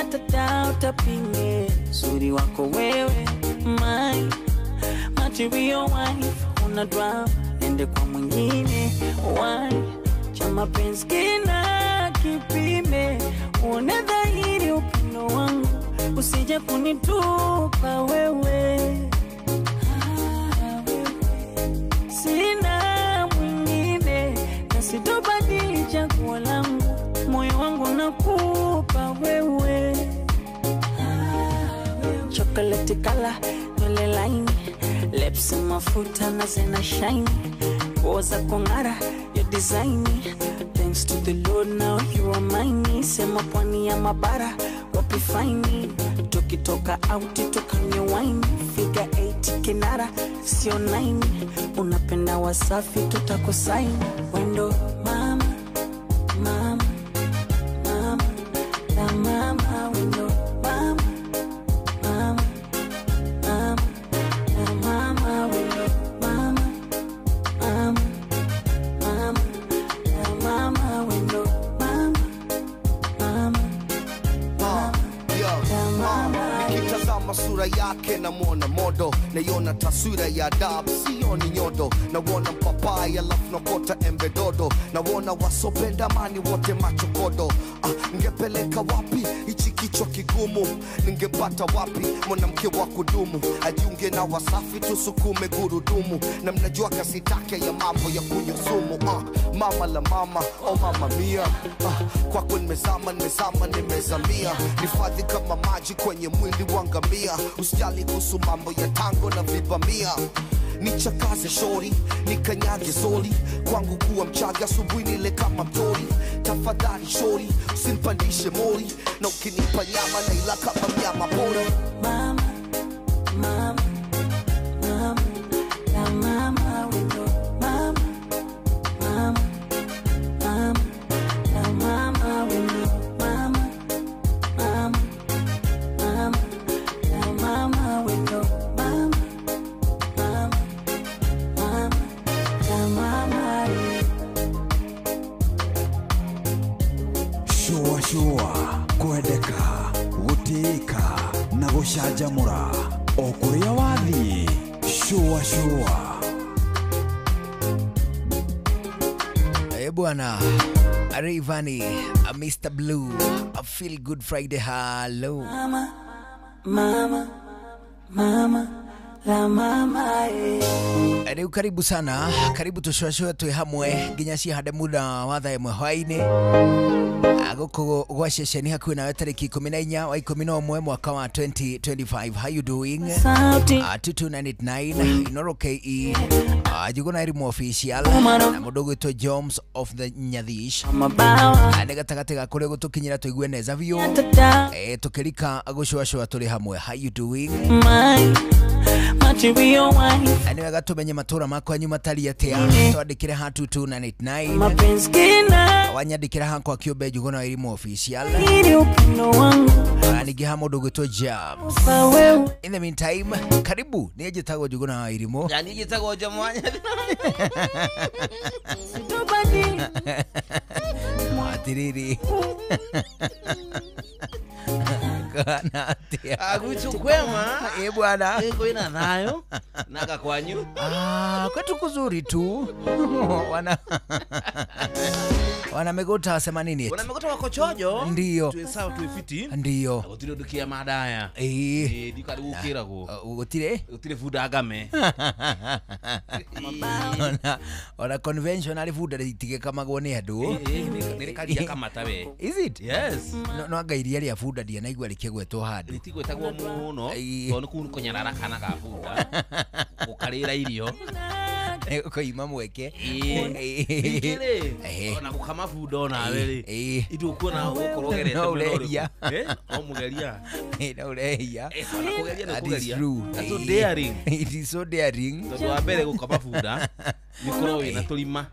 hata doubt apime uzuri wako wewe my material wife una drama nende kwa mwingine why cha mapenzi kina kipime uone dhahiri upendo wangu usije kunitupa wewe sina mwingine na sitobadili chaguo langu moyo wangu nakupa wewe chocolate color nywele laini lips mafuta na zina shine nguo za kung'ara your design thanks to the Lord now you are mine sema pwani ya mabara wapi fine tukitoka out tukanywe wine figure 8 kinara sio 9 unapenda wasafi tutakusaini wendo mama mama mama la mama wendo mama mama mama la mama wendo mama mama mama la mama wendo mama mama la mama. Nikitazama sura yake namuona modo, naiona taswira ya adabu, sioni nyodo. Nauona mpapai alafu nakota embe dodo, nauona wasopenda amani wote machokodo. Ningepeleka wapi hichi kichwa kigumu? Ningepata wapi mwanamke wa kudumu? Ajiunge na Wasafi tusukume gurudumu, na mnajua kasi take ya mambo ya kunywa sumu. Mama la mama, oh mama mia, kwako nimezama, nimezama, nimezamia. Nifadhi kama maji kwenye mwili wa ngamia, usijali kuhusu mambo ya tango na vibamia. Nichakaze shori, nikanyage zoli, kwangu kuwa mchaga asubuhi nile kama mtori. Tafadhali shori, usinipandishe mori, na ukinipa nyama naila kama mnyama pori. Mama, mama, mama, la mama wendo mama, mama, mama, la mama wendo mama, mama, mama, la mama wendo mama, mama, mama, la mama. Shua shua kwendeka gutĩĩka na gũcanjamũra o kũrĩa wathiĩ. Shua shua. Eh bwana, Rayvanny, Mr Blue, a feel good Friday. Hello. Mama, mama, mama, la mama eh. Rĩu karibu sana, karibu tũcũacũe twĩ hamwe nginya cihande muda wa thaa ĩmwe hwaĩ-inĩ. Gũkũ gwa ceceni hakuhĩ nawe tarĩki 14 wa 11 mwaka wa 2025. How you doing? Sauti 22989 Inoro KE Njuguna Elimu Official na mũndũ ũgwĩtwo Jones of the Nyathish. Mabawa Nĩ gatagatĩ ga kũrĩa gũtũkinyĩra tũigue neza biũ. Tata Tũkĩrika gũcũacũa tũrĩ hamwe. How you doing? My material wife Nĩ wega tũmenye matũra makwanyu matariĩ atĩa. Twandĩkĩre ha 22989 mapenzi kina wanyandĩkĩra hakwa kĩũmbe Njuguna Elimu Official ili upendo wangu na ningĩ ha mũndũ ũgwĩtwo Jams. kwa wewe In the meantime, karibu niĩ njĩtagwo Njuguna wa Irimũ. Yani njĩtagwo Njamwanya. sitobadili Atiriri kana atia Agwitũ kwema. Eh bwana. Kwĩna thayũ naka kwanyu. Kwetu kuzuri tu. Wana megota wasema nini eti? Wana megota wako chojo. Ndio. Tuwe sawa tuwe fiti. Ndio. Gũtirĩ ũndũ kĩa madaya. Ndikari gũkĩragwo. Gũtirĩ? Gũtirĩ bunda ngame. Ona conventional bunda rĩtigĩkamagwo nĩ andũ. Nĩ rĩkaria kamata we. Is it? Yes. No anga iria rĩa bunda ndianaigua rĩkĩgwetwo handũ. Rĩtigwetagwo mũno tondũ nĩ kũu kũnyarara kana ga bunda. Gũkarĩra irio. Ũkoima mweke. Ningĩ rĩ, ona gũkama bunda onawe rĩ, ithuĩ ũkuona ũgũkorwo ũgerete No mwena ũrĩkũ? ũrehia. No mũgeria. No ũrehia. Ona kũgeria nĩ That is kũgeria. true. That's so daring. It is so daring. Tondũ wa mbere gũkama bunda nĩ ũkorwo wĩna tũrima.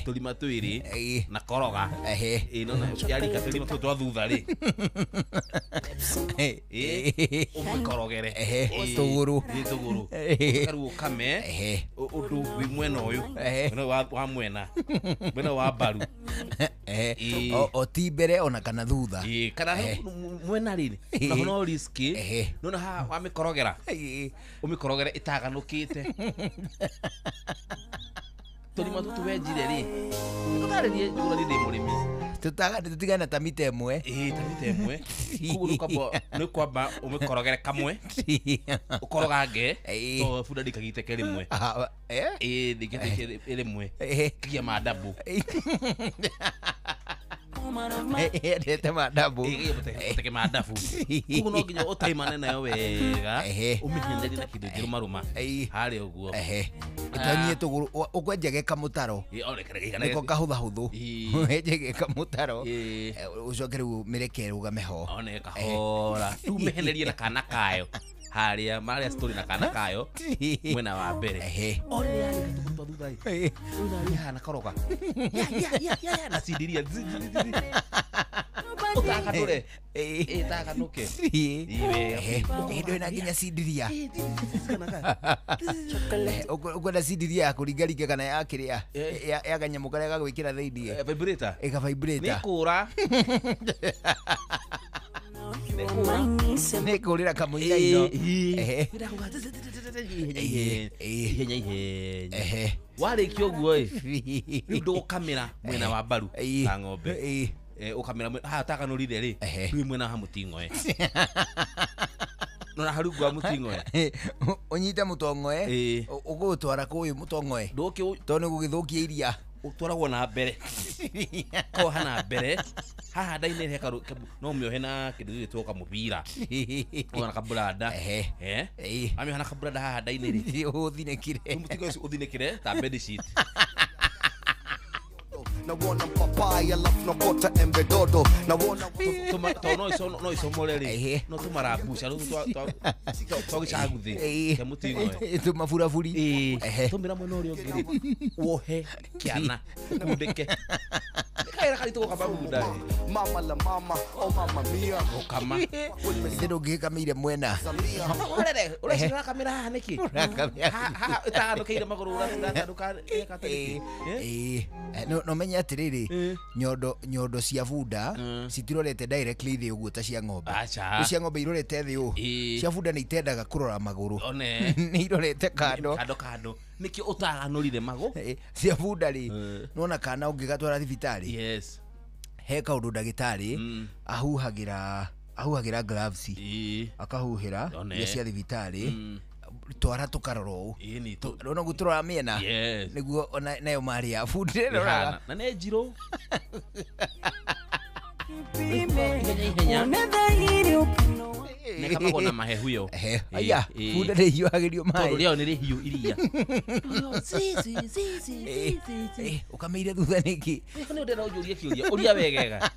Tũrima twĩrĩ na koroga. No na yarika tũrima tũu twa thutha rĩ. Ũmĩkorogere. Tũgũrũ. Tũgũrũ. Ũcoke rĩu ũkame ũndũ wĩ mwena ũyũ. Mwena wa mwena. Mwena wa mbaru. O ti mbere ona kana thutha. Kana mwena rĩ. Na no risk. Nona haha wamĩkorogera. Ũmĩkorogere ĩtaganũkĩte. Tũrima tũtũ wenjire rĩ. Tũtarĩrie njũra ndĩ mũrĩmi. Tũtigana ta mita ĩmwe. Ta mita ĩmwe. Koguo nĩ kwamba ũmĩkorogere kamwe. Ũkorogange. To bunda ndĩkagiteke rĩmwe. Ndĩkagiteke rĩmwe. Kĩgia mandabu. Endete mandabu. Teke mandabu. Koguo no nginya ũtaimane nayo wega. Ũmĩhinyanĩrie na kĩndũ kĩrũmarũma. Harĩa ũguo. Ĩtonyie tũgũrũ ũkwenja geka mũtaro. Nĩko kahũthahũthũ. Wenje geka mũtaro. Ũcoke rĩu mĩreke ĩrũgame ho. One kahora. Rĩu mĩhenerie na kana kayo. Harĩa marĩa story na kana kayo mwena wa mbere. O rĩrĩa yarĩka tũgũrũ twa thutha ĩ. Rĩu narĩ hana koroga. Ya na cindiria. Ũtaganũre. Ĩtaganũke. Ĩndũ ĩna nginya cindiria. Ũkwenda cindiria ya kũringaringa kana ya kĩrĩa ya kanyamũ karĩa gagwĩkĩra thĩiniĩ. Vibrator. Ĩka vibrator. Nĩ kũra. Nĩ kũrĩra kamũigaino. Ihenya ihenya. Warĩkia ũguo ĩ. Rĩu ndũgũkamĩra mwena wa mbaru ta ng'ombe. Ũkamĩra haha ũtaganũrire rĩ. Rĩu mwena wa mũting'oe. Nona haru gwa mũting'oe. Ũnyite mũtong'oe. Ũgũtwara kũyũ mũtong'oe. Tondũ nĩ gũgĩthũkia iria. Ũtwaragwo na mbere. Koha na mbere. Haha nda-inĩ he no ũmĩohe na kĩndũ gĩgwĩtwo kamũbira. Ona kaburanda. Amĩoha na kaburanda haha nda-inĩ rĩ. Ũthinĩkire. Mũting'oe ũcio ũthinĩkire ta bed sheet. Nawona mpapai alafu nakota embe dodo. Nawona to no icomore rĩ. No tũmarabuca rĩu twa gĩcaguthĩ kĩa mũting'oe. Tũmaburaburi. Tũmĩra mwena ũrĩa ũngĩ rĩ. Wohe kĩana ũkundĩke. Kaira karitũ gũkama bunda. Mama la mama, oh mama mia. Gũkama. Ĩndĩ ndũngĩgĩkamĩire mwena. Ũrere, ũreciria ũrakamĩra haha nĩkĩ? Haha ĩtaganũkĩire magũrũ ũratanũka ĩka nĩkĩ? No menye atĩrĩrĩ, nyondo cia bunda citirorete directly thĩ ũguo ta cia ng'ombe. Cia ng'ombe irorete thĩ ũũ. Cia bunda nĩ itendaga kũrora magũrũ. Nĩ irorete kando. Kando kando. Nĩkĩo ũtaganũrire magũ? Cia bunda rĩ, nĩwona kana ũngĩgatwara thibitarĩ. Yes. He kaũndũ ndagĩtarĩ ahuhagĩra gloves. Akahuhĩra iria cia thibitarĩ. Twara tũkarora ũũ. Nĩwona ũguo tũrora mĩena. Nĩguo nayo marĩ ya bunda ĩroraga. Na nĩ njirũ. Nĩkamagwo na mahehu. Aya, bunda ndĩhiũhagĩrio maĩ. Tondũ rĩao nĩ rĩhiũ iria. Ũkamĩire thutha nĩkĩ? Nĩ ndĩrenda ũnjũrie kĩũria. Ũria wegega.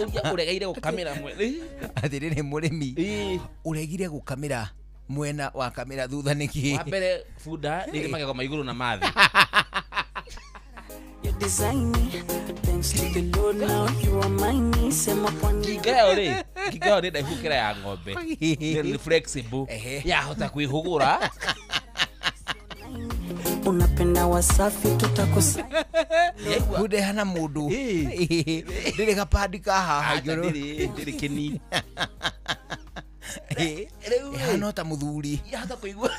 Ũria ũregeire gũkamĩra mwena. Atĩrĩrĩ mũrĩmi. Ũregire gũkamĩra mwena wa kamĩra thutha nĩkĩ? Wa mbere bunda nĩ ĩrĩ magego ma igũrũ na ma thĩ. Ngingo ĩyo rĩ, ngingo ĩyo nĩ ndaihu gũkĩra ya ng'ombe. Nĩ flexible. Yahota kwĩhũgũra. Unapenda wasafi tutakosa. Bunda ĩhana mũndũ. Ndĩrĩ gapandi ka haha igũrũ. Ndĩrĩ kĩni. Ĩhana ta mũthuri. Yahota kũigua.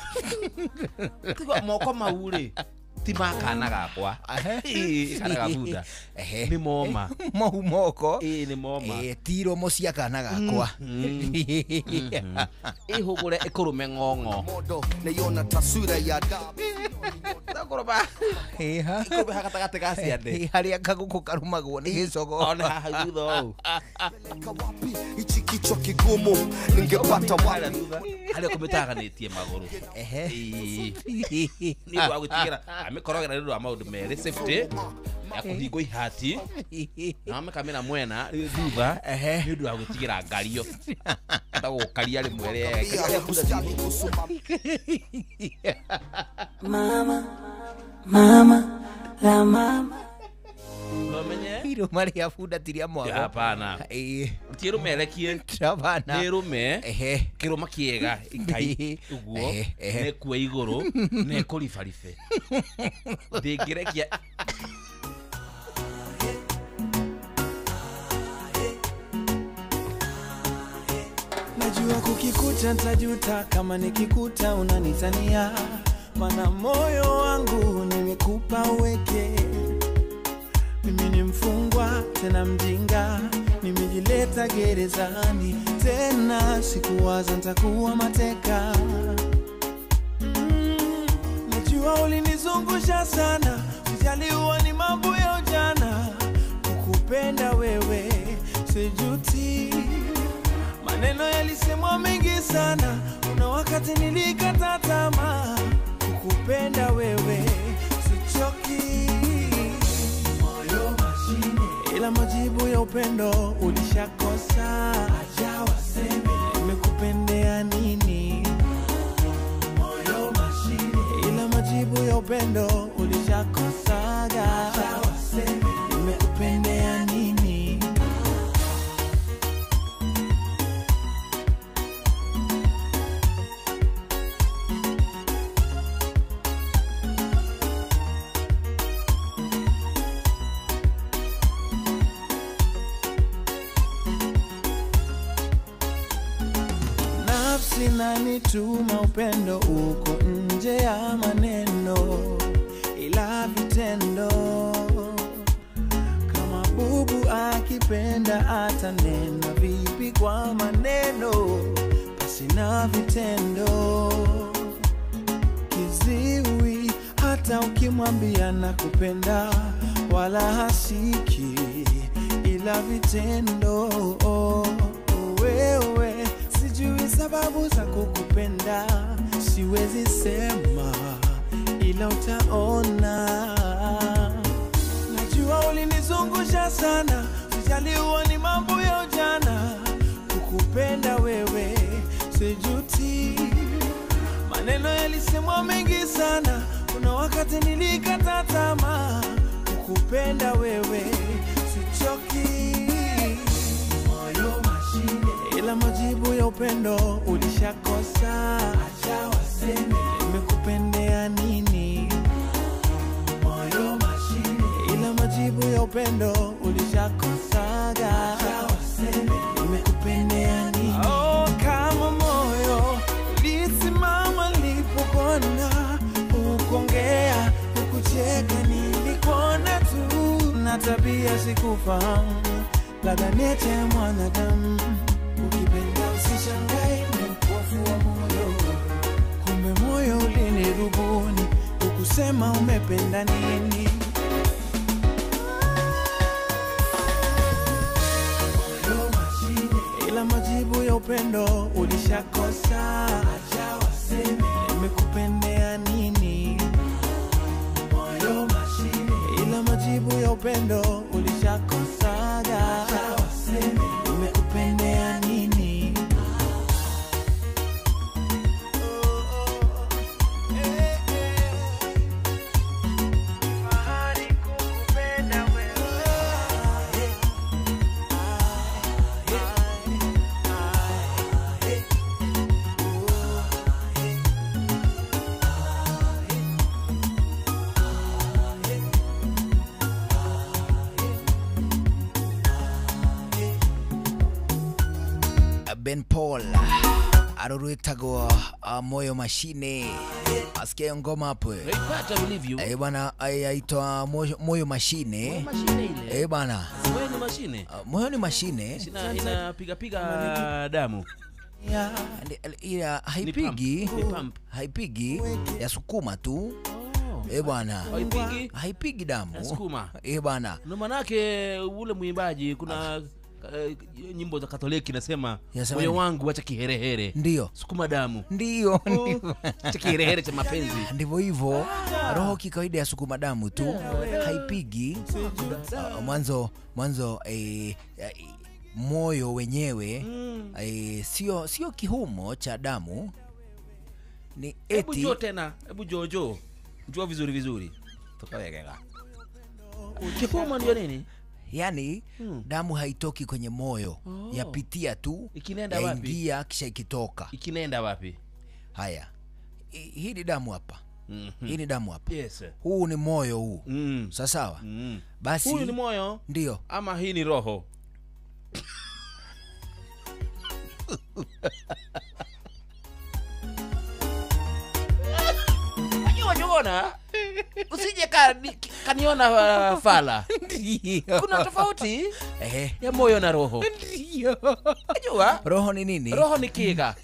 Kũigua moko mau rĩ. Ti ma kana gakwa. Kana ga bunda. Nĩ moma. Mau moko. Nĩ moma. Ti iromo cia kana gakwa. Ĩhũgũre ĩkũrũme ng'ong'o. Naiona taswira ya adabu. Kũrũma. Ĩkũrũme haha gatagatĩ ga ciande. Harĩa kagũkũ karũmagwo nĩ gĩcogo. One haha thutha ũũ. Wapi hichi kichwa kigumu ningepata wapi? Harĩa kũmĩtaganĩtie magũrũ. Nĩ ũndũ wa gwĩtigĩra amĩkorogera nĩ ũndũ wa maũndũ merĩ, safety ya kũhingwo ihati na amĩkamĩra mwena thutha nĩ ũndũ wa gwĩtigĩra ngario. Gũkaria rĩmwe rĩega. Mama, mama, la mama. Umenye Irũma rĩa bunda ti rĩa mwago. Hapana. Ti irume rekie. Hapana. Nĩ irume. Kĩrũma kĩega ikai ũguo nĩkua igũrũ nĩkũribaribe. Ndĩngĩrekia. Najua kukikuta nitajuta kama nikikuta unanitania, maana moyo wangu nimekupa uweke. Mimi ni mfungwa tena mjinga, nimejileta gerezani tena sikuwaza nitakuwa mateka. Najua ulinizungusha sana, sijaliwa ni mambo ya ujana, kukupenda wewe sijuti. Maneno yalisemwa mengi sana, kuna wakati nilikata tamaa, kukupenda wewe sichoki. Moyo mashine, ila majibu ya upendo ulishakosa. Acha waseme nimekupendea nini. Moyo mashine, ila majibu ya upendo ulishakosaga. Acha waseme nimekupendea nini. Nanituma upendo uko nje ya maneno ila vitendo. Kama bubu akipenda atanena vipi kwa maneno pasi na vitendo. Kiziwi hata ukimwambia nakupenda wala hasiki ila vitendo. Wewe sijui sababu za kukupenda, siwezi sema ila utaona. Najua ulinizungusha sana, sijaliwa ni mambo ya ujana, kukupenda wewe sijuti. Maneno yalisemwa mengi sana, kuna wakati nilikata tamaa, kukupenda wewe sichoki. Moyo mashine, ila majibu ya upendo ulishakosa. Acha waseme nimekupendea nini. Moyo mashine, ila majibu ya upendo ulishakosaga. Acha waseme nimekupendea nini. Oh, kama moyo ulisimama nilipokona, ukongea ukucheka nilikuona tu, na tabia sikufahamu, labda niache mwanadamu. Ukipenda usishangae ni mpofu wa moyo, kumbe moyo ulinirubuni, ukusema umependa nini. Moyo mashine, ila majibu ya upendo ulishakosa. Acha waseme nimekupendea nini. Moyo mashine, ila majibu ya upendo ulishakosaga. Acha waseme nimekupendea nini. Fahari kukupenda wewe. Ben Paul arurwitagwo Moyo Mashine. Asikia ngoma hapo. Naipata vilivyo. Bwana aitwa Moyo Mashine. Moyo Mashine ile. Bwana. Moyo ni mashine. Moyo ni mashine. Inapiga piga damu. Ila haipigi. Haipigi, yasukuma tu. Bwana. Haipigi. Haipigi damu. Yasukuma. Bwana. Ndio manake ule mwimbaji kuna nyimbo za Katoliki nasema moyo wangu acha kiherehere. Ndio. Sukuma damu. Ndio. Acha kiherehere cha mapenzi. Ndivyo hivyo. Roho kikawaida ya sukuma damu tu. Haipigi. Mwanzo moyo wenyewe sio kihumo cha damu. Ni eti. Hebu njoo tena. Hebu jojo. Njoo vizuri vizuri. Tukawekeka. Kipuma ndio nini? Yaani damu haitoki kwenye moyo. Yapitia tu. Ikinenda wapi? Yaingia kisha ikitoka. Ikinenda wapi? Haya. Hii ni damu hapa. Hii ni damu hapa. Yes. Huu ni moyo huu. Sawa sawa. Basi huu ni moyo? Ndio. Ama hii ni roho? Unajua usije kaniona fala. Kuna tofauti ya moyo na roho. Ndio. Unajua roho ni nini? Roho ni kiga.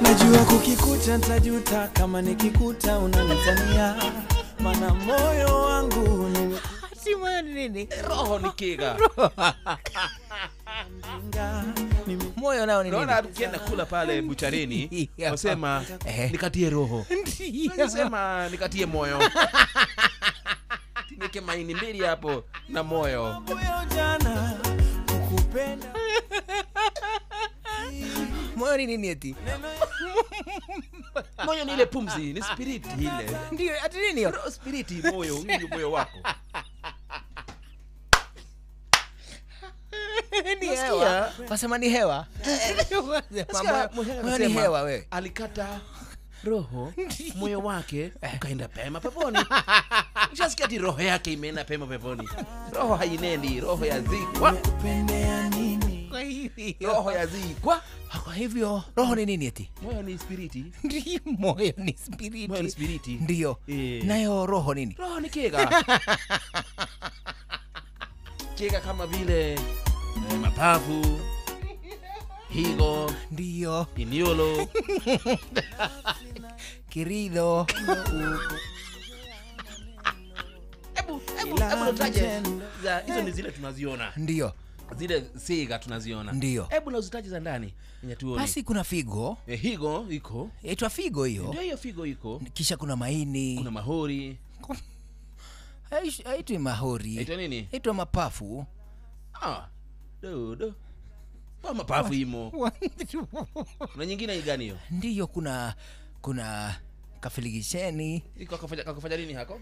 Najua kukikuta nitajuta kama nikikuta unanitania, maana moyo wangu ni si moyo ni nini? Roho ni kiga. Moyo nao ni nini? Naona ukienda kula pale bucharini wasema nikatie roho. Nasema nikatie moyo. Tinike maini mbili hapo na moyo. Moyo ni nini eti? Moyo ni ile pumzi, ni spirit ile. Ndio, ati nini hiyo? Spirit moyo, ndio moyo wako. Ni hewa. Wasema ni hewa. Moyo ni hewa wewe. Alikata roho, moyo wake ukaenda pema peponi. Ushasikia ati roho yake imeenda pema peponi. Roho hainendi, roho yazikwa. Kwa hivyo roho yazikwa. Kwa hivyo roho ni nini eti? Moyo ni spiriti. Ndio, moyo ni spiriti. Moyo ni spiriti. Ndio. Nayo roho nini? Roho ni kiga. Kiga kama vile mapafu, higo, ndio, iniolo, kirido. Hebu nitaje hizo ni zile tunaziona. Ndio. Zile siga tunaziona. Ndio. Hebu na uzitaje za ndani yenye tuone. Basi kuna figo. Higo iko. Inaitwa figo hiyo. Ndio hiyo figo iko. Kisha kuna maini. Kuna mahori. Haitwi mahori. Inaitwa nini? Inaitwa mapafu. Ah. Do. Kwa mapafu imo. Kuna nyingine gani hiyo? Ndio, kuna kafiligisheni. Iko kakufanya nini hako?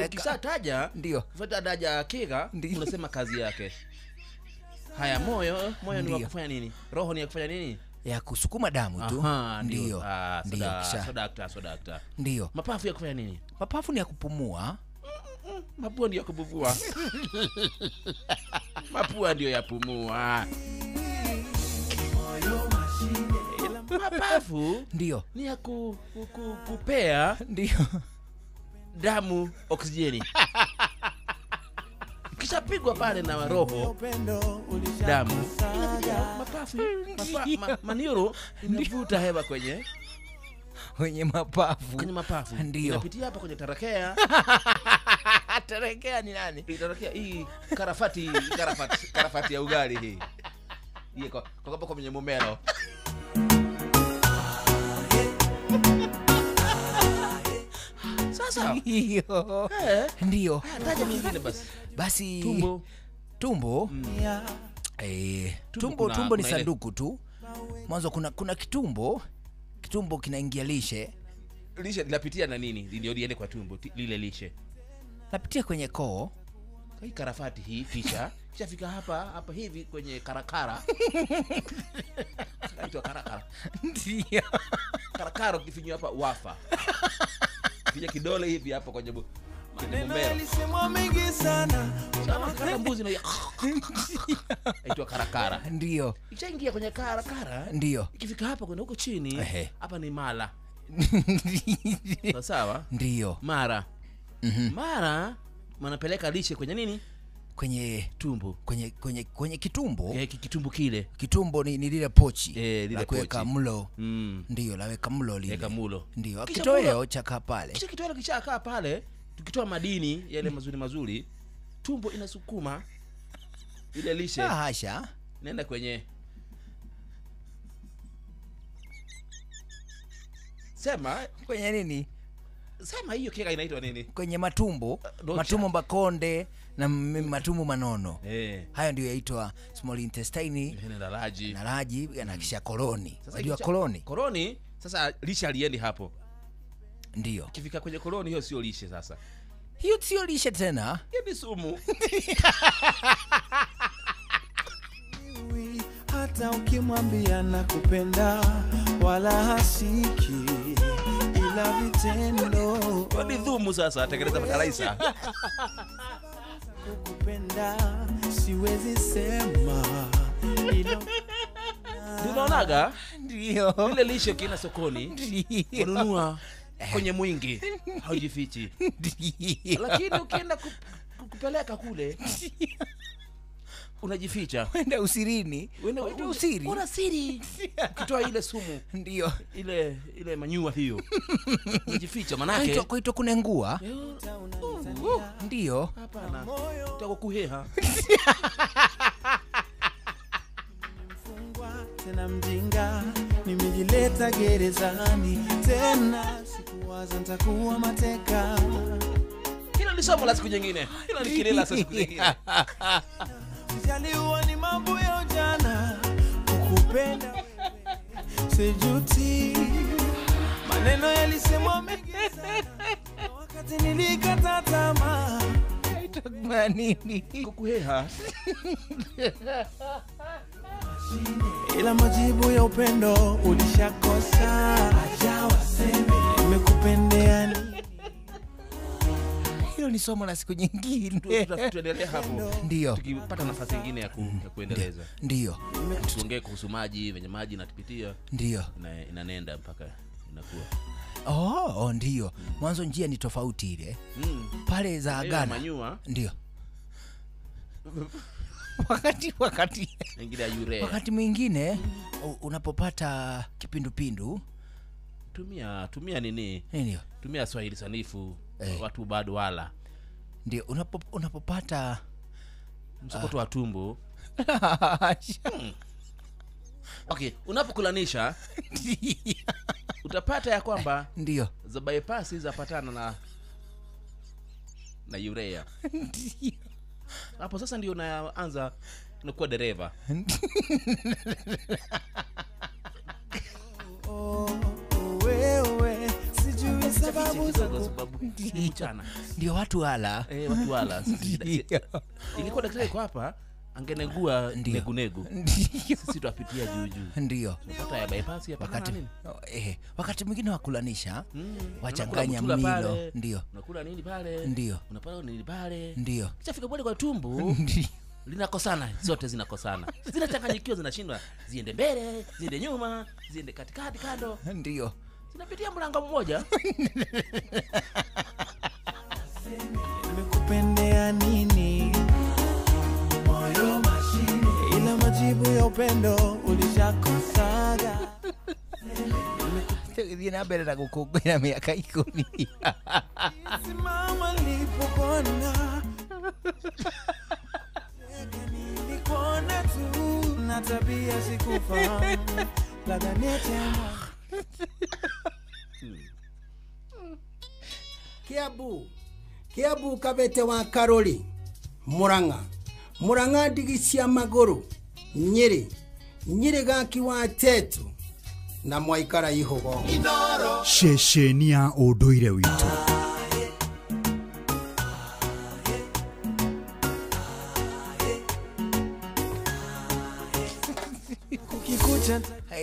Ukishataja ndio. Fuata daja kiga unasema kazi yake. Haya, moyo ni wa kufanya nini? Roho ni ya kufanya nini? Ya kusukuma damu tu. Ndio. Ndio. Sodakta. Ndio. Mapafu ya kufanya nini? Mapafu ni ya kupumua. Mapua ndio ya kupumua. Mapua ndio ya pumua. Mapafu ndio ni ya kupea ndio damu oksijeni. Kisha pigwa pale na roho damu inapitia mapafu, manioro inavuta hewa kwenye mapafu. Kwenye mapafu. Ndio. Inapitia hapa kwenye tarakea. Tarakea ni nani? Tarakea hii karafati, karafati ya ugali hii. Hii kwa hapo kwenye mumero. Sasa hiyo. Ndio. Taja mingine basi. Basi tumbo. Tumbo. Tumbo ni sanduku tu. Mwanzo kuna kitumbo. Kitumbo kinaingia lishe. Lishe linapitia na nini? Ndio liende kwa tumbo lile lishe. Napitia kwenye koo. Hii karafati hii kisha fika hapa hivi kwenye karakara. Inaitwa karakara. Ndio. Karakara ukifinywa hapa wafa. Finya kidole hivi hapa kwenye Maneno yalisemwa mengi sana. Kama mbuzi na inaitwa karakara. Ndio. Ikishaingia kwenye karakara, ndio. Ikifika hapa kwenye huko chini, hapa ni mala. Sawa? Ndio. Mara. Mara wanapeleka lishe kwenye nini? Kwenye tumbo. Kwenye kitumbo. Kitumbo kile. Kitumbo ni lile pochi. Lile la kuweka mlo. Ndio, laweka mlo lile. Weka mlo. Ndio. Kitoweo cha kaa pale. Kisha kitoweo kishakaa pale, tukitoa madini yale mazuri mazuri, tumbo inasukuma ile lishe. Hasha. Nenda kwenye sema kwenye nini? Sema hiyo keka inaitwa nini? Kwenye matumbo, matumbo makonde na matumbo manono. Hayo ndio yaitwa small intestine na laji. Na laji na kisha koloni. Unajua koloni? Koloni sasa lishe aliendi hapo. Ndio. Ikifika kwenye koloni hiyo sio lishe sasa. Hiyo sio lishe tena. Hiyo ni sumu. Hata ukimwambia nakupenda wala hasiki ila vitendo. Ni dhumu sasa, tengeneza fertilizer. Kukupenda siwezi sema ila unaonaga? Ndio. Ile lishe ukienda sokoni ununua kwenye mwingi haujifichi. Lakini ukienda kupeleka kule unajificha. Wenda usirini. Wenda usiri. Una siri. Ukitoa ile sumu. Ndio. Ile manyua hiyo. Unajificha manake. Kwa kunengua. Ndio. Hapana. Utakuheha. Tena mjinga nimejileta gerezani tena sikuwaza nitakuwa mateka. Hilo ni somo la siku nyingine. Hilo ni kilela siku nyingine. Sijaliwa ni mambo ya ujana kukupenda wewe sijuti. Maneno yalisemwa mengi sana wakati nilikata tamaa. Itakuwa nini? Kukuheha. Ila majibu ya upendo ulishakosa. Acha waseme nimekupendea nini. Hilo ni somo la siku nyingine. Tuendelee hapo. Ndio. Tukipata nafasi nyingine ya kuendeleza. Ndio. Tuongee kuhusu maji, venye maji inatupitia. Ndio. Na inanenda mpaka inakuwa. Oh, ndio. Mwanzo njia ni tofauti ile. Pale za Ghana. Ndio. Wakati wakati mwingine unapopata kipindupindu tumia nini? Ndio. Tumia Swahili sanifu. Watu bado wala. Ndio unapopata msokoto wa tumbo. Okay, unapokulanisha utapata ya kwamba ndio za bypass zapatana na urea. Ndio. Hapo sasa ndio unaanza unakuwa dereva. Wewe sijui sababu za mchana. Ndio watu wala. Watu wala. Ingekuwa daktari kwa hapa angenegua negu negu. Sisi tuapitia juu juu. Ndio. Unapata ya bypass ya wakati nini? Wakati mwingine wakulanisha wachanganya milo. Ndio. Unakula nini pale? Ndio. Unapata nini pale? Ndio. Kishafika pale kwa tumbo. Linakosana, zote zinakosana. Zinachanganyikiwa, zinashindwa ziende mbele, ziende nyuma, ziende katikati kando. Ndio. Zinapitia mlango mmoja. Nimekupendea nini? Moyo mashine ila majibu ya upendo ulishakosaga. Tugithie mbere na gukungwira miaka 10. Simama nilipopona. Nilikuona tu na tabia sikufahamu. Labda nitemwa. Kiabu kabete wa Karoli Murang'a Murang'a ndigi cia maguru Nyeri Nyeri gaki wa tetu na mwaikara ihugo ceceni ya ũndũire witũ.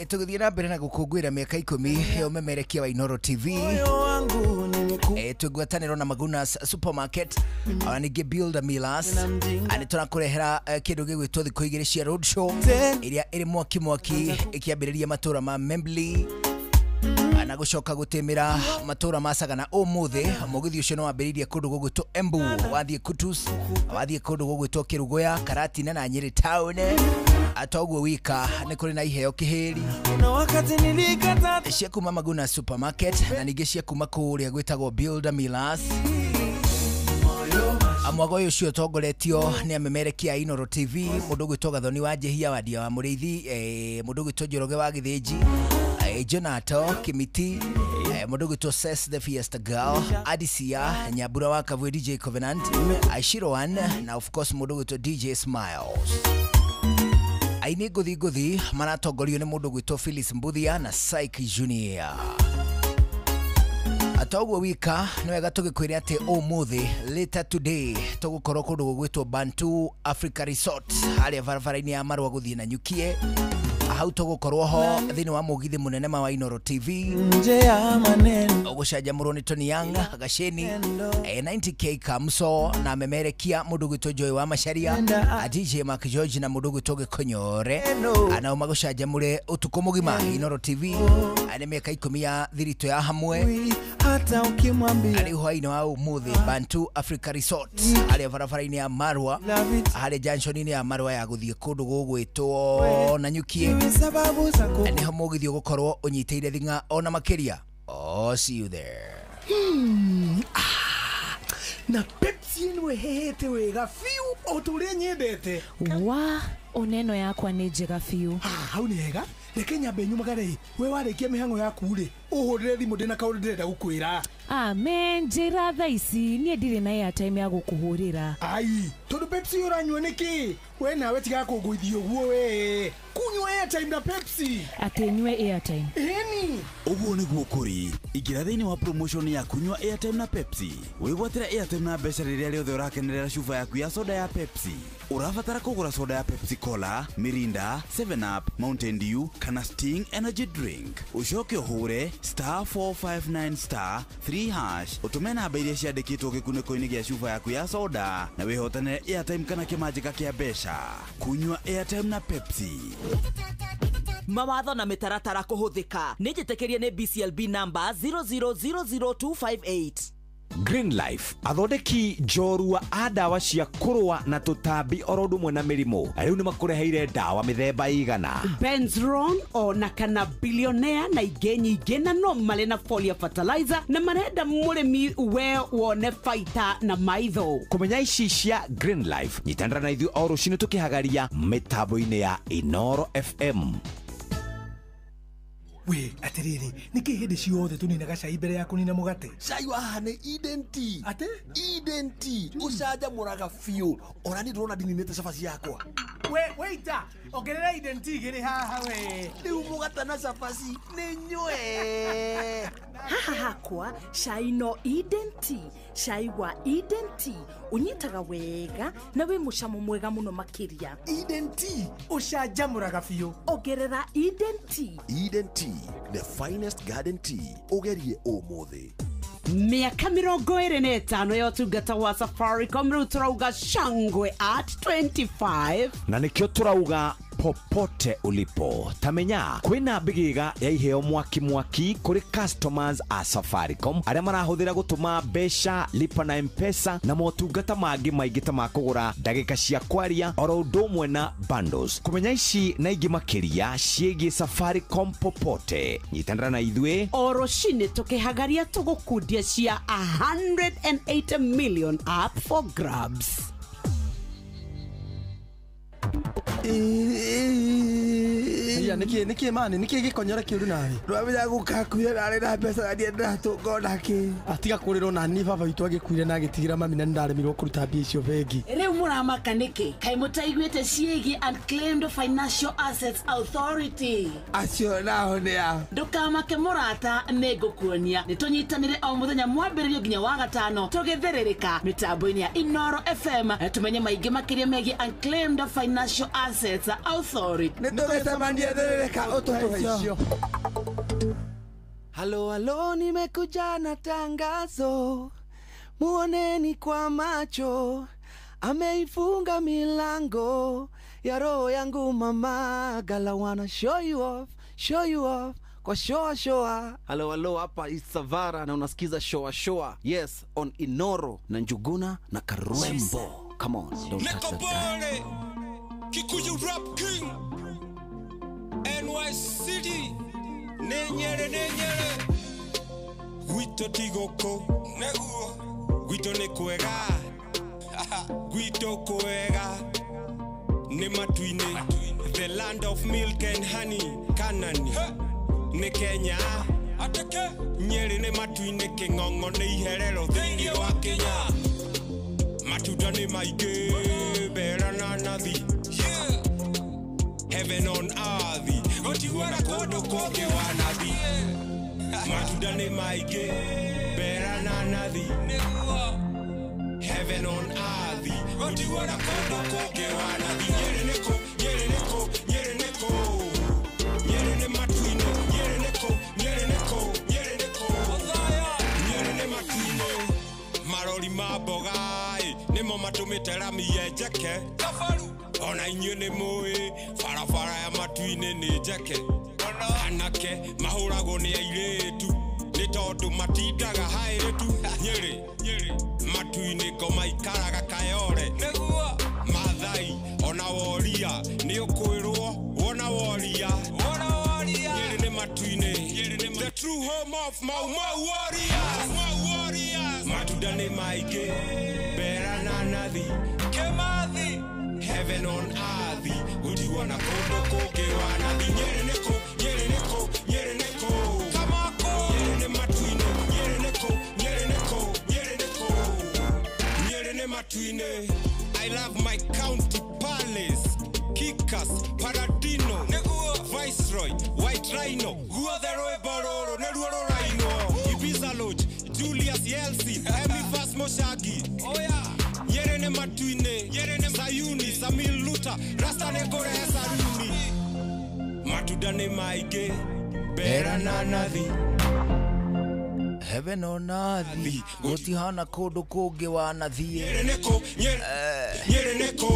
Tugithie na mbere na gukungwira miaka 10 ya umemerekia wa Inoro TV. Tugwataniro na Magunas Supermarket ona ningĩ Builder Millers ani turakurehera kindu gigwitwo thikũ igĩrĩ cia road show iria ĩrĩ mwaki mwaki ikiambĩrĩria matũra ma Membly na gũcoka gũtĩmĩra matũra ma Sagana ũmũthĩ. Mũgithi ũcio nĩ wambĩrĩirie kũndũ gũgwĩtwo Embu, wathiĩ Kutus, wathiĩ kũndũ gũgwĩtwo Kĩrugũya, Karatina na Nyĩrĩ town. Atoguo wika nĩ kũrĩ na iheo kĩhĩri cia kuma Maguna Supermarket na ningĩ cia kuma kũrĩa gwĩtagwo Builder Millers. Amwago ũyũ ũcio ũtongoretio nĩ amemerekia Inoro TV, mũndũ ũgwĩtwo Gathoni wa Njehia wa Ndia wa Mũrĩithi, mũndũ ũgwĩtwo Njoroge wa Gĩthĩnji, Jonato Kimiti, mũndũ ũgwĩtwo Ses the Fiesta Girl, Adisia Nyambura wa Kavui, DJ Covenant, Aishiroan na of course mũndũ ũgwĩtwo DJ Smiles. Aini nguthi nguthi maratongorio nĩ mũndũ ũgwĩtwo Phyllis Mbuthia na Psyche Junior. Atoguo wika nĩ wega tũgĩkwĩre atĩ ũmũthĩ later today tũgũkorwo kũndũ gũgwĩtwo Bantu Africa Resort harĩa barabara-inĩ ya Marua gũthiĩ na Nyukie. Hau tũgũkorwo ho thĩinĩ wa mũgithi mũnene ma wa Inoro TV nje ya maneno ũgũcanjamũrwo nĩ Tony Young Gaceni 90k Kamso na memerekia mũndũ gwĩtwo Joy wa Macharia, DJ Mark George na mũndũ gwĩtwo Gĩkonyore anao magũcanjamũre ũtukũ mũgima. Inoro TV nĩ mĩaka 10 ya thiritũ ya hamwe hata ukimwambia arĩ hwaĩ-inĩ wa ũmũthĩ Bantu Africa Resort harĩa barabara-inĩ ya Marua harĩa junction-inĩ ya Marua ya gũthiĩ kũndũ gũgwĩtwo na Nyukie sababu za niho mũgithi ũgũkorwo ũnyitĩire thing'a ona makĩria. Oh, see you there. Na Pepsi ĩno ĩhehete wega biũ o ta ũrĩa nyendete. Wa oneno yakwa nĩ njega biũ. Hau nĩ hega. Reke nyambe nyumagare. We warĩkia mĩhang'o yaku rĩ, ũhũrĩre thimũ ndĩna kaũndũ ndĩrenda gũkwĩra. Amen, njĩra thaa ici niĩ ndirĩ na airtime ya gũkũhũrĩra. Ai, tondũ Pepsi ũranyua nĩkĩ? We nawe tiga kũngũithia ũguo we. Kunyua airtime na Pepsi. Atĩ nyue airtime. Ĩni. Ũguo nĩguo kũrĩ. Ingĩra thĩinĩ wa promotion ya kunyua airtime na Pepsi. Wĩgwatĩre airtime na mbeca rĩrĩa rĩothe ũrakenerera cuba yaku ya soda ya Pepsi. Ũrabatara kũgũra soda ya Pepsi Cola, Mirinda, 7up, Mountain Dew kana Sting Energy Drink. Ũcoke ũhũre *459*3# ũtũme namba iria ciandĩkĩtwo gĩkunĩko-inĩ gĩa cuba yaku ya soda na wĩhotanĩre airtime kana kĩmanjĩka kĩa mbeca. Kunyua airtime na Pepsi. Mawatho na mĩtaratara kũhũthĩka nĩ njĩtĩkĩrie nĩ BCLB number 0000258. Green Life athondeki njorua a ndawa cia kũrũa na tũtambi oro ũndũ ũmwe na mĩrimũ rĩu nĩ makũreheire ndawa mĩthemba igana Benzron ona kana billionaire na ingĩ nyingĩ na no marĩ na folia fertilizer na marenda mũrĩmi we wone baita na maitho. Kũmenya ici cia Green Life nyitanĩra na ithuĩ o rũcinĩ tũkĩhagaria mĩtambo-inĩ ya Inoro FM. We atiriri niki hindi ciothe tuninaga cai mbere ya kunina mugate? Cai wa haha nĩ Eden Tea. Ate? Eden Tea ũcanjamũraga biũ ona niĩ ndĩrona ndininĩte cabaci yakwa. We waiter ongerera Eden Tea igĩrĩ haha we. Rĩu mũgate na cabaci nĩ nyue. Haha hakwa cai no Eden Tea. Cai wa Eden Tea ũnyitaga wega na wĩ mũcamo mwega mũno makĩria. Eden Tea ũcanjamũraga biũ. Ongerera Eden Tea. Eden Tea, the finest garden tea. Ũgerie ũmũthĩ. Mĩaka 25 ya ũtungata wa Safaricom rĩu tũrauga shangwe at 25 na nĩkĩo tũrauga popote ulipo tamenya kwina mbigiga ya iheo mwaki mwaki kuri customers a Safaricom aria marahuthira gutuma mbeca lipa na M-Pesa na motungata mangi maingi ta ma kugura ndagika cia kwaria oro undu umwe na bundles. Kumenya ici na ingi makiria ciĩgiĩ Safaricom popote nyitanĩra na ithuĩ o rũcinĩ tũkĩhagaria tũgũkundia cia 180 million up for grabs. Ya niki mani niki gikonyora kiuru nawe rwamenya gukakuire nari na mbeca na ndiendatũnga onakĩ atiga kũrĩrwo na ni baba witũ agĩkuire na agĩtigĩra mami na nĩndaremirwo kũruta mbia icio bengi. Rĩu mũramaka nĩkĩ? Kaĩ mũtaiguĩte ciĩgiĩ Unclaimed Financial Assets Authority? Acio nao nĩ a? Ndũkamake mũrata, nĩngũkuonia. Nĩtũnyitanĩre o mũthenya mwambĩrĩrio nginya wa gatano tũgĩthĩrĩrĩka mĩtambo-inĩ ya Inoro FM tumenye maingĩ makĩria megiĩ Unclaimed Financial Assets Authority. Nĩtũgĩcemania thĩrĩrĩka ũtũhe icio. Halo halo, nimekuja na tangazo, muoneni kwa macho, ameifunga milango ya roho yangu mama, gala wanna show you off kwa shoa shoa. Halo halo, hapa Isavara na unasikiza shoa shoa. Yes, on Inoro na Njuguna na Karwembo. Come on, don't touch that dial. Kikuyu Rap King NY City Nenyere nenyere Gwito tigoko Neguo Gwito ne kwega Gwito kwega Ne matuine The land of milk and honey Kanani Ne Kenya Ateke Nyeri ne matuine King'ong'o ne iherero Thĩinĩ wa Kenya Matunda nĩ maingĩ Mbera na nathi Heaven on earth Gũtiguana kũndũ kũngĩ wanathi Matunda nĩ maingĩ Mbera na nathi nĩguo heaven on earth gũtiguona kũndũ kũngĩ wanathi. Nyĩrĩ nĩkũ, Nyĩrĩ nĩkũ, Nyĩrĩ nĩkũ, Nyĩrĩ nĩ matu-inĩ, Nyĩrĩ nĩkũ, Nyĩrĩ nĩkũ, Nyĩrĩ nĩkũ, Nyĩrĩ nĩ matu-inĩ. Marori ma mboga ĩ nĩmo matũmĩte rami yenjeke, ona inyuĩ nĩ mũĩ barabara ya matu-inĩ nĩ njeke. Anake mahũragwo nĩ airĩtu nĩ tondũ matindaga haĩrĩtu. Nyĩrĩ matu-inĩ ngoma ikaraga kayore, Mathai ona woria nĩ ũkwĩrwo wona woria. Nyĩrĩ nĩ matu-inĩ, the true home of Mau Mau warriors. Matunda nĩ maingĩ, mbera na nathi, Kĩmathi, heaven on earth gũtiguona kũndũ kũngĩ wanathi. Nyĩrĩ nĩkũ, Nyĩrĩ nĩkũ, Nyĩrĩ nĩkũ, Kamako, Nyĩrĩ nĩ matu-inĩ, Nyĩrĩ nĩkũ, Nyĩrĩ nĩkũ, Nyĩrĩ nĩkũ, Nyĩrĩ nĩ matu-inĩ. I love my county palace, Kikas, Paradino, Viceroy, White Rhino, guothe rwĩmbo rũrũ nĩruo rũrainwo. Ibiza Lodge, Julius Yeltsin, Emifas Moshagi, Nyĩrĩ nĩ matu-inĩ, Sayuni, Samil Luta, Rasta nĩ ngũrehe saruni. Matunda nĩ maingĩ, mbera na nathi, heaven on earth gũtihana kũndũ kũngĩ wanathiĩ. Nyĩrĩ nĩkũ, Nyĩrĩ nĩkũ,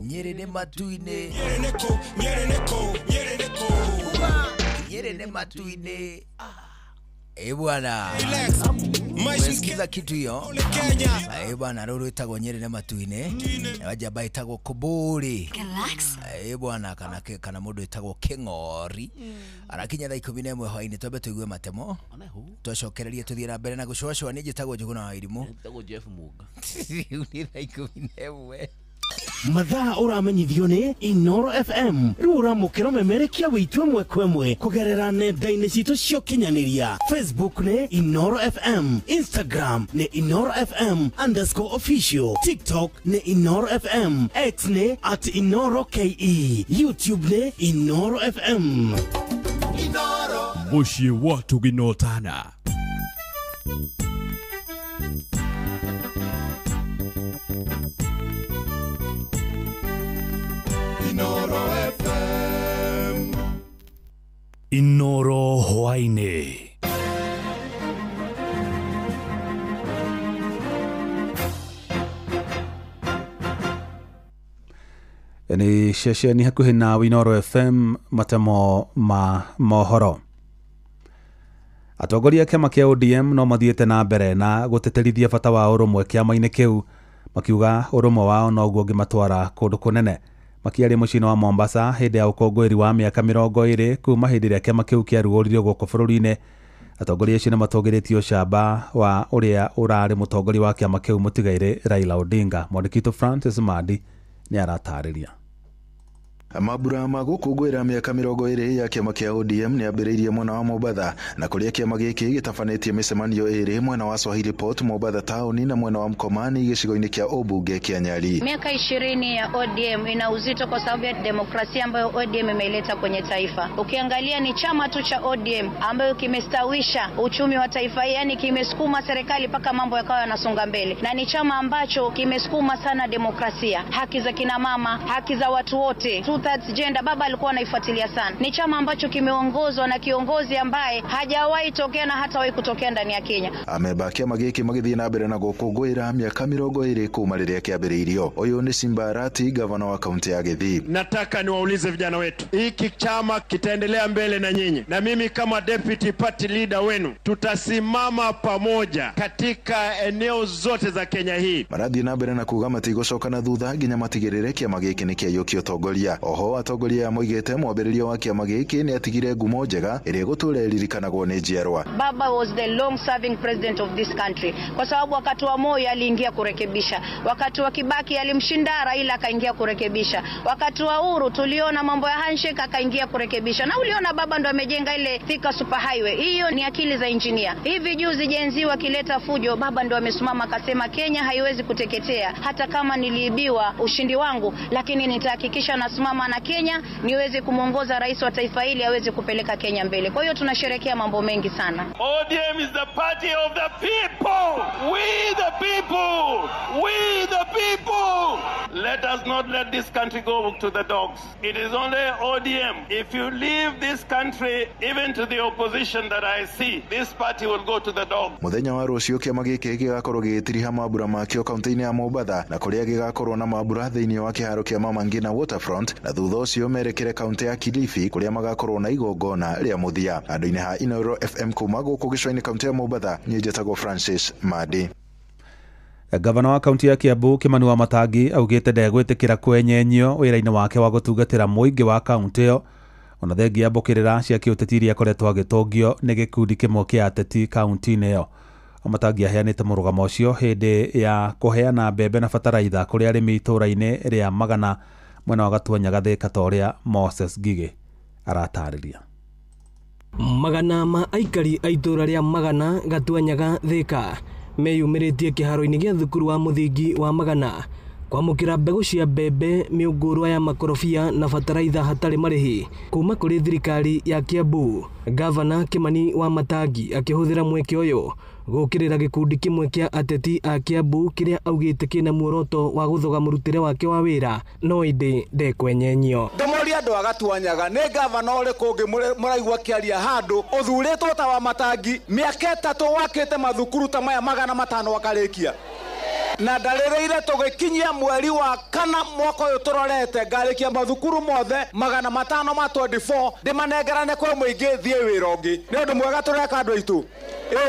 Nyĩrĩ nĩ matu-inĩ, Nyĩrĩ nĩkũ, Nyĩrĩ nĩkũ, Nyĩrĩ nĩkũ, Nyĩrĩ nĩ matu-inĩ. Eh bwana, umesikiza kitu hiyo? Eh bwana, rũrũ ĩtagwo Nyĩrĩ nĩ matu-inĩ, wajamba ĩtagwo Kũbũrĩ. Eh bwana, kana mũndũ ĩtagwo Kĩng'ori. Arakinya thaa 11 hwaĩ-inĩ, twambe tũigue matemo twacokererie tũthiĩ na mbere na gũcũacũa. Niĩ njĩtagwo Njũgũna wa Irimũ, njĩtagwo Jeff Munga. Rĩu nĩ thaa 11. Mathaa ũramenyithio nĩ Inoro FM. Rĩu ũramũkĩra ũmemerekia witũ ĩmwe kwa ĩmwe kũgerera nenda-inĩ citũ cia ũkinyanĩria. Facebook nĩ Inoro FM, Instagram nĩ Inoro FM _official, TikTok nĩ Inoro FM, X nĩ @InoroKE, YouTube nĩ Inoro FM. Mũciĩ wa tũginotana. Inoro FM. Inoro hwaĩ-inĩ. Nĩ ceceni hakuhĩ na Inoro FM, matemo ma mohoro. Atongoria a kĩama kĩa ODM no mathiĩte na mbere na gũtĩtĩrithia bata wa ũrũmwe kĩama-inĩ kĩu, makiuga ũrũmwe wao noguo ũngĩmatwara kũndũ kũnene. Makĩaria mũciĩ-inĩ wa Mombasa hĩndĩ ya ũkũngũĩri wa mĩaka 20 kuma hĩndĩ ĩrĩa kĩama kĩu kĩarugũririo gũkũ bũrũri-inĩ. Atongoria acio nĩmatũgĩrĩtie ũcamba wa ũrĩa ũrarĩ mũtongoria wa kĩama kĩu mũtigairĩ Raila Odinga. Mwandĩki witũ Francis Mandi nĩ aratarĩria. Mambura ma gũkũngũĩra mĩaka 20 ya kĩama kĩa ODM nĩ ambĩrĩirie mwena wa Mombatha, na kũrĩa kĩama gĩkĩ gĩtabanĩtie mĩcemanio ĩrĩ mwena wa Swahili Port Mombatha taũni na mwena wa Mkomani gĩcigo-inĩ kĩa ũmbunge kĩa Nyali. Miaka 20 ya ODM ina uzito kwa sababu ya demokrasia ambayo ODM imeileta kwenye taifa. Ukiangalia ni chama tu cha ODM ambayo kimestawisha uchumi wa taifa, yani kimesukuma serikali mpaka mambo yakawa yanasonga mbele, na ni chama ambacho kimesukuma sana demokrasia, haki za kina mama, haki za watu wote, two-thirds gender, baba alikuwa anaifuatilia sana. Ni chama ambacho kimeongozwa na kiongozi ambaye hajawahi tokea na hatawahi kutokea ndani ya Kenya. Amemba kĩama gĩkĩ magĩthiĩ na mbere na gũkũngũĩra mĩaka 20 kuma rĩrĩa kĩambĩrĩirio. Ũyũ nĩ Simba Arati, gavana wa kaunti ya Gĩthii. Nataka niwaulize vijana wetu, hiki chama kitaendelea mbele na nyinyi, na mimi kama deputy party leader wenu tutasimama pamoja katika eneo zote za Kenya hii. Marathiĩ na mbere na kuga matigũcoka na thutha nginya matigĩrĩre kĩama gĩkĩ nĩ kĩaiyũkia ũtongoria. Oho atongoria moigĩte mwambĩrĩrio wa kĩama gĩkĩ nĩ atigire ngumo njega ĩrĩa ĩgũtũra ĩririkanagwo nĩ njiarwa. Baba was the long serving president of this country, kwa sababu wakati wa Moi aliingia kurekebisha, wakati wa Kibaki alimshinda Raila akaingia kurekebisha, wakati wa Uhuru tuliona mambo ya handshake akaingia kurekebisha, na uliona baba ndo amejenga ile Thika Super Highway. Hiyo ni akili za engineer. Hivi juzi Gen Z wakileta fujo, baba ndo amesimama akasema Kenya haiwezi kuteketea, hata kama niliibiwa ushindi wangu, lakini nitahakikisha nasimama na Kenya, niweze kumwongoza rais wa taifa hili aweze kupeleka Kenya mbele. Kwa hiyo tunasherehekea mambo mengi sana. ODM is the party of the people. We the people. We the people. Let us not let this country go to the dogs. It is only ODM. If you leave this country, even to the opposition that I see, this party will go to the dogs. Muthenya wa rucio kiama giki gigakorwo gigitiriha mambura makio kaunti-ini ya Mombatha na kuria gigakorwo na mambura thiini wa kiharo kia Mama Ngina Waterfront, na thutha ucio merekere kaunti ya Kilifi kuria magakorwo na igongona ria muthia. Andu-ini ha Inooro FM kuma guku gicua-ini kaunti ya Mombatha, niĩ njĩtagwo Francis Madi. Gavana wa kaunti ya Kiambu Kimani wa Matangi augĩte ndegwĩtĩkĩra kwenyenyio wĩra-inĩ wake wa gũtungatĩra mũingĩ wa kaunti ĩyo, ona thengia mbũkĩrĩra cia kĩũteti iria akoretwo agĩtũngio nĩ gĩkundi kĩmwe kĩa ateti kaunti-inĩ ĩyo. Matangi aheanĩte mũrũgamo ũcio hĩndĩ ya kũheana mbembe na bataraitha kũrĩ arĩmi itũũra-inĩ rĩa Magana mwena wa Gatuanya Gathĩka, ta ũrĩa Moses Ngigĩ aratarĩria. Magana ma aikari a itũũra rĩa Magana Gatuanyaga Thĩka meyumĩrĩtie kĩharo-inĩ gĩa thukuru wa mũthingi wa Magana kwamũkĩra mbegũ cia mbembe, mĩũngũrwa ya makorobia na bataraitha hatarĩ marĩhi kuma kũrĩ thirikari ya Kiambu. Gavana Kimani wa Matangi akĩhũthĩra mweke ũyũ gũkĩrĩra gĩkundi kĩmwe kĩa ateti a Kiambu kĩrĩa augĩte kĩna muoroto wa gũthoga mũrutĩre wake wa wĩra, no ĩndĩ ndekwenyenyio. Ndĩmorie andũ a Gatuanyaga, nĩ gavana ũrĩkũ ũngĩ mũraigua akĩaria handũ ũthurĩtwo ta wa Matangi mĩaka 3 wakĩte mathukuru ta maya 500 akarĩkia, na ndarĩrĩire tũgĩkinyia mweri wa 4 mwaka ũyũ tũrorete ngarĩkia mathukuru mothe 524 ndĩmanengerane kwĩ mũingĩ thiĩ wĩra ũngĩ. Nĩ ũndũ mwega tũreka andũ aitũ.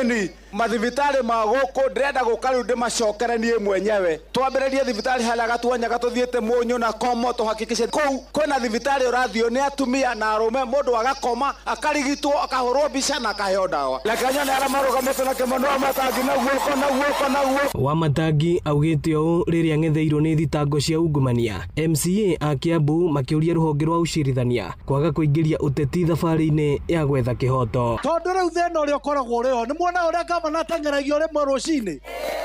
Ĩni mathibitarĩ ma gũkũ ndĩrenda gũka rĩu ndĩmacokere niĩ mwenyewe. Twambĩrĩrie thibitarĩ harĩa Gatuanyaga tũthiĩte Mũnyũ na Komo, tũhakikishe kũu kwĩna thibitarĩ ũrathio nĩ atumia na arũme, mũndũ agakoma akarigitwo akahũrwo mbica na akaheo ndawa. Reke nyone arĩa marũgamĩte na Kimani wa Matangi na guoko na guoko na guoko. Wa Matangi augĩte ũũ rĩrĩa ang'etheirwo nĩ thitango cia ungumania. MCA a Kiambu makĩũria rũhonge rwa ũcirithania kwaga kũingĩria ũteti thabarĩ-inĩ ya gwetha kĩhoto. Tondũ rĩu thĩna ũrĩa ũkoragwo ũrĩ ho nĩ muona ũrĩa gavana ateng'eragio rĩmwe rũcinĩ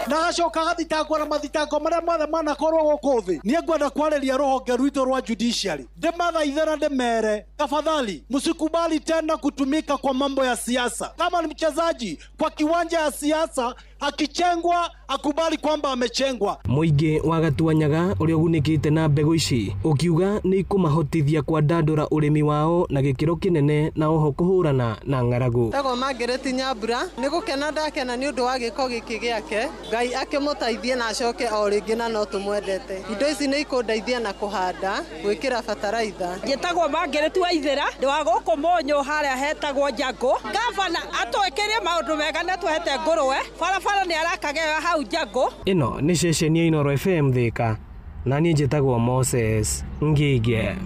na agacoka agathitangwo na mathitango marĩa mothe manakorwo gũkũ thĩ. Niĩ ngwenda kwarĩria rũhonge rwitũ rwa judiciary, ndĩmathaithe na ndĩmere, tafadhali msikubali tena kutumika kwa mambo ya siasa. Kama ni mchezaji kwa kiwanja ya siasa akichengwa akubali kwamba amechengwa. Mũingĩ wa Gatuanyaga ũrĩa ũgunĩkĩte na mbegũ ici ũkiuga nĩ ikũmahotithia kwandandũra ũrĩmi wao na gĩkĩro kĩnene na oho kũhũrana na ng'aragu. Tagwo Margaret Nyambura, nĩ gũkena ndakena nĩ ũndũ wa gĩko gĩkĩ gĩake. Ngai akĩmũteithie na acoke o rĩngĩ na no tũmwendete. Indo ici nĩ ikũndeithia na kũhanda, gwĩkĩra bataraitha. Njĩtagwo Margaret Waithera, ndĩ wa gũkũ Mũnyũ harĩa hetagwo Njangũ. Gavana atwĩkĩrie maũndũ mega na twehete ngũrwe. Barabara nĩ arakageo hau Njangũ. Ĩno nĩ ceceni ya Inooro FM Thĩka, na niĩ njĩtagwo Moses Ngige.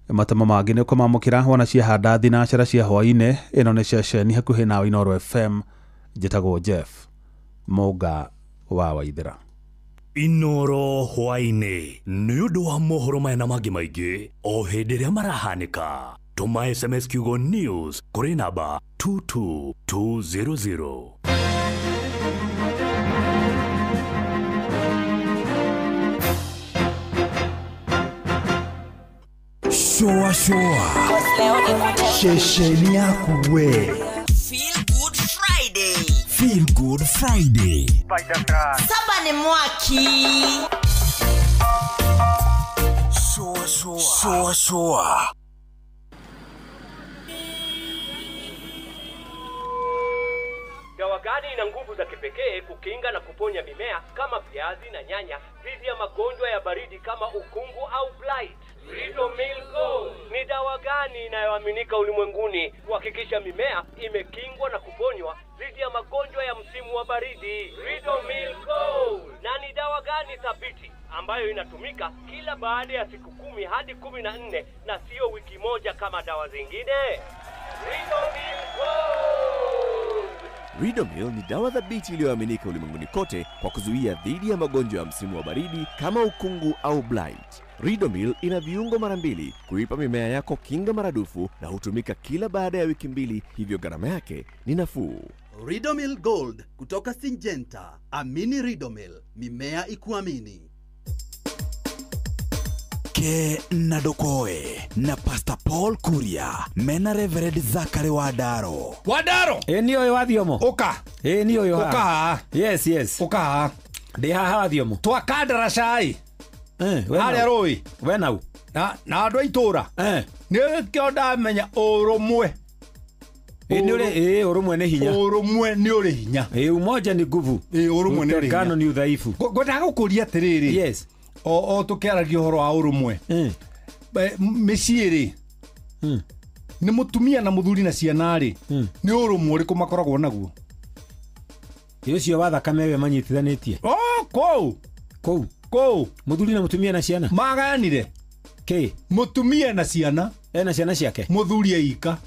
Matemo mangĩ nĩ ũkũmamũkĩra wona ciahanda thinacara cia hwaĩ-inĩ. Ĩno nĩ ceceni hakuhĩ nawe Inooro FM, njĩtagwo Jeff Mũnga wa Waithera. Inooro hwaĩ-inĩ nĩ ũndũ wa mohoro maya na mangĩ maingĩ o hĩndĩ ĩrĩa marahanĩka. Tũma SMS kiugo news kũrĩ namba 22200. Shoa shoa Shesheni yaku we. Feel Good Friday. Feel Good Friday. Saba ni mwaki. Shoa shoa Shoa shoa. Dawa gani ina nguvu za kipekee kukinga na kuponya mimea kama viazi na nyanya dhidi ya magonjwa ya baridi kama ukungu au blight? Ridomil Gold. Ni dawa gani inayoaminika ulimwenguni kuhakikisha mimea imekingwa na kuponywa dhidi ya magonjwa ya msimu wa baridi? Ridomil Gold. Na ni dawa gani thabiti ambayo inatumika kila baada ya siku 10 hadi 14 na sio wiki moja kama dawa zingine? Ridomil Gold. Ridomil ni dawa thabiti iliyoaminika ulimwenguni kote kwa kuzuia dhidi ya magonjwa ya msimu wa baridi kama ukungu au blight. Ridomil ina viungo mara 2 kuipa mimea yako kinga maradufu na hutumika kila baada ya wiki 2, hivyo gharama yake ni nafuu. Ridomil Gold kutoka Syngenta. Amini Ridomil, mimea ikuamini. Ke na Ndokoe na Pastor Paul Kuria mena Reverend Zachary Wadaro. Wadaro. Ĩ ni ũyũ wathiomo. Ũka. Ĩ ni ũyũ. Ũka haha. Yes yes. Ũka haha. Ndĩ haha wathiomo. Twakandara cai. Harĩa rũĩ. We nau. Na andũ a itũra. Nĩkĩo ndamenya ũrũmwe. Ĩ ũrũmwe nĩ hinya. Ũrũmwe nĩ ũrĩ hinya. Ĩ umoja ni nguvu. Ĩ ũrũmwe nĩ ũrĩ hinya. Utengano ni udhaifu. Ngwendaga gũkũria atĩrĩrĩ. Yes. O tũkĩaragia ũhoro wa ũrũmwe. Mĩciĩ rĩ, nĩ mũtumia na mũthuri na ciana rĩ, nĩ ũrũmwe ũrĩkũ makoragwo naguo? Ũcio wa thakame we manyitithanĩtie. Oh, kũu. Kũu. Kũu. Mũthuri na mũtumia na ciana. Magayanire. Kĩ? Mũtumia na ciana. Ena ciana ciake. Mũthuri eika.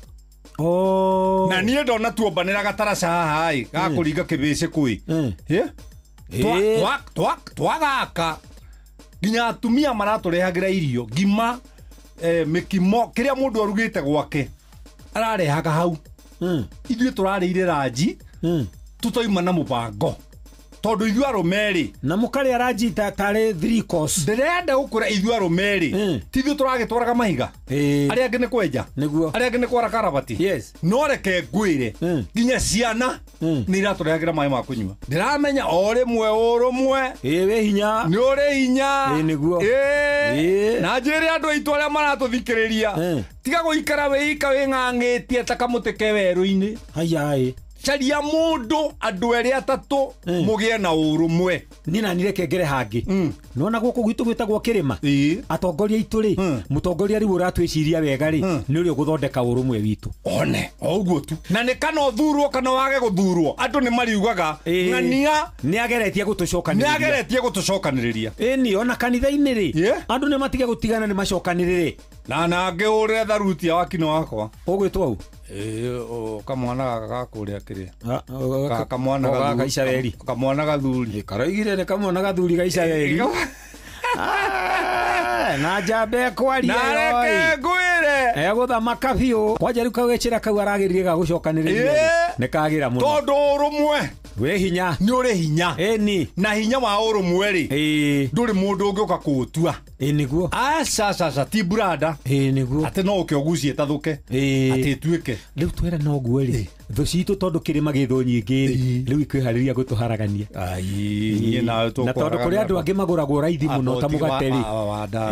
Oh. Na niĩ ndona tuombanĩra gataraca haha ĩ, ga kũringa kĩbĩcĩ kũĩ. Twagaka. Nginya atumia maratũrehagĩra irio ngima, mĩkimo, kĩrĩa mũndũ arugĩte gwake ararehaga hau. Ithuĩ tũrarĩire ranji, tũtoima na mũbango tondũ ithuĩ arũme rĩ, na mũkarĩa ranji tarĩ 3 course. Ndĩrenda gũkwĩra ithuĩ arũme rĩ, ti ithuĩ tũragĩtwaraga mahiga, arĩa angĩ nĩ kwenja, nĩguo, arĩa angĩ nĩ kwara karabati. Yes. No reke ngwĩre, nginya ciana nĩ iratũrehagĩra maĩ ma kũnyua. Ndĩramenya o rĩmwe ũrũmwe wĩ hinya, nĩ ũrĩ hinya. Nĩguo. Na njĩre andũ aitũ arĩa maratũthikĩrĩria, tiga gũikara wĩika wĩng'ang'ĩtie ta kamũtĩ ke werũ-inĩ. Haya. Caria mũndũ andũ erĩ atatũ mũgĩe na ũrũmwe. Niĩ na niĩ reke ngere hangĩ. Nĩwona gũkũ gwitũ gwĩtagwo kĩrĩma, atongoria aitũ rĩ, mũtongoria rĩu ũratwĩciria wega rĩ, nĩ ũrĩa ũgũthondeka ũrũmwe witũ. One o ũguo tu. Na nĩ kana ũthurwo kana wage gũthurwo, andũ nĩ mariugaga ng'ania nĩ ageretie gũtũcokanĩrĩria. Nĩ ageretie gũtũcokanĩrĩria. Ĩni ona kanitha-inĩ rĩ, andũ nĩ matige gũtigana, nĩ macokanĩrĩre. Na ngĩhũrĩre tharuti ya wakino wakwa. Ũgwĩtwo ũ? Kamwana gaka ga kũrĩa kĩrĩa. Kamwana ga Isiraeli. Kamwana gathuri. Karoigire nĩ kamwana gathuri ga Isiraeli. Na njambe kwaria. Na reke ngwĩre. Egũthamaka biũ. Kwanja rĩu kagĩcĩra kau aragĩrire ga gũcokanĩrĩria. Nĩ kagĩra mũno. Tondũ ũrũmwe wĩ hinya. Nĩ ũrĩ hinya. Ĩni. Na hinya wa ũrũmwe rĩ, ndũrĩ mũndũ ũngĩũka kũũtua. Ĩ nĩguo. Aca aca aca, ti branda. Ĩ nĩguo. Atĩ no ũke ũgucie ĩtathũke. Atĩ ĩtuĩke. Rĩu twĩra no ũguo rĩ, thũ citũ tondũ kĩrĩma gĩ thũ nyingĩ rĩ, rĩu ikwĩharĩria gũtũharagania. Ai, nawe Na tondũ kũrĩ andũ angĩ magũragwo raithi mũno ta mũgate rĩ.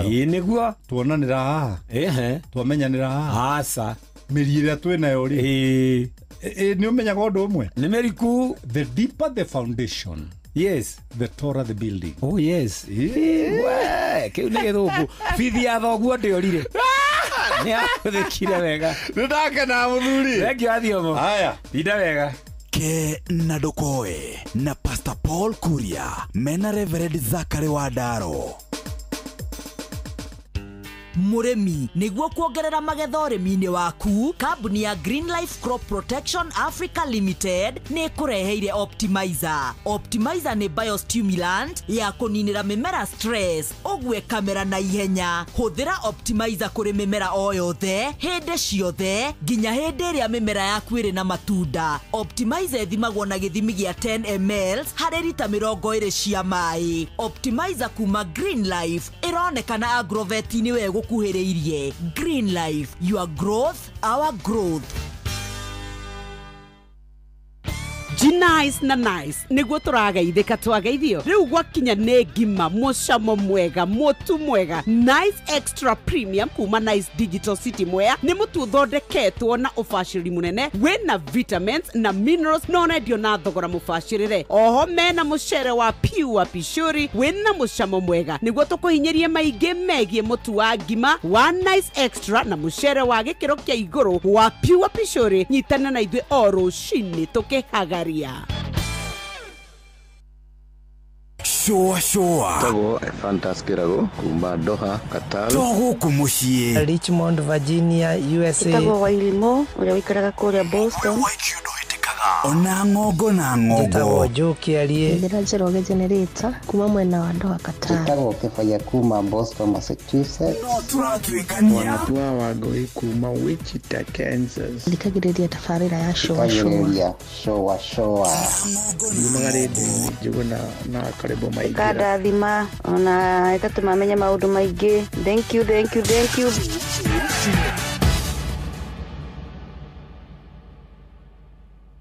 Ĩ nĩguo. Tuonanĩra haha. Ehe. Twamenyanĩra haha. Aca. Mĩri ĩrĩa twĩ nayo rĩ. Nĩ ũmenyaga ũndũ ũmwe? Nĩ mĩriku. The deeper the foundation. Yes. The taller the building. Oh yes. We, kĩu nĩ gĩthũngũ. Bithi ya thoguo ndĩorire. Nĩ ahũthĩkire wega. Nĩ ndakena mũthuri. Thengiũ Athiomo. Haya. Tinda wega. Ke na Ndokoe na Pastor Paul Kuria mena Reverend Zachary Wadaro. Mũrĩmi, nĩguo kuongerera magetha ũrĩmi-inĩ waku, kambuni ya Green Life Crop Protection Africa Limited nĩ ĩkũreheire Optimizer. Optimizer nĩ biostimulant ya kũninĩra mĩmera stress, ũguo ĩkamera na ihenya. Hũthĩra Optimizer kũrĩ mĩmera o yothe, hĩndĩ ciothe, nginya hĩndĩ ĩrĩa mĩmera yaku ĩrĩ na matunda. Optimizer ĩthimagwo na gĩthimi gĩa 10 ml harĩ rita 20 cia maĩ. Optimizer kuma Green Life ĩronekana agrovet-inĩ we gũkuhĩrĩirie. Green Life, your growth, our growth. Nice na nice niguo tũrageithĩka twageithio rĩu gwakinya nĩ ngima mũcamo mwega mũtu mwega. Nice Extra Premium kuma Nice Digital City Mwea nĩ mũtu ũthondeketwo na ũbacĩrĩri mũnene wĩna vitamins na minerals na ũrendio na thogora mũbacĩrĩre. Oho mena mũcere wa pure pishuri wĩna mũcamo mwega nĩguo tũkũhinyĩrie maingĩ megiĩ mũtu wa ngima wa Nice Extra na mũcere wa gĩkĩro kĩa igũrũ wa pure pishuri. Nyitana na ithuĩ o rũcinĩ tũkĩhagaria. Shua shua. Tagwo Fantas Kirago kuma Doha, Qatar. To gũkũ mũciĩ. Richmond, Virginia, USA. Tagwo Wairimo ũrĩa wĩikaraga kũrĩa Boston. Ona ng'ongo na ng'ongo. Njĩtagwo Njoki Arie. Njĩra Njoroge Generator kuma mwena wa Doha Qatar. Njĩtagwo Kĩbaya kuma Boston, Massachusetts. No tũratuĩkania. Wanatua wa Ngũi kuma Wichita, Kansas. Thikagĩrĩria tabarĩra ya Shoa Shoa. Thikagĩrĩria Shoa Shoa. Yumaga rĩndiũ-inĩ Njũgũna na Karĩbo Maingĩra. Ĩkandathima ona ĩgatũma menye maũndũ maingĩ. Thank you, thank you, thank you.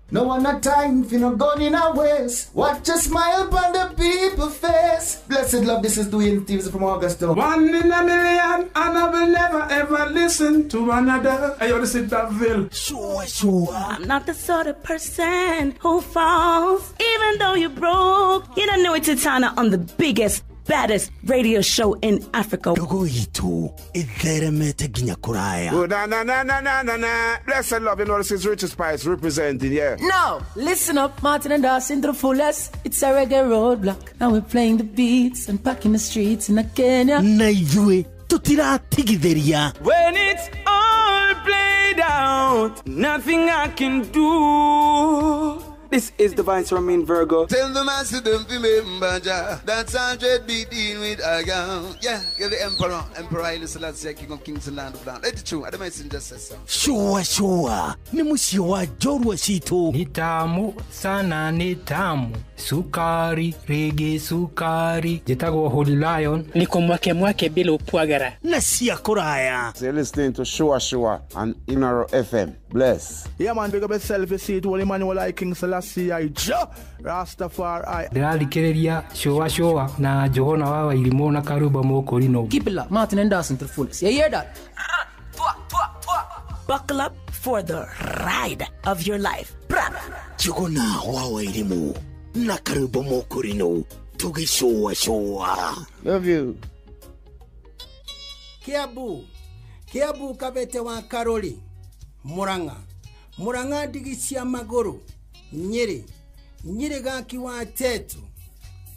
No one a time for no gun in our waist. Watch a smile upon the people face. Blessed love, this is Dwayne Stevens from Augusta. 1 in a million, and I will never ever listen to another. I ought to sit that veil. Sure, sure. I'm not the sort of person who falls, even though you're broke. You don't know it's Titana on the biggest, baddest radio show in Africa. Ndogo itu itheremete nginya kuraya. Oh, na na na na na na na. Blessed love, you know this is Richard Spice representing, yeah. No, listen up, Martin and Dawson to the fullest. It's a reggae roadblock. Now we're playing the beats and packing the streets in Kenya. Na ithuĩ tutiratigithĩria. When it's all played out, nothing I can do. This is Divine Romain Virgo. Tell the master don't remember Jah. That's 100 be dealing with a girl. Yeah, you're the emperor. Emperor Haile Selassie, King of Kings and Land of Land. Let it true. I don't just say so. Sure, sure. Ni mũciĩ wa njorua citũ. Ni tamu sana, ni tamu. Sukari, rege sukari. Njĩtagwo Holy Lion. Niko mwake mwake bila upwagara. Na cia kũraya. So you're listening to Sure Sure on Inoro FM. Bless. Yeah, man, big up yourself. You see it, Holy Emmanuel I, King Selassie I, Jah Rastafari. Ndĩrathikĩrĩria Shoa Shoa na Johona wa Wairimũ na Karuba Mũkũrinũ. Keep it locked, Martin and Dawson to the fullest. You hear that? Buckle up for the ride of your life. Njũgũna wa Wairimũ na Karuba Mũkũrinũ tũgĩcũa cũa. Love you. Kiambu, Kiambu kabete wa Karori, Murang'a, Murang'a ndigi cia magũrũ, Nyĩrĩ, Nyĩrĩ gaki wa Tetu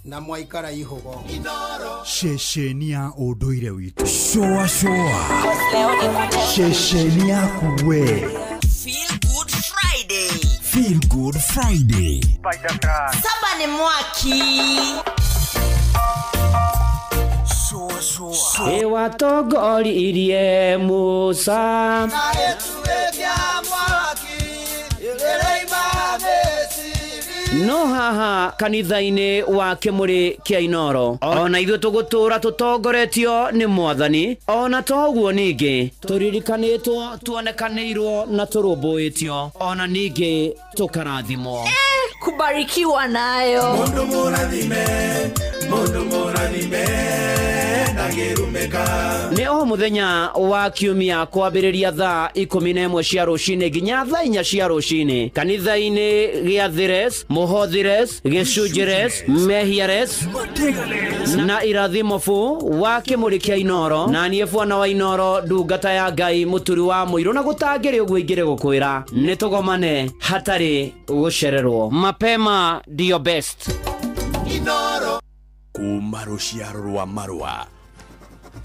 na mwaikara ihugo. Ceceni ya ũndũire witũ. Shoa shoa. Ceceni yaku we. Feel Good Friday. Feel Good Friday. Saba ni mwaki. Shoa shoa. Ĩwatongoririe Musa. No haha kanitha-inĩ wa kĩmũrĩ kĩa Inoro ona ithuĩ tũgũtũra tũtongoretio nĩ mwathani ona toguo ningĩ tũririkanĩtwo tuonekanĩirwo na tũrũmbũĩtio ona ningĩ tũkarathimwo. Kubarikiwa nayo. Mundu mũrathime, mundu mũrathime ndangĩrumĩka. Nĩ o mũthenya wa kiumia kwambĩrĩria thaa 11 cia rũcinĩ nginya thaa 4 cia rũcinĩ kanitha-inĩ gĩa Thires, Mũhothires, Gĩcunjĩres, Mehiares na Irathimobu wa kĩmũrĩ kĩa Inoro na niĩ bwana wa Inoro ndungata ya Ngai mũturi wa mũirũ na gũtangĩrĩ ũguo ingĩrĩ gũkwĩra nĩ tũgomane hatarĩ gũcererwo. Mapema ndio best. Inoro kuma rũciaro rwa marũa.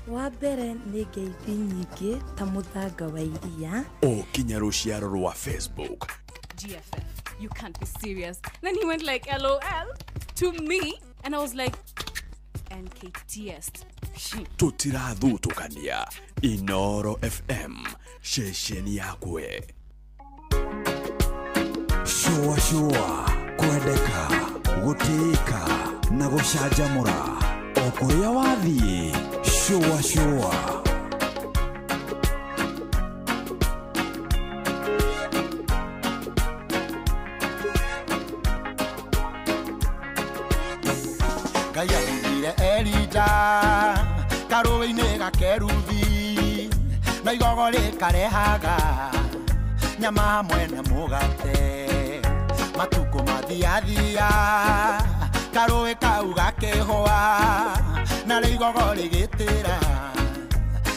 Wa mbere nĩ ngeithi nyingĩ ta mũthanga wa iria o kinya rũciaro rwa Facebook. GFF, you can't be serious. Then he went like LOL to me and I was like NKTS. Tũtirathutũkania. Inoro FM, ceceni yakwe. Shua shua, kwendeka, gũtĩĩka na gũcanjamũra o kũrĩa wathiĩ. Shua shua. Ngai athurire Elija karũĩ-inĩ ga Keruthi na igogo rĩkarehaga nyama hamwe na mũgate matukũ mathiathia karũĩ kau gakĩhũa na rĩu igogo rĩgĩtĩra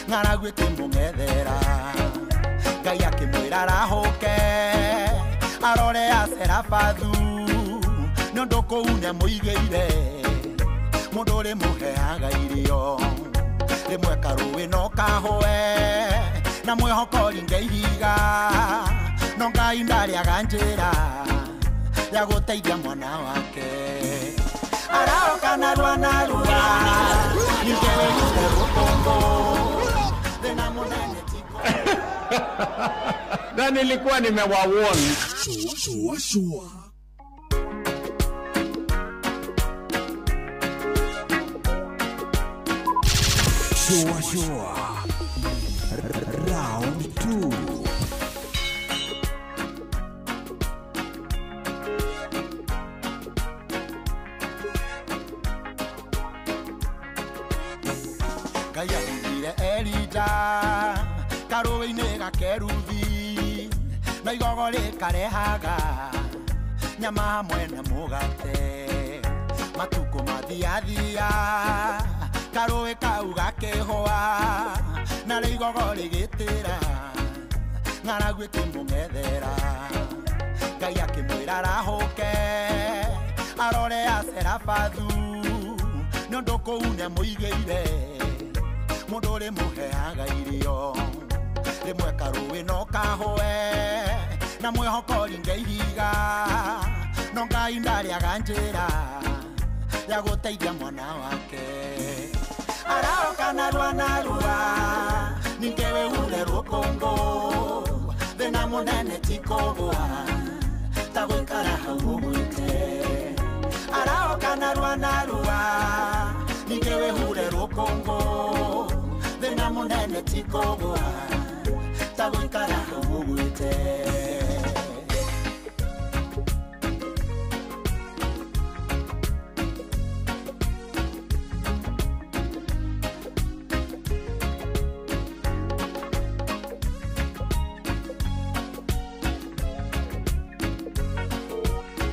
ng'aragu ĩkĩmũng'ethera Ngai akĩmwĩra arahũke arore Aserabathu nĩ ũndũ kũu nĩamũigĩire mũndũ ũrĩmũheaga irio rĩmwe karũĩ no kahũe na mwĩhoko ringe ihiga no Ngai ndarĩaga njĩra Ya gũteithia mwana wake. Araoka narua narua, ningĩ wĩrute rũkũngũ, thĩna mũnene tiko. Na nilikuwa nimewawarn. Shua shua. Shua shua. Round 2. Ngai athurire Elija karũĩ-inĩ ga Keruthi, na igogo rĩkarehaga nyama hamwe na mũgate. Matukũ mathiathia karũĩ kau gakĩhũa, na rĩu igogo rĩgĩtĩra ng'aragu ĩkĩmũng'ethera. Ngai akĩmwĩra arahũke arore Aserafathu, nĩ ũndũ kũu nĩamũigĩire mũndũ ũrĩmũheaga irio. Rĩmwe karũĩ no kahũe na mwĩhoko ringe ihiga, no Ngai ndarĩaga njĩra ya gũteithia mwana wake. Araoka narua narua, ningĩ wĩhure rũkũngũ, thĩna mũnene ti kũgũa ta gũikara hau ũgwĩte. Araoka narua narua, ningĩ wĩhure rũkũngũ, thĩna mũnene ti kũgũa ta gũikara hau ũgwĩte.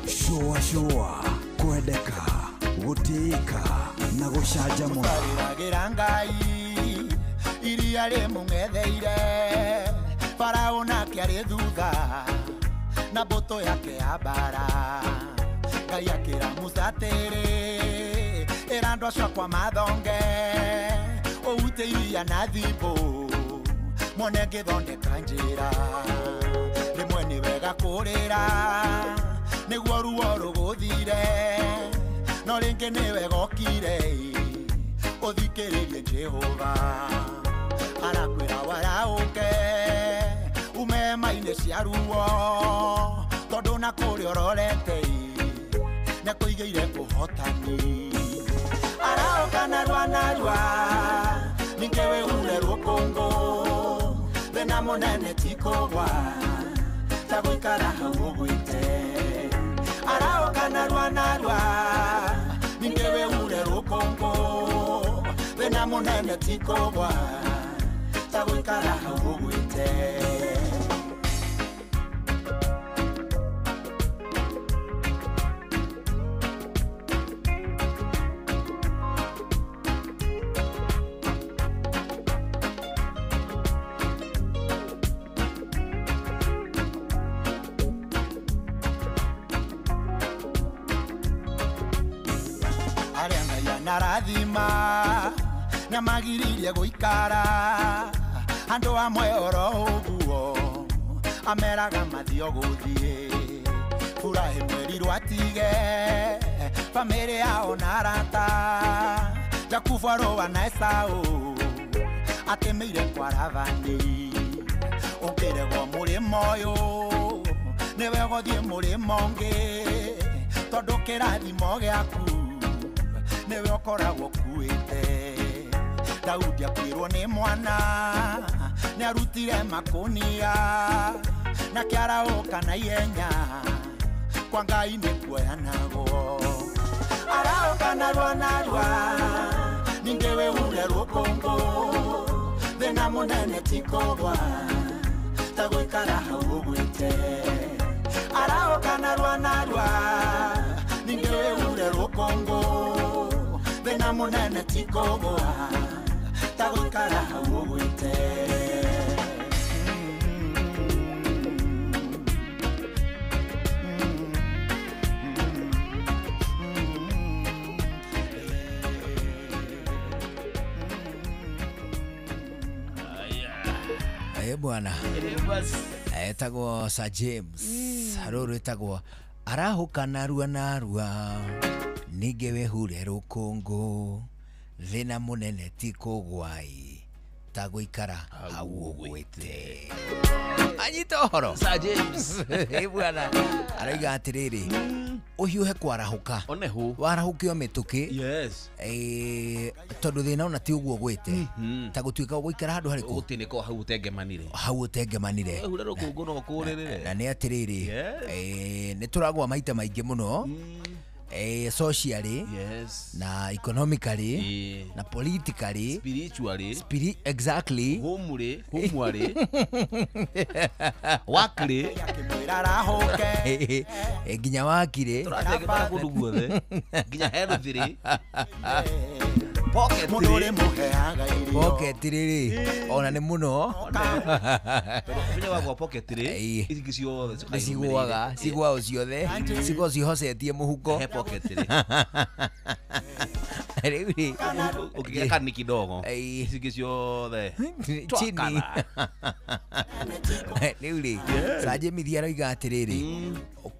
Shua shua, kwendeka, gũtĩĩka na gũcanjamũra. Mũtarĩragĩra Ngai iria rĩmũng'etheire, Farao nake arĩ thutha na mbũtũ yake ya mbara. Ngai akĩra Musa atĩrĩ, ĩra andũ acio akwa mathonge, ũhute iria na thimbũ, mone ngĩthondeka njĩra. Rĩmwe nĩ wega kũrĩra nĩguo ruo rũgũthire, no rĩngĩ nĩ wega ũkire ũthikĩrĩrie Jehova. Arakwĩra waraũke ume hema-inĩ cia ruo, tondũ na kũrĩa ũrorete nĩakũigĩire ũhotani. Araũka narua narua, ningĩ wĩhure rũkũngũ, thĩna mũnene ti kũgwa ta gũikara hau ũgwĩte. Araũka narua narua, ningĩ wĩhure rũkũngũ, thĩna mũnene ti kũgwa ta gũikara hau ũgwĩte. Arĩa Ngai anarathima nĩamagiririe gũikara andũ amwe oro ũguo, ameraga mathiĩ o gũthiĩ. Burahĩmu erirwo atige bamĩrĩ yao na arata, Jakubu arũa na Esaũ atĩmĩire kwa Labani. Ũngĩregwo mũrĩmo ũyũ nĩwe ũgũthiĩ mũrĩmo ũngĩ, tondũ kĩrathimo gĩaku nĩwe ũkoragwo ũkuĩte. Daudi akuĩrwo nĩ mwana nĩarutire makũnia na kĩarahũka na ihenya, kwa Ngai nĩkuoyanagwo. Araũka narua narua, ningĩ wĩhure rũkũngũ, thĩna mũnene ti kũgwa ta gũikara hau ũgwĩte. Araũka narua narua, ningĩ wĩhure rũkũngũ, thĩna mũnene ti kũgwa ta gũikara hau ũgwĩte. Bwana etagwo Sir James, rũrũ rwĩtagwo Arahũka narua narua ningĩ wĩhure rũkũngũ thĩna mũnene ti kũgwai ta gũikara hau ũgwĩte. Anyita ũhoro Sir James. Ĩ bwana arauga atĩrĩrĩ ũhiũhe kwarahũka warahũkio mĩtũkĩ. Yes. Tondũ thĩna ona ti ũguo ũgwĩte ta gũtuĩka ũgũikara handũ harĩkũ ũgũtĩnĩka hau ũtengemanire hau ũtengemanire hure rũkũngũ no ũkũrĩrĩre. Na nĩ atĩrĩrĩ nĩ tũragwa maita maingĩ mũno socially. Yes. Na economically. Na politically, spiritually, exactly, homely, homeward, wakire nginya wakire tũratengemana kũndũ guothe nginya health-rĩ pocket rĩ ona nĩ mũno menya wagwa pocket rĩ ici ingĩ ciothe nĩ cigũaga cigũaga ciothe cigũaga cihocetie mũhuko he pocket rĩ rĩu rĩ ũkĩgĩa kani kidogo ici ingĩ ciothe chini rĩu rĩ Sajemithi arauga atĩrĩrĩ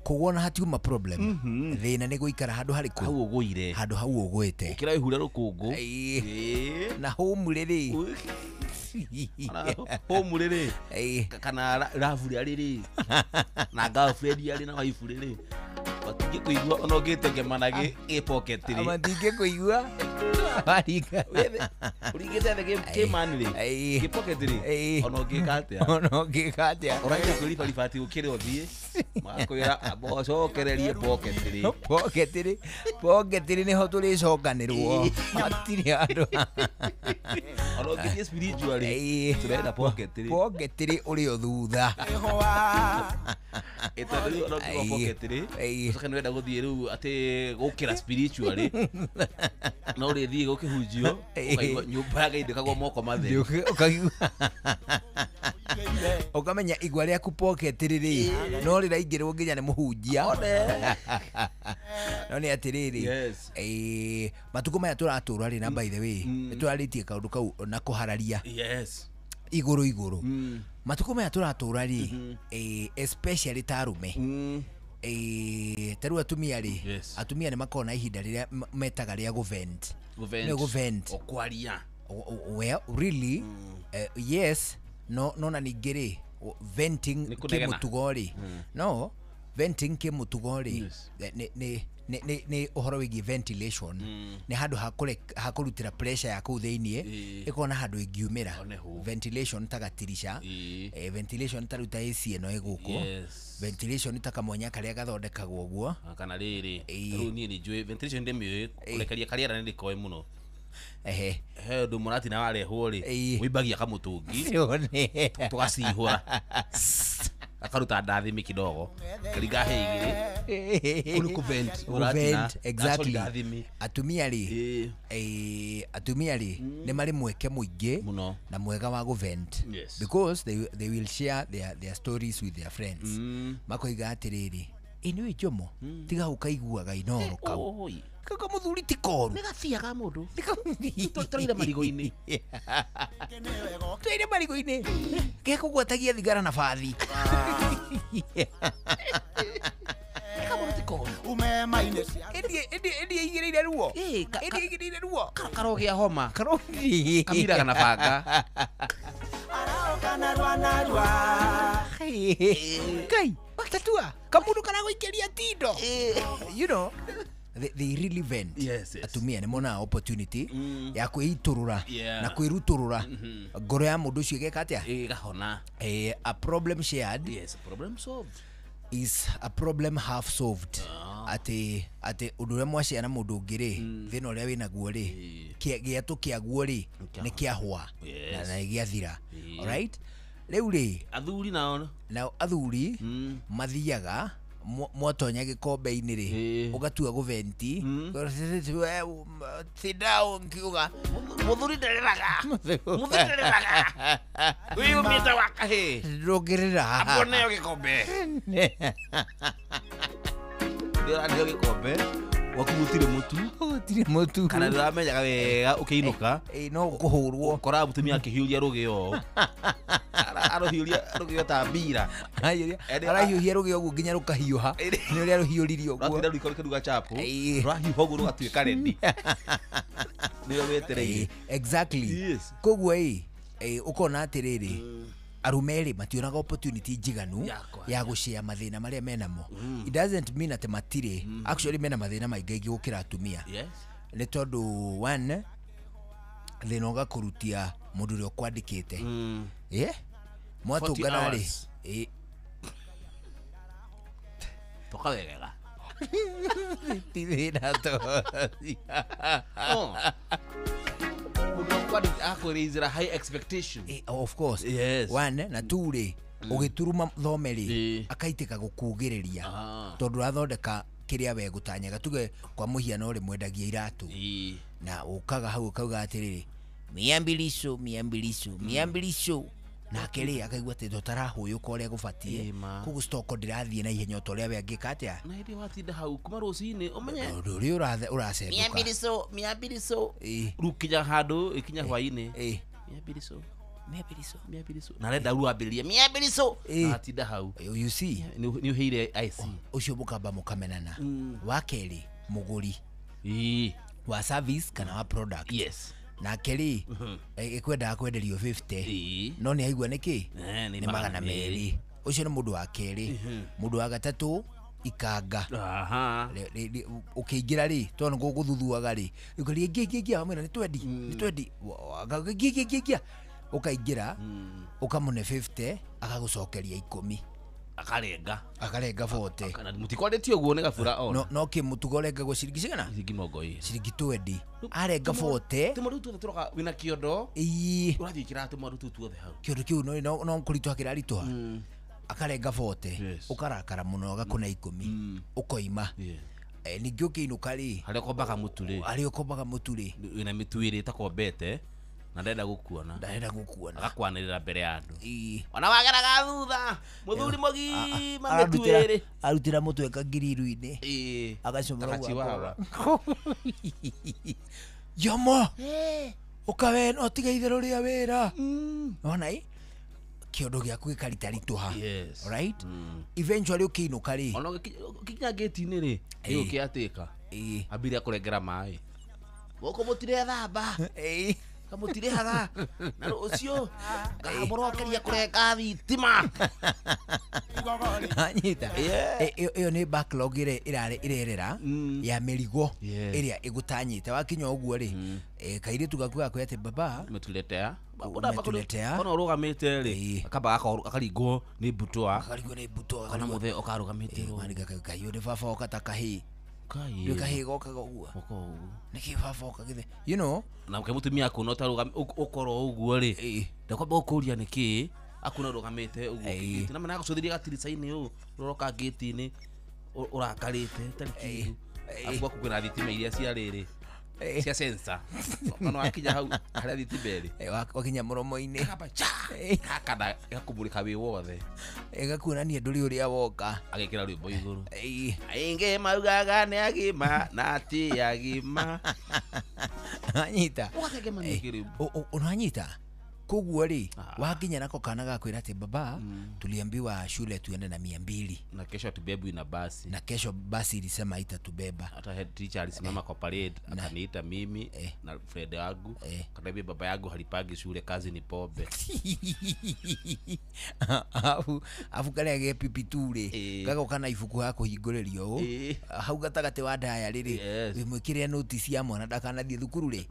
kũgwo na hatiuma problem thĩna nĩ gũikara handũ harĩkũ hau ũgũire handũ hau ũgwĩte ũkĩra wĩhure rũkũngũ na hũmũrĩ rĩ hũmũrĩ rĩ kana rabu rĩ rĩ na girlfriend arĩ na wife rĩ matingĩkũigua ona ũngĩtengemana gĩ pocket rĩ matingĩkũigua ũringĩte thĩ kĩmani rĩ gĩ pocket rĩ ona ũngĩka atĩa ona ũngĩka atĩa ũrageria kwĩribaribati ũkĩre ũthiĩ magakwĩra amba ũcokererie pocket rĩ pocket rĩ pocket rĩ nĩho tũrĩcokanĩrwo hatirĩ handũ ona ũngĩthiĩ spiritually tũrenda pocket rĩ pocket rĩ ũrĩ o thutha tondũ rĩu ona ũngĩgwa pocket rĩ ũcoke nĩwenda gũthiĩ rĩu atĩ gũkĩra spiritually no ũrĩthiĩ gũkĩhunjio ũkaigua nyũmba ya Ngai ndĩkagwo moko matheri ũkamenya igwa rĩaku pocket rĩ no rĩraingĩrwo nginya nĩ mũhunjia no nĩ atĩrĩrĩ matukũ maya tũratũra rĩ na by the way nĩ tũrarĩtie kaũndũ kau na kũhararia yes igũrũ igũrũ matukũ maya tũratũra rĩ especially ta arũme ta rĩu atumia rĩ atumia nĩ makoragwo na ihinda rĩrĩa metaga rĩa gũvent nĩ gũvent kwaria well really yes no no na ningĩ rĩ venting kĩmũtugo rĩ no venting kĩmũtugo rĩ nĩ ũhoro wĩgiĩ ventilation nĩ handũ ha kũrutĩra pressure ya kũu thĩiniĩ ĩkorwo na handũ ĩngiumĩra ventilation ta gatirica ventilation ta rĩu ta AC ĩno ĩ gũkũ ventilation ta kamwanya karĩa gathondekagwo ũguo kana rĩrĩ rĩu niĩ nĩ njũĩ ventilation ndĩmĩũĩ kũrekeria karĩera nĩ ndĩkoĩ mũno ehe he ũndũ mũratina warehwo rĩ wĩimbagia kamũtũngi tũgacihũra akaruta ndathimi kidogo karinga he igĩrĩ kũu nĩ kũvent kũvent exactly atumia rĩ atumia rĩ nĩ marĩ mweke mũingĩ na mwega wa gũvent because they will share their stories with their friends makoiga atĩrĩrĩ ĩ nĩũĩ Njomo tiga ũkaiguaga Inoro kau kaka muthuri ti koru nĩ gathia ga mũndũ tũraire marigo-inĩ tũraire marigo-inĩ gekũgwatagia thigara na bathi ĩndĩ ĩigĩrĩire ruo ĩndĩ ĩigĩrĩire ruo karogĩa homa kamiraga na banga Kai tatua kamundu karagũikĩria tindo you know they really vent. Yes, yes. Atumia nĩ monaga opportunity ya kwĩitũrũra na kwĩrutũrũra ngoro ya mũndũ ũcio ĩgeka atĩa ĩgahona. A problem shared, yes, a problem solved is a problem half solved. Atĩ ũndũ ũrĩa mwacea na mũndũ ũngĩ rĩ thĩna ũrĩa wĩnaguo rĩ gĩatũ kĩaguo rĩ nĩ kĩahũa na gĩathira. Alright, rĩu rĩ athuri nao athuri mathiaga mwatonya gĩkombe-inĩ rĩ ũgatua gũventi sit down nkiuga mũthuri ndereraga mũthuri ndereraga wĩyũmĩte wa kahĩĩ ndũngĩrĩra haha neo gĩkombe ndĩraneo gĩkombe gwaku gũtirĩ mũtu gũtirĩ mũtu kana ndĩramenyaga wega ũkĩinũka no kũhũrwo ũkoraga mũtumia akĩhiũria rũgĩo Arũhiũria rũgĩo ta mbira. Arahiũhia rũgĩo ũguo nginya rũkahiũha. Nĩ ũrĩa rũhiũririe ũguo. Rwatinda rũiko rũkĩruga chapo. Rwahiũha ũguo rũgatuĩka ready. Nĩwe wetereire. Exactly. Koguo ĩ ũkona atĩrĩrĩ arume rĩ mationaga opportunity njiganu ya gũshare mathĩna marĩa menamo. It doesn't mean atĩ matirĩ. Actually mena mathĩna maingĩ gũkĩra atumia. Yes. Nĩ tondũ one thĩna ũgakũrutia mũndũ ũrĩa ũkwandĩkĩte. Yeah. Mwatũngana rĩ. Tũkawegega. Ti thĩna to. Akwĩraisĩra high expectation. Of course. Yes. One na two rĩ ũgĩturuma thome rĩ akaitĩka gũkugĩrĩria tondũ ũrathondeka kĩrĩa we gũtanyaga. Tuge kwa mũhiano rĩ mwendagia iratũ na ũkaga hau ũkauga atĩrĩrĩ miambilisho miambilisho miambilisho nake rĩ akaigua atĩ tũtarahũyũka ũrĩa gũbatiĩ koguo stock ndĩrathiĩ na ihenya ta ũrĩa we angĩka atĩa na hĩndĩ watinda hau kuma rũcinĩ ũmenye ũndũ ũrĩa ũracenduka miambilisho miambilisho rĩu kinya handũ ĩkinya hwainĩ miambilisho miambilisho miambilisho na arenda rĩu ambĩrĩrie miambilisho na atinda hau. You see nĩ ũheire IC ũcio mũkamba mũkamenana. Wa kerĩ mũgũri wa service kana wa product. Yes. Nake rĩ ĩkwendaga kwenderio 50 no nĩ aigua nĩkĩ nĩ 200. Ũcio nĩ mũndũ wa kerĩ. Mũndũ wa gatatũ ikanga. Ũkĩingĩra rĩ tondũ nĩ gũthuthuaga rĩ ũkaria ngia ngia ngia wamwĩra nĩ twendi nĩ twendi ngia ngia ngia ũkaingĩra ũkamũne 50 agagũcokeria 10 akarenga akarenga 40 mũtikwarĩtie ũguo nĩ gabura ona no kĩ mũtugo ũrengagwo ciringi cigana ciringi 20 ciringi 20 arenga 40 tũmaru tuothe tũroka wĩna kĩondo ũrathiĩ kĩra tũmaru tũu tuothe hau kĩondo kĩu no kũritũha kĩraritũha akarenga 40 ũkarakara mũno agakũna 10 ũkoima. Ningĩ ũkĩinũka rĩ harĩa ũkombaga mũtu rĩ harĩa ũkombaga mũtu rĩ wĩna mĩtu ĩrĩ ĩtakombete na ndenda gũkuona ndarenda gũkuona agakwanĩrĩra mbere ya andũ ona wageraga thutha mũthuri mũgima mĩtu ĩrĩ arutĩra mũtwe kangiriru-inĩ agacomora guoko jomo ũkawe no tiga itherũ rĩa wĩra nona ĩ kĩondo gĩaku gĩkaritaritũha. Right. Eventually ũkĩinũka rĩ ona ũgĩkinya gate-inĩ rĩ nĩũkĩatĩka ambire kũrengera maĩ gũkũ mũtirethamba kamũtirĩhaga na rũciũ ngamũrokeria kũrenga thitima. Anyita ĩyo nĩ backlog ĩrĩa ĩrerera ya mĩrigo ĩrĩa ĩgũtanyĩte wakinya ũguo rĩ kairĩtu gaku gakwĩra atĩ baba umetuletea umetuletea ona ũrũgamĩte rĩ akamba akaringwo nĩ mbutwa akaringwo nĩ mbutwa kana mũthee ũkarũgamĩte kaiyũ nĩ baba oka ta kahĩĩ nĩ kahĩĩ gokaga ũguo nĩkĩ baba oka githe you know na ke mũtumia akuona ũkorwo ũguo rĩ ndakwamba gũkũria nĩkĩ akuona ũrũgamĩte ũguo na mana agũcũthĩria gatirica-inĩ ũũ ũroka ngĩti-inĩ ũrakarĩte tarĩ kĩndũ afu gwaku kwĩna thitima iria cia rĩrĩ cia sensor ona wakinya hau harĩa thitima ĩrĩ wakinya mũromo-inĩ gakana gakũmũrĩka wĩ wothe ĩgakuonania ndũrĩ ũrĩa woka agĩkĩra rwĩmbo igũrũ aingĩ maugaga nĩ agima na ti agima anyita unanyita koguo rĩ wakinya nako kana gakwĩra atĩ baba tuliambiwa shule tuende na 200 na kesho tubebwi na basi na kesho basi ilisema itatubeba. Hata head teacher alisimama kwa parade akaniita mimi na friend wangu akaniambia baba yangu halipagi shule kazi ni pombe. Afu karĩa ge pipi tu rĩ gagoka na ibuku ha kũhingũrĩrio ũũ hau gatagatĩ wa ndaya rĩrĩ wĩmwĩkĩre notice ya mwana ndakanathiĩ thukuru rĩ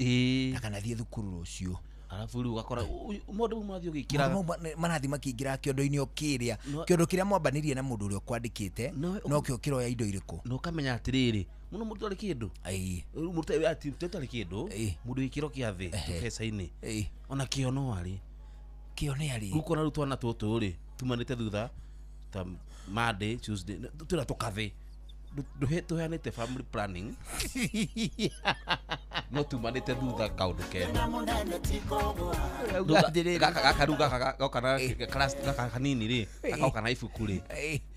ndakanathiĩ thukuru rũciũ. Alafu rĩu ũgakora mũndũ mathiĩ ũgĩkĩra marathi makĩingĩra kĩondo-inĩ o kĩrĩa kĩondo kĩrĩa mwambanĩrie na mũndũ ũrĩa ũkwandĩkĩte no kĩo kĩroya indo irĩkũ na ũkamenya atĩrĩrĩ mũno mũndũ arĩ kĩndũ mũndũ atarĩ kĩndũ mũndũ gĩkĩro kĩa thĩ tũbeca-inĩ ona kĩo no arĩ kĩo nĩ arĩ rĩu kona rĩu twana tũtũ rĩ tumanĩte thutha ta Monday Tuesday twĩna tũkathĩ tũheanĩte family planning no tumanĩte thutha kaũndũ kega gaka rĩu gaka goka na class gaka kanini rĩ gakoka na ibuku rĩ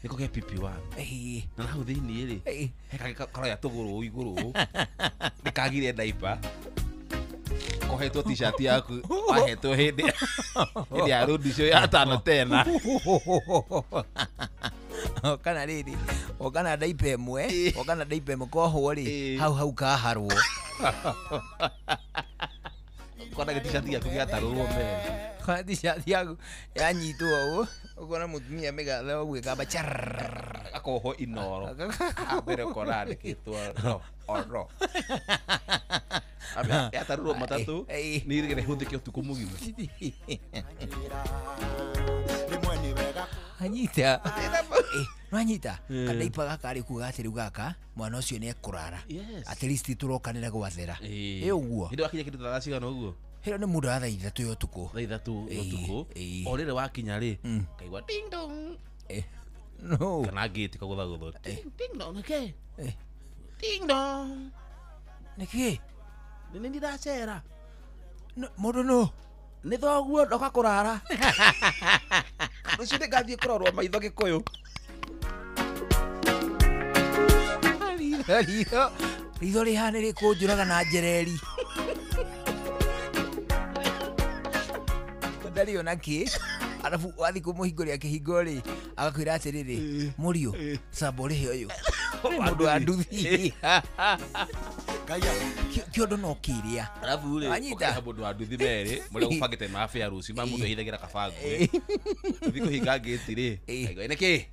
nĩko ke PP1 na hau thĩinĩ rĩ he kangĩ karoya tũgũrũ igũrũ nĩkagire diaper. Kohetwo t-shirt yaku wahetwo hĩndĩ ya road show ya tano tena. Kana rĩrĩ okana ndaipa ĩmwe okana ndaipa ĩmwe kohwo rĩ hau hau kaharwo. Kona t-shirt yaku gĩatarũrwo mbere. Kona t-shirt yaku yanyitwo ũũ ũkona mũtumia mĩgathe ũguo ĩkamba akohwo Inoro mbere ũkona andĩkĩtwo ro oro yatarũrwo matatũ nĩ ĩhũthĩke ũtukũ mũgima. Anyita nwanyita kandaipa gaka rĩ kuga atĩ rĩu gaka mwana ũcio nĩ ekũrara at least tũrokanĩra gwathera ĩ ũguo hĩndĩ wakinya kĩndũ ta thaa cigana ũguo hĩro nĩ mũndũ wa thaa 3 ya ũtukũ thaa 3 ya ũtukũ o rĩrĩ wakinya rĩ kaigua ding dong no kana gate kagũthagũthwo ding dong nĩkĩ ding dong nĩkĩ nĩ ndĩracera mũndũ no nĩ thoguo ndoka kũrara rũciũ nĩngathiĩ kũrorwo maitho Gĩkũyũ. Ritho rĩhana rĩkũnjũraga na njereri ndarĩ ona kĩ arabu wathiĩ kũmũhingũrĩra kĩhingo rĩ agakwĩra atĩrĩrĩ mũriũ camba ũrĩhe ũyũ mũndũ wa nduthi kĩondo no kĩrĩa arabu rĩ ũkĩha mũndũ wa nduthi merĩ mũrĩa ũbangĩte mabĩa rũciũ ma mũndũ ehithagĩra kabango rĩ ũthiĩ kũhinga ngĩti rĩ kaigua nĩkĩ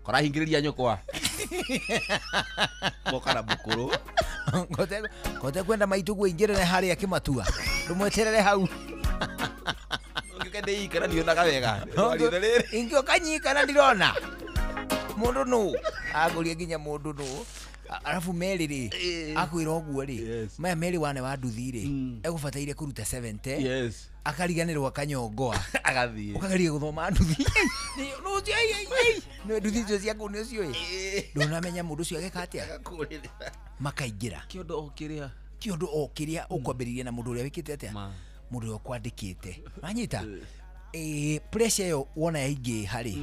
korahingĩrĩria nyũkwa moka na mũkũrũ kote kwenda maitũ guo ingĩrĩre harĩa kĩmatua ndũmweterere hau ũngĩũka ndĩikara ndionaga wega ingĩũka nyikara ndirona mũndũ nũ agũria nginya mũndũ nũ arabu merĩ rĩ akwĩra ũguo rĩ maya merĩ wane wa nduthi rĩ egũbataire kũruta 70 akariganĩrwo akanyongoa agathiĩ ũkageria gũthoma nduthi nĩ nduthi icio ciaku nĩ ũcio ĩ ndũnamenya mũndũ ũcio ageka atĩa makaingĩra kĩũndũ o kĩrĩa kĩũndũ o kĩrĩa ũkwambĩrĩria na mũndũ ũrĩa wĩkĩte atĩa mũndũ ũrĩa ũkwandĩkĩte wanyita pressure ĩyo wona yaingĩha rĩ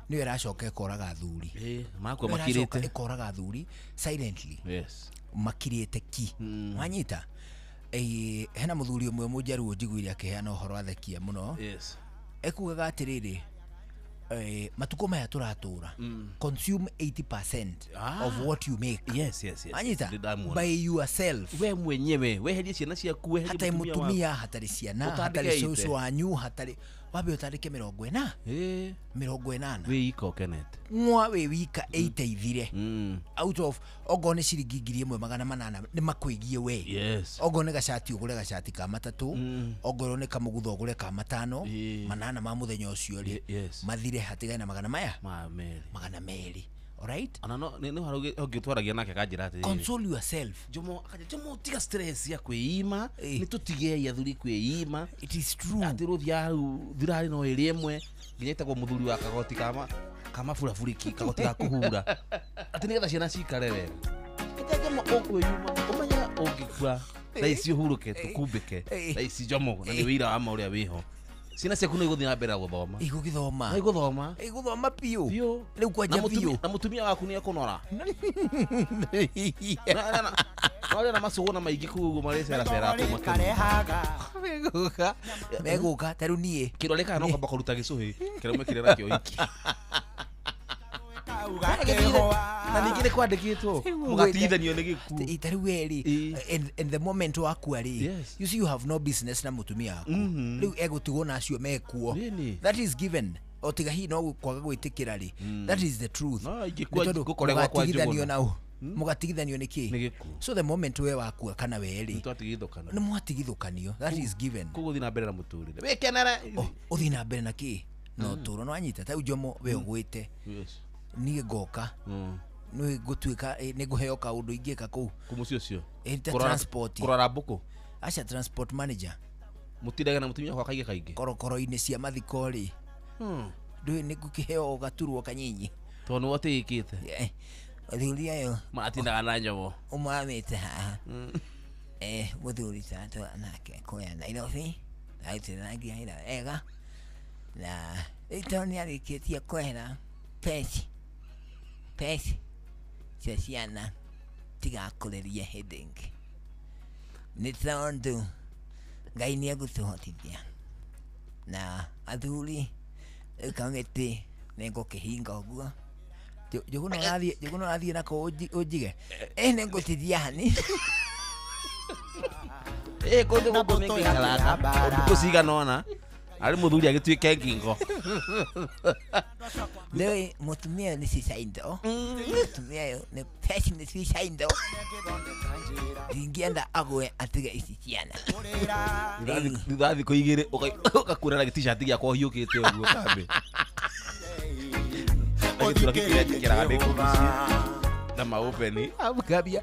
nĩyo ĩracoka ĩkoraga athuri makua makirĩte ĩkoraga athuri silently makirĩte ki wanyita hena mũthuri ũmwe mũnjaruo njiguire akĩheana ũhoro athekia mũno ekugaga atĩrĩrĩ matukũ maya tũratũra consume 80% of what you make. Yes. Anyita by yourself we mwenyewe weherie ciana ciaku weherie mutumia hatarĩ ciana hatarĩ cũcũ wanyu hatarĩ wambe ũtandĩke 40 80 wĩ ika ũkenete mwa wĩ wika ĩiteithire out of okorwo nĩ ciringi 1800 nĩ makwĩgie we. Okorwo nĩ gacati ũgũre gacati ka matatũ okorwo nĩ kamũgutho ũgũre ka matano manana ma mũthenya ũcio rĩ mathire hatigane na magana maya magana merĩ. Alright? Ana no nĩ ũhoro ũngĩtwaragia nake akanjĩra atĩrĩrĩ console yourself Jomo akanja Jomo tiga stress ya kwĩima nĩ tũtigei athuri kwĩima. It is true atĩ rũthia hau thirarĩ no ĩrĩ ĩmwe nginya ĩtagwo mũthuri wa kagoti kama furafuriki kagoti ga kũhura atĩ nĩgetha ciana cikare wega. Kĩte Jomo ũkwĩyuma ũmenye ũngĩkua thaa ici ũhurũke tũkumbĩke thaa ici Jomo na nĩ wĩira wa ma ũrĩa wĩho ciana ciaku no igũthiĩ na mbere gũthoma igũgĩthoma igũthoma igũthoma biũ rĩu kwanja biũ na mũtumia waku nĩ ekũnora na macũgũ na maingĩ kũu ũguo marĩceracera kũu megũka ta rĩu niĩ kĩrĩa rĩkaga no kwamba kũruta gĩcũhĩ kĩrĩa mwekire nakĩo iki na ningĩ nĩ kwandĩkĩtwo mũgatigithanio nĩ gĩkuũ ta rĩu we rĩ and the moment wakua rĩ you see you have no business na mũtumia waku rĩu egũtigwo na acio mekuo. That is given o tiga hihi no kwaga gwĩtĩkĩra rĩ that is the truth mũgatigithanio nao mũgatigithanio nĩ kĩ so the moment we wakua kana we rĩ nĩ mwatigithũkanio that is given koguo ũthiĩ na mbere na mũtũrĩre wĩkenere ũthiĩ na mbere na kĩ na ũtũũro no anyita ta rĩu Jomo we ũgwĩte niĩ ngoka nĩ ngũtuĩka nĩ ngũheo kaũndũ ingĩka kũu kũ mũciĩ ũcio transport kũrora mbũkũ aca transport manager mũtindaga na mũtumia wakwa kaingĩ kaingĩ korokoro-inĩ cia mathiko rĩ ndũĩ nĩ ngũkĩheo gaturwo kanyinyi tondũ nĩwe ũtĩĩkĩte athuri ayo maratindaga na njomo ũmamĩte haha mũthuri tatũra nake kũrĩa Nairobi arutithanagia wĩra wega na rĩu tondũ nĩ arĩkĩtie kwehera peci peci cia ciana tigakũrĩrie hĩndĩ ĩngĩ nĩ tondũ Ngai nĩ egũtũhotithia na athuri rĩu kamĩtĩ nĩngũkĩhinga ũguo. Njũgũna ũrathiĩ nako ũnjige nĩ ngũtithia hani. Kũndũ gũkũ nĩngĩikaraga ũtukũ cigana ũna arĩ mũthuri agĩtuĩke ngingo. Rĩu mũtumia ũyũ nĩ suicidal. Mũtumia ũyũ nĩ passionate suicidal. Ndingĩenda agwe atige ici ciana. Thutha wa thikũ igĩrĩ ũgakura na gĩtishati gĩakwa ũhiũkĩte ũguo kambĩ. Na gĩtura kĩrĩa njĩkĩraga ndĩ kũu mũciĩ na maũpeni. Ngambia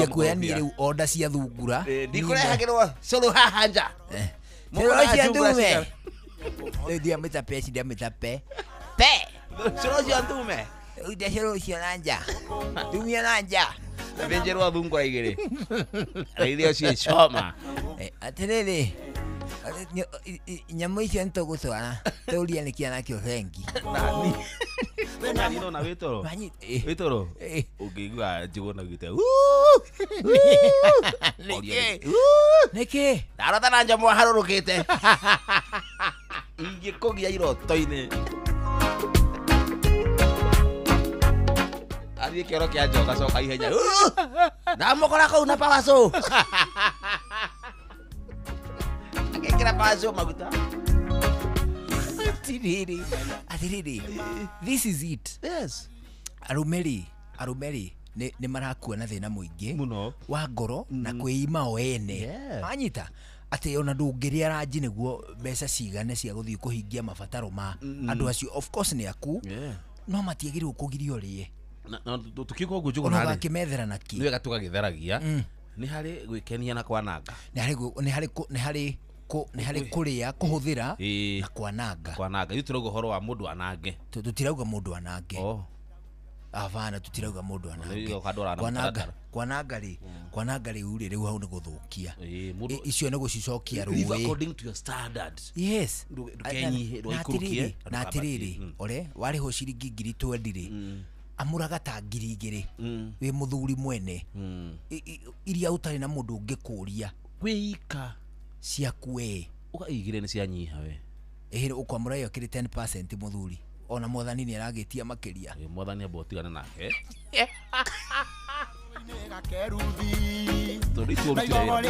kuoya niĩ rĩu order cia thungura. Ndikũrehagĩrwo cũrũ haha nja. Cũrũ cia ndume. Rĩu ndiamĩta pe, ndiamĩta pe. Pe! Cũrũ cia ndume. Rĩu ndia cũrũ cio na nja. Tumia na nja. Thĩnjĩrwo thungura igĩrĩ. Na irio ciĩ coma. Atĩrĩrĩ, nyamũ icio nĩtũgũtwara tũrie nĩkĩ nakĩo bengi. Nani nona wĩ toro? Wĩ toro? Ũngĩigua Njũgũna ugĩte nĩkĩ? Ndarota na njamũ aharũrũkĩte. Ingĩkũgia iroto-inĩ. Athiĩ kĩoro kĩa njoka coka ihenya. Ndamũkora kũu na pawaco. Agekĩra pawaco maguta. Atiriri, this is it. Yes. Arũme rĩ nĩ marakua na thĩna mũingĩ mũno wa ngoro na kwĩima o ene. Wanyita atĩ ona ndũngĩrĩa ranji nĩguo mbeca cigane cia gũthiĩ kũhingia mabataro ma andũ acio. Of course nĩ aku, no matiagĩrĩirwo kũgirio ũrĩe. Na tũkiuga ũguo Njũgũna rĩ, ũgakĩmethera nakĩ? Nĩ wega tũgagĩtheragia. Nĩ harĩ gwĩkenia na kwananga. Nĩ harĩ kũrĩa, kũhũthĩra na kwananga. Kwananga. Ithuĩ tũrauga ũhoro wa mũndũ anange. Tũtirauga mũndũ anange. Abana tũtirauga mũndũ anange. Kwananga rĩ, kwananga rĩu rĩ, rĩu hau nĩ gũthũkia. Icio nĩ gũcicokia Live rũĩ. according to your standard. Yes. Ndũkenyihe, ndũgaikũrũkie, Na atĩrĩrĩ, ore warĩhwo ciringi 20,000 rĩ, amũraga ta 2,000 wĩ mũthuri mwene iria ũtarĩ na mũndũ ũngĩkũria. Wĩika ciaku we. Uga igĩrĩ nĩ cianyiha we. Ĩhĩ ũkwamũra ĩyo kĩrĩ 10% mũthuri. Ona mwathani nĩ aragĩtia makĩria. Mwathani amba ũtigane nake. Tondũ ithuĩ ũrutire wĩra.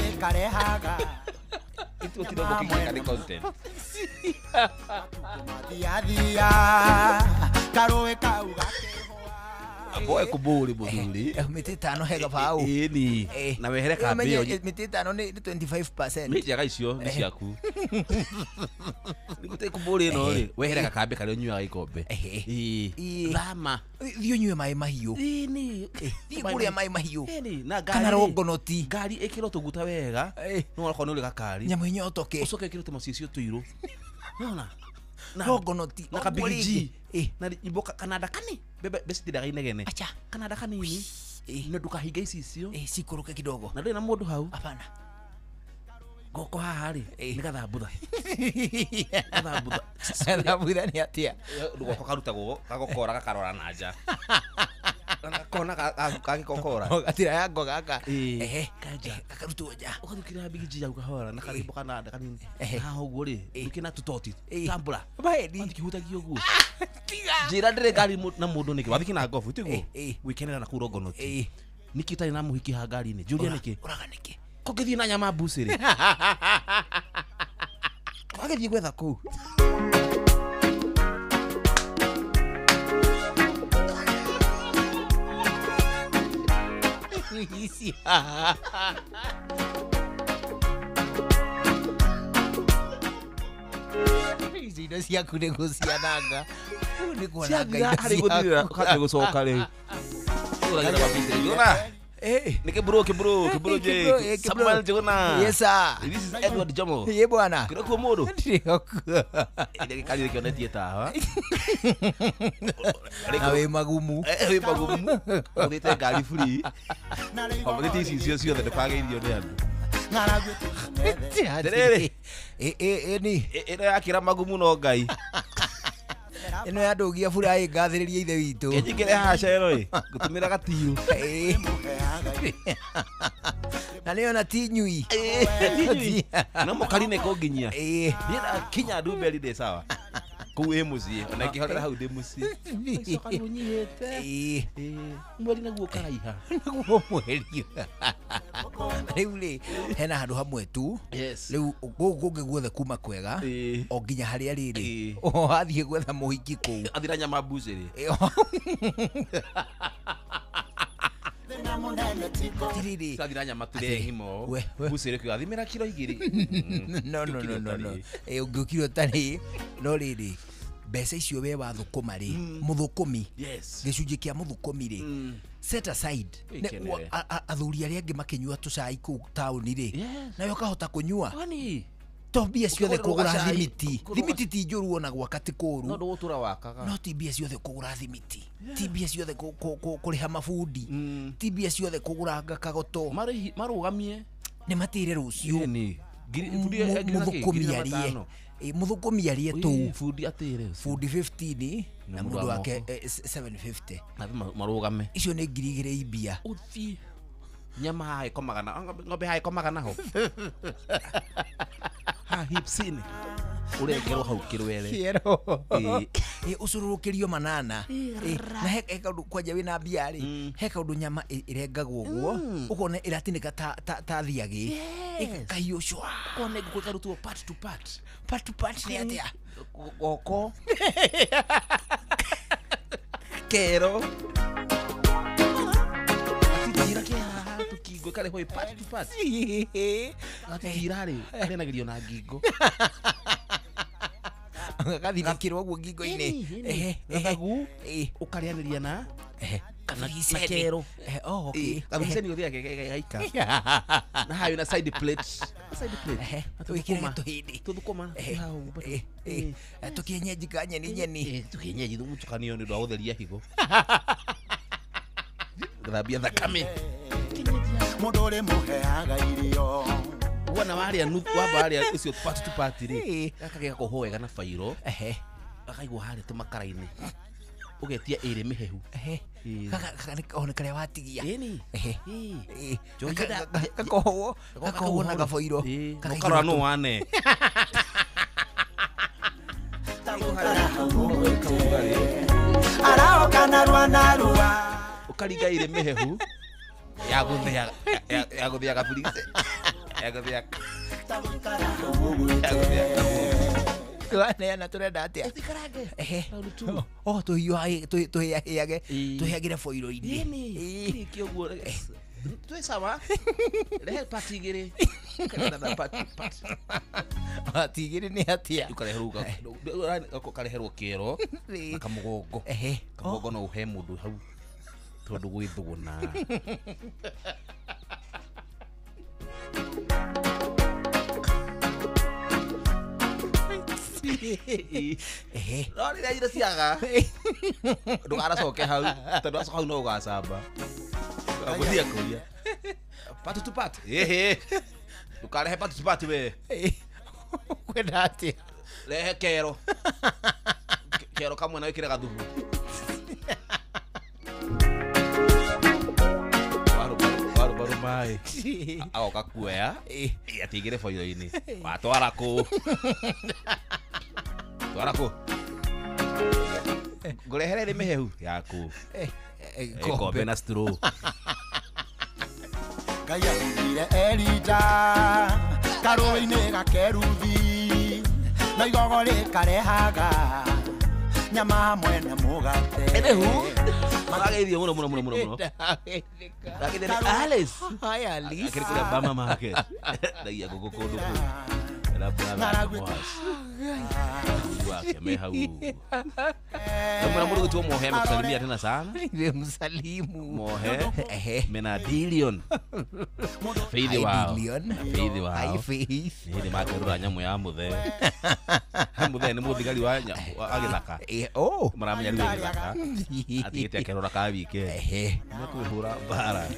Ithuĩ ũtirauga kĩngĩka nĩ content. Boe kũbũrĩ mũthuri. Mĩtĩ ĩtano he gabaũ. Ĩni. Na wehere kambĩ ĩyo. Mĩtĩ ĩtano nĩ 25%. Nĩ njega icio nĩ ciaku. Nĩgũte kũbũrĩ ĩno rĩ, wehere gakambĩ karĩa ũnyuaga ikombe. Thama. Thiĩ ũnyue maĩ mahiũ. Ĩni. Thiĩ kũrĩa maĩ mahiũ. Na ngari. Kana rongonoti. Ngari ĩkĩrwo tũguta wega. No okorwo nĩ ũrĩ gakari. Nyamũ ĩnyotoke. Ũcoke ĩkĩrwo tũmacicio tũirũ. Nĩwona? Rongonoti. Na kabigiji. Na nyimbo kananda kani. Bebe mbeca itindaga inegene. Acha. Kananda kanini. Na ndũkahinge icicio. Cikũrũke kidogo. Na ndũrĩ na mũndũ hau. Hapana. Goko haha rĩ, nĩ gathambutha. Gathambutha. Gathambutha nĩ atĩa? Guoko karutagwo gagokora gakarora na nja. Gakona gagĩkokora. Gatira yango gaka. Ehe. Gakarutwo nja. Ũgathukĩra bigiji yaku kahora na karĩmbo kananda kanini. Haha ũguo rĩ, ndũkĩna tũtoti. Tambũra. Mahendi. Wathikĩhutagia ũguo. Tiga. Njĩra ndĩrĩ ngari na mũndũ nĩkĩ? Wathikĩ na ngobu tiguo? Gwĩkenera na kũu rongonoti. Nĩkĩ ũtarĩ na mũhiki haha ngari-inĩ? Njũria nĩkĩ? Ũraga nĩkĩ? Kũngĩthiĩ na nyama mbuci rĩ. Wagĩthiĩ gwetha kũu. Ici. Ici indo ciaku nĩ gũciananga. Nĩ kwananga indo harĩ gũthirĩra ciaku. ũkambia gũcoka rĩu. Ũragĩra Ni kibro je. Samuel Njuguna. Yes sir. This is Edward Jomo. Ye bwana. Kĩrĩ kuo mũndũ? Ndirĩ kuo. Ĩrĩa gĩkari kĩonetie tawa. Na wĩ magumu. Wĩ magumu. Ũthĩte ngari free. Wamũthĩte icicio ciothe ndũkageithio nĩ andũ. Atĩrĩrĩ. Ĩ ni. Ĩno yakĩra magumu no Ngai. Ĩno ya ndũgia bura ĩngathĩrĩria ithe witũ. Kĩnjingĩre haha cero ĩ. Ngũtũmĩra gatiru. Na nĩyo na ti nyui. No mũkarine kũnginyia. Niĩ kinya ndumberi ndĩ sawa. Kũu ĩ mũciĩ ona ĩngĩhorera hau ndĩ mũciĩ. Ũcoka nĩ ũnyihĩte. Mweri naguo ũkaraiha. Naguo mweri. Rĩu rĩ hena handũ hamwe tu. Rĩu gũkũ kũngĩ guothe kuma kwega o nginya harĩa rĩrĩ wathiĩ gwetha mũhiki kũu. Athira nyama mbucĩrĩ. Athira nyama tũrĩe ng'imo. Mbucĩrĩ kĩo athimĩra kiro 2. No no no no no. Ũngĩũkire ũtarĩ no rĩrĩ mbeca icio we wathũkũma rĩ mũthũkũmi gĩcunjĩ kĩa mũthũkũmi rĩ set aside athuri arĩa angĩ makĩnyua tũcai kũu taũni rĩ nawe ũkahota kũnyua to mbia ciothe kũgũra thimiti. Thimiti ti njũru ona gwaka ti kũũru. No ndũgũtũra wakaga. No ti mbia ciothe kũgũra thimiti. Ti mbia ciothe kũrĩha mabundi. Ti mbia ciothe kũgũra kagoto. Marũgamie. Nĩ matĩre rũciũ. Mũthũkũmi arie. Mũthũkũmi arie tũu. Bundi atĩre. Bundi 15 na mũndũ wake 750. Marũgame. Icio nĩ 2,000 imbia. Ũthiĩ. Nyama haha ĩkomaga na ng'ombe haha ĩkomaga naho. Ha hipsini. Ũrengerwo hau kĩrwere. Kĩero. Ũcũrũrũkĩrio manana. Na he kaũndũ kwanja wĩna mbia rĩ, he kaũndũ nyama ĩrengagwo ũguo, ũkona ĩratinĩka ta thiagĩ. Ĩkahiũ cwa. Ũkona ngũkũ ĩkarutwo part to part. Part to part nĩ atĩa? Goko. Kero. Atitira kĩ haha tũkingo ĩkarehwo ĩ part to part. Gatitira rĩ, karĩanagĩrio na ngingo. Gathinĩkĩrwo ũguo ngingo-inĩ. Gathagu ũkarĩanĩria na na kero. Gabiceni gũthiaga gaika. Na haha wĩna side plate. Side plate. Wĩkĩre tũhĩndĩ. Tũthũkũma. Tũkĩenyenji ka nyeni nyeni. Tũkĩenyenji mũtukanio nĩ ũndũ wa gũtheria higo. Gũthambia thakame. Mũndũ ũrĩ mũheaga irio. Wona warĩa nuthu wamba warĩa ũcio part to part rĩ gakagĩa kũhwo wega na bairo. Gakaigwo harĩa tũmakara-inĩ. Ũgetia ĩrĩ mĩhehu. Gaka karĩa watigia. Gakohwo na gaboiro. Ũkarora nũ wane. Araoka narua narua. Ũkaringa ĩrĩ mĩhehu ya gũthĩa gaburice. Ya gũthĩa. Twaneana tũrenda atĩa? O tũhiũhage tũhĩagĩre boiro-inĩ. Kĩrĩkia ũguo twĩ sawa. Rehe pati igĩrĩ. Pati igĩrĩ nĩ atĩa? Ũkareherwo kĩero na kamũgongo. Kamũgongo no ũhe mũndũ hau tondũ gwĩ thũgũna. No rĩrĩa irio ciaga ndũganacoke hau tondũ wacoka hau no ũgacamba. Gũthiĩ kũria part to part. Ndũkarehe part to part we. Kwenda atĩa? Rehe kero. Kero kamwe na wĩkĩre gathubu. Warubaru maĩ agoka kuoya atigĩre boiro-inĩ. Watwara kũ? Twara kũ? Ngũrehere ĩrĩ mĩhehu yaku. Ĩkombe na straw. Ngai athurire Elija karũĩ-inĩ ga Keruthi na igogo rĩkarehaga nyama hamwe na mũgate. Enehu Marageithio mũno mũno mũno mũno mũno. Ndageithio nĩ Alice. Hi Alice. Akĩrĩ kũrĩa Bama Market. Ndagia ngũkũ kũndũ kũu. Era brother Moas. Wake me hau. Namwĩra mũndũ gũtwo Mohe amekusalimia tena sana. Nimemsalimu. Mohe. Mena Dilion. Faith wao. Faith wao. Hi Faith. Nĩ makerũra nyamũ ya mũthee. Mũthee nĩ mũthigari wa gĩthaka. Oh. Maramenya rĩu gĩthaka. Atigĩte akerũra ka wike. Nĩ kwĩhũra mbara.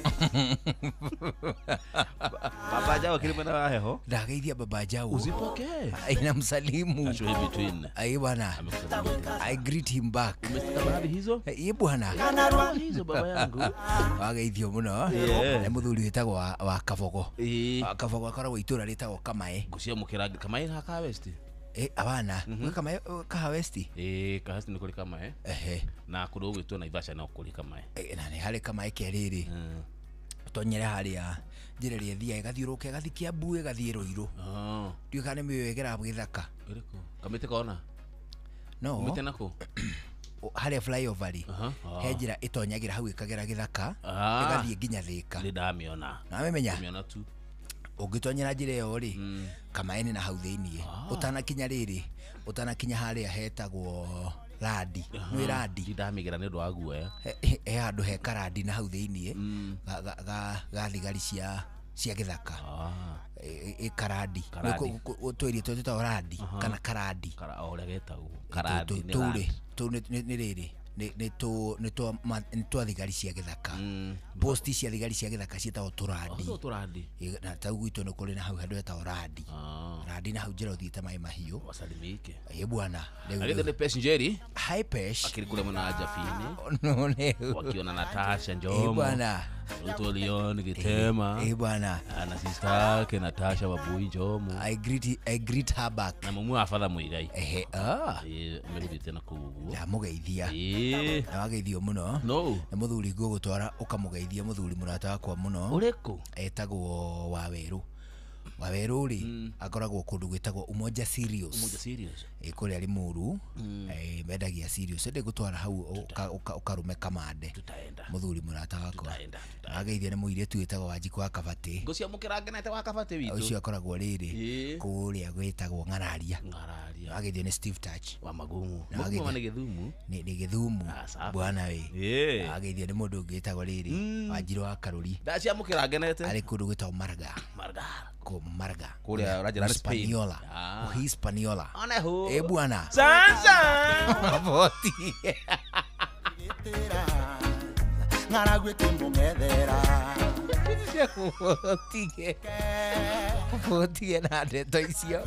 Baba Jao kile mwena wa heho. Ndageithia Baba Jao. Uzipokee. Ina msalimu. Ai bwana. I greet him back. Umestakabali hizo? Eh bwana. Hizo baba yangu. Wageithio muno. Nĩ muthuri wĩtagwo wa Kabogo. Kabogo akoragwo itũra rĩtagwo Kamae. Nguciamũkĩra Kamae ha ka West. Abana. Kamae ka West. Ka West nĩ kũrĩ Kamae. Ehe. Na kũndũ gũgwĩtwo Naivasha no kũrĩ Kamae. Na nĩ harĩ Kamae kerĩrĩ. Tonyere harĩa njĩra ĩrĩa ĩthiaga ĩgathiũrũrũka ĩgathiĩ Kiambu ĩgathiĩ Ruiru. Ndiũĩ kana nĩ mĩũĩ ĩgeraga gĩthaka. Ĩrĩkũ? Kamĩtĩ kona? No. Umĩte nakũ? Harĩa flyover rĩ, he njĩra ĩtonyagĩra hau ĩkagera gĩthaka, ĩgathiĩ nginya Thĩka. Nĩ ndamĩona. Namĩmenya? Ndamĩona tu. Ũngĩtonyera njĩra ĩyo rĩ, Kamae nĩ na hau thĩiniĩ. Ũtanakinya rĩrĩ, ũtanakinya harĩa hetagwo Radi. Nĩ Radi. Ndamĩgera nĩ ũndũ wa guoya. He handũ he karadi na hau thĩiniĩ ga thigari cia gĩthaka. Karadi. Twĩrie twĩtagwo radi kana karadi. O ũrĩa getagwo. Karadi nĩ radi. Tũu nĩ rĩrĩ nĩ twa thigari cia gĩthaka. Posti cia thigari cia gĩthaka ciĩtagwo tũradi. Tũradi. Na tau gwitũ nĩ kũrĩ na hau handũ hetagwo radi. Radi na hau njĩra ũthiĩte maĩ mahiũ. Wasalimike. Ĩ bwana. Agĩte nĩ Pesh Njeri. Hi Pesh. Akĩrĩ kũrĩa mwena wa Jabini. No nĩ. Wakiona Natasha Njomo. Ĩ bwana. Ruto Leon Gitema. Ĩ bwana. Na sister yake Natasha Wabui Njomo. I greet her back. Na mumu wa Father Muigai. Ehe. Megũthiĩte na kũu ũguo. Ndamũgeithia. Na wageithio mũno. No. Nĩ mũthuri ngũgũtwara ũkamũgeithia mũthuri mũrata wakwa mũno. Ũrĩkũ? Etagwo Wawerũ. Wawerũ rĩ akoragwo kũndũ gwĩtagwo Umoja Serious. Umoja Serious. Kũrĩa Limuru. Mendagia serious. Ĩndĩ ngũtwara hau ũkarume kamande. Tutaenda. Mũthuri mũrata wakwa. Tutaenda. Ageithia nĩ mũirĩtu wĩtagwo Wanjikũ wa Kabati. Ngũciamũkĩra ngenete wa Kabati witũ. Ũcio akoragwo rĩrĩ kũrĩa gwĩtagwo Ng'araria. Ng'araria. Ageithio nĩ Steve Touch. Wa Magumu. Magumu nĩ Gĩthumu. Nĩ Gĩthumu. Bwana we. Ageithio nĩ mũndũ ũngĩ wĩtagwo rĩrĩ Wanjirũ wa Karũri. Ndaciamũkĩra ngenete. Arĩ kũndũ gwĩtagwo Marga. Marga. Ko Marga. Kũrĩa ũranjĩra nĩ Spain. Hispaniola. Hispaniola. One hu. Eh bwana. Sansa. Boti. Ng'aragu ĩkĩmũng'ethera. Tige. Tige na ndeto icio.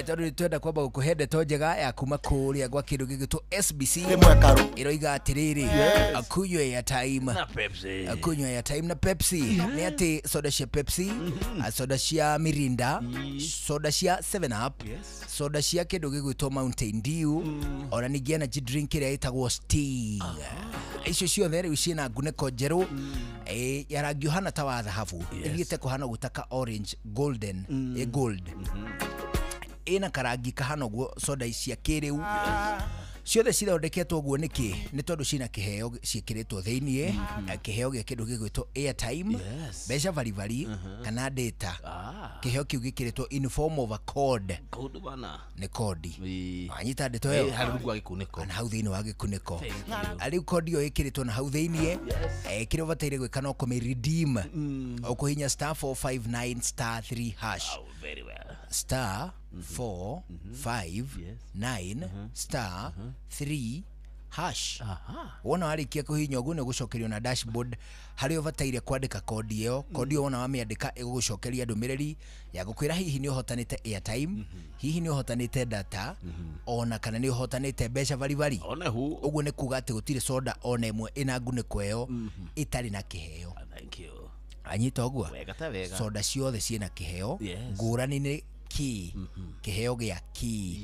Tondũ nĩ twenda kwamba gũkũhe ndeto njega ya kuma kũrĩa gwa kĩndũ gĩgwĩtwo SBC. Ĩroiga atĩrĩrĩ, kunywa airtime na Pepsi. Kunywa airtime na Pepsi. Nĩ atĩ soda cia Pepsi, soda cia Mirinda, soda cia 7 Up, soda cia kĩndũ gĩgwĩtwo Mountain Dew, ona ningĩ energy drink ĩrĩa ĩtagwo Sting. Icio ciothe rĩu ciĩna ngunĩko njerũ ya rangi ũhana ta wa thahabu, ĩthiĩte kũhana ũguo ta ka orange golden, gold. Ĩna karangi kahana ũguo soda cia kĩrĩu. Ciothe cithondeketwo ũguo nĩkĩ? Nĩ tondũ ciĩna kĩheo ciĩkĩrĩtwo thĩiniĩ, kĩheo gĩa kĩndũ gĩgwĩtwo airtime, mbeca baribari, kana data. Kĩheo kĩu gĩkĩrĩtwo in form of a code. Code bana. Nĩ kodi. Wanyita ndeto ĩyo? Harĩ rungu wa gĩkunĩko. Na hau thĩiniĩ wa gĩkunĩko. Rĩu kodi ĩyo ĩkĩrĩtwo na hau thĩiniĩ, kĩrĩa ũbataire gwĩka no kũmĩ redeem. Ũkũhinya *459 *3 hash. Very well. Star 4 5 9 star 3 hash. Wona warĩkia kũhihinya ũguo nĩ ũgũcokerio na dashboard harĩa ũbataire kwandĩka kodi ĩyo. Kodi ĩyo wona wamĩandĩka ĩgũgũcokeria ndũmĩrĩri ya gũkwĩra hihi nĩ ũhotanĩte airtime, hihi nĩ ũhotanĩte data, ona kana nĩ ũhotanĩte mbeca baribari. Ũguo nĩ kuga atĩ gũtirĩ soda ona ĩmwe ĩna ngunĩko ĩyo ĩtarĩ na kĩheo. Thank you. Anyita ũguo? Wega ta wega. Soda ciothe ciĩna kĩheo ngũrani nĩ kĩ kĩheo gĩa kĩ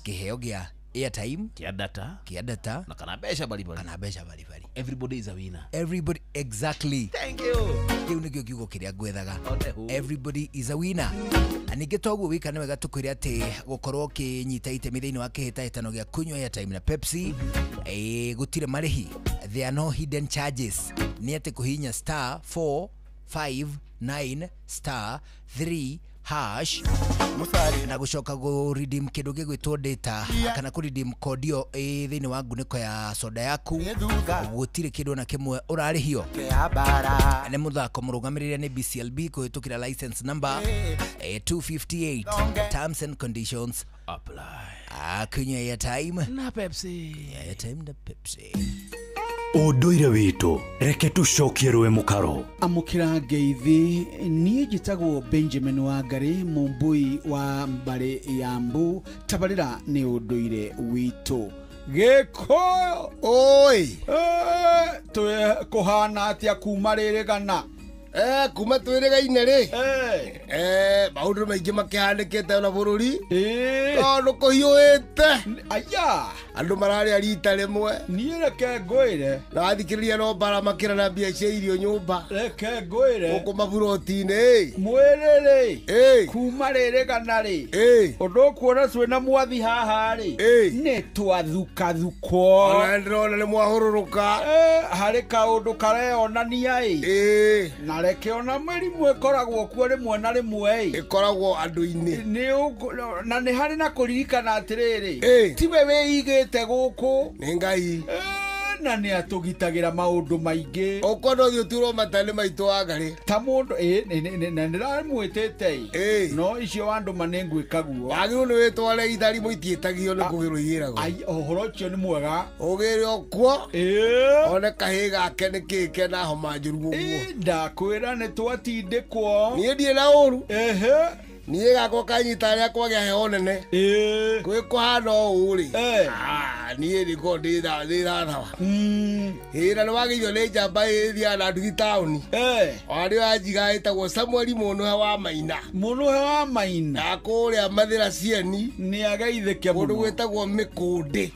kĩheo gĩa airtime, kĩa data, na kana mbeca baribari, kana mbeca baribari. Everybody is a winner. Everybody, exactly. Thank you. Kĩu nĩkĩo kiugo kĩrĩa ngwethaga. Everybody is a winner. Na ningĩ toguo wika nĩ wega tũkwĩre atĩ gũkorwo ũkĩnyita itemi thĩinĩ wa kĩhĩtahĩtano gĩa kunywa airtime na Pepsi, gũtirĩ marĩhi. There are no hidden charges. Nĩ atĩ kũhihinya star 4 5 9 star 3 hash na gucoka gu redeem kindu gigwitwo data kana ku redeem code iyo thiini wa nguniko ya soda yaku gutire kindu na kimwe urarihio. Ni muthako murugamirire ni BCLB kuhitukira license number 258. Terms and conditions apply. Kunywa airtime na Pepsi. Airtime na Pepsi. Ũndũire witũ reke tũcokie rũĩ mũkaro. Amũkĩra ngeithi, niĩ njĩtagwo Benjamin Wangari, mũmbui wa mbarĩ ya Mbu. Tabarĩra nĩ ũndũire witũ. Gĩkũyũ oi, twĩ kũhana atĩa kuma rĩrĩ gana? Kuma twĩrĩgaine rĩ, maũndũ maingĩ makĩhanĩkĩte na bũrũri tondũ kũhiũhĩte. Aya, andũ mararĩa rita rĩmwe. Niĩ reke ngwĩre, na wathikĩrĩria no mbara makĩra na mbia cia irio nyũmba. Reke ngwĩre, gũkũ maburoti-inĩ mwĩrĩ rĩ, kuma rĩrĩ gana rĩ, ũndũ ũkuona twĩna mwathi haha rĩ, nĩ twathukathukwo. Ona ndĩrona nĩ mwahũrũrũka. Harĩ kaũndũ kareyonania ĩ, na reke ona mĩrimũ ĩkoragwo kuo rĩmwe na rĩmwe ĩ, ĩkoragwo andũ-inĩ. Na nĩ harĩ na kũririkana atĩrĩrĩ, tiwe wĩigĩte gũkũ, nĩ Ngai, na nĩ atũgitagĩra maũndũ maingĩ. Ũkwenda ũthiĩ ũturwo mata nĩ maitũ Wangarĩ ta mũndũ na nĩndĩramwĩtĩte ĩ, no icio wandũma nĩ ngwĩka guo. Wagĩrĩirwo nĩ wĩtware itharimũ itiĩtagio nĩ kũgĩrwo igĩragwo. Ũhoro ũcio nĩ mwega. Ũgĩre o kuo one kahĩĩ gake nĩ kĩĩ kena homa njũru ũguo. Ndakwĩra nĩ twatindĩkwo. Niĩ ndirĩ na ũru. Niĩ gakwa kanyita rĩa kwagĩa heho nene. Kwĩ kũhana ũũ rĩ, niĩ nĩkorwo ndĩ thathawa. Ĩ, na nĩwagĩithio nĩ njamba ĩthiaga na nduthi taũni. Ona nĩyo yanjiga ĩtagwo Samuel Mũnũhe wa Maina. Mũnũhe wa Maina. Na kũrĩa Mathĩra Cieni. Nĩ ageithĩke mũno. Kũndũ gwĩtagwo Mĩkũndĩ.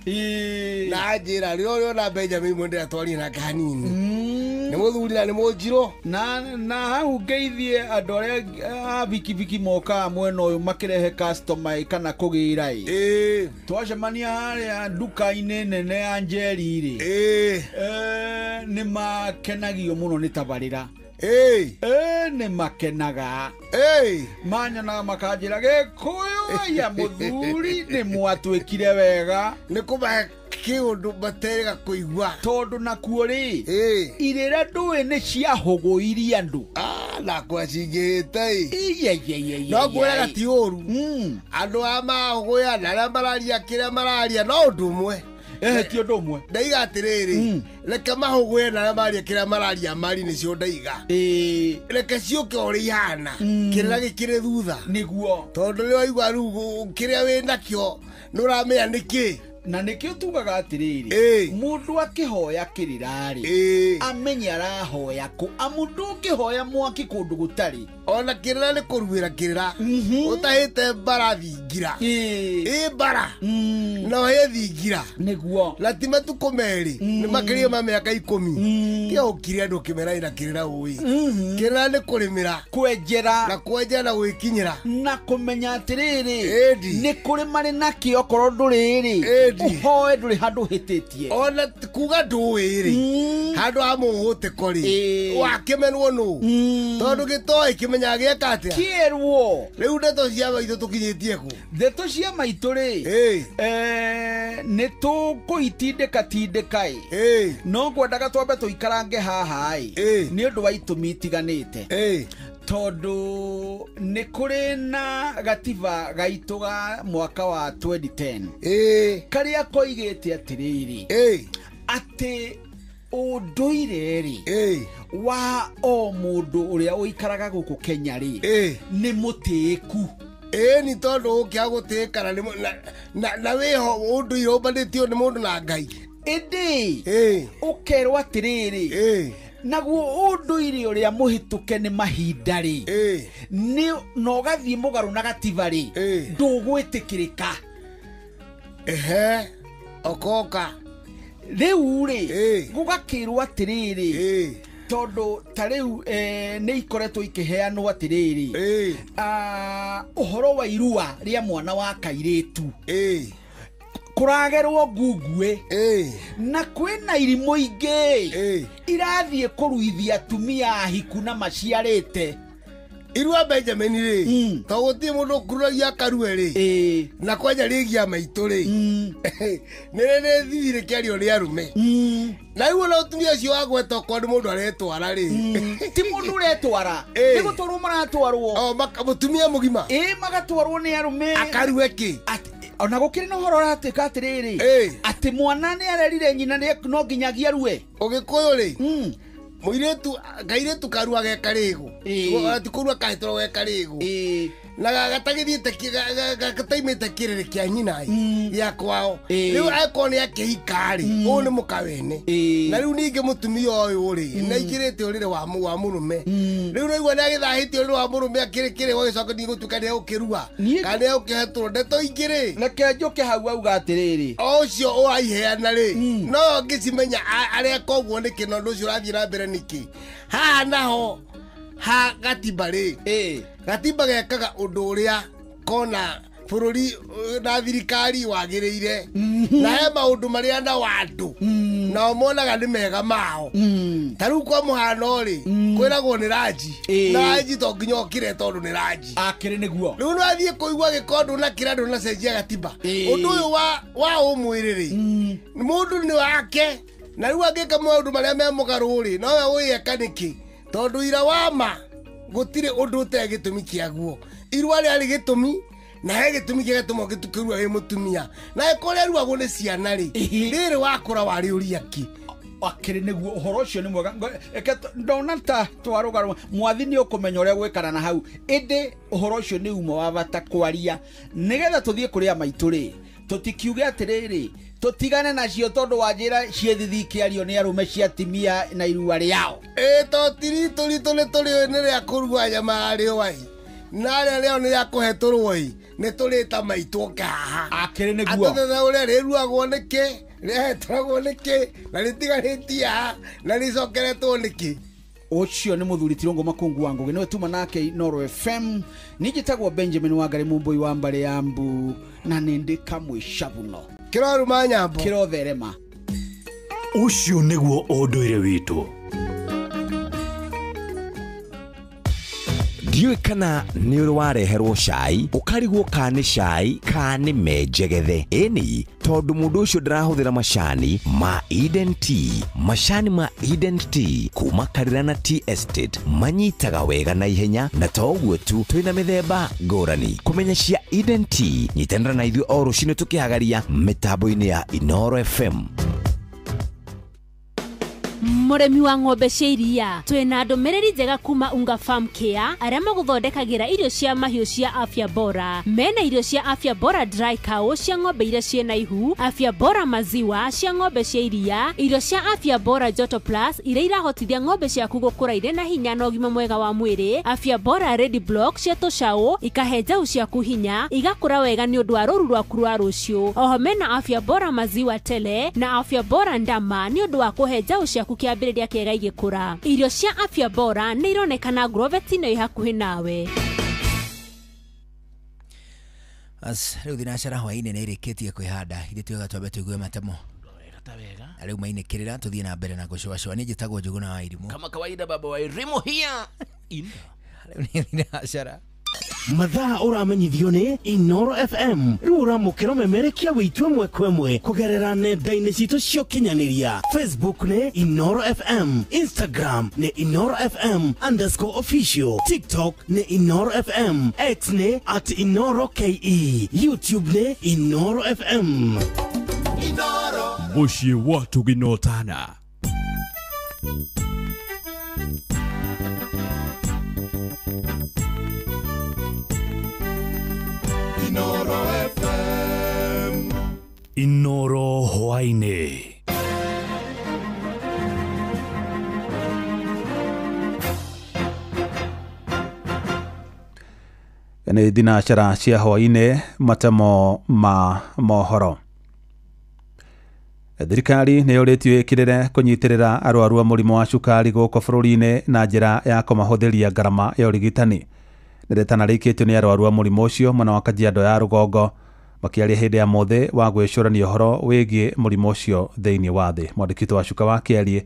Na njĩra rĩrĩa ũrĩona Benjamin Mwende atwarie nake hanini. Nĩ mũthuri na nĩ mũnjirũ. Na hau ngeithie andũ arĩa a bikibiki mokaga mwena ũyũ makĩrehe customer kana kũgĩra ĩ. Twacemania harĩa nduka-inĩ nene ya Njeri rĩ, nĩ makenagio mũno nĩ tabarĩra. Nĩ makenaga. Manyonaga makanjĩra, Gĩkũyũ ya mũthuri nĩ mwatwĩkire wega. Nĩ kũmahe kĩũndũ materĩga kũigua. Tondũ nakuo rĩ, irĩra ndũĩ nĩ ciahũgũirie andũ. Nakwa cingĩhĩte ĩ. No ngwĩraga ti ũru. Andũ aya mahũgũya na arĩa mararia kĩrĩa mararia no ũndũ ũmwe. Ti ũndũ ũmwe. Ndaiga atĩrĩrĩ, reke mahũgũye na arĩa maria kĩrĩa mararia mari nĩcio ndaiga. Reke ciũke ũrĩa ihana, kĩrĩra gĩkĩrĩ thutha. Nĩguo. Tondũ rĩrĩa waigua rĩu kĩrĩa wĩ nakĩo nĩ ũramenya nĩkĩ. Na nĩkĩo tugaga atĩrĩrĩ, mũndũ akĩhoya kĩrĩra rĩ, amenye arahoya kũ, amu ndũngĩhoya mwaki kũndũ gũtarĩ. Ona kĩrĩra nĩ kũruĩra kĩrĩra. Ũtahĩte mbara thingira. Ĩ mbara. Na ũhĩe thingira. Nĩguo. Na ti matukũ merĩ, nĩ makĩria ma mĩaka 10. Tiga ũkire andũ ũkĩmera ĩna kĩrĩra ũĩ. Kĩrĩra nĩ kũrĩmĩra. Kwenjera. Na kwenjera na gwĩkinyĩra. Na kũmenya atĩrĩrĩ, nĩ kũrĩ marĩ nakĩo okorwo ndũrĩ rĩ, ũhoe ndũrĩ handũ ũhĩtĩtie. Ona kuga ndũĩ rĩ, handũ ha mũhũtĩko rĩ, wakĩmenwo nũ? Tondũ gĩtoĩ kĩmenyaga gĩeka atĩa? Kĩerwo. Rĩu ndeto cia maitũ tũkinyĩtie kũ? Ndeto cia maitũ rĩ, nĩ tũkũitindĩka tindĩka ĩ. No ngwendaga twambe tũikarange haha ĩ, nĩ ũndũ wa itũmi itiganĩte. Tondũ nĩ kũrĩ na gatiba gaitũ ga mwaka wa 2010 karĩa koigĩte atĩrĩrĩ, atĩ ũndũire rĩ wa o mũndũ ũrĩa ũikaraga gũkũ Kenya rĩ, nĩ mũtĩĩku. Nĩ tondũ ũkĩaga gũtĩĩkana na wĩho ũndũire ũmbanĩtio nĩ mũndũ na Ngai. Ĩndĩ ũkerwo atĩrĩrĩ, naguo ũndũire ũrĩa mũhĩtũke nĩ mahinda rĩ, na ũgathiĩ mũgarũ na gatiba rĩ, ndũgwĩtĩkĩrĩka. Ehe, okoka. Rĩu rĩ, gũgakĩrwo atĩrĩrĩ, tondũ ta rĩu nĩ ikoretwo ikĩheanwo atĩrĩrĩ, ũhoro wa irua rĩa mwana wa kairĩtu, kũragerwo ngungue, na kwĩna irimũ ingĩ irathiĩ kũruithia atumia ahiku na maciarĩte. Irua Benjamin rĩ, to gũtirĩ mũndũ ũkururagia akarue rĩ, na kwanja rĩgia maitũ rĩ, nĩ rĩ thithire kĩario nĩ arũme. Na rĩu ona mũtumia ũcio wagweta okorwo nĩ mũndũ aretwara rĩ, ti mũndũ ũretwara, nĩ gũtwarwo maratwarwo. Mũtumia mũgima. Magatwarwo nĩ arũme. Akarue kĩ? Ona gũkĩrĩ na ũhoro ũratuĩka atĩrĩrĩ atĩ mwana nĩ arerire nyina no nginyagia rue. Ũgĩkũyũ rĩ mũirĩtu kairĩtu karua ge karĩgu ti kũrua kahĩtũrwo ge karĩgu na gatagĩthiĩte gataimĩte kĩrĩrĩ kĩa nyina gĩa kwao rĩu angĩkorwo nĩ akĩhika rĩ ũyũ nĩ mũkawene na rĩu ningĩ mũtumia ũyũ rĩ nĩ aingĩrĩte ũrĩrĩ wa mũrũme rĩu naigua nĩ agĩthahĩtie ũrĩrĩ wa mũrũme akĩrĩ kĩrĩ gũgĩcoka nĩ gũtuĩka nĩ egũkĩrua kana nĩ egũkĩhetũrwo ndeto ingĩ rĩ reke njũke hau auga atĩrĩrĩ o ũcio ũraiheana rĩ no ngĩcimenya areka ũguo nĩkĩ na ũndũ ũcio ũrathiĩ na mbere nĩkĩ haha naho ha gatiba rĩ gatiba gekaga ũndũ ũrĩa kona bũrũri na thirikari wagĩrĩire na he maũndũ marĩa na wandũ nao monaga nĩ mega mao ta rĩu kwa mũhano rĩ kwĩragwo nĩ ranji na ranji to nginya ũkire tondũ nĩ ranji akĩrĩ nĩguo rĩu nĩwathiĩ kũigua gĩko ndũnakĩra ndũnacenjia gatiba ũndũ ũyũ wa ũmwĩrĩ rĩ mũndũ nĩ wake na rĩu angĩka maũndũ marĩa me mũgarũ rĩ nowe ũyeka nĩkĩ tondũ ira wa ma gũtirĩ ũndũ ũtarĩ gĩtũmi kĩaguo irua rĩarĩ gĩtũmi na he gĩtũmi gĩgatũma ũgĩtukĩrua wĩ mũtumia na kũrĩa ruagwo nĩ ciana rĩ rĩrĩ wakũra warĩũria kĩ akĩrĩ nĩguo ũhoro ũcio nĩ mwega ndona ta twarũgarũma mwathi nĩ ũkũmenya ũrĩa gwĩkara na hau ĩndĩ ũhoro ũcio nĩ umo wa bata kwaria nĩgetha tũthiĩ kũrĩa maitũ rĩ tũtikiuge atĩrĩrĩ tũtigane nacio tondũ wanjĩra ciĩthithi ikĩario nĩ arũme cia atimia na irua rĩao to ti ritũ nĩ tũrĩ nĩ rĩa kũrua nyama ya rĩũa na arĩa rĩao nĩ rĩa kũhetũrwo nĩ tũrĩta maitũ oke haha akĩrĩ nĩguo atũthethe ũrĩa rĩruagwo nĩkĩ rĩhetũragwo nĩkĩ na rĩtigarĩtie haha na rĩcokeretwo nĩkĩ ũcio nĩ mũthuri Tirũngũ Makungu wa Ngũgĩ nĩwe tuma nake Inooro FM niĩ njĩtagwo Benjamin Wangari Mũmbũi wa mbarĩ ya Mbu na nĩ ndĩ kamwe cabuno kĩroruma nyambo kĩrotherema ũcio nĩguo ũndũire witũ. Ndiũĩ kana nĩ ũrĩ wareherwo cai ũkarigwo ka nĩ cai ka nĩ menjegethe ĩni tondũ mũndũ ũcio ndarahũthĩra macani ma Eden Tea. Macani ma Eden Tea kuma Karirana Tea Estate manyitaga wega na ihenya na to ũguo tu twĩna mĩthemba ngũrani. Kũmenya cia Eden Tea nyitanĩra na ithuĩ o rũcinĩ tũkĩhagaria mĩtambo-inĩ ya Inooro FM. Mũrĩmi wa ng'ombe cia iria twĩna ndũmĩrĩri njega kuma Unga Farm Care arĩa magũthondekagĩra irio cia mahiũ cia afya bora. Mena irio cia afya bora dry cow cia ng'ombe iria ciĩna ihu, afya bora maziwa cia ng'ombe cia iria, irio cia afya bora joto plus iria irahotithia ng'ombe ciaku gũkũra irĩ na hinya na ũgima mwega wa mwĩrĩ, afya bora ready block cia tũcaũ ikahe njaũ ciaku hinya igakũra wega nĩ ũndũ wa rũru rwaku rwa rũciũ. Oho mena afya bora maziwa tele na afya bora ndama nĩ ũndũ wa kũhe njaũ ciaku kĩambĩrĩria kĩega igĩkũra. Irio cia afya bora nĩ ironekana Grovet-inĩ ĩ hakuhĩ nawe. As rĩu thinacara hwaĩ-inĩ nĩ ĩrĩkĩtie kwĩhanda ithuĩ twega twambe tũigue matemo na rĩu mainĩkĩrĩra tũthiĩ na mbere na gũcũacũa. Niĩ njĩtagwo Njũgũna wa Irimũ kama kawaida baba wa Irimũ here in rĩu nĩ thinacara Mathaa ũramenyithio nĩ Inooro FM rĩu ũramũkĩra memerekia witũ ĩmwe kwa ĩmwe kũgerera nenda-inĩ citũ cia ũkinyanĩria. Facebook nĩ Inooro FM, Instagram nĩ Inooro FM _official, TikTok nĩ Inooro FM, X nĩ @InooroKE, YouTube nĩ Inooro FM. Mũciĩ wa tũgĩnotana. Inooro hwaĩ-inĩ. Nĩ thinacara cia hwaĩ-inĩ matemo ma mohoro. Thirikari nĩ yũrĩtio ĩkĩrĩre kũnyitĩrĩra arwaru a mũrimũ wa cukari gũkũ bũrũri-inĩ na njĩra ya kũmahũthĩria ngarama ya ũrigitani. Nĩ rĩtana rĩikĩtio nĩ arwaru a mũrimũ ũcio mwena wa Kajiado ya rũgongo makĩaria hĩndĩ ya mũthĩ wa gwĩcũrania ũhoro wĩgiĩ mũrimũ ũcio thĩinĩ wa thĩ. Mwandĩki witũ wa Cuka wa Kĩarie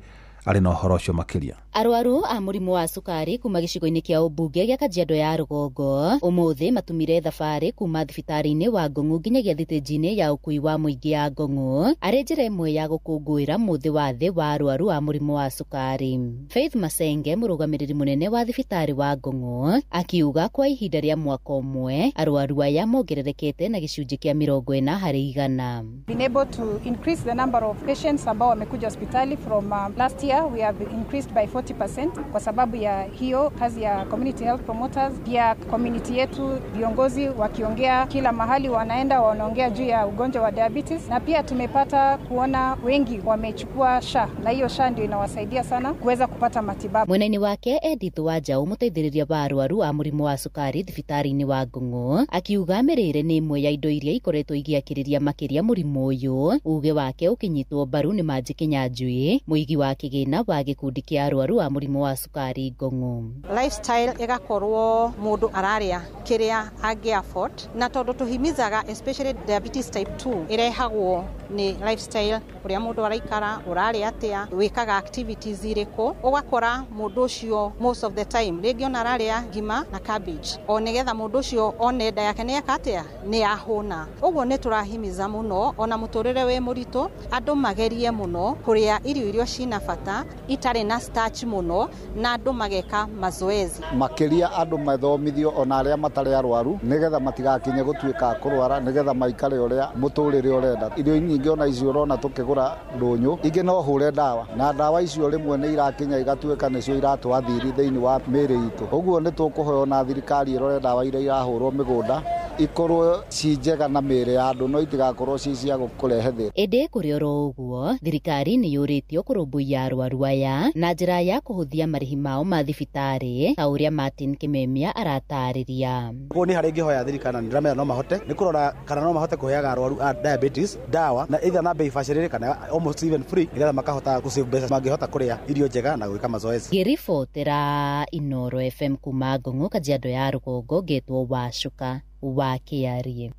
arĩ na ũhoro ũcio makĩria. Arwaru a mũrimũ wa cukari kuma gĩcigo-inĩ kĩa ũmbunge gĩa Kajiado ya rũgongo ũmũthĩ matumire thabarĩ kuma thibitarĩ-inĩ wa Ngong'u nginyagia thitĩnji-inĩ ya ũkui wa mũingĩ ya Ngong'u arĩ njĩra ĩmwe ya gũkũngũĩra mũthĩ wa thĩ wa arwaru a mũrimũ wa cukari. Faith Masenge, mũrũgamĩrĩri mũnene wa thibitarĩ wa Ngong'u, akiuga kwa ihinda rĩa mwaka ũmwe arwaru aya mongererekete na gĩcunjĩ kĩa 40 harĩ igana. Been able to increase the number of patients ambao wamekuja hospitali from last year we have increased by 40% kwa sababu ya hiyo kazi ya community health promoters. Pia community yetu viongozi wakiongea kila mahali wanaenda wanaongea juu ya ugonjwa wa diabetes, na pia tumepata kuona wengi wamechukua SHA na hiyo SHA ndio inawasaidia sana kuweza kupata matibabu. Mwena-inĩ wake Edith Wanjaũ, mũteithĩrĩria wa arwaru a mũrimũ wa cukari thibitarĩ-inĩ wa Ngong'u, akiuga mĩrĩre nĩ ĩmwe ya indo iria ikoretwo igĩakĩrĩria makĩria mũrimũ ũyũ. Uge wake ũkĩnyitwo mbaru nĩ Manji Kinyanjui, mũigi wa kĩgĩna wa gĩkundi kĩa arwaru a mũrimũ wa cukari Ngong'u. Lifestyle ĩgakorwo mũndũ ararĩa kĩrĩa angĩ afford, na tondũ tũhimizaga especially diabetes type 2 ĩrehagwo nĩ lifestyle, ũrĩa mũndũ araikara, ũrarĩa atĩa, wĩkaga activities irĩkũ, ũgakora mũndũ ũcio most of the time rĩngĩ ona ararĩa ngima na cabbage o nĩgetha mũndũ ũcio one nda yake nĩ eka atĩa, nĩ ahũna. Ũguo nĩ tũrahimiza mũno ona mũtũrĩre wĩ mũritũ andũ magerie mũno kũrĩa irio iria cina bata itarĩ na starch mũno, na andũ mageka mazoezi makĩria, andũ mathomithio ona arĩa matarĩ arwaru nĩgetha matigakinye gũtuĩka kũrwara, nĩgetha maikare ũrĩa mũtũrĩre ũrenda. Irio nyingĩ ona icio ũrona tũkĩgũra ndũnyũ, ingĩ no hũre ndawa, na ndawa icio rĩmwe nĩ irakinya igatuĩka nĩcio iratwathiri thĩinĩ wa mĩĩrĩ itũ. Ũguo nĩ tũkũhoya ona thirikari ĩrore ndawa iria irahũrwo mĩgũnda ikorwo ci njega na mĩĩrĩ ya andũ, no itigakorwo ci cia gũkũrehe thĩna. Ĩndĩ kũrĩ oro ũguo, thirikari nĩ yũrĩtio kũrũmbũiya arwaru aya na njĩra ya kũhũthia marĩhi mao ma thibitarĩ ta ũrĩa Martin Kimemia aratarĩria. Koguo nĩ harĩa ingĩhoya thirikari na nĩndĩramenya no mahote nĩ kũrora kana no mahote kũheaga arwaru a diabetes ndawa na either na bei bacĩrĩre kana almost even free, nĩgetha makahota gũ save mbeca, mangĩhota kũrĩa irio njega na gwĩka mazoezi. Ngĩribotera Inoro FM kuma Ngong'u, Kajiado ya rũgongo, ngetwo Wacuka wa Kĩarie.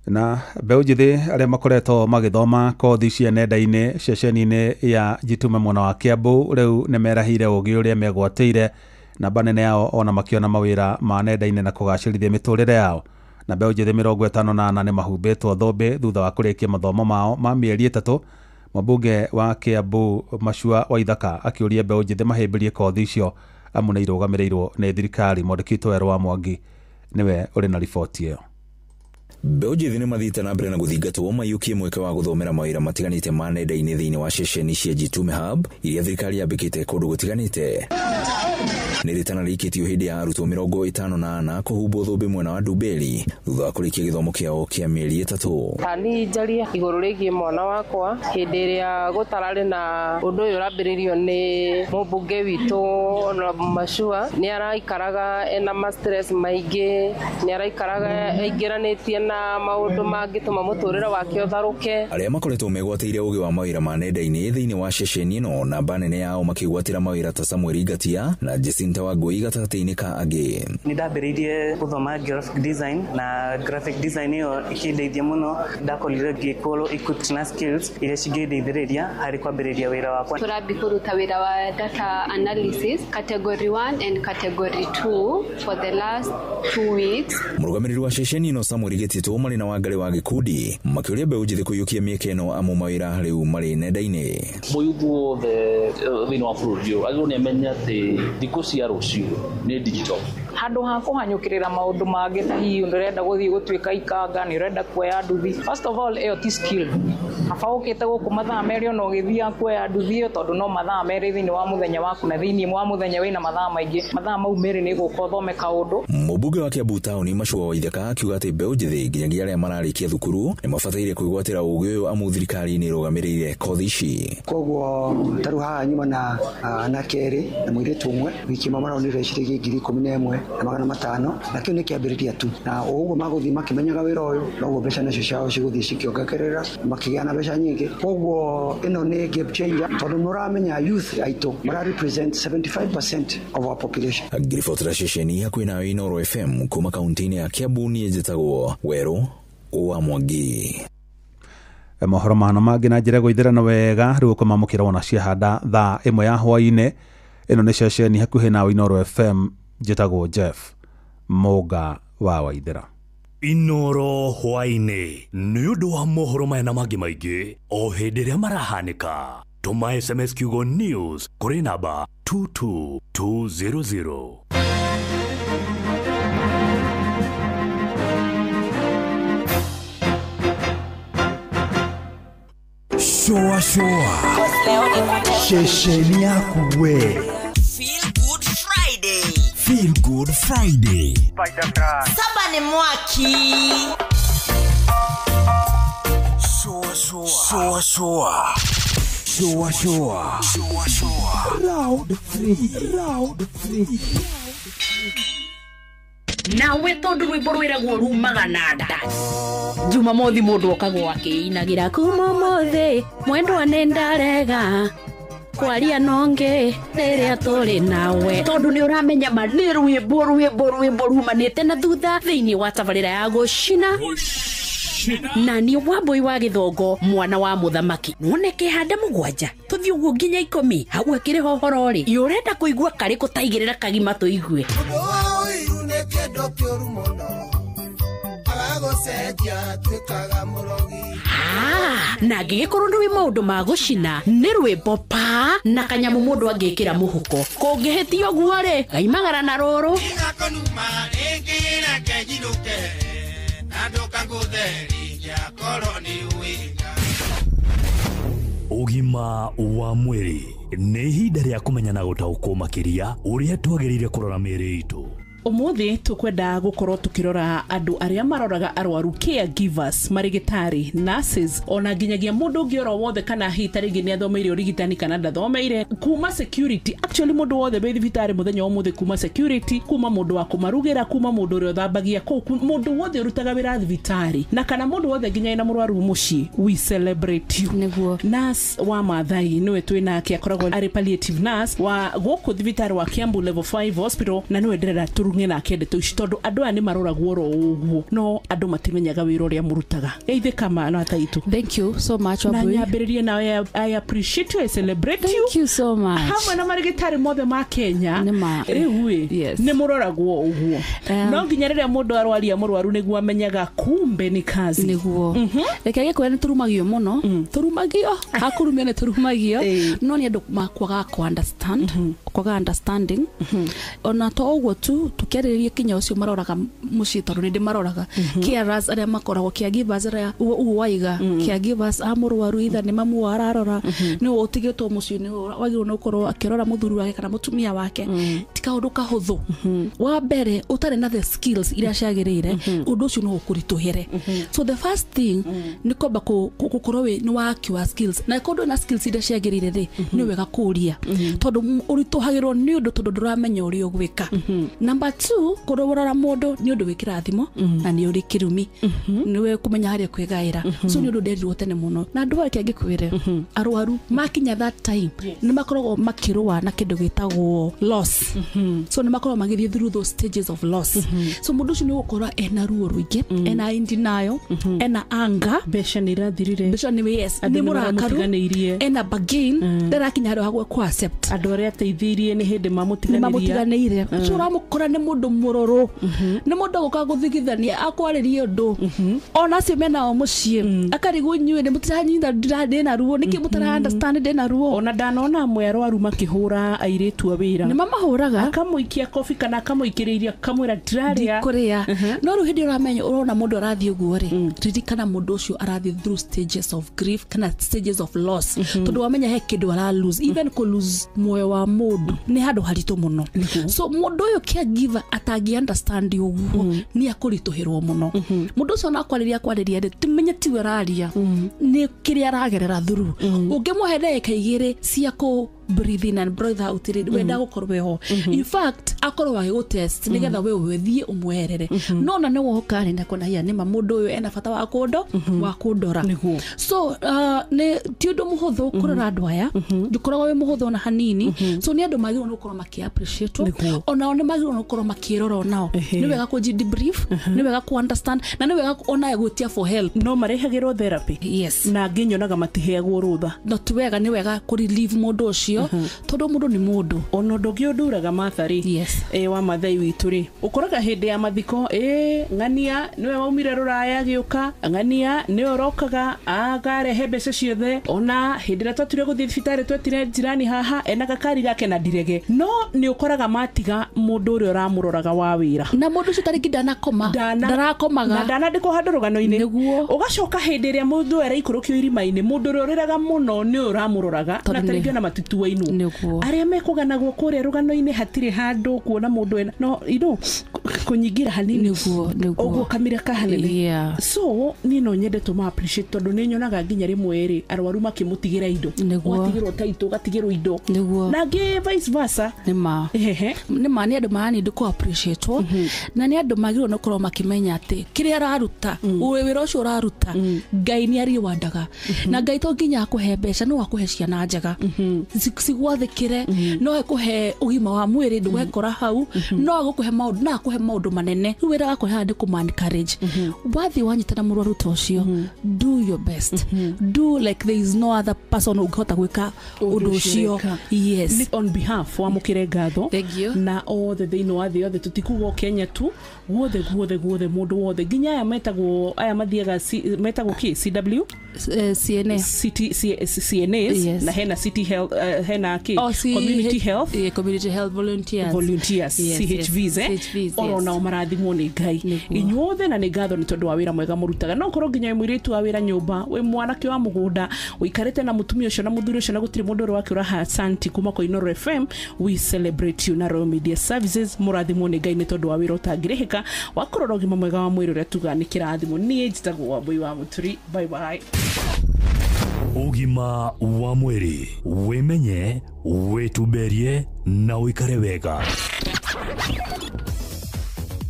Na mbeũ njĩthĩ arĩa makoretwo magĩthoma kothi cia nenda-inĩ ceceni-inĩ ya Jitume mwena wa Kiambu rĩu nĩ merahire ũgĩ ũrĩa megwatĩire, namba nene yao ona makĩona mawĩra ma nenda-inĩ na kũgacĩrithia mĩtũrĩre yao. Na mbeũ njĩthĩ 54 nĩ mahumbĩtwo thũmbĩ thutha wa kũrĩkia mathomo mao ma mĩeri 3. Mũmbunge wa Kiambu Macua Waithaka akĩũria mbeũ njĩthĩ mahĩmbĩrie kothi icio amu nĩ irũgamĩrĩirwo nĩ thirikari. Mwandĩki witũ Werũ wa Mwangi nĩwe ũrĩ na riboti ĩyo. Mbeũ njĩthĩ nĩ mathiĩte na mbere na gũthingatwo maiyũkie mweke wa gũthomera mawĩra matiganĩte ma nenda-inĩ thĩinĩ wa ceceni cia Jitume Hub iria thirikari yambĩkĩte kũndũ gũtiganĩte. Nĩ rĩtana rĩikĩtio hĩndĩ ya arutwo 54 kũhumbwo thũmbĩ mwena wa Ndumberi thutha wa kũrĩkia gĩthomo kĩao kĩa mĩeri 3. Tani njarie igũrũ rĩgiĩ mwana wakwa hĩndĩ ĩrĩa gũtararĩ na ũndũ ũyũ ũrambĩrĩrio nĩ mũmbunge witũ Honorable Mashua, nĩ araikaraga ena ma stress maingĩ, nĩ araikaraga aingĩranĩtie na maũndũ mangĩtũma mũtũrĩre wake ũtharũke. Arĩa makoretwo megwatĩire ũgĩ wa mawĩra ma nenda-inĩ thĩinĩ wa ceceni ĩno, namba nene yao makĩgwatĩra mawĩra ta Samuel Ngatia na Jacinta Wangui gatagatĩ-inĩ ka angĩ. Nĩ ndambĩrĩirie gũthoma graphic design, na graphic design ĩyo ĩkĩndeithia mũno. Ndakorire ngĩkorwo equipped na skills iria cingĩndeithĩrĩria harĩ kwambĩrĩria wĩra wakwa. Tũrambi kũruta wĩra wa data analysis category 1 and category 2 for the last 2 weeks. Mũrũgamĩrĩri wa ceceni ĩno Samuel Gĩtitũ marĩ na Wangari wa gĩkundi makĩũria mbeũ njĩthĩ kũiyũkia mĩeke ĩno amu mawĩra rĩu marĩ nenda-inĩ. Mũyuthu wothe thĩinĩ wa bũrũri ũyũ agĩrĩirwo nĩ amenye atĩ thikũ cia rũciũ nĩ digital. Handũ ha kũhanyũkĩrĩra maũndũ mangĩ ta hihi ndũrenda gũthiĩ gũtuĩka ikanga, nĩ ũrenda kuoya nduthi. First of all, ĩyo ti skill. Kaba ũkĩte gũkũ mathaa merĩ ona ũgĩthiaga kuoya nduthi ĩyo, tondũ no mathaa merĩ thĩinĩ wa mũthenya waku, na thĩinĩ wa mũthenya wĩna mathaa maingĩ. Mathaa mau merĩ nĩ gũka ũthome kaũndũ. Mũmbunge wa Kiambu taũni Machua Waithaka akiuga atĩ mbeũ njĩthĩ nginyagia arĩa mararĩkia thukuru nĩ mabataire kwĩgwatĩra ũgĩ ũyũ amu thirikari nĩ ĩrũgamĩrĩire kothi ici. Koguo ta rĩu haha nyuma na anake erĩ na mũirĩtu ũmwe, wiki ĩmwe maronire ciringi 11,500, na kĩu nĩ kĩambĩrĩria tu, na o ũguo magũthiĩ makĩmenyaga wĩra ũyũ noguo mbeca nacio ciao cigũthiĩ cikĩongagĩrĩra makĩgĩa na mbeca nyingĩ. Koguo ĩno nĩ game changer, tondũ nĩũramenya youth aitũ mara represent 75% of our population. Ngĩribotera ceceni hakuhĩ nawe Inoro FM kuma kaunti-inĩ ya Kiambu, niĩ njĩtagwo Werũ wa Mwangi. Mohoro mahana mangĩ na njĩra gũithĩrana wega rĩu ũkũmamũkĩra wona ciahanda thaa 1 ya hwaĩ-inĩ. Ĩno nĩ ceceni hakuhĩ na Inooro FM. Njĩtagwo Jeff Mũga wa Waithĩra. Inooro hwaĩ-inĩ nĩ ũndũ wa mohoro maya na mangĩ maingĩ o hĩndĩ ĩrĩa marahanĩka. Tũma SMS kiugo news kũrĩ namba 22200. Shoa shoa Shesheni yaku we. Feel Good Friday. Feel Good Friday. Saba ni mwaki. Shoa shoa. Shoa shoa. Shoa shoa. Shoa shoa. Round 3. Round 3. Nawe tondu rwimbo rwiragwo rumaga na nda. Jumamothi mundu okagwo akiinagira kuma umuthi mwendwa ni ndarega kwaria nonge riria turi nawe tondu ni uramenya ma ni rwimbo rwimbo rwimbo rumanite na thutha thiini wa tabarira ya gucina na ni Wambui wa Githongo mwana wa muthamaki none kihanda mugwanja tuthii uguo nginya 10 hau akiri hohoro ri urenda kuigua kari kutaigirira kagima tuigue. Na ngĩgĩkorwo ndũĩ maũndũ ma gũcina nĩ rwĩmbo pa na kanyamũ mũndũ angĩkĩra mũhuko kũngĩhĩtia ũguo rĩ gaimagara na rũrũ. Ũgima wa mwĩrĩ nĩ ihinda rĩa kũmenya na gũtaũkwo makĩria ũrĩa twagĩrĩire kũrora mĩĩrĩ itũ. Umuthi tukwenda gukorwo tukirora andu aria maroraga arwaru caregivers, marigitari, nurses ona nginyagia mundu ungi oro wothe kana hihi ta ringi ni athomeire urigitani kana ndathomeire kuma security. Actually mundu wothe wi thibitari muthenya umuthi kuma security, kuma mundu wa kumarugira, kuma mundu uria uthambagia kuu, mundu wothe urutaga wira thibitari na kana mundu wothe nginya ina murwaru mucii, we celebrate you. Niguo nurse wa Mathai niwe twinake akoragwo ari palliative nurse wa guku thibitari wa Kiambu level 5 hospital na niwe ndirenda turunge nake ndeto ici tondu andu aya ni maroragwo oro uguo no andu matimenyaga wira uria murutaga. Geithe kama no ataitu. Thank you so much Wambui. Na nyambiririe nawe, I appreciate you, I celebrate you. Thank you so much. Hamwe na marigitari mothe ma Kenya riu ni muroragwo uguo no nginya riria mundu arwaria murwaru niguo amenyaga kumbe ni kazi niguo. Reke gikwira ni turumagio muno, turumagio hakurumio ni turumagio no ni andu makwaga ku understand, kwaga understanding ona to uguo tu tukiarĩrĩria kinya ũcio maroraga mũciĩ tondũ nĩ ndĩmaroraga carers arĩa makoragwo caregivers arĩa ũguo waiga caregivers a mũrwaru either nĩ mamu wao ararora nĩ ũtigĩtwo mũciĩ nĩ wagĩrĩirwo nĩ gũkorwo akĩrora mũthuri wake kana mũtumia wake ti kaũndũ kahũthũ. Wa mbere ũtarĩ na the skills iria ciagĩrĩire ũndũ ũcio no ũkũritũhĩre. So the first thing nĩ kwamba gũkorwo wĩ nĩ wakiwa skills na korwo ndũrĩ na skills iria ciagĩrĩire rĩ nĩ wega kũria tondũ ũritũhagĩrwo nĩ ũndũ tondũ ndũramenya ũrĩa ũgwĩka. Number 2 kũrora mũndũ nĩ ũndũ wĩ kĩrathimo na nĩ ũrĩ kĩrumi nĩwe kũmenya harĩa kwĩgaĩra. So nĩ ũndũ nderirwo tene mũno na andũ ake ngĩkwĩre arwaru makinya that time nĩ makoragwo makĩrũa na kĩndũ gĩtagwo loss. So nĩ makoragwo magĩthiĩ through those stages of loss. So mũndũ ũcio nĩ ũgũkora ena ruo rũingĩ, ena denial, ena anger, mbeca nĩ irathirire, mbeca nĩ yes nĩ mũrakaru, ena bargain ndarakinya handũ ha gũ accept andũ arĩa ateithirie nĩ hĩndĩ mamũtiganĩirie. So ũramũkora nĩ mũndũ mũrũrũ, nĩ mũndũ agũka gũthigithania akwarĩrie ũndũ ona acio menao mũciĩ akarigwo inyuĩ nĩ mũtiranyita ndĩna ruo nĩkĩ mũtara understand ndĩna ruo. Ona ndanona amwe arwaru makĩhũra airĩtu a wĩra nĩ mamahũraga akamũikia kobi kana akamũikĩrĩria akamwĩra ndirarĩa ndikũrĩa. No rĩu hĩndĩ ũramenya ũrona mũndũ arathiĩ ũguo rĩ ririkana mũndũ ũcio arathiĩ through stages of grief kana stages of loss tondũ wamenya he kĩndũ ara lose, even kũ lose muoyo wa mũndũ nĩ handũ haritũ mũno. So mũndũ ũyũ caregiver atangi understand ũguo nĩ akũritũhĩrwo mũno. Mũndũ ũcio ona akwarĩria kwarĩria rĩ tumenye tiwe araria nĩ kĩrĩa aragerera through. Ũngĩmũhe ndagĩka igĩrĩ cia kũ Breathe in and breathe out rĩ, wenda gũkorwo weho. In fact, akorwo agĩgũ test nĩgetha we ũthiĩ ũmweherere, no na nĩ woka rĩ, ndakona hiya nĩma mũndũ ũyũ ena bata wa kũndo wa kũndora. So nĩ ti ũndũ mũhũthũ kũrora andũ aya, ndũkoragwo wĩ mũhũthũ ona hanini. So nĩ andũ magĩrĩirwo nĩ gũkorwo makĩ appreciate, onao nĩ magĩrĩirwo nĩ gũkorwo makĩrora onao. Nĩ wega kũji debrief, nĩ wega ku understand, na nĩ wega ona gwĩtia for help. No marehagĩrwo therapy? Yes. Na angĩ nyonaga matiheagwo rũtha. No ti wega, nĩ wega kũ relieve mũndũ ũcio, tondũ mũndũ nĩ mũndũ. Ona ũndũ ũngĩ ũnduraga Martha rĩ, yes, wa Mathai witũ rĩ, ũkoraga hĩndĩ ya mathiko, ng'ania nĩwe waumire rũraya agĩũka, ng'ania nĩwe ũrokaga akarehe mbeca ciothe, ona hĩndĩ ĩrĩa twatuire gũthiĩ thibitarĩ twetire jirani haha ena gakari gake na ndirege. No nĩ ũkoraga matiga mũndũ ũrĩa ũramũroraga wa wĩra, na mũndũ ũcio tarĩngĩ ndanakoma, ndarakomaga na ndanandĩkwo handũ rũgano-inĩ. Ũgacoka hĩndĩ ĩrĩa mũndũ araikũrũkio irima-inĩ, mũndũ ũrĩa ũrĩraga mũno nĩ ũramũroraga, na tarĩngĩ ona matituainwo. Arĩa mekũganagwo kũrĩa rũgano-inĩ hatirĩ handũ kuona mũndũ ena no kũnyingira hanini ũguo kamira kahanene. So niĩ no nyende tũma appreciate, tondũ nĩ nyonaga nginya rĩmwe rĩ arwaru makĩmũtigĩra indo, ũgatigĩrwo taitũ, ũgatigĩrwo indo, na angĩ vice versa. Nĩma nĩma nĩ andũ marani kũ appreciate, na nĩ andũ magĩrĩirwo nĩ gũkorwo makĩmenya atĩ kĩrĩa araruta, wĩra ũcio ũraruta, Ngai nĩ ariwandaga, na Ngai to nginya akũhe mbeca, no akũhe ciana njega cigwathĩkĩre, no akũhe ũgima wa mwĩrĩ ndũgekora hau, no agũkũhe maũndũ, no akũhe maũndũ manene. Rĩu wĩra wakwa haha nĩ kũma encourage. Wathiĩ wanyitana mũrwaru ta ũcio, do your best, do like there is no other person ũngĩhota gwĩka ũndũ ũcio. Yes. On behalf wa mũkĩre ngatho na othe thĩinĩ wa thĩ yothe, tũtikuga Kenya tu, guothe guothe guothe, mũndũ wothe, nginya aya metagwo, aya mathiaga metagwo kĩ, CW, CNA, CT, CNAs, yes. Na hena City Health, hena kĩ, Community Health, Community Health Volunteers, yes, CHVs, yes. Oro nao marathimwo nĩ Ngai inyuothe, na nĩ ngatho nĩ tondũ wa wĩra mwega mũrutaga. No korwo nginya wĩ mũirĩtu wa wĩra nyũmba, wĩ mwanake wa mũgũnda, ũikarĩte na mũtumia ũcio na mũthuri ũcio, na gũtirĩ mũndũ ũrĩa wake ũraha asanti kuma kwa Inooro FM, we celebrate you na Royal Media Services. Mũrathimwo nĩ Ngai nĩ tondũ wa wĩra ũtangĩrĩhĩka wa kũrora ũgima mwega wa mwĩrĩ ũrĩa tugaga nĩ kĩrathimo. Niĩ njĩtagwo Wambui wa Mũturi. Bye bye. Ũgima wa mwĩrĩ, wĩmenye, wĩtumberie na ũikare wega.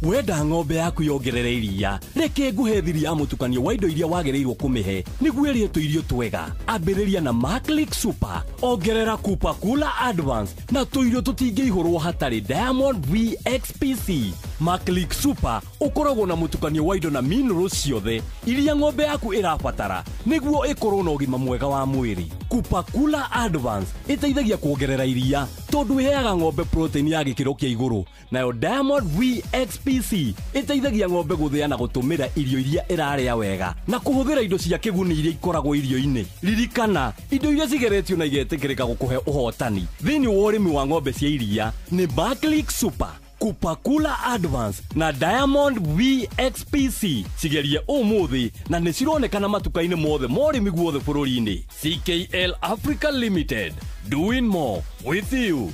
Wenda ng'ombe yaku yongerere iria, reke nguhe thiri ya mũtukanio wa indo iria wagĩrĩirwo kũmĩhe nĩguo ĩrĩe tũirio twega. Ambĩrĩria na Maclick Super, ongerera Kupa Kula Advance na tũirio tũtingĩihũrwo hatarĩ Diamond VXPC. Maclick Super ũkoragwo na mũtukanio wa indo na minerals ciothe iria ng'ombe yaku ĩrabatara nĩguo ĩkorwo na ũgima mwega wa mwĩrĩ. Kupa Kula Advance ĩteithagia kuongerera iria tondũ ĩheaga ng'ombe protein ya gĩkĩro kĩa igũrũ, nayo Diamond VXPC ĩteithagia ng'ombe gũthĩa na gũtũmĩra irio iria ĩrarĩa wega na kũhũthĩra indo cia kĩguni iria ikoragwo irio-inĩ. Ririkana, indo iria cigeretio na igetĩkĩrĩka gũkũhe ũhotani thĩinĩ wa ũrĩmi wa ng'ombe cia iria nĩ Maclick Super, Kupakula Advance na Diamond VXPC. Cigerie ũmũthĩ na nĩ cironekana matuka-inĩ mothe ma ũrĩmi guothe bũrũri-inĩ. CKL Africa Limited, doing more with you.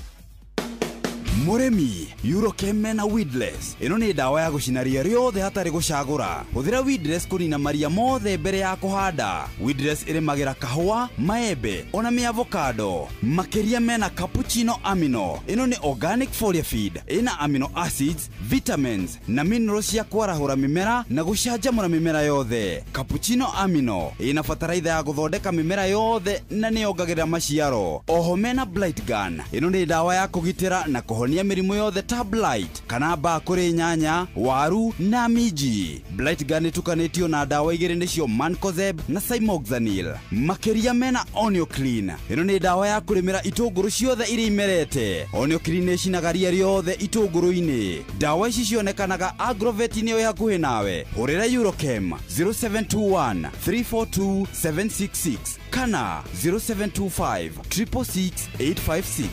Mũrĩmi, Eurochem mena Weedless. Ĩno nĩ ndawa ya gũcina ria rĩothe hatarĩ gũcagũra. Hũthĩra Weedless kũnina maria mothe mbere ya kũhanda. Weedless ĩrĩmagĩra kahũa, maembe, ona mĩavocado. Makĩria mena Cappuccino Amino. Ĩno nĩ organic foliar feed. Ĩna amino acids, vitamins na minerals cia kwarahũra mĩmera na gũcanjamũra mĩmera yothe. Cappuccino Amino ĩna bataraitha ya gũthondeka mĩmera yothe na nĩyongagĩrĩra maciaro. Oho mena Blight Gun. Ĩno nĩ ndawa ya kũgitĩra na kũhonia mĩrimũ yothe ta blight kana mbaa kũrĩ nyanya, waru na minji. Blight Gun ĩtukanĩtio na ndawa igĩrĩ nĩcio Mancozeb na Cymoxanil. Makĩria mena Onioclean. Ĩno nĩ ndawa ya kũrĩmĩra itũngũrũ ciothe iria imerete. Onioclean ĩcinaga ria rĩothe itũngũrũ-inĩ. Ndawa ici cionekanaga Agrovet-inĩ ĩ hakuhĩ nawe. Hũrĩra Eurochem 0721 342 766 kana 0725 666 856.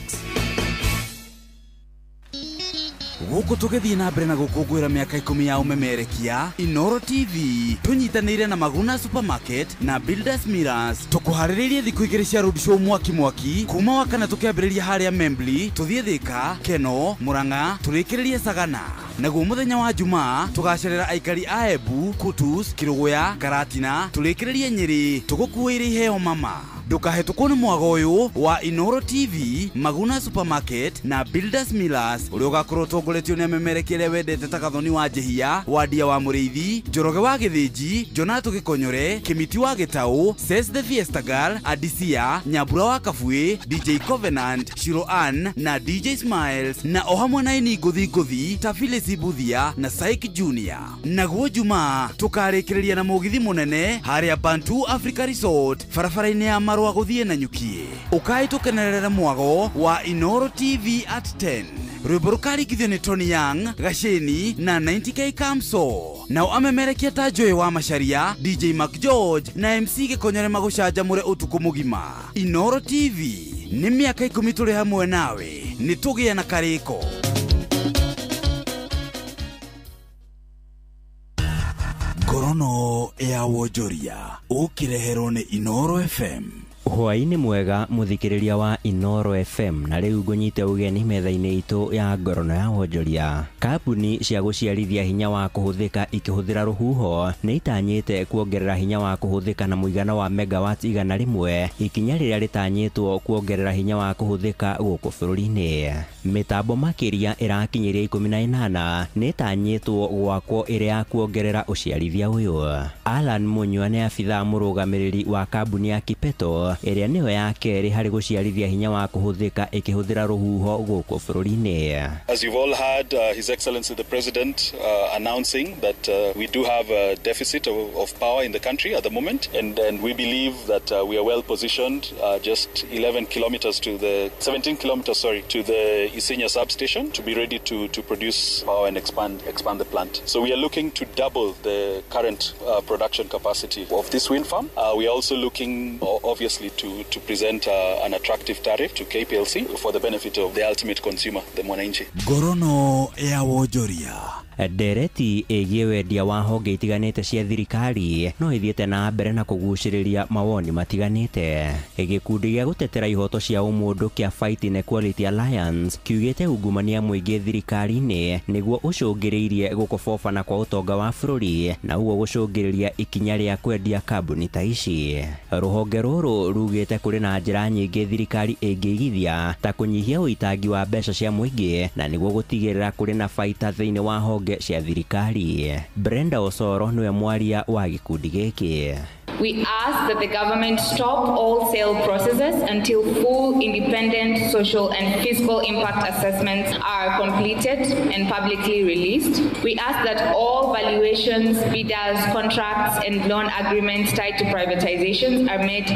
Gũkũ tũgĩthiĩ na mbere na gũkũngũĩra mĩaka 10 ya ũmemerekia, Inooro TV tũnyitanĩire na Maguna Supermarket na Builders Mirrors tũkũharĩrĩirie thikũ igĩrĩ cia road show mwaki mwaki kuma wa kana tũkĩambĩrĩria harĩa Membli, tũthiĩ Thika, Keno, Murang'a, tũrĩkĩrĩrie Sagana. Naguo mũthenya wa Jumaa tũgacerera aikari a Embu, Kutus, Kĩrũgũya, Karatina, tũrĩkĩrĩrie Nyĩrĩ, tũgũkuĩire iheo mama. Ndũkahĩtũkwo nĩ mwago ũyũ wa Inoro TV, Maguna Supermarket na Builders Millers ũrĩa ũgakorwo ũtongoretio nĩ amemerekia arĩa wendete ta Gathoni wa Njĩhia, Wandia wa Mũrĩithi, Njoroge wa Gĩthĩnji, Jonato Gĩkonyore, Kĩmiti wa Gĩtaũ, Ses the Fiesta Girl, Adisia, Nyambura wa Kabuĩ, DJ Covenant, Shiro Ann na DJ Smiles, na o hamwe na aini ngũthi ngũthi ta Phyllis Buthia na Saik Junior. Naguo Jumaa tũkarĩkĩrĩria na mũgithi mũnene harĩa Bantu Africa Resort barabara-inĩ ya Marũa gũthiĩ na Nyukie. Ũkai tũkenerere mwago wa Inoro TV at 10. Rwĩmbo rũkarigithio nĩ Tony Young, Gasheni na 90K Kamso. Nao amemerekia ta Joy wa Macharia, DJ Mac George na MC Gĩkonyore magũcanjamũre ũtukũ mũgima. Inoro TV nĩ mĩaka 10 tũrĩ hamwe nawe, nĩ tũgĩe na karĩko. Ngorono ya wonjoria ũkĩreherwo nĩ Inoro FM. Hwaĩ-inĩ mwega mũthikĩrĩria wa Inoro FM, na rĩu ngũnyite ũgeni metha-inĩ itũ ya ngorono ya wonjoria. Kambuni cia gũciarithia hinya wa kũhũthĩka ikĩhũthĩra rũhuho nĩ itanyĩte kuongerera hinya wa kũhũthĩka na mũigana wa megawati 100, ikinya rĩrĩa rĩtanyĩtwo kuongerera hinya wa kũhũthĩka gũkũ bũrũri-inĩ. Mĩtambo makĩria ĩrakinyĩria 18 nĩ ĩtanyĩtwo gwakwo ĩrĩ ya kuongerera ũciarithia ũyũ. Alan Munyua nĩ abithaa mũrũgamĩrĩri wa kambuni ya Kipeto ĩrĩa nĩyo ya kerĩ harĩ gũciarithia hinya wa kũhũthĩka ĩkĩhũthĩra rũhuho gũkũ bũrũri-inĩ. As you've all heard, His Excellency the President announcing that we do have a deficit of power in the country at the moment, and we believe that we are well positioned, just 11 kilometers to the 17 kilometers, sorry, to the Isinya substation to be ready to produce power and expand the plant. So we are looking to double the current production capacity of this wind farm. We are also looking, obviously, to present an attractive tariff to KPLC for the benefit of the ultimate consumer, the mwananchi. Ngorono ya wonjoria. Ndereti ĩgiĩ wendia wa honge itiganĩte cia thirikari no ĩthiĩte na mbere na kũgucĩrĩria mawoni matiganĩte. Gĩkundi gĩa gũtetera ihoto cia ũmũndũ kĩa Fight Inequality Alliance kiugĩte ungumania mũingĩ thirikari-inĩ nĩguo ũcũngĩrĩirie gũkobobana kwa ũtonga wa bũrũri na ũguo gũcũngĩrĩria ikinya rĩa kwendia kambuni ta ici. Rũhonge rũrũ rugĩte kũrĩ na njĩra nyingĩ thirikari ĩngĩigithia ta kũnyihia ũitangi wa mbeca cia mũingĩ na nĩguo gũtigĩrĩra kũrĩ na baita thĩinĩ wa honge cia thirikari. Brenda Osoro nĩwe mwaria wa gĩkundi gĩkĩ. We ask that the government stop all sale processes until full independent social and fiscal impact assessments are completed and publicly released. We ask that all valuations, bidders, contracts, and loan agreements tied to privatizations are made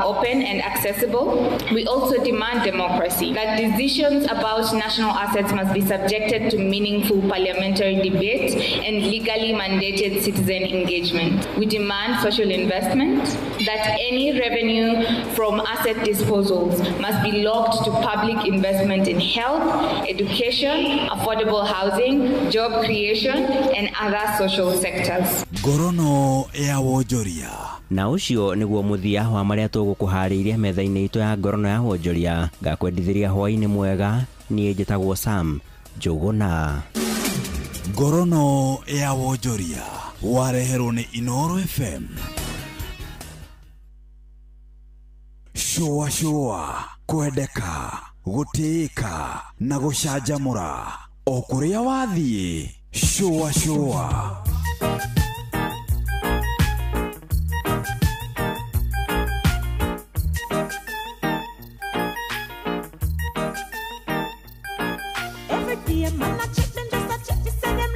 open and accessible. We also demand democracy, that decisions about national assets must be subjected to meaningful parliamentary debate and legally mandated citizen engagement. We demand social investment, that any revenue from asset disposals must be locked to public investment in health, education, affordable housing, job creation, and other social sectors. Ngorono ya wonjoria. Na ũcio nĩguo mũthia wa marĩa tũgũkũharĩirie metha-inĩ itũ ya ngorono ya wonjoria. Ngakwendithĩria hwaĩ-inĩ mwega. Niĩ njĩtagwo Sam Njũgũna. Ngorono ya wonjoria wareherwo nĩ Inoro FM. Shua shua, kwendeka, gũtĩĩka na gũcanjamũra o kũrĩa wathiĩ. Shua shua. Every day man I check them, just a check me, say them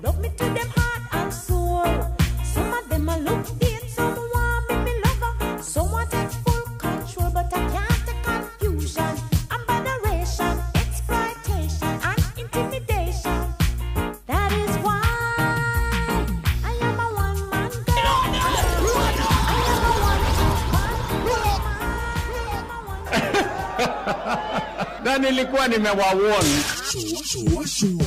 love me to them heart and soul. Some of them I look dead, some want me lover, some want take full control, but I can't take confusion, embarrassment, exploitation, and intimidation. That is why I am a one-man girl. I am a one-man. Na nilikuwa nimewawarn. Shua shua.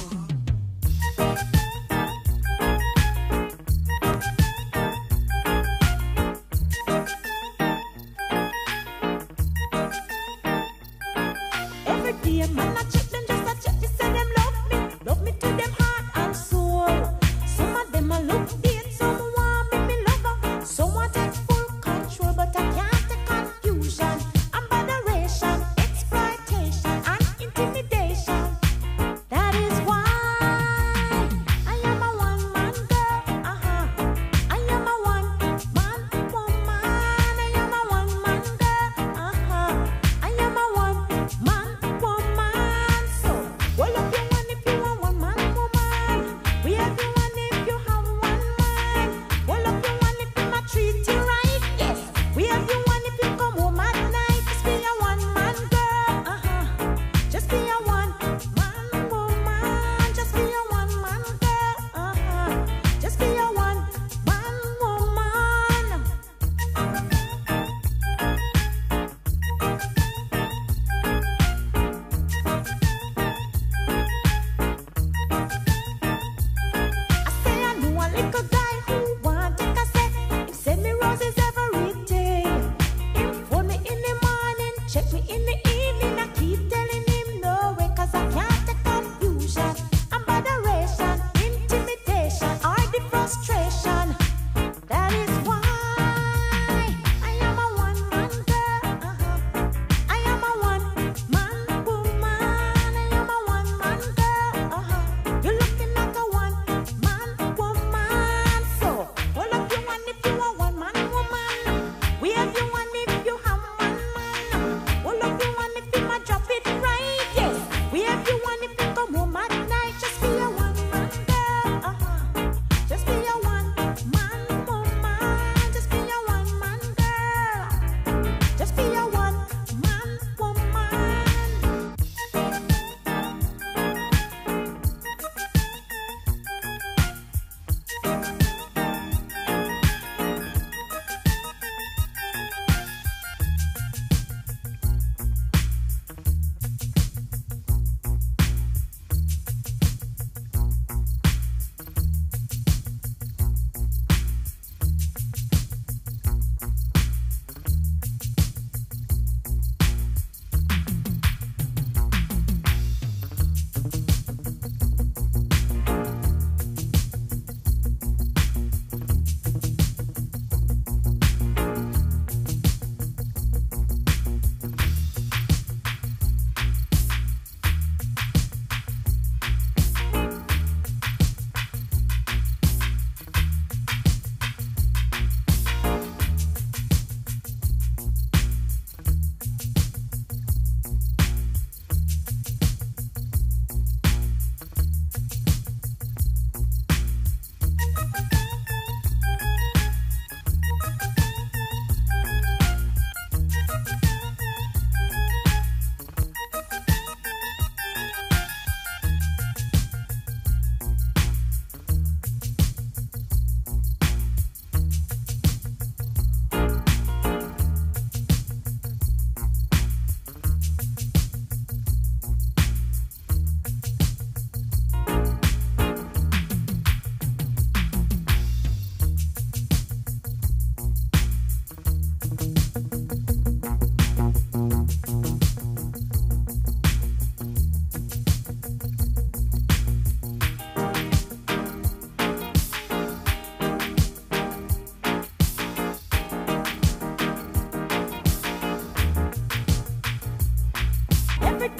Every day man I check them, just a check me, say them love me to them heart and soul. Some of them I look dead, some want me lover, some want take full control, but I can't take confusion.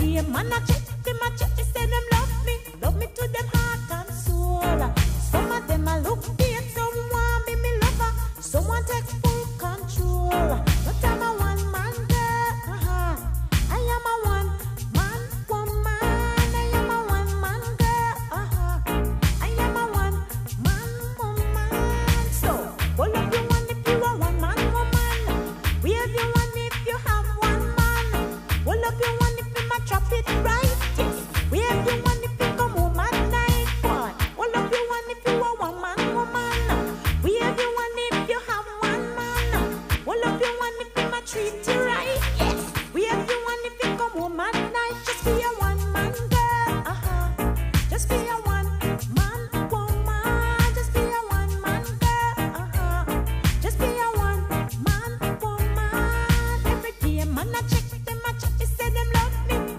day man a check them a check, they say them love me to them heart and soul. Some of them a look dead, some want be me lover, some want take full control. But I'm a one man girl, I am a one man woman. I am a one man girl, I am a one man woman. So hold up your one if you are one man woman. Wave your one if you have one man. Hold up your one if you ma chop it right. Yes. Wave your one if you come home at night. Boy. Hold up your one if you are one man woman. Wave your one if you have one man. Hold up your one if you ma treat you right. Yes. Wave your one if you come home at night. Just be a one man girl. Just be a one man woman. Just be a one man girl. Just be a one man woman. Every day man I check them, I check. They say them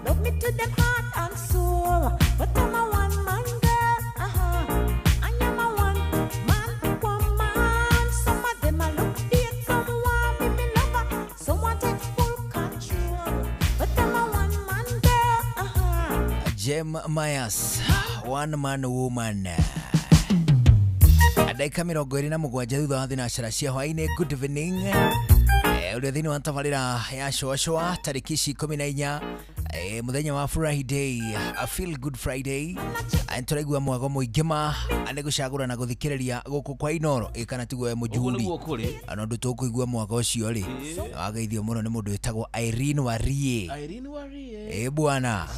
love me to them heart and soul. But I'm a one man girl. I am a one man woman. Some of them a look dead, some want be me lover, some want take full control. But I'm a one man girl. Jem Myers, one man woman. Ndagĩka 27 thutha wa thinacara cia hwaĩ-inĩ. Good evening. Ũrĩa thĩinĩ wa tabarĩra ya Shwashwa tarĩki ici 14 mũthenya wa Friday, a feel good Friday. Tũraigua mwago mũingĩ ma nĩ gũcagũra na gũthikĩrĩria gũkũ kwa Inoro kana tiguo we mũjuri Ũguo nĩguo kũrĩ. Na ũndũ tũkũigua mwago ũcio rĩ wageithio mũno nĩ mũndũ wĩtagwo Irene Warie. Irene Warie. Ĩ bwana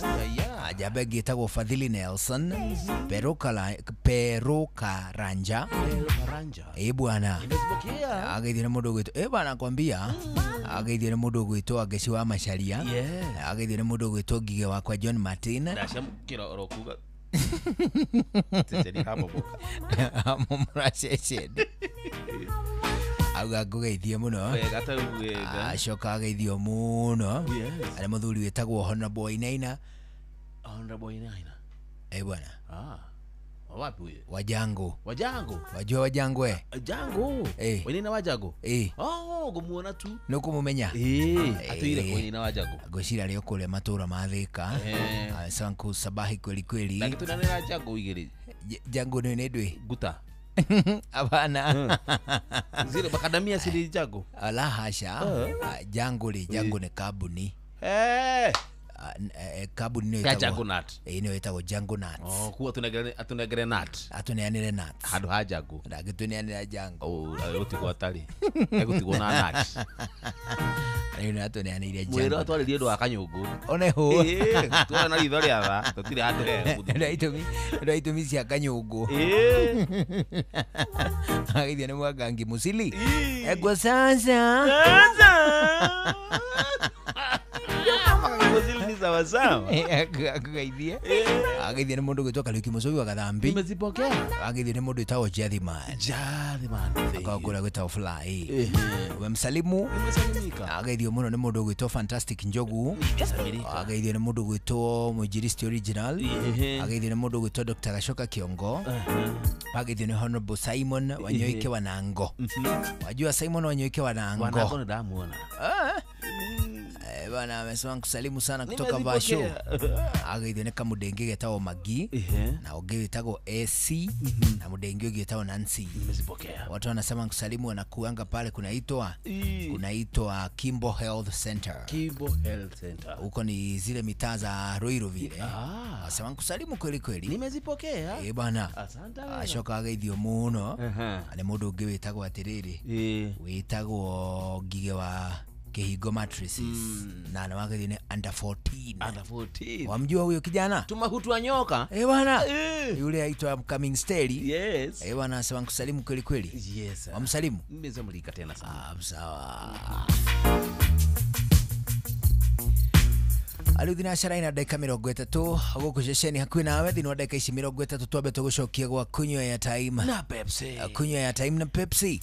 njamba ĩngĩ ĩtagwo Fadhili Nelson Pero Karanja. Ĩ bwana ageithio nĩ mũndũ ũgwĩtwo ĩ bwana kwambia ageithio nĩ mũndũ ũgwĩtwo Angeci wa Macharia. Ageithio nĩ mũndũ ũgwĩtwo Ngige wakwa John Martin. Ndacamũkĩra oro kuga ceceni hamomoka hamomora ceceni auga ngũgeithie mũno. Wega ta wega. Acoka ageithio mũno arĩ mũthuri wĩtagwo Honorable Wainaina. Honorable Wainaina. Ĩ bwana wapi huyo? Wajango. Wajango. Wajua Wajango eh? Jango. Wainaina Wajango. Oh, ngũmuona tu. Nĩ ũkũmũmenya? Atũire Wainaina Wajango. Ngwĩciria arĩ o kũrĩa matũra ma Thĩka. Sanku sabahi kweli kweli. Na gĩtũnanĩra Jango igĩrĩ. Jango nĩ ndwĩ? Nguta. Hapana. Zile makadamia si Jango. La hasha. Jango rĩ, Jango nĩ kambuni. Kambuni nĩyo ĩtagwo Jango Nut. Nĩyo ĩtagwo Jango Nuts. Oh, kuo atunengere nut. Atũneanĩre nuts. Handũ ha Jango. Ndangĩtũneanĩra Jango. Oh, gũtigwo atarĩ. Egũtigwo na nuts. Rĩu nĩ atũneanĩire Jango. Mwĩra atwarĩrie ũndũ wa kanyũngũ. One hũ. Tuona na ritho rĩa tha, tũtirĩ handũ hega. Nĩ itũmi cia kanyũngũ. Agithio nĩ Mwangangi Musili. Egwo sasa. Sasa. Sawa sawa. Akugeithie. Ageithie nĩ mũndũ ũgwĩtwo Kariuki Mũcũi wa Gathambi. Nimezipokea. Ageithie nĩ mũndũ wĩtagwo Jathiman. Jathiman. Akorwo kũrĩa gwĩtagwo Fly. Umemsalimu. Nimesalimika. Ageithio mũno nĩ mũndũ ũgwĩtwo Fantastic Njogu. Ageithio nĩ mũndũ ũgwĩtwo Mwinjilisti Original. Ageithio nĩ mũndũ ũgwĩtwo Dr. Gashoka Kiongo. Ageithio nĩ Honorable Simon Wanyoike Wanango. Wajua Simon Wanyoike Wanango. Wanango nĩ ndamuona. Bwana amesema kusalimu sana kutoka Vasho. Ageithio nĩ kamũndenge getagwo Magi na ũngĩ wĩtagwo AC na mũndenge ũngĩ wĩtagwo Nancy. Nimezipokea. Watu wanasema kusalimu wanakuanga pale kunaitwa Kimbo Health Center. Kimbo Health Center. Huko ni zile mitaa za Ruiru vile. Wanasema kusalimu kweli kweli. Nimezipokea. Bwana. Asante. Acoka ageithio mũno. Nĩ mũndũ ũngĩ wĩtagwo atĩrĩrĩ. Wĩtagwo Ngige wa Kihigo Mattresses. Na anawake ni under 14. Under 14. Wamjua huyo kijana? Tumahutwa nyoka. Bwana. Yule aitwa Upcoming Steli. Yes. Bwana anasema kusalimu kweli kweli. Yes. Wamsalimu? Nimezamlika tena sana. Sawa. Ariu thinacara ina ndagĩka 30 gũkũ ceceni hakuhĩ nawe thĩinĩ wa ndagĩka ici 30 twambe tũgũcokia gwa kunywa ya time na Pepsi. Kunywa ya time na Pepsi.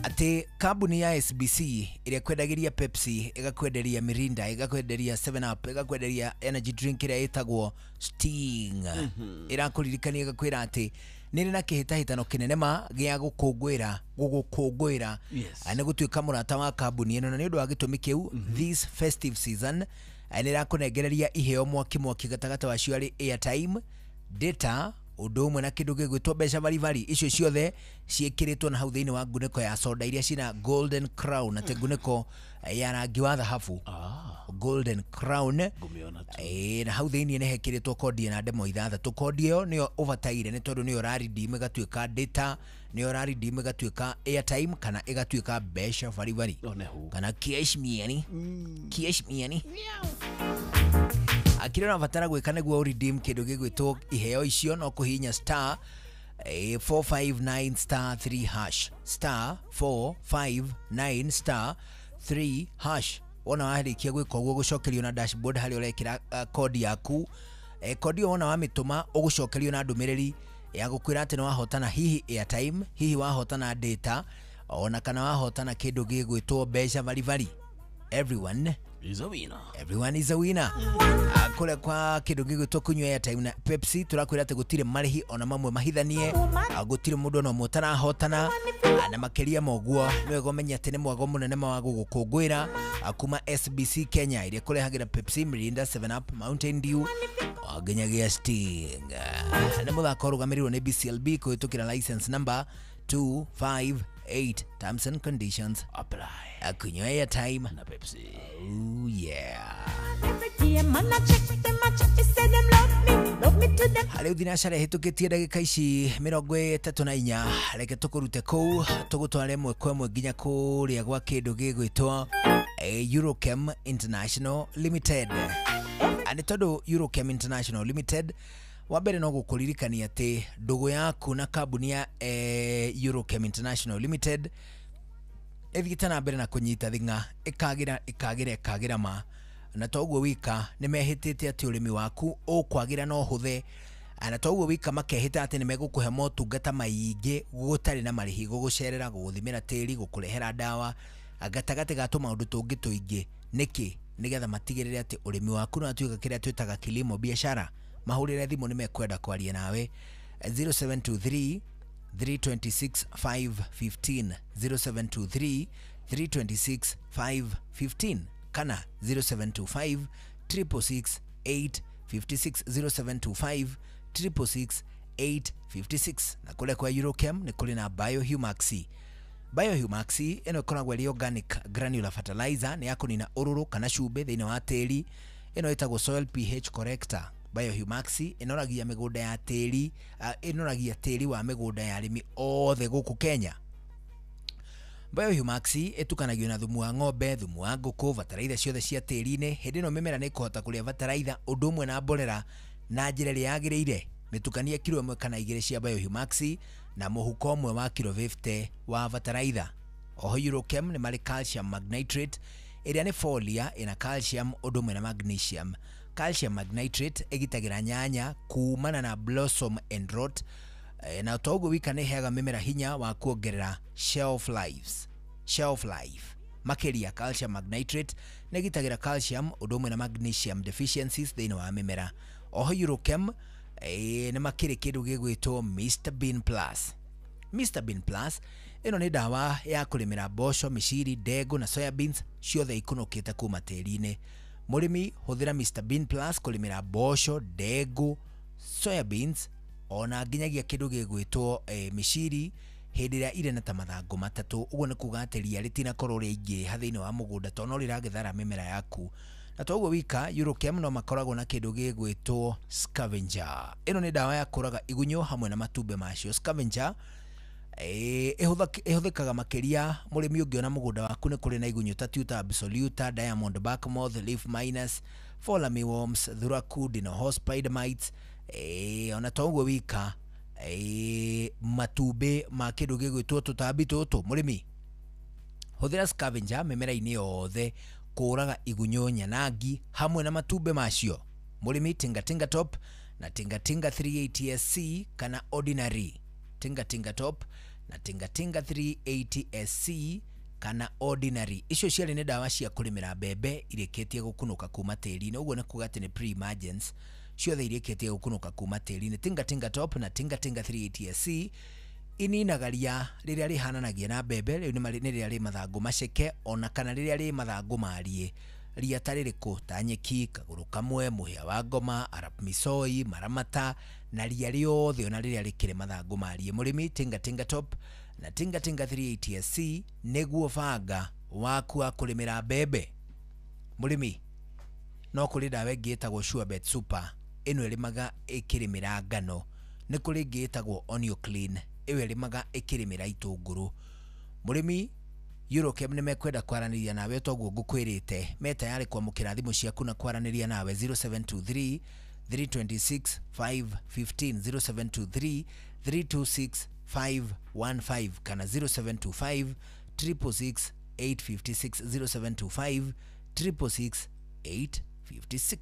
Atĩ kambuni ya SBC ĩrĩa kwendagĩria Pepsi, ĩgakwenderia Mirinda, ĩgakwenderia 7 Up, ĩgakwenderia energy drink ĩrĩa ĩtagwo Sting. Ĩrakũririkania ĩgakwĩra atĩ nĩrĩ na kĩhĩtahĩtano kĩnene ma gĩa gũkũngũĩra nĩ gũtuĩka mũrata wa kambuni ĩno, na nĩ ũndũ wa gĩtũmi kĩu this festive season Nĩ ĩrakũnengereria iheo mwaki mwaki gatagatĩ wacio arĩ airtime, data, ũndũ ũmwe na kĩndũ gĩgwĩtwo mbeca baribari. Icio ciothe ciĩkĩrĩtwo na hau thĩinĩ wa ngunĩko ya soda iria cina golden crown, atĩ ngunĩko ya rangi wa thahabu. Golden crown. Na hau thĩinĩ nĩ hekĩrĩtwo kodi na ndemo ithathatũ. Kodi ĩyo nĩyo ũbataire nĩ tondũ nĩyo ũraredeem ĩgatuĩka data, nĩyo ũraredeem ĩgatuĩka airtime kana ĩgatuĩka mbeca baribari kana cash miani. Cash miani. Akira ũrabatara gwĩka nĩguo ũredeem kĩndũ gĩgwĩtwo iheo icio no kũhihinya star 459 star 3 hash, star 459 star 3 hash. Wona warĩkia gwĩka ũguo gũcokerio na dashboard harĩa ũrekĩra kodi yaku. Kodi ĩyo wona wamĩtũma ũgũcokerio na ndũmĩrĩri ya gũkwĩra atĩ nĩ wahotana hihi airtime, hihi wahotana data, ona kana wahotana kĩndũ gĩgwĩtwo mbeca baribari. Everyone is a winner. Everyone is a winner. Kũrĩa kwa kĩndũ gĩgwĩtwo kũnyua airtime na Pepsi tũrakwĩra atĩ gũtirĩ marĩhi ona mamwe mahithanie, gũtirĩ mũndũ ona ũmwe ũtarahotana, na makĩria ma ũguo nĩ wega ũmenye atĩ nĩ mwago mũnene wa gũgũkũngũĩra kuma SBC Kenya ĩrĩa ĩkũrehagĩra Pepsi, Mirinda, 7 Up, Mountain Dew nginyagia Sting. Nĩ mũthako ũrũgamĩrĩirwo nĩ BCLB kũhĩtũkĩra license number 258. Terms and conditions apply. Kunywa airtime na Pepsi. Oh yeah. Every day man a check them, a check me, say them love me to them. Rĩu thinacara ĩhĩtũkĩtie ndagĩka ici 34, reke tũkũrute kũu tũgũtware ĩmwe kwa ĩmwe nginya kũrĩa gwa kĩndũ gĩgwĩtwo Eurochem International Limited. Nĩ tondũ Eurochem International Limited wa mbere no gũkũririkania atĩ ndũgũ yaku na kambuni ya Eurochem International Limited ĩthiĩte na mbere na kũnyita thing'a, ĩkagĩra ĩkagĩra ĩkagĩra ma, na to ũguo wika nĩ mehĩtĩte atĩ ũrĩmi waku ũkwagĩra na ũhũthe, na to ũguo wika makehĩta atĩ nĩ megũkũhe motungata maingĩ gũtarĩ na marĩhi, gũgũcerera, gũgũthimĩra tĩri, gũkũrehera ndawa, gatagatĩ ga tũmaũndũ tũngĩ tũingĩ. Nĩkĩ? Nĩgetha matigĩrĩre atĩ ũrĩmi waku nĩ watuĩka kĩrĩa twĩtaga kilimo biashara. Mahũrĩre thimũ nĩ mekwenda kwaria nawe 0723 326 515, 0723 326 515 kana 0725 666 856, 0725 666 856. Na kũrĩa kwa Eurochem nĩ kũrĩ na Biohumax. Biohumax ĩno ĩkoragwo ĩrĩ organic granular fertilizer, nĩ ya kũnina ũrũrũ kana cumbĩ thĩinĩ wa tĩri. Ĩno ĩtagwo soil pH corrector. Biohumax ĩnoragia mĩgũnda ya tĩri, ĩnoragia tĩri wa mĩgũnda ya arĩmi othe gũkũ Kenya. Biohumax ĩtukanagio na thumu wa ng'ombe, thumu wa ngũkũ, bataraitha ciothe cia tĩri-inĩ. Hĩndĩ ĩno mĩmera nĩ ĩkũhota kũrĩa bataraitha ũndũ ũmwe na mborera na njĩra ĩrĩa yagĩrĩire. Mĩtukanie kiro 1 kana 2 cia Biohumax na mũhuko ũmwe wa kiro 50 wa bataraitha. Oho Eurochem nĩ marĩ calcium magnitrate ĩrĩa nĩ folia ĩna calcium ũndũ ũmwe na magnesium. Calcium magnitrate ĩgitagĩra nyanya kumana na blossom and rot, na to ũguo wika nĩ ĩheaga mĩmera hinya wa kuongerera shelf life. Makĩria calcium magnitrate nĩ ĩgitagĩra calcium ũndũ ũmwe na magnesium deficiencies thĩinĩ wa mĩmera. Oho Eurochem nĩ makĩrĩ kĩndũ gĩgwĩtwo Mr Bean Plus. Mr Bean Plus ĩno nĩ ndawa ya kũrĩmĩra mboco, mĩciri, ndengũ na soya beans ciothe ikunũkĩte kuma tĩri-inĩ. Mũrĩmi hũthĩra Mr Bean Plus kũrĩmĩra mboco, ndengũ, soya beans ona nginyagia kĩndũ gĩgwĩtwo mĩciri hĩndĩ ĩrĩa irĩ na ta mathangũ matatũ. Ũguo nĩ kuga atĩ ria rĩtinakorwo rĩaingĩha thĩinĩ wa mũgũnda tondũ no rĩragĩthara mĩmera yaku. Na to ũguo wika Eurochem no makoragwo na kĩndũ gĩgwĩtwo scavenger. Ĩno nĩ ndawa ya kũraga igunyũ hamwe na matumbĩ macio. Scavenger ĩhũthĩkaga makĩria mũrĩmi ũngĩona mũgũnda waku nĩ kũrĩ na igunyũ ta Tuta absoluta, diamond bark moth, leaf minus, folamy worms, thuraku, dinoho, spider mites. Ona to ũguo wika matumbĩ ma kĩndũ gĩgwĩtwo tũtambi tũtũ. Mũrĩmi hũthĩra scavenger mĩmera-inĩ yothe kũraga igunyũ nyanangi hamwe na matumbĩ macio. Mũrĩmi tingatinga top na tingatinga 380 SC kana ordinary. Tingatinga top na tingatinga 380 SC kana ordinary. Icio ciarĩ nĩ ndawa cia kũrĩmĩra mbembe irĩkĩtie gũkunũka kuma tĩri-inĩ. Ũguo nĩ kuga atĩ nĩ pre-emergence ciothe irĩkĩtie gũkunũka kuma tĩri-inĩ. Tingatinga top na tingatinga 380 SC ininaga ria rĩrĩa rĩhananagia na mbembe. Rĩu nĩ rĩrĩa rĩ mathangũ maceke ona kana rĩrĩa rĩ mathangũ mariĩ. Ria ta rĩrĩkũ? Ta nyeki, kagũrũ kamwe, mũhĩa wa ngoma, arap misoi, maramata na ria rĩothe ona rĩrĩa rĩkĩrĩ mathangũ marie. Mũrĩmi, Tinga Tinga Top na Tinga Tinga 380 SC nĩguo banga waku wa kũrĩmĩra mbembe. Mũrĩmi, no kũrĩ ndawa ĩngĩ ĩtagwo Surebet Super, ĩno ĩrĩmaga ĩkĩrĩmĩra ngano. Nĩ kũrĩ ĩngĩ ĩtagwo Onio Clean, ĩyo ĩrĩmaga ĩkĩrĩmĩra itũngũrũ. Mũrĩmi, Eurochem nĩ mekwenda kwaranĩria nawe toguo ngũkwĩrĩte, me tayarĩ kwamũkĩra thimũ ciaku na kwaranĩria nawe 0723 326 515, 0723 326 515 kana 0725 666 856, 0725 666 856.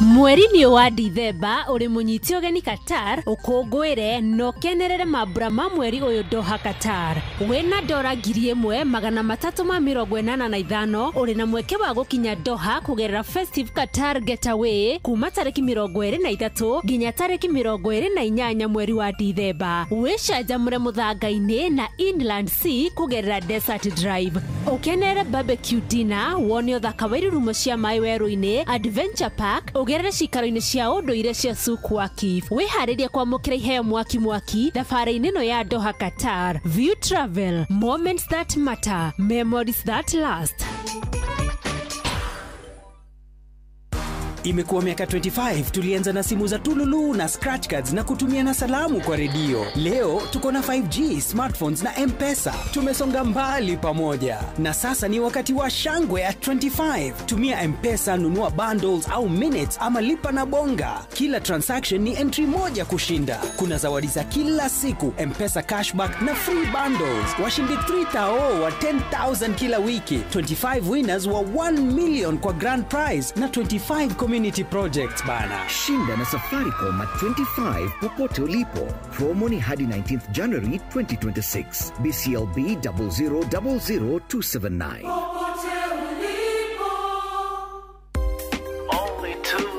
Mweri-inĩ wa Dithemba ũrĩ mũnyiti ũgeni Qatar, ũkũngũĩre na ũkenerere mambura ma mweri ũyũ Doha Qatar. Wĩna dora 1385 ũrĩ na mweke wa gũkinya Doha kũgerera Festive Qatar Getaway kuma tarĩki 23 nginya tarĩki 28 mweri wa Dithemba. Wĩcanjamũre mũthanga-inĩ na Inland Sea kũgerera Desert Drive. Ũkenerere barbecue dinner, wone ũthaka wa irurumo cia maĩ werũ-inĩ, Adventure Park, ũgerere cikaro-inĩ cia ũndũire cia Souk Waqif. Wĩharĩrie kwamũkĩra iheo mwaki mwaki thabarĩ-inĩ ĩno ya Doha Qatar. View Travel, moments that matter, memories that last. Imekuwa miaka 25 tulianza na simu za tululu na scratch cards na kutumia na salamu kwa redio. Leo tuko na 5G, smartphones na M-Pesa. Tumesonga mbali pamoja. Na sasa ni wakati wa shangwe ya 25. Tumia M-Pesa, nunua bundles au minutes ama lipa na bonga. Kila transaction ni entry moja kushinda. Kuna zawadi za kila siku, M-Pesa cashback na free bundles. Washindi 3,000 wa 10,000 kila wiki. 25 winners wa 1 million kwa grand prize na 25 community projects bana. Shinda na Safaricom at 25 popote ulipo. Promo ni hadi 19th January 2026. BCLB 0000279. Popote ulipo. Only two,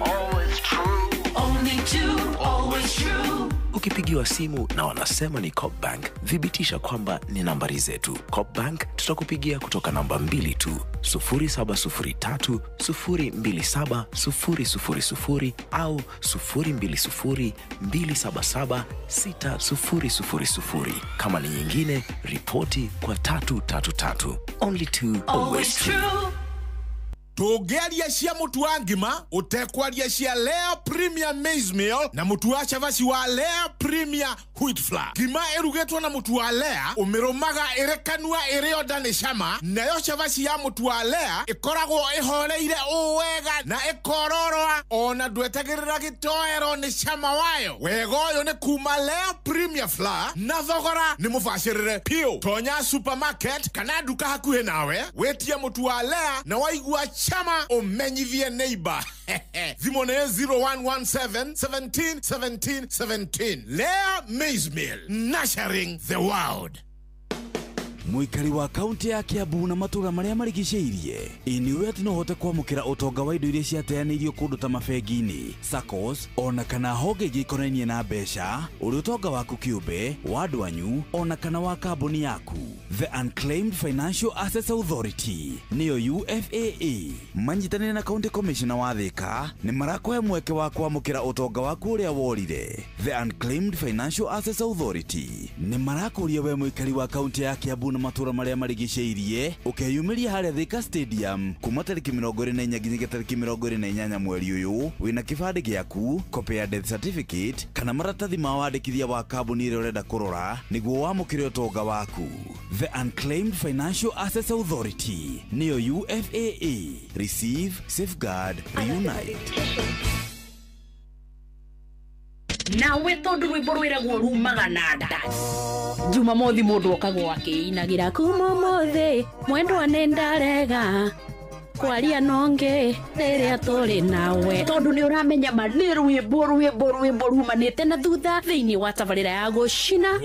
always true. Only two, always true. Ukipigiwa simu na wanasema ni Coop Bank, thibitisha kwamba ni nambari zetu. Coop Bank tutakupigia kutoka namba 2 tu, 0703 027 000 au 020 277 6000. Kama ni nyingine, ripoti kwa 333. Only two, always true. Tũngĩaria cia mũtu wa ngima ũtekwaria cia Lea Premier Maize Meal na mũtu wa cabaci wa Lea Premier Wheat Flour. Ngima ĩrugĩtwo na mũtu wa Lea ũmĩrũmaga ĩrĩ kanua ĩrĩ onda nĩ cama, nayo cabaci ya mũtu wa Lea ĩkoragwo ĩhoreire ũũ wega na ĩkororoa ona ndwetagĩrĩra gĩtoero nĩ cama wayo. Wega ũyũ nĩ kuma Lea Premier Flour na thogora nĩ mũbacĩrĩre piũ. Tonya supermarket kana nduka hakuhĩ nawe wĩtie mũtu wa Lea na waigua chama umenyithie neighbor. Thimũ nĩ 0117 17 17 17. Lea Maize Meal, nurturing the world. Mũikari wa kaunti ya Kiambu na matũũra marĩa marigicĩirie, ĩ atĩ no ũhote kwamũkĩra ũtonga wa indo iria ciateanĩirio kũndũ ta mabengi-inĩ, SACCOs, ona kana honge ingĩ ikonainie na mbeca, ũrĩ ũtonga waku kĩũmbe, wa andũ anyu, ona kana wa kambuni yaku. The Unclaimed Financial Assets Authority nĩyo UFAA manyitanĩire na County Commissioner wa Thika nĩ marakũhe mweke wa kwamũkĩra ũtonga waku ũrĩa worire. The Unclaimed Financial Assets Authority nĩ marakũria we mũikari wa kaunti ya Kiambu na matũũra marĩa marigicĩirie ũkeyumĩria harĩa Thika Stadium kuma tarĩki 24 nginyagia tarĩki 28 mweri ũyũ wĩna kĩbandĩ gĩaku, copy ya death certificate kana maratathi ma wandĩkithia wa kambuni ĩrĩa ũrenda kũrora nĩguo wamũkĩre ũtonga waku. The Unclaimed Financial Assets Authority nĩyo UFAA. Receive, safeguard, reunite. Nawe tondu rwimbo rwiragwo rumaga na nda. Jumamothi mundu okagwo akiinagira kuma umuthi mwendwa nĩ ndarega kwaria nonge rĩrĩa tũrĩ nawe, tondu nĩ ũramenya ma nĩ rwimbo rwimbo rwimbo rumanĩte na thutha thĩinĩ wa tabarĩra ya gũcina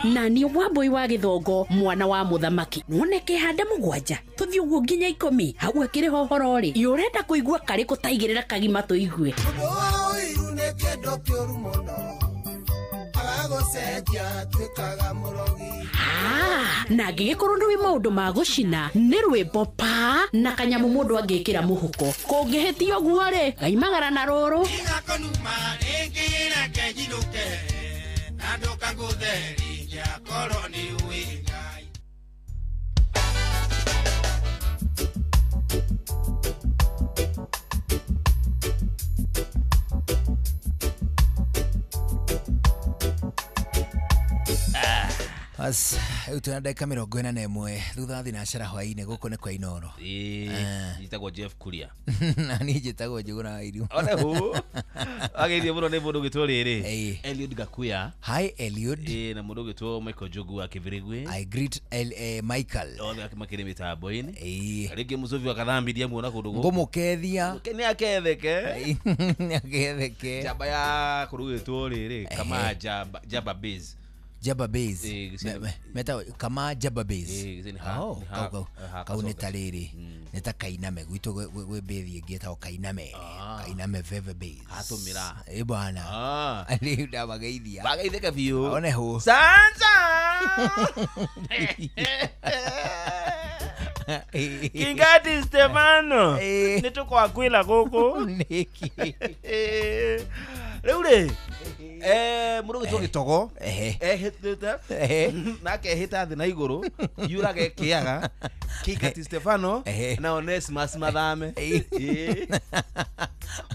na ni Wambui wa Gĩthongo mwana wa mũthamaki. None kĩhande 7 tũthiĩ ũguo nginya 10 hau akĩrĩ hohoro rĩ ũrenda kũigua karĩkũ taigĩrĩra kagima tũigue. Waga tuĩkaga mũrogi. Na angĩgĩkorwo nĩ wĩ maũndũ ma gũcina nĩ rwĩmbo pa na kanyamũ mũndũ angĩkĩra mũhuko kũngĩhĩtia ũguo rĩ ngaimagara na rũrũ. As rĩu twĩna ndagĩka 41 thutha thinacara hwaĩ-inĩ gũkũ nĩ kwa Inoro. Njĩtagwo Jeff Kuria. Na niĩ njĩtagwo Njũgũna wa Iru. One hũ. Ageithio mũno nĩ mũndũ ũgĩtwo rĩrĩ. Eliud Gakuya. Hi Eliud. Na mũndũ ũgĩtwo Michael Njogu wa Kĩbĩrĩgwe. I greet Michael. Othe makĩrĩ mĩtambo-inĩ. Rĩngĩ mũcũbi wa Kathambi ndiamuona kũndũ gũkũ. Ngũmũkethia. Nĩ aketheke. Nĩ aketheke. Njamba ya kũndũ gũgĩtwo rĩrĩ kama Jamba Base. Jamba Base. Meta kama Jamba Base. Kau nĩ ta rĩrĩ nĩ ta Kainame gwitũ gwĩ base ĩngĩ ĩtagwo Kainame. Kainame Veve Base. Atũmĩra. Ĩ bwana. Rĩu ndamageithia. Bageithĩka biũ. One hũ. Sansa. Kingati Stefano. Nĩ tũkwakwĩra gũkũ. Nĩkĩ? Rĩu rĩ mũndũ ũgĩtwo Gĩtogo ehĩtĩte na akehĩta thĩ na igũrũ yurage kĩaga Kingati Stefano na Onesmus Mathame.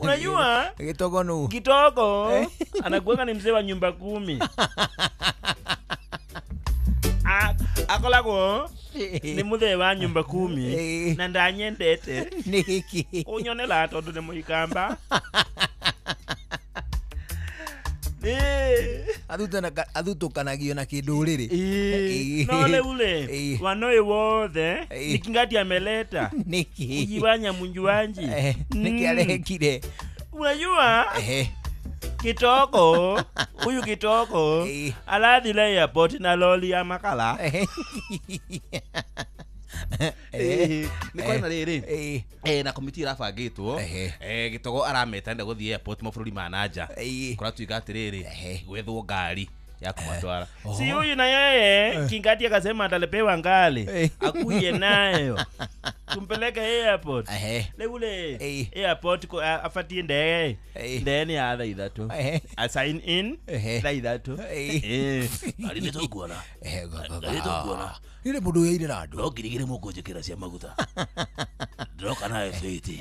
Unajua Gitogo nu Gitogo anakuwa ni mzee wa nyumba 10. Akolagwo ni muthee wa nyumba 10 na ndanyendete niki unyonela tondu ni muikamba. Athutukanagio na kinduriri. No rĩu wanoĩ wothe ni Kingati ameleta niki ujiwanya munjuanji niki arekire. Unajua Kitoko huyu Kitoko alathire airport na lori ya makala. Nĩ kwarĩ na rĩrĩ na komiti ĩrabangĩtwo Gĩtogo arameta enda gũthiĩ airport mabũrũri ma nanja kũratuĩka atĩrĩrĩ gwethwo ngari ya kumatwara. Si huyu na yeye Kingati akasema atalepewa ngali akuje nayo tumpeleke airport. Rĩu rĩ airport abatie ndege ndege nĩ ya thaa 3 a sign in thaa 3. Ngari nĩ tũkuona. Ngari tũkuona. Nĩ mũndũ ũyaire na andũ. No 2,000 mũkũnjĩkĩra cia maguta. Ndĩroka nayo F8.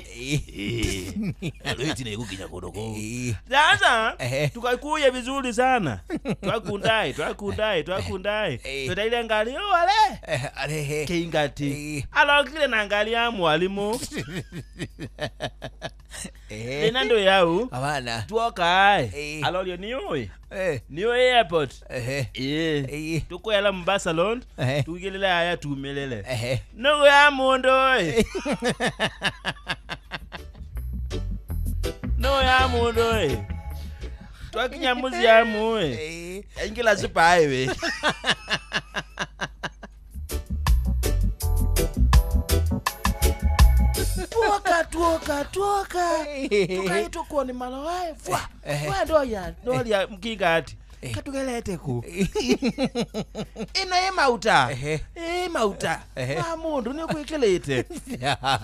F8 nĩ ĩgũkinya kũndũ kũu. Sasa tukakuya vizuri sana. Twakundai twetaile ngari yo ale arehe Kingati alokile na ngari ya mwalimu. Tena ndo yau abana tuoka alorio niwe niwe airport. Tukwela Mombasa Road tuigilile aya tumelele no ya mundu no ya mundu twakinya muziamu ingila super highway. Tuoka tukaitwo kuo ni maloae fwa fwa ndoya ndoria Mkingati katugelete ku ina e mauta mauta wa mundu ni kwikilite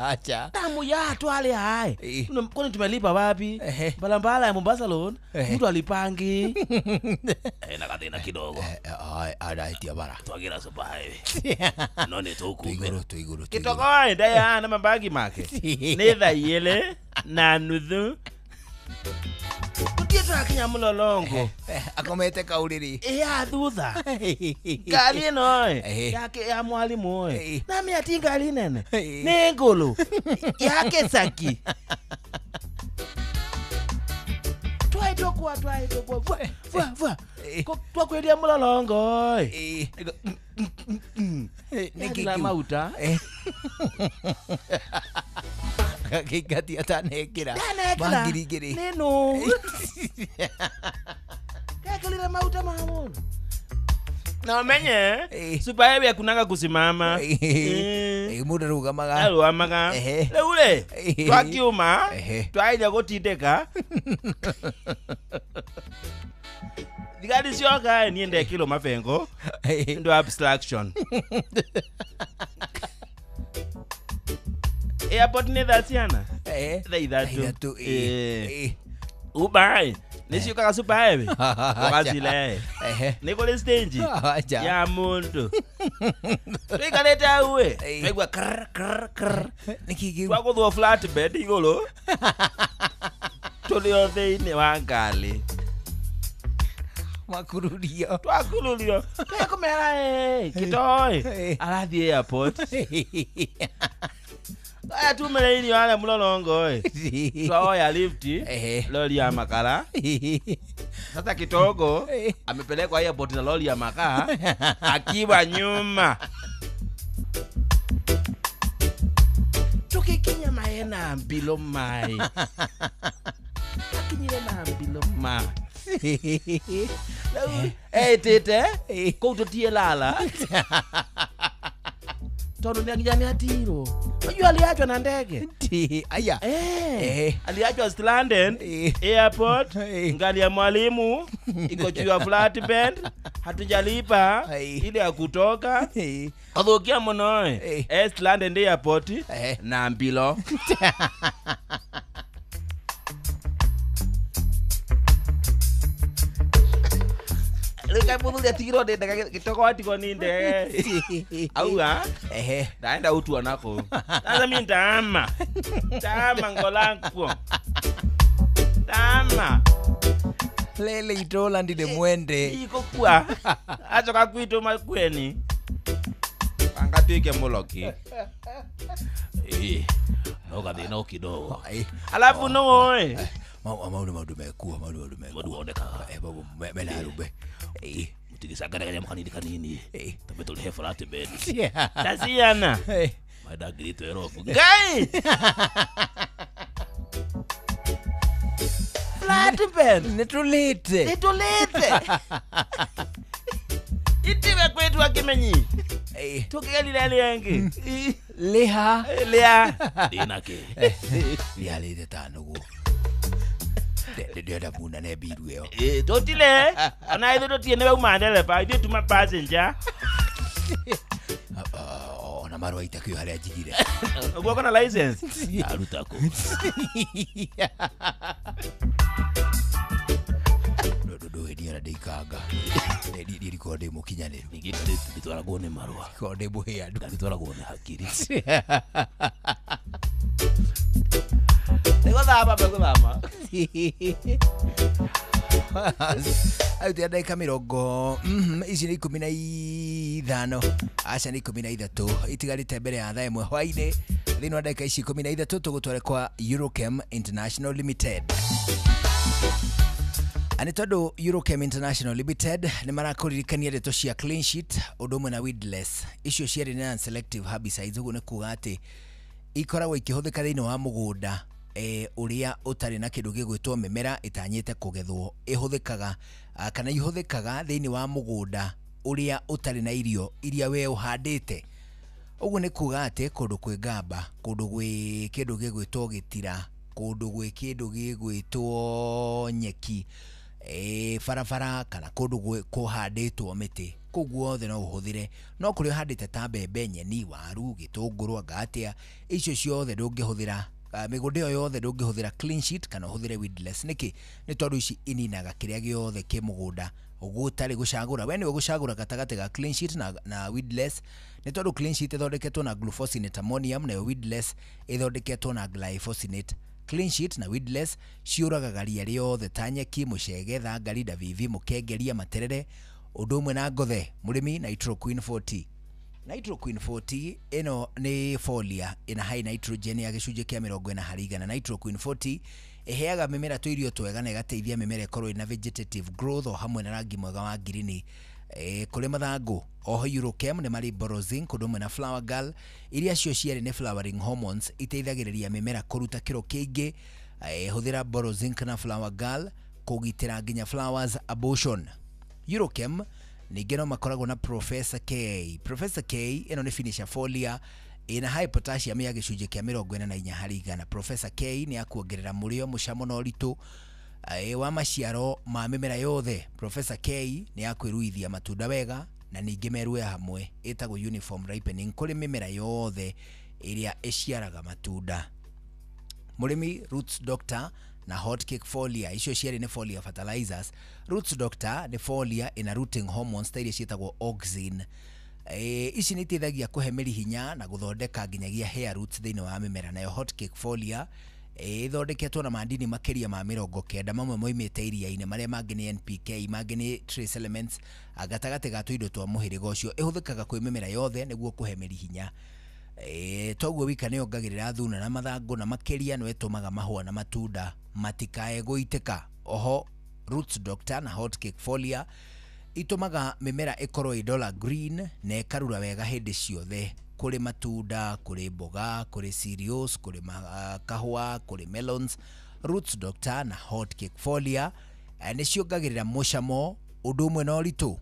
acha tamu ya twale hai kwani tumelipa wapi barabara ya Mombasa Road mtu alipangi na kathina kidogo araitia bara twagira super highway no ni tuku tuiguru Kitoko ndaya na mabagi make ni thaa 2:30 Twakinya mulolongo akomete kauriri ya thutha ngari ĩno yake ya mwalimu na mĩ ati ngari nene nĩ ngũlũ ya Kĩsaki. Twaitwo fwa twakwĩria mulolongo nĩ mauta Kingati atanekĩra ma 2,000 nĩno gekĩrire mauta ma mũndũ na umenye super highway kunanga kusimama mũndũ arũgamaga arũgamaga rĩu rĩ twakiuma twaire gũtindĩka Thigari cioka niĩ ndekĩrwo mabengo ndo abstraction. Airport nĩ thaa ciana? Thaa 3. Uber nĩ ciũkaga super highway ũgacile nĩ kũrĩ stage ya mũndũ tũikarĩte hau ĩ twaigua krr krr krr twagũthwo flatbed igũrũ tũrĩ o thĩinĩ wa ngari makururio twakururio twekũmera kĩtoĩ arathiĩ airport aya tumire irio harĩa mũlolongo ĩ twaoya lift lori ya makara. Sasa kitogo amepelekwa airport na lori ya makaa akiwa nyuma. Tukikinya maena mbilo mai akinyire na mbilo ma tete kũu tũtie lala tondu ni nginya atirwo. Unajua aliachwa na ndege. Aya. Aliachwa stranded airport, ngali ya mwalimu iko juu ya flatbed, hatujalipa ile ya kutoka. Athukia muno stranded airport na mbilo. Rĩu mũthuri atigirwo nĩ ndege gĩtoko atigwo nĩ ndege auga ndaenda utua nako. Sasa mimi nitaama taama ngolangu taama lele itola ndile mwende iko kwa acoka kwitũ makweni angatuike mũloki no gathĩna o kidogo alafu no oe maundu maundu mekuo maundu mekuo maundu onekaga mena arumbe mutigicangana kanyamũ kanini kanini tambe tũrĩhe flatbed taciana maenda 12,000 ngai flatbed nĩtũlĩte itiwe kwetu akimenyi tukigerire arĩa angĩ lĩha lĩa ndĩnake rĩarĩte ta nũgũ ndĩrenda munane mbiru ĩyo tũtile ona ithuĩ tũtirĩ nĩwe uma ndereba ithuĩ tuma passenger ona marũa itakĩo harĩa njigire ũguo kona license aruta kũ ndũĩ niĩ ona ndĩikanga niĩ ndikoragwo ndĩ mũkinyanĩru ningĩ nditwaragwo nĩ marũa ndikoragwo ndĩ mũhĩanu nditwaragwo nĩ hakiri nĩgũthama megũthama arutia ndagĩka mĩrongo ici nĩ 15 aca nĩ 13 itigarĩte mbere ya thaa 1 hwainĩ thĩinĩ wa ndagĩka ici 13 tũgũtware kwa Eurochem International Limited. Nĩ tondũ Eurochem International Limited nĩ marakũririkania ndeto cia clean sheet ũndũ ũmwe na weedless icio ciarĩ nĩ non-selective herbicides ũguo nĩ kuga atĩ ikoragwo ikĩhũthĩka thĩinĩ wa mũgũnda ũrĩa ũtarĩ na kĩndũ gĩgwĩtwo mĩmera ĩtanyĩte kũgethwo ĩhũthĩkaga kana ihũthĩkaga thĩinĩ wa mũgũnda ũrĩa ũtarĩ na irio iria we ũhandĩte ũguo nĩ kuga atĩ kũndũ kwĩ ngamba kũndũ gwĩ kĩndũ gĩgwĩtwo gĩtira kũndũ gwĩ kĩndũ gĩgwĩtwo nyeki barabara kana kũndũ kũhandĩtwo mĩtĩ kũu guothe no ũhũthĩre no kũrĩa ũhandĩte ta mbembe nyeni waru gĩtũngũrũ anga atĩa icio ciothe ndũngĩhũthĩra mĩgũnda ĩyo yothe ndũngĩhũthĩra clean sheet kana ũhũthĩre weedless nĩkĩ nĩ tondũ ici ininaga kĩrĩa gĩothe kĩ mũgũnda gũtarĩ gũcagũra we nĩwe gũcagũra gatagatĩ ga clean sheet na weedless nĩ tondũ clean sheet ĩthondeketwo na glufosinate ammonium nayo weedless ĩthondeketwo na glyphosate. Clean sheet na weedless ciũragaga ria rĩothe ta nyeki mũcege thangari ndavivi mũkengeria materere ũndũ ũmwe na ngothe mũrĩmi Nitro Queen 40 Nitro Queen 40 ĩno nĩ folia ĩna high nitrogen ya gĩcunjĩ kĩa 40 harĩ igana. Nitro Queen 40 ĩheaga mĩmera tũirio twega na ĩgateithia mĩmera ĩkorwo ĩna vegetative growth o hamwe na rangi mwega wa ngirini kũrĩ mathangũ. Oho Eurochem nĩ marĩ Borozinc ũndũ ũmwe na Flower Girl iria cio ciarĩ nĩ flowering hormones iteithagĩrĩria mĩmera kũruta kĩro kĩingĩ. Hũthĩra Borozinc na Flower Girl kũgitĩra nginya flowers abortion. Eurochem ningĩ no makoragwo na Professor K. Professor K ĩno nĩ finisher folia ĩna high potassium ya gĩcunjĩ kĩa 44 harĩ igana. Professor K nĩ ya kuongerera mũrĩo mũcamo na ũritũ. Wa maciaro ma mĩmera yothe Professor K nĩ akwĩruithia matunda wega na ningĩ merue hamwe ĩtagwo uniform ripening kũrĩ mĩmera yothe ĩrĩa ĩciaraga matunda. Mũrĩmi Roots Doctor na hot cake folia icio cierĩ nĩ folia fertilizers. Roots Doctor nĩ folia ina rooting hormones ta iria ciĩtagwo auxin. Ici nĩ iteithagia kũhe mĩri hinya na gũthondeka nginyagia hair roots thĩinĩ wa mĩmera. Nayo hot cake folia ithondeketwo na mandini makĩria ma 90, mamwe moimĩte iria-inĩ, marĩa mangĩ nĩ NPK, mangĩ nĩ trace elements, gatagatĩ ga tũindo twa mũhĩrĩga ũcio. Ĩhũthĩkaga kwĩ mĩmera yothe nĩguo kũhe mĩri hinya. Toguo wika nĩ yongagĩrĩra thuna na mathangũ na makĩria no ĩtũmaga mahũa na matunda matikae gũitĩka. Oho Roots Doctor na hot cake folia itũmaga mĩmera ĩkorwo ĩ dollar green na ĩkarura wega hĩndĩ ciothe, kũrĩ matunda, kũrĩ mboga, kũrĩ cereals, kũrĩ kahũa, kũrĩ melons. Roots Doctor na hot cake folia nĩ ciongagĩrĩra mũcamo ũndũ ũmwe na ũritũ.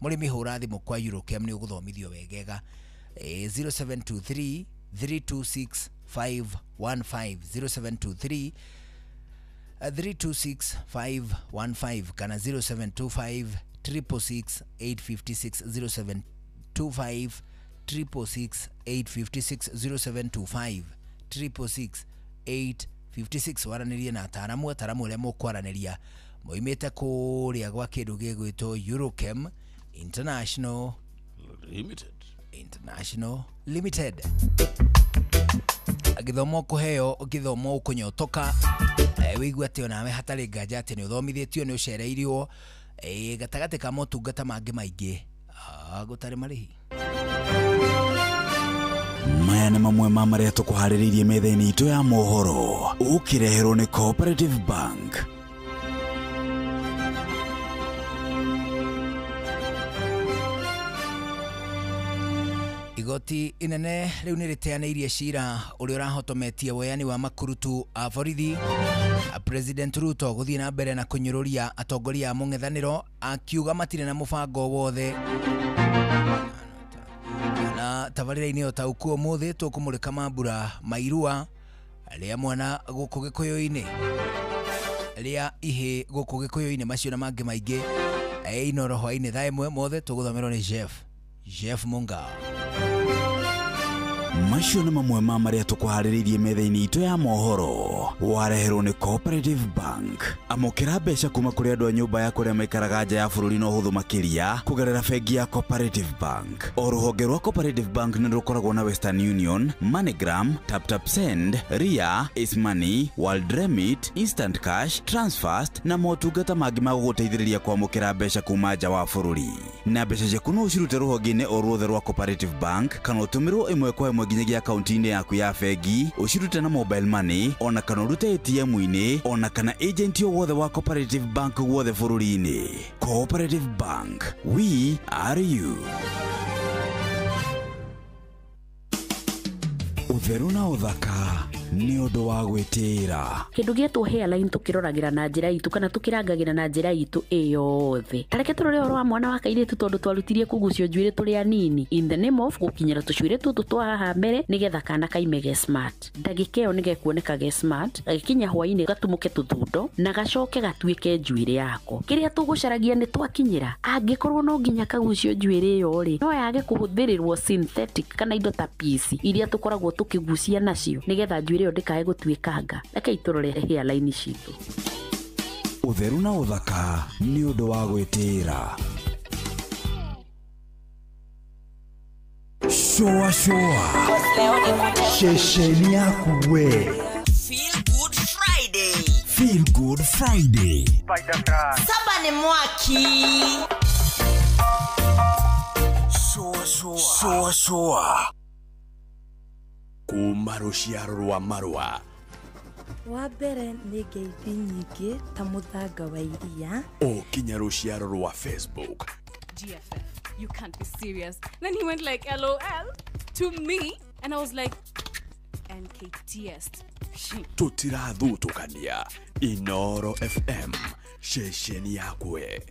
Mũrĩmi hũra thimũ kwa Eurochem nĩ ũgũthomithio wegega. 0723 326 515, 0723 326 515 kana 0725 666 856, 0725 666 856, 0725 666 856. Waranĩrie na ataramu arĩa mũkwaranĩria moimĩte kũrĩa gwa kĩndũ gĩgwĩtwo Eurochem International Limited. International Limited. Gĩthomo kũheo, gĩthomo ũkũnyotoka, wĩigue atĩ onawe hatarĩ nganja atĩ nĩ ũthomithĩtio, nĩ ũcereirio, gatagatĩ ka motungata mangĩ maingĩ gũtarĩ marĩhi. Maya nĩ mamwe ma marĩa tũkũharĩrĩirie metha-inĩ itũ ya mohoro, ũkĩreherwo nĩ Cooperative Bank. Igoti inene rĩu nĩ rĩteanĩirie cira ũrĩa ũrahotometie woyani wa makurutu a borithi. President Ruto gũthiĩ na mbere na kũnyũrũria atongoria a mũng'ethanĩro akiuga matirĩ na mũbango wothe. Na tabarĩra-inĩ o ta ũkuo ũmũthĩ tũkũmũrĩka mambura mairua rĩa mwana gũkũ Gĩkũyũ-inĩ, rĩa ihĩ gũkũ Gĩkũyũ-inĩ, macio na mangĩ maingĩ. Inooro hwaĩ-inĩ thaa 1 mothe tũgũthomerwo nĩ Jeff Munga. Macio nĩ mamwe ma marĩa tũkũharĩrĩirie metha-inĩ itũ ya mohoro, wareherwo nĩ Cooperative Bank. Amũkĩra mbeca kuma kũrĩ andũ a nyũmba ya kũrĩa maikaraga nja ya bũrũri na ũhũthũ makĩria kũgerera bengi ya Cooperative Bank. O rũhonge rwa Cooperative Bank nĩ rũkoragwo na Western Union, MoneyGram, TapTap Send, Ria, Ace Money, World Remit, Instant Cash, Transfast na motungata mangĩ ma gũgũteithĩrĩria kwamũkĩra mbeca kuma nja wa bũrũri. Na mbeca ciaku no ũcirute rũhonge-inĩ o ruothe rwa Cooperative Bank kana ũtũmĩrwo ĩmwe kwa ĩmwe nginyagia akaunti-inĩ yaku ya bengi, ũcirute na mobile money, ona kana ũrute ATM-inĩ, ona kana agent o wothe wa Cooperative Bank guothe bũrũri-inĩ. Cooperative Bank, we are you. Ũtheru na ũthaka nĩ ũndũ wa gwĩtĩĩra. Kĩndũ gĩetwo hairline tũkĩroragĩra na njĩra itũ kana tũkĩrangagĩra na njĩra itũ ĩyothe. Tareke tũrore ũhoro wa mwana wa kairĩtu tondũ twarutirie kũgucio njuĩrĩ tũrĩ anini in the name of gũkinyĩra tũcuĩrĩ tũtũ twa haha mbere nĩgetha kana kaime ge smart. Ndagĩka ĩyo nĩgekuoneka ge smart, gagĩkinya hwaĩ-inĩ gatumũke tũthundo na gacoke gatuĩke njuĩrĩ yako. Kĩrĩa tũgũcaragia nĩ twakinyĩra, angĩkorwo no nginya kagucio njuĩrĩ ĩyo rĩ, no yage kũhũthĩrĩrwo synthetic kana indo ta piece iria tũkoragwo tũkĩgucia nacio nĩgetha njuĩrĩ ĩyo ndĩkae gũtuĩkanga. Rekei tũrore hairline citũ. Ũtheru na ũthaka nĩ ũndũ wa gwĩtĩĩra. Shoa shoa ceceni yaku we. Feel Good Friday. Feel Good Friday. Saba ni mwaki. Shoa shoa shoa shoa kuma rũciaro rwa marũa. Wa mbere nĩ ngeithi nyingĩ ta mũthanga wa iria o kinya rũciaro rwa Facebook. GFF, you can't be serious. Then he went like LOL to me and I was like NKTS. Tũtirathutũkania. Inooro FM, ceceni yakwe.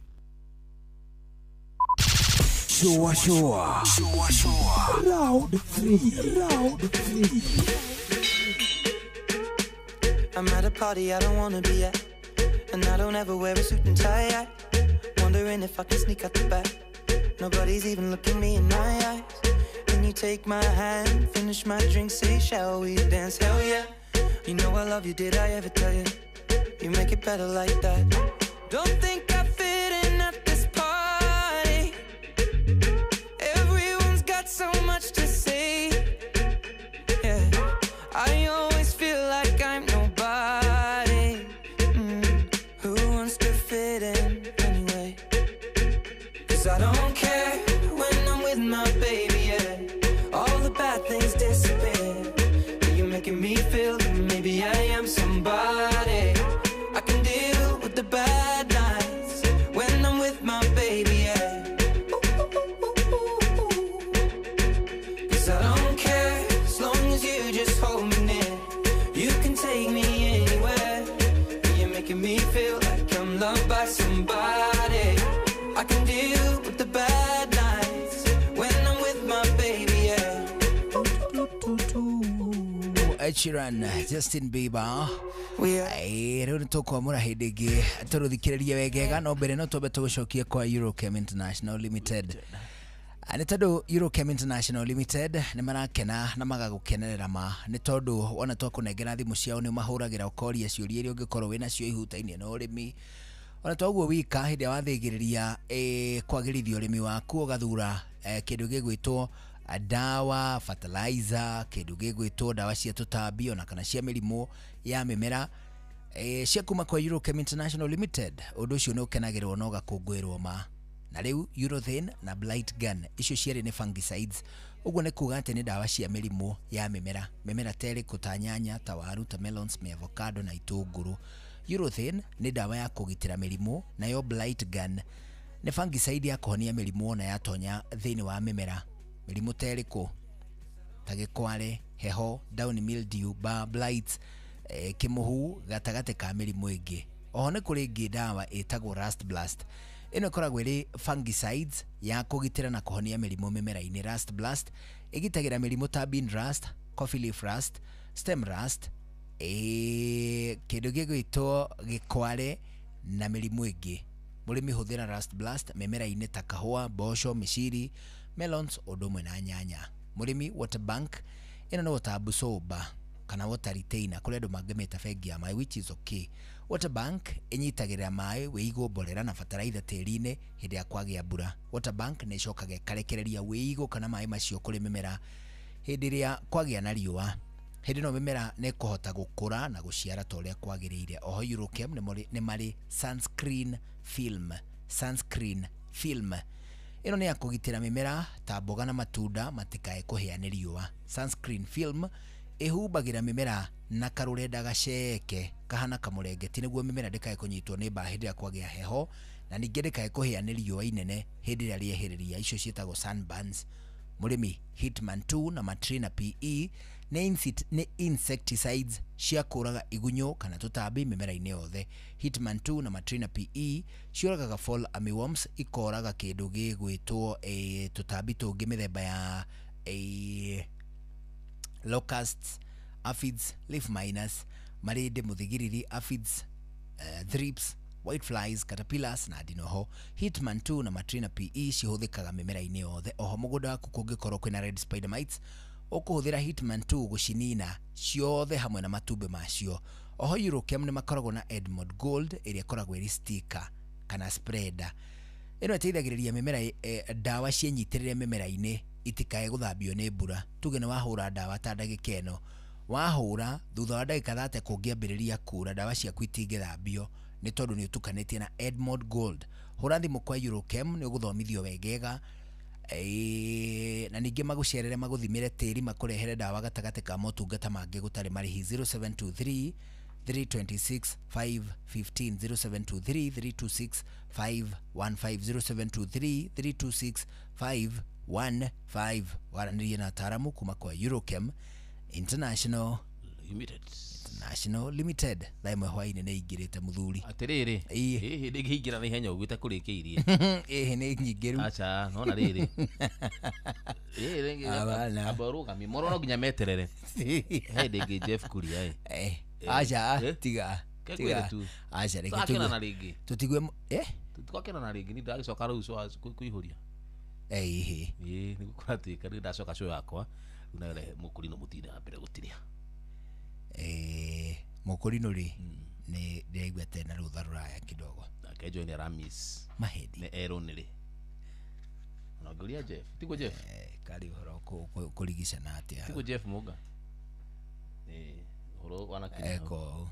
Shoa shoa shoa shoa round 3 round 3. I'm at a party I don't wanna be at, And I don't ever wear a suit and tie. I wondering if I can sneak out the back. Nobody's even looking me in my eyes. Can you take my hand, finish my drink, say shall we dance? Hell yeah. You know I love you, did I ever tell you? You make it better like that. Don't think I fit in at this party. Everyone's got so much to say. Yeah, I always feel like I'm nobody. Who wants to fit in anyway? 'Cause I don't care when I'm with my baby, yeah. All the bad things disappear. You're making me feel that maybe I am somebody. I can deal with the bad nights when I'm with my baby, yeah. Ooh, ooh, ooh, ooh, ooh. 'Cause I don't care as long as you just hold me near. You can take me anywhere. You're making me feel like I'm loved by somebody. I can deal with the bad nights when I'm with my baby, yeah. Ed Sheeran, Justin Bieber. Rĩu nĩ tũkwamũra hĩndĩ ĩngĩ tũrũthikĩrĩrie wegega no mbere no twambe tũgũcokie kwa Eurochem International Limited. Nĩ tondũ Eurochem International Limited nĩ marakena na magagũkenerera ma nĩ tondũ wona twakũnengera thimũ ciao nĩ mahũragĩra ũkoria ciũria iria ũngĩkorwo wĩnacio ihutaine na ũrĩmi. Ona toguo wika hĩndĩ ĩrĩa wathĩgĩrĩria kwagĩrithia ũrĩmi waku ũgathura kĩndũ gĩgwĩtwo dawa, fertilizer, kĩndũ gĩgwĩtwo dawa cia tũtambi ona kana cia mĩrimũ ya mĩmera cia kuma kwa Eurochem International Limited. Ũndũ ũcio nĩ ũkenagĩrwo na ũgakũngũĩrwo ma. Na rĩu Eurothane na Blight Gun icio cierĩ nĩ fungicides, ũguo nĩ kuga atĩ nĩ dawa cia mĩrimũ ya mĩmera, mĩmera ta ĩrĩkũ? Ta nyanya, ta waru, ta melons, avocado na itũngũrũ. Eurothane nĩ dawa ya kũgitĩra mĩrimũ, nayo Blight Gun nĩ fungicide ya kũhonia mĩrimũ ona yatonya thĩinĩ wa mĩmera. Mĩrimũ ta ĩrĩkũ? Ta gĩkware, heho, downy mildew, bar blight, kĩmũhu gatagatĩ ka mĩrimũ ĩngĩ. Oho nĩ kũrĩ ĩngĩ dawa ĩtagwo Rust Blast. Ĩno ĩkoragwo ĩrĩ fungicides ya kũgitĩra na kũhonia mĩrimũ mĩmera-inĩ. Rust Blast ĩgitagĩra mĩrimũ ta bean rust, coffee leaf rust, stem rust, kĩndũ gĩgwĩtwo gĩkware na mĩrimũ ĩngĩ. Mũrĩmi hũthĩra Rust Blast mĩmera-inĩ ta kahũa, mboco, mĩciri, melons ũndũ ũmwe na nyanya. Mũrĩmi, water bank ĩno nĩ water absorber kana water retainer, kũrĩ andũ mangĩmĩta bengi ya maĩ, which is okay. Water bank ĩnyitagĩrĩra maĩ wĩigũ, mborera na bataraitha tĩri-inĩ hĩndĩ ya kwagĩa mbura. Water bank nĩ ĩcokaga ĩkarekereria wĩigũ kana maĩ macio kũrĩ mĩmera hĩndĩ ĩrĩa kwagĩa na riũa. Hĩndĩ ĩno mĩmera nĩ ĩkũhota gũkũra na gũciara ta ũrĩa kwagĩrĩire. Oho Eurochem nĩ marĩ sunscreen film. Sunscreen film ĩno nĩ ya kũgitĩra mĩmera ta mboga na matunda matikae kũhĩa nĩ riũa. Sunscreen film ĩhumbagĩra mĩmera na karũrenda gaceke kahana kamũrengeti nĩguo mĩmera ndĩkae kũnyitwo nĩ mbaa hĩndĩ ĩrĩa kwagĩa heho, na ningĩ ndĩkae kũhĩa nĩ riũa inene hĩndĩ ĩrĩa rĩehĩrĩria. Icio ciĩtagwo sunburns. Mũrĩmi, Hitman 2 na Matrina PE nĩ insecticides cia kũraga igunyũ kana tũtambi mĩmera-inĩ yothe. Hitman 2 na Matrina PE ciũragaga fall armyworms, ikoraga kĩndũ gĩgwĩtwo tũtambi tũngĩ mĩthemba ya locusts, aphids, leaf miners, marĩndĩ, mũthigiriri, aphids, thrips, white flies, caterpillars na ndinoho. Hitman 2 na Matrina PE cihũthĩkaga mĩmera-inĩ yothe. Oho mũgũnda waku kũngĩkorwo kwĩna red spider mites, ũkũhũthĩra Hitman 2 gũcinina ciothe hamwe na matumbĩ macio. Oho Eurochem nĩ makoragwo na Edmond Gold ĩrĩa ĩkoragwo ĩrĩ sticker kana spreader. Ĩno ĩteithagĩrĩria mĩmera dawa ciĩnyitĩrĩre mĩmera-inĩ itikae gũthambio nĩ mbura. Tuge nĩ wahũra dawa ta ndagĩka ĩno, wahũra thutha wa ndagĩka 30 kũngĩambĩrĩria kura, dawa ciaku itingĩthambio nĩ tondũ nĩ ũtukanĩtie na Edmond Gold. Hũra thimũ kwa Eurochem nĩ ũgũthomithio wegega, na ningĩ magũcerere magũthimĩre tĩri makũrehere dawa gatagatĩ ka motungata mangĩ gũtarĩ marĩhi. 0723 326 515, 0723 326 515, 0723 326 515. Waranĩrie na ataaramu kuma kwa Eurochem International Limited. International Limited. Thaa ĩmwe hwaĩ-inĩ nĩ ingĩrĩte mũthuri. Atĩrĩrĩ, ĩhĩ ndĩngĩingĩra na ihenya ũguo ĩtakũrĩkĩirie. Ĩhĩ nĩ nyingĩru. Aca, nona rĩrĩ. Ĩhĩ amba ũrũgamie, moro no nginya meterere. He ndĩngĩ Jeff Kuria ĩ. Aca, tiga. Kekwĩre tu. Aca reke Twakenana rĩngĩ. Tũtigue Twakenana rĩngĩ ni ndagĩcoka rĩu coa kũihũria. Ĩĩ. Ĩĩ nĩguo kũratuĩka rĩu ndacoka show yakwa rĩu nayo mũkũrinũ mũtinde na mbere gũtiria. Mũkũrinũ rĩ nĩ ndĩraigua tena rũtha rũraya kidogo. Nake Joy nĩ aramiss. Mahĩndĩ. Nĩ erwo nĩ rĩ. Ona ngũria Jeff. Tiguo Jeff? Karĩ ũhoro kũrigicana atĩa. Tiguo Jeff Muga. Ĩĩ ũhoro wanakinya hau. Eko.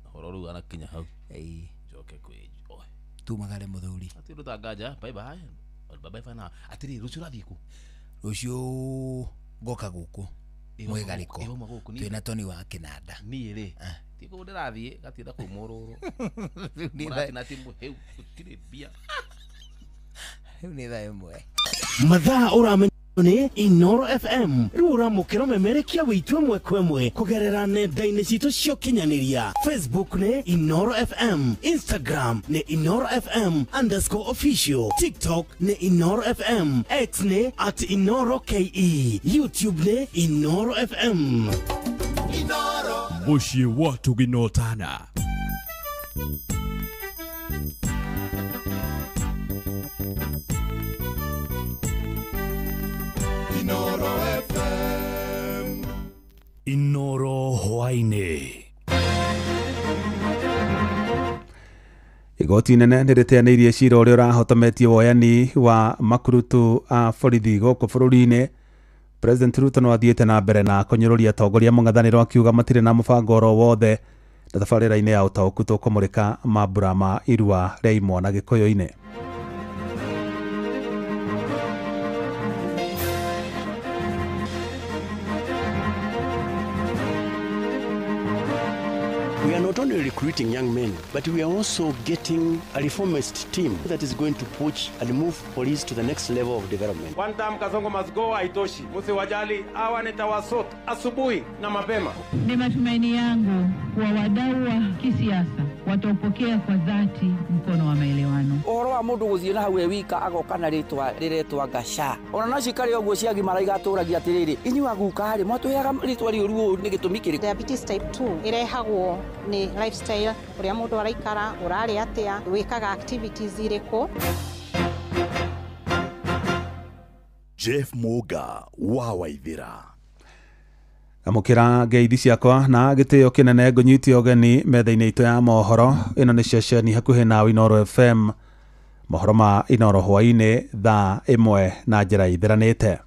Ũhoro rĩu wanakinya hau. Ĩĩ. Njoke kwĩ Joy. Tumagare mũthuri. Ati ũndũ ta nganja. Bye bye. Bye bye for now. Atĩrĩ rũciũ ũrathiĩ kũ? Rũciũ ngoka gũkũ. Mwĩgarĩko. Twĩna Tony wa Kĩnanda. Niĩ rĩ. Ti kũu ndĩrathiĩ gatinda kũu mũrũrũ. Mũratina ti mũhĩu gũtirĩ mbia. Rĩu nĩ thaa 1. Mathaa ũramenya nĩ Inoro FM rĩu ũramũkĩra memerekia witũ ĩmwe kwa ĩmwe kũgerera nenda-inĩ citũ cia ũkinyanĩria. Facebook nĩ Inoro FM, Instagram nĩ Inoro FM _official, TikTok nĩ Inoro FM, X nĩ @InoroKE, YouTube nĩ Inoro FM. Inoro mũciĩ wa tũginotana. Inoro FM. Inoro hwaĩ-inĩ. Igoti inene nĩ rĩteanĩirie cira ũrĩa ũrahotometie woyani wa makurutu a borithi gũkũ bũrũri-inĩ. President Ruto no athiĩte na mbere na kũnyũrũria atongoria mũng'ethanĩro akiuga matirĩ na mũbango oro wothe na tabarĩra-inĩ ya ũtaũku tũkũmũrĩka mambura ma irua rĩa imwana Gĩkũyũ-inĩ. We are not only recruiting young men, but we are also getting a reformist team that is going to push and move police to the next level of development. One time Kasongo must go, haitoshi. Msiwajali, hawa nitawasort asubuhi na mapema. Ni matumaini yangu kuwa wadau wa kisiasa wataupokea kwa dhati mkono wa maelewano. Ũhoro wa mũndũ gũthiĩ na hau e wika agoka na rĩtwa rĩretwa Ngaca. Ona no cikare ũguo ciagimara igatũragia atĩrĩrĩ, inyuĩ aguka rĩ mwatũheaga rĩtwa rĩũru ũũ nĩ gĩtũmi kĩrĩkũ? Diabetes type 2 ĩrehagwo nĩ lifestyle, ũrĩa mũndũ araikara, ũrarĩa atĩa, wĩkaga activities irĩkũ. Jeff Muga wa Waithira. Amũkĩra ngeithi ciakwa na gĩtĩo kĩnene ngũnyite ũgeni metha-inĩ itũ ya mohoro. Ĩno nĩ ceceni hakuhĩ nawe Inoro FM. Mohoro ma Inoro hwaĩ-inĩ thaa 1 na njĩra itheranĩte.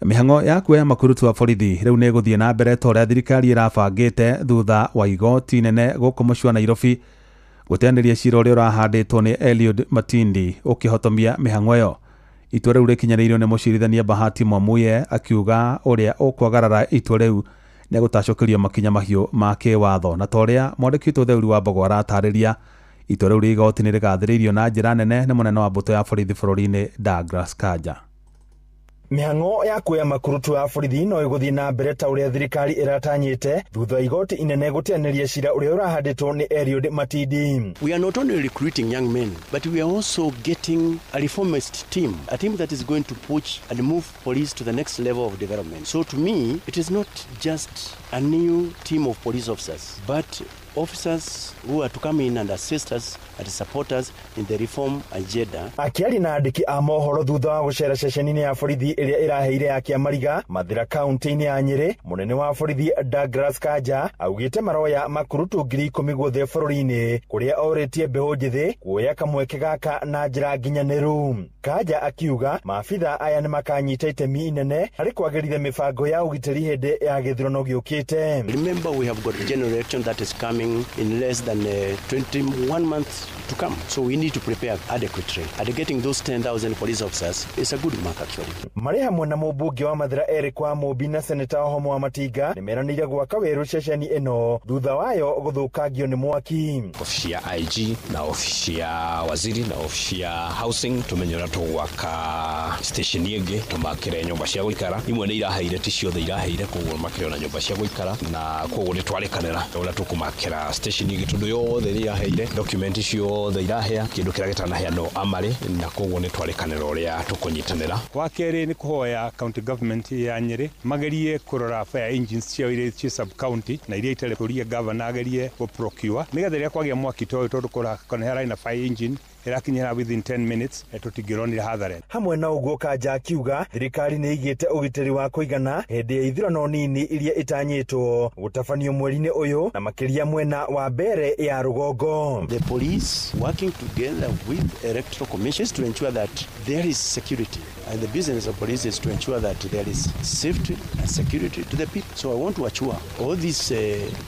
Mĩhang'o ya kuoya makurutu wa borithi rĩu nĩ ĩgũthiĩ na mbere ta ũrĩa thirikari ĩrabangĩte thutha wa igoti inene gũkũ mũciĩ wa Nairobi gũteanĩria cira ũrĩa ũrahandĩtwo nĩ Eliud Matindi ũkĩhotomia mĩhang'o ĩyo. Itua rĩu rĩkinyanĩirio nĩ mũcirithania Bahati Mwamuye akiuga ũrĩa ũkwagarara itua rĩu nĩ egũtacũkĩrio makinya mahiũ ma kĩwatho. Na ta ũrĩa mwandĩki witũ Theuri wa Mbogo aratarĩria, itua rĩu rĩa igoti nĩ rĩgathĩrĩirio na njĩra nene nĩ mũnene wa mbũtũ ya borithi bũrũri-inĩ Douglas Kanja. Mĩhang'o ya kuoya makurutu a borithi no ĩgũthiĩ na mbere ta ũrĩa thirikari ĩratanyĩte thutha wa igoti inene gũteanĩria cira ũrĩa ũrahandĩtwo nĩ Eliud Matindi. We are not only recruiting young men, but we are also getting a reformist team, a team that is going to push and move police to the next level of development. So to me, it is not just a new team of police officers, but officers who are to come in and assist us and support us in the reform agenda. Akiaria na andĩki a mohoro thutha wa gũcera ceceni-inĩ ya borithi ĩrĩa ĩraheire ya Kĩamariga Mathira kaunti-inĩ ya Nyĩrĩ, mũnene wa borithi Douglas Kanja augĩte maroya makurutu 10,000 guothe bũrũri-inĩ kũrĩa orĩtie mbeũ njĩthĩ kuoya kamweke gaka na njĩra nginyanĩru. Kanja akiuga maabitha aya nĩmakanyita itemi inene harĩ kwagĩrithia mĩbango ya ũgitĩri hĩndĩ ya gĩthurano gĩũkĩte. Remember, we have got general election that is coming in less than 21 months to come. So we need to prepare adequately. And getting those 10,000 police officers is a good mark actually. Marĩ hamwe na mũmbunge wa Mathira Eric wa Mũmbi na seneta Ohomo wa Matinga nĩmeranĩire gwaka werũ ceceni ĩno thutha wayo gũthũkangio nĩ mwaki. Ofici ya IG na ofici ya waziri na ofici ya housing tumenye ũrĩa tũgwaka station ĩngĩ tũmakĩre nyũmba cia gũikara. Imwe nĩ iraheire, ti ciothe iraheire, koguo makĩre ona nyũmba cia gũikara, na koguo nĩ twarĩkanĩra ũrĩa tũkũmakĩra station ĩngĩ tondũ yothe nĩ iraheire document ciothe ciothe irahĩa kĩndũ kĩrĩa gĩtanahĩa no amarĩ na koguo nĩ twarĩkanĩra ũrĩa tũkũnyitanĩra. Wa kerĩ nĩ kũhoya county government ya Nyĩrĩ magerie kũrora fire engines ciao iria ci sub county na iria itarĩ kũria governor agerie gũ procure nĩgetha rĩrĩa kwagĩa mwaki ta ũyũ tondũ kũra hararĩ na fire engine ĩrakinyĩra within 10 minutes tũtingĩronire hathara. Hamwe na ũguo Kanja akiuga thirikari nĩ ĩigĩte ũgitĩri wa kũigana hĩndĩ ya ithurano nini iria ĩtanyĩtwo gũtabanio mweri-inĩ ũyũ na makĩria mwena wa mbere ya rũgongo. The police working together with electoral commissions to ensure that there is security, and the business of police is to ensure that there is safety and security to the people. So I want to assure all these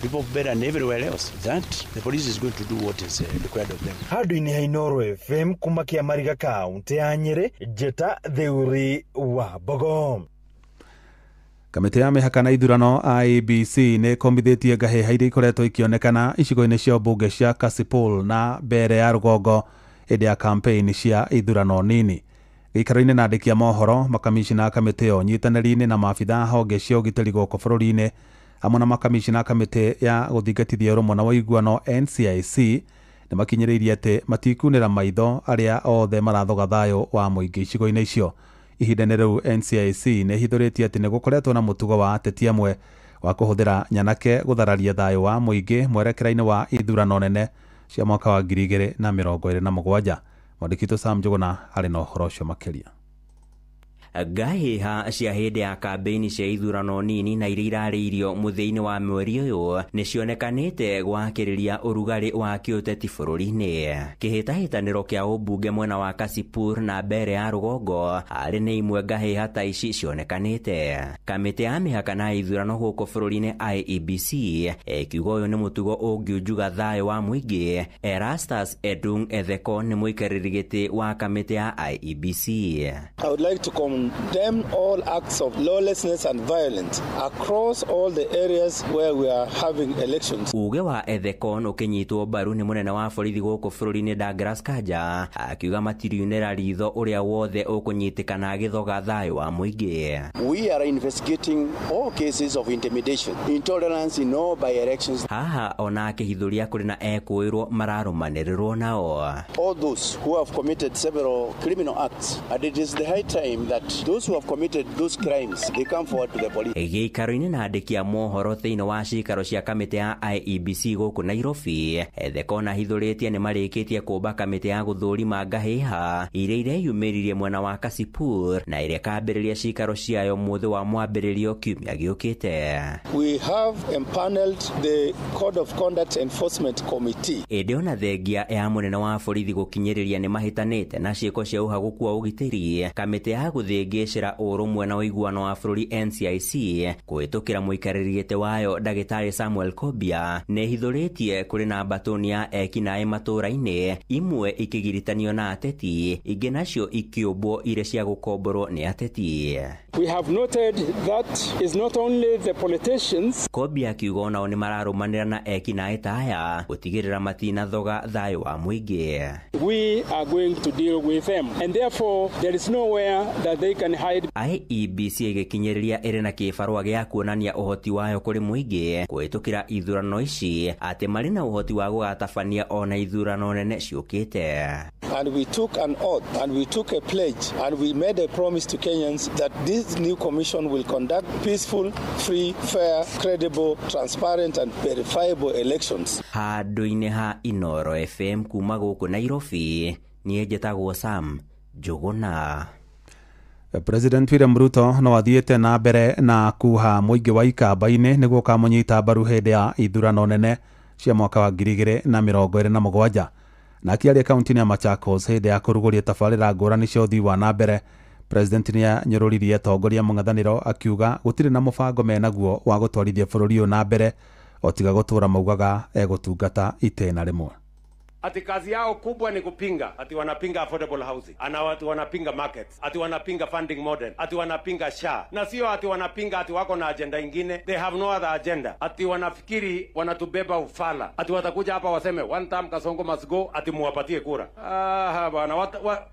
people of Mbeere and everywhere else that the police is going to do what is required of them. Handũ-inĩ ha Inooro FM kuma Kĩamariga kaunti ya Nyĩrĩ, Njĩta Theuri wa Mbogo. Kamĩtĩ ya mĩhaka na ithurano IEBC nĩ ĩkombithĩtie ngahĩha iria ikoretwo ikĩonekana icigo-inĩ cia mbunge cia Kasipul na Mbeere ya rũgongo hĩndĩ ya campaign cia ithurano nini. Gĩikaro-inĩ na andĩki a mohoro, makamishina a kamĩtĩ ĩyo nyitanĩri-inĩ na maabitha a honge cia ũgitĩri gũkũ bũrũri-inĩ hamwe na makamishina a kamĩtĩ ya gũthingatithia ũrũmwe na ũiguano NCIC nĩ makinyĩrĩirie atĩ matikunĩra maitho arĩa othe marathoga thayũ wa mũingĩ icigo-inĩ icio. Ihinda-inĩ rĩu NCIC nĩ ĩhithũrĩtie atĩ nĩ gũkoretwo na mũtugo wa ateti amwe wa kũhũthĩra nyanake gũthararia thayũ wa mũingĩ mwerekera-inĩ wa ithurano nene cia mwaka wa 2027. Mwandĩki witũ Sam Njũgũna arĩ na ũhoro ũcio makĩria. Ngahĩha cia hĩndĩ ya kambĩini cia ithurano nini na iria irarĩirio mũthia-inĩ wa mweri ũyũ nĩ cionekanĩte gwakĩrĩria ũrugarĩ wa kĩũteti bũrũri-inĩ. Kĩhĩtahĩtanĩro kĩa ũmbunge mwena wa Kasipul na Mbeere ya rũgongo arĩ nĩ imwe ngahĩha ta ici cionekanĩte. Kamĩtĩ ya mĩhaka na ithurano gũkũ bũrũri-inĩ IEBC ĩkiuga ũyũ nĩ mũtugo ũngiunjuga thayũ wa mũingĩ. Erastus Edung Ethekon nĩ mũikarĩri gĩtĩ wa kamĩtĩ ya IEBC. I would like to condemn all acts of lawlessness and violence across all the areas where we are having elections. Uge wa Ethekon ũkĩnyitwo mbaru nĩ mũnene wa borithi gũkũ bũrũri-inĩ Douglas Kanja akiuga matiriunĩra ritho ũrĩa wothe ũkũnyitĩkana agĩthoga thayũ wa mũingĩ. We are investigating all cases of intimidation, intolerance in all by-elections. Haha ona akĩhithũria kũrĩ na ekũĩrwo mararũmanĩrĩrwo nao. All those who have committed several criminal acts, and it is the high time that those who have committed those crimes, they come forward to the police. Gĩikaro-inĩ na andĩki a mohoro thĩinĩ wa cikaro cia kamĩtĩ ya IEBC gũkũ Nairobi, Ethekon ahithũrĩtie nĩ marĩkĩtie kũmba kamĩtĩ ya gũthũrima ngahĩha iria ireyumĩririe mwena wa Kasipul na ĩrĩa ĩkambĩrĩria cikaro ciayo mũthĩ wa mwambĩrĩrio kiumia gĩũkĩte. We have empaneled the Code of Conduct Enforcement Committee. Ĩndĩ ona thengia ya mũnene wa borithi gũkinyĩrĩria nĩ mahĩtanĩte na ciĩko cia ũhagũku wa ũgitĩri, kamĩtĩ ya gũthĩngĩcĩra ũrũmwe na ũiguano wa bũrũri NCIC kũhĩtũkĩra mũikarĩri gĩtĩ wayo ndagĩtarĩ Samuel Kobia nĩ ĩhithũrĩtie kũrĩ na mbatũni ya ekinaĩ matũũra-inĩ, imwe ikĩgiritanio na ateti, ingĩ nacio ikĩũmbwo irĩ cia gũkomborwo nĩ ateti. We have noted that is not only the politicians. Kobia akiuga onao nĩ mararũmanĩra na ekinaĩ ta aya gũtigĩrĩra matinathoga thayũ wa mũingĩ. We are going to deal with them, and therefore there is nowhere that they can hide. IEBC ĩgĩkinyĩrĩria ĩrĩ na kĩbarũa gĩa kuonania ũhoti wayo kũrĩ mũingĩ kũhĩtũkĩra ithurano ici atĩ marĩ na ũhoti wa gũgatabania ona ithurano nene ciũkĩte. And we took an oath and we took a pledge and we made a promise to Kenyans that this new commission will conduct peaceful, free, fair, credible, transparent and verifiable elections. Handũ-inĩ ha Inooro FM kuma gũkũ Nairobi, niĩ njĩtagwo Sam Njũgũna. President William Ruto no athiĩte na mbere na kuha mũingĩ wa ikamba-inĩ nĩguo ũkamũnyita mbaru hĩndĩ ya ithurano nene cia mwaka wa 2027. Na akĩaria kaunti-inĩ ya Machakos hĩndĩ ya kũrugũria tabarĩra ngũrani cia ũthii wa na mbere, President nĩanyũrũririe atongoria mũng'ethanĩro akiuga gũtirĩ na mũbango menaguo wa gũtwarithia bũrũri ũyũ na mbere o tiga gũtũra maugaga egũtungata itĩna rĩmwe. Ati kazi yao kubwa ni kupinga, ati wanapinga affordable housing, ana watu wanapinga markets, ati wanapinga funding model, ati wanapinga SHA, na sio ati wanapinga ati wako na agenda ingine. They have no other agenda. Ati wanafikiri wanatubeba ufala, ati watakuja hapa waseme one time Kasongo must go, ati muwapatie kura. Ah bwana,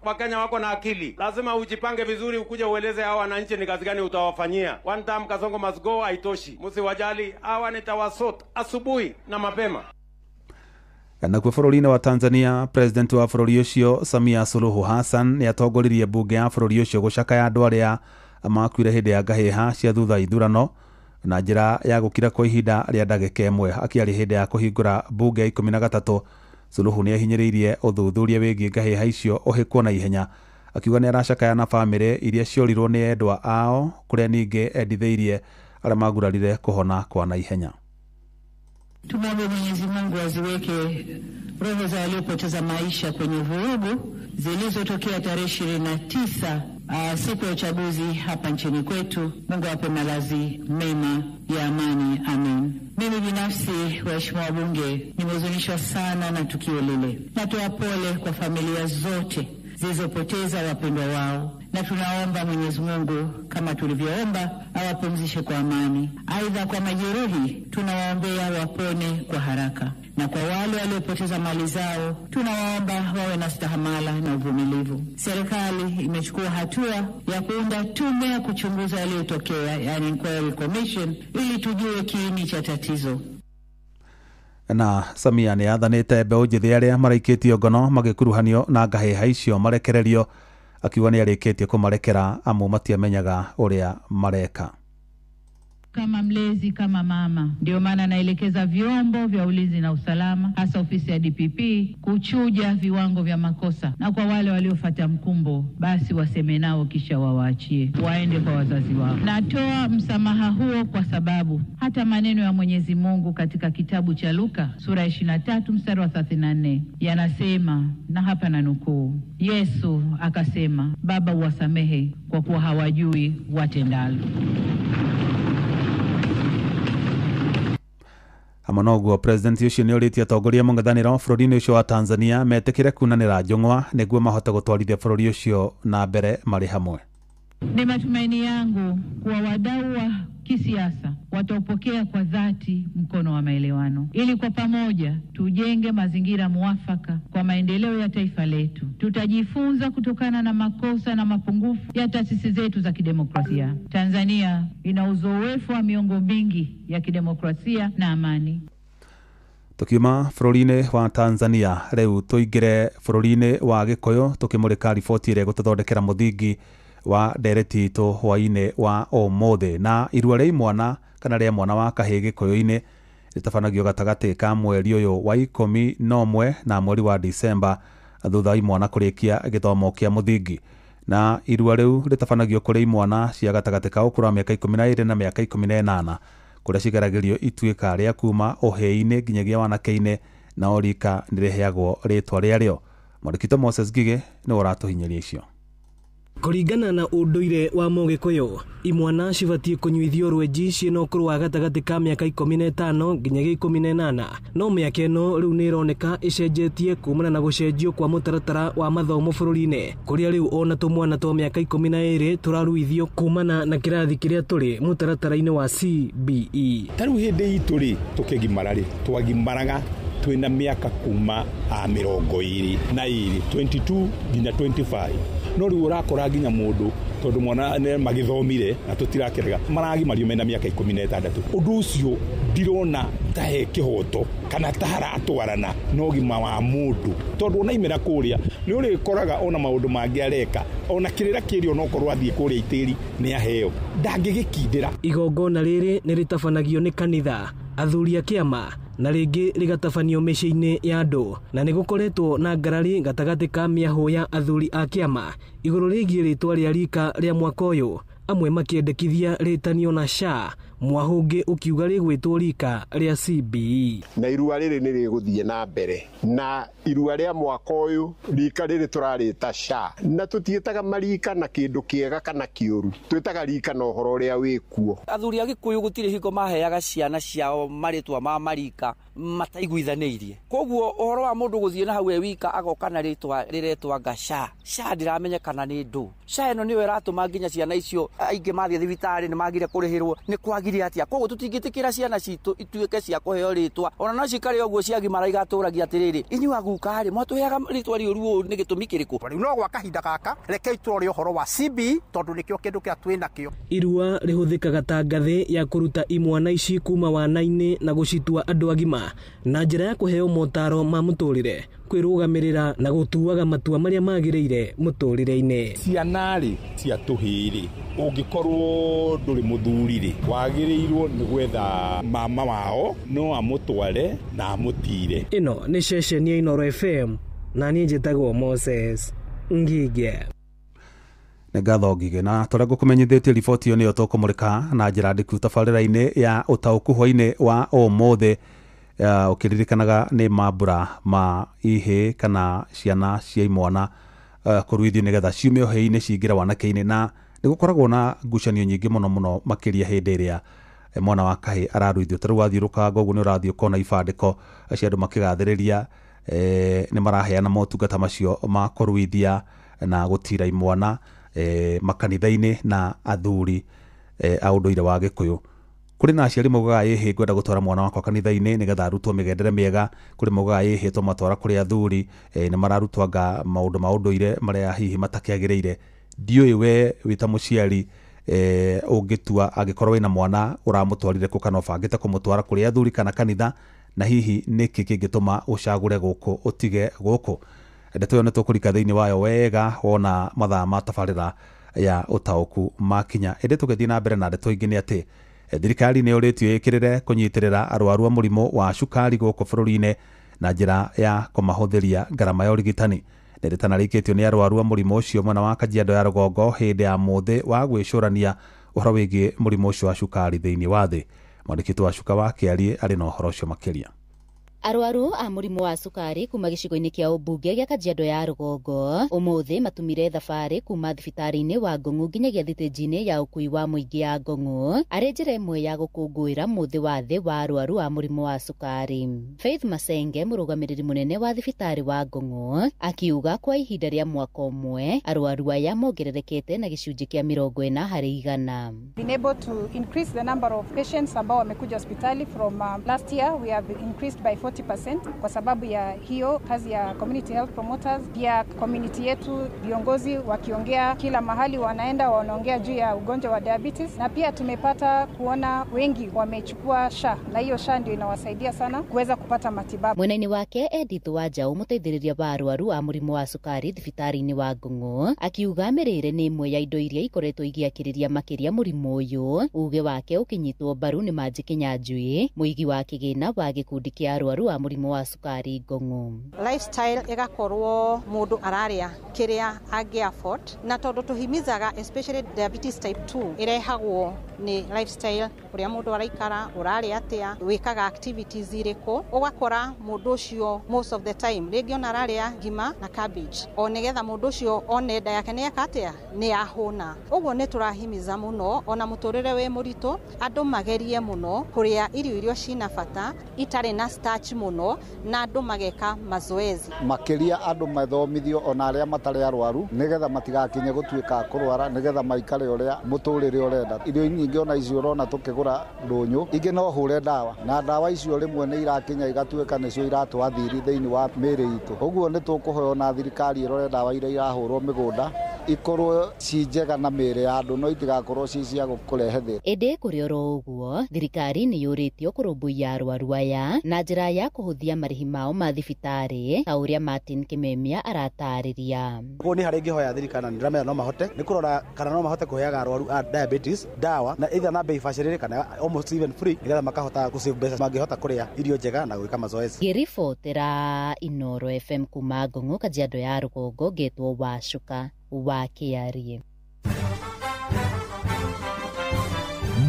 Wakenya wako na akili, lazima ujipange vizuri, ukuje ueleze hawa wananchi ni kazi gani utawafanyia. One time Kasongo must go haitoshi, msiwajali hawa, nitawasort asubuhi na mapema. Nakuo bũrũri-inĩ wa Tanzania, president wa bũrũri ũcio Samia Suluhu Hassan nĩ atongoririe mbunge ya bũrũri ũcio gũcakaya andũ arĩa makuire hĩndĩ ya ngahĩha cia thutha ithurano na njĩra ya gũkira kwa ihinda rĩa ndagĩka ĩmwe. Akĩaria hĩndĩ ya kũhingũra mbunge ya 13, Suluhu nĩ ahinyĩrĩirie ũthuthuria wĩgiĩ ngahĩha icio ũhĩkwo na ihenya, akiuga nĩ aracakaya na bamĩrĩ iria ciorirwo nĩ endwa ao, kũrĩa ningĩ endithĩirie arĩa magurarire kũhona kwa naihenya. Tumwombe Mwenyezi Mungu aziweke roho za waliopoteza maisha kwenye vurugu zilizotokea tarehe 29 siku ya uchaguzi hapa nchini kwetu. Mungu awape malazi mema ya amani, amin. Mimi binafsi, waheshimiwa wabunge, nimehuzunishwa sana na tukio lile. Natoa pole kwa familia zote zilizopoteza wapendwa wao, na tunaomba Mwenyezi Mungu kama tulivyoomba awapumzishe kwa amani. Aidha, kwa majeruhi tunawaombea wapone kwa haraka, na kwa wale waliopoteza mali zao tunawaomba wawe na stahamala na uvumilivu. Serikali imechukua hatua ya kuunda tume ya kuchunguza yaliyotokea, yani inquiry commission, ili tujue kiini cha tatizo. Na Samia nĩ athanĩte mbeũ njĩthĩ arĩa maraikĩtio ngono magĩkuruhanio na ngahĩha icio marekererio, akiuga nĩ arĩkĩtie kũmarekera amu matiamenyaga ũrĩa mareka. Kama mlezi, kama mama, ndio maana naelekeza vyombo vya ulinzi na usalama, hasa ofisi ya DPP, kuchuja viwango vya makosa, na kwa wale waliofuata mkumbo basi waseme nao kisha wawaachie waende kwa wazazi wao. Natoa msamaha huo kwa sababu hata maneno ya Mwenyezi Mungu katika kitabu cha Luka sura 23 mstari wa 34 yanasema, na hapa na nukuu, Yesu akasema, Baba uwasamehe kwa kuwa hawajui watendalo. Hamwe noguo, president ũcio nĩ ũrĩtie atongoria mũng'ethanĩro bũrũri-inĩ ũcio wa Tanzania metĩkĩre kunanĩra njũng'wa nĩguo mahote gũtwarithia bũrũri ũcio na mbere marĩ hamwe. Ni matumaini yangu kuwa wadau wa kisiasa wataupokea kwa dhati mkono wa maelewano, ili kwa pamoja tujenge mazingira muafaka kwa maendeleo ya taifa letu. Tutajifunza kutokana na makosa na mapungufu ya taasisi zetu za kidemokrasia. Tanzania ina uzoefu wa miongo mingi ya kidemokrasia na amani. Tukiuma bũrũri-inĩ wa Tanzania rĩu tũingĩre bũrũri-inĩ wa Gĩkũyũ tũkĩmũrĩka riboti ĩrĩa ĩgũtũthondekera mũthingi wa ndereti itũ hwaĩ-inĩ wa ũmũthĩ. Na irua rĩa imwana kana rĩa mwana wa kahĩĩ Gĩkũyũ-inĩ rĩtabanagio gatagatĩ ka mweri ũyũ wa 11 na mweri wa Disemba thutha wa imwana kũrĩkia gĩthomo kĩa mũthingi. Na irua rĩu rĩtabanagio kũrĩ imwana cia gatagatĩ ka ũkũrũ wa mĩaka 12 na mĩaka 18, kũrĩa cigeragĩrio ituĩka rĩa kuma ũhĩĩ-inĩ nginyagia wanake-inĩ, na o rika nĩrĩheagwo rĩtwa rĩarĩo. Mwandĩki Moses Ngigĩ nĩwe ũratũhinyĩria icio. Kũringana na ũndũire wa Mũgĩkũyũ, imwana cibatiĩ kũnyuithio rwenji ciĩna ũkũrũ wa gatagatĩ ka mĩaka 15 nginyagia 18, no mĩaka ĩno rĩu nĩ ĩroneka ĩcenjetie kumana na gũcenjio kwa mũtaratara wa mathomo bũrũri-inĩ, kũrĩa rĩu ona tũmwana twa mĩaka 12 tũraruithio kumana na kĩrathi kĩrĩa tũrĩ mũtaratara-inĩ wa CBE. Ta rĩu hĩndĩ itũ rĩ, tũkĩgimara rĩ, twagimaraga twĩna mĩaka kuma 22 22 nginya 25. No rĩu ũrakora nginya mũndũ tondũ mwana nĩ magĩthomire na tũtirakĩrega maragimario mena mĩaka 16. Ũndũ ũcio ndirona ta he kĩhoto kana ta haratwarana na ũgima wa mũndũ, tondũ ona imera kũrĩa nĩ ũrĩkoraga ona maũndũ mangĩ areka, ona kĩrĩra kĩrĩa onokorwo athiĩ kũrĩa itĩri nĩ aheo ndangĩgĩkindĩra. Igongona rĩrĩ nĩ rĩtabanagio nĩ kanitha, athuri a kĩama, na rĩngĩ rĩgatabanio mĩciĩ-inĩ ya andũ, na nĩ gũkoretwo na ngarari gatagatĩ ka mĩahũ ya athuri a kĩama igũrũ rĩgiĩ rĩtwa rĩa rika rĩa mwaka ũyũ, amwe makĩendekithia rĩtanio na SHA, mwahũ ũngĩ ũkiuga rĩgwĩtwo rika rĩa CBE. Na irua rĩrĩ nĩ rĩgũthiĩ na mbere, na irua rĩa mwaka ũyũ rika rĩrĩ tũrarĩta SHA, na tũtiĩtaga marika na kĩndũ kĩega kana kĩũru, twĩtaga rika na ũhoro ũrĩa wĩkuo. Athuri a Gĩkũyũ gũtirĩ hingo maheaga ciana ciao marĩtwa ma marika mataiguithanĩirie, koguo ũhoro wa mũndũ gũthiĩ na hau e wika agoka na rĩtwa rĩretwa nga SHA, SHA ndiramenya kana nĩ ndũ. SHA ĩno nĩyo ĩratũma nginya ciana icio aingĩ mathiĩ thibitarĩ nĩ magire kũrĩhĩrwo, nĩ kwagire Gwathire atia? Koguo tũtingĩtĩkĩra ciana citũ ituĩke cia kũheo rĩtwa ona no cikare ũguo ciagimara igatũragia atĩrĩrĩ, inyuĩ aguka rĩ, mwatũheaga rĩtwa rĩũru ũũ nĩ gĩtũmi kĩrĩkũ? Rĩu no gwa kahinda gaka rekei tũrore ũhoro wa CBE tondũ nĩkĩo kĩndũ kĩrĩa twĩ nakĩo. Irua rĩhũthĩkaga ta ngathĩ ya kũruta imwana ici kuma wana-inĩ na gũcitua andũ agima na njĩra ya kũheo motaro ma mũtũrĩre, kwĩrũgamĩrĩra na gũtuaga matua marĩa magĩrĩire mũtũrĩre-inĩ. Ciana rĩ cia tũhĩĩ rĩ, ũngĩkorwo ndũrĩ mũthuri rĩ, wagĩrĩirwo nĩ gwetha mama wao no amũtware na amũtire. Ĩno nĩ ceceni ya Inooro FM na niĩ njĩtagwo Moses Ngige. Nĩ ngatho Ngige, na tũrĩa ngũkũmenyithĩtie riboti ĩyo nĩyo tũkũmũrĩka na njĩra ndiku tabarĩra-inĩ ya ũtaũku hwainĩ wa ũmũthĩ, ũkĩririkanaga nĩ mambura ma ihĩ kana ciana cia imwana kũruithio nĩgetha ciume ũhĩĩ-inĩ cingĩre wanake-inĩ, na nĩ gũkoragwo na ngucanio nyingĩ mũno mũno makĩria hĩndĩ ĩrĩa mwana wa kahĩ araruithio. Ta rĩu wathiĩ rũkango ũguo nĩ ũrathiĩ ũkona ibandĩko cia andũ makĩgathĩrĩria, nĩ maraheana motungata macio ma kũruithia na gũtira imwana makanitha-inĩ na athuri a ũndũire wa Gĩkũyũ. Kũrĩ na aciari maugaga ĩhĩ ngwenda gũtwara mwana wakwa kanitha-inĩ nĩgetha arutwo mĩgendere mĩega, kũrĩ maugaga ĩhĩ tũmatwara kũrĩ athuri, nĩ mararutwo anga maũndũ ma ũndũire marĩa hihi matakĩagĩrĩire. Ndiũĩ we wĩ ta mũciari ũngĩtua angĩkorwo wĩna mwana ũramũtwarire kũ kana ũbangĩte kũmũtwara kũrĩ athuri kana kanitha, na hihi nĩkĩ kĩngĩtũma ũcagũre gũkũ ũtige gũkũ. Ndeto ĩyo nĩ tũkũrika thĩinĩ wayo wega wona mathaa ma tabarĩra ya ũtaũku makinya. Ĩndĩ tũgĩthiĩ na mbere na ndeto ingĩ nĩ atĩ thirikari nĩ yũrĩtio ĩkĩrĩre kũnyitĩrĩra arwaru a mũrimũ wa cukari gũkũ bũrũri-inĩ na njĩra ya kũmahũthĩria ngarama ya ũrigitani. Nĩ rĩtanarĩkĩtio nĩ arwaru a mũrimũ ũcio mwena wa Kajiado ya rũgongo hĩndĩ ya mũthĩ wa gwĩcũrania ũhoro wĩgiĩ mũrimũ ũcio wa cukari thĩinĩ wa thĩ. Mwandĩki wa Cuka wa Kĩarie arĩ na ũhoro ũcio makĩria. Arwaru a mũrimũ wa cukari kuma gĩcigo-inĩ kĩa ũmbunge gĩa Kajiado ya rũgongo ũmũthĩ matumire thabarĩ kuma thibitarĩ-inĩ wa Ngong'u nginyagia thitĩnji-inĩ ya ũkui wa mũingĩ ya Ngong'u arĩ njĩra ĩmwe ya gũkũngũĩra mũthĩ wa thĩ wa arwaru a mũrimũ wa cukari. Faith Masenge, mũrũgamĩrĩri mũnene wa thibitarĩ wa Ngong'u, akiuga kwa ihinda rĩa mwaka ũmwe arwaru aya mongererekete na gĩcunjĩ kĩa 40 harĩ igana. Been able to increase the number of patients ambao wamekuja hospitali from last year we have increased by 40% kwa sababu ya hiyo kazi ya community health promoters. Pia community yetu viongozi wakiongea kila mahali wanaenda wanaongea juu ya ugonjwa wa diabetes, na pia tumepata kuona wengi wamechukua SHA na hiyo SHA ndio inawasaidia sana kuweza kupata matibabu. Mwena-inĩ wake Edith Wanjaũ, mũteithĩrĩria wa arwaru a mũrimũ wa cukari thibitarĩ-inĩ wa Ngong'u, akiuga mĩrĩre nĩ ĩmwe ya indo iria ikoretwo igĩakĩrĩria makĩria mũrimũ ũyũ. Uge wake ũkĩnyitwo mbaru nĩ Manji Kinyanjui, mũigi wa kĩgĩna wa gĩkundi kĩa arwaru wa mũrimũ wa cukari Ngong'u. Lifestyle ĩgakorwo mũndũ ararĩa kĩrĩa angĩ afford, na tondũ tũhimizaga especially diabetes type 2 ĩrehagwo nĩ lifestyle, ũrĩa mũndũ araikara, ũrarĩa atĩa, wĩkaga activities irĩkũ, ũgakora mũndũ ũcio most of the time rĩngĩ ona ararĩa ngima na cabbage o nĩgetha mũndũ ũcio one nda yake nĩ eka atĩa, nĩ yahũna. Ũguo nĩ tũrahimiza mũno ona mũtũrĩre wĩ mũritũ andũ magerie mũno kũrĩa irio iria cina bata itarĩ na starch mũno, na andũ mageka mazoezi makĩria, andũ mathomithio ona arĩa matarĩ arwaru nĩgetha matigakinye gũtuĩka kũrwara, nĩgetha maikare ũrĩa mũtũrĩre ũrenda. Irio nyingĩ ona icio ũrona tũkĩgũra ndũnyũ, ingĩ no hũre ndawa, na ndawa icio rĩmwe nĩ irakinya igatuĩka nĩcio iratwathiri thĩinĩ wa mĩĩrĩ itũ. Ũguo nĩ tũkũhoya na thirikari ĩrore ndawa iria irahũrwo mĩgũnda ikorwo ci njega na mĩĩrĩ ya andũ, no itigakorwo ci cia kũrehe thĩna. Ĩndĩ kũrĩ oro ũguo, thirikari nĩ yũrĩtio kũrũmbũiya arwaru aya na njĩra ya kũhũthia marĩhi mao ma thibitarĩ ta ũrĩa Martin Kimemia aratarĩria. Koguo nĩ harĩ ngĩhoya thirikari na nĩndĩramenya no mahote nĩ kũrora kana no mahote kũheaga arwaru a diabetes ndawa na either na bei bacĩrĩre kana almost even free, nĩgetha makahota gũ save mbeca, mangĩhota kũrĩa irio njega na gwĩka mazoezi. Ngĩribotera Inooro FM kuma Ngong'u, Kajiado ya rũgongo, ngetwo Wacuka wa Kĩarie.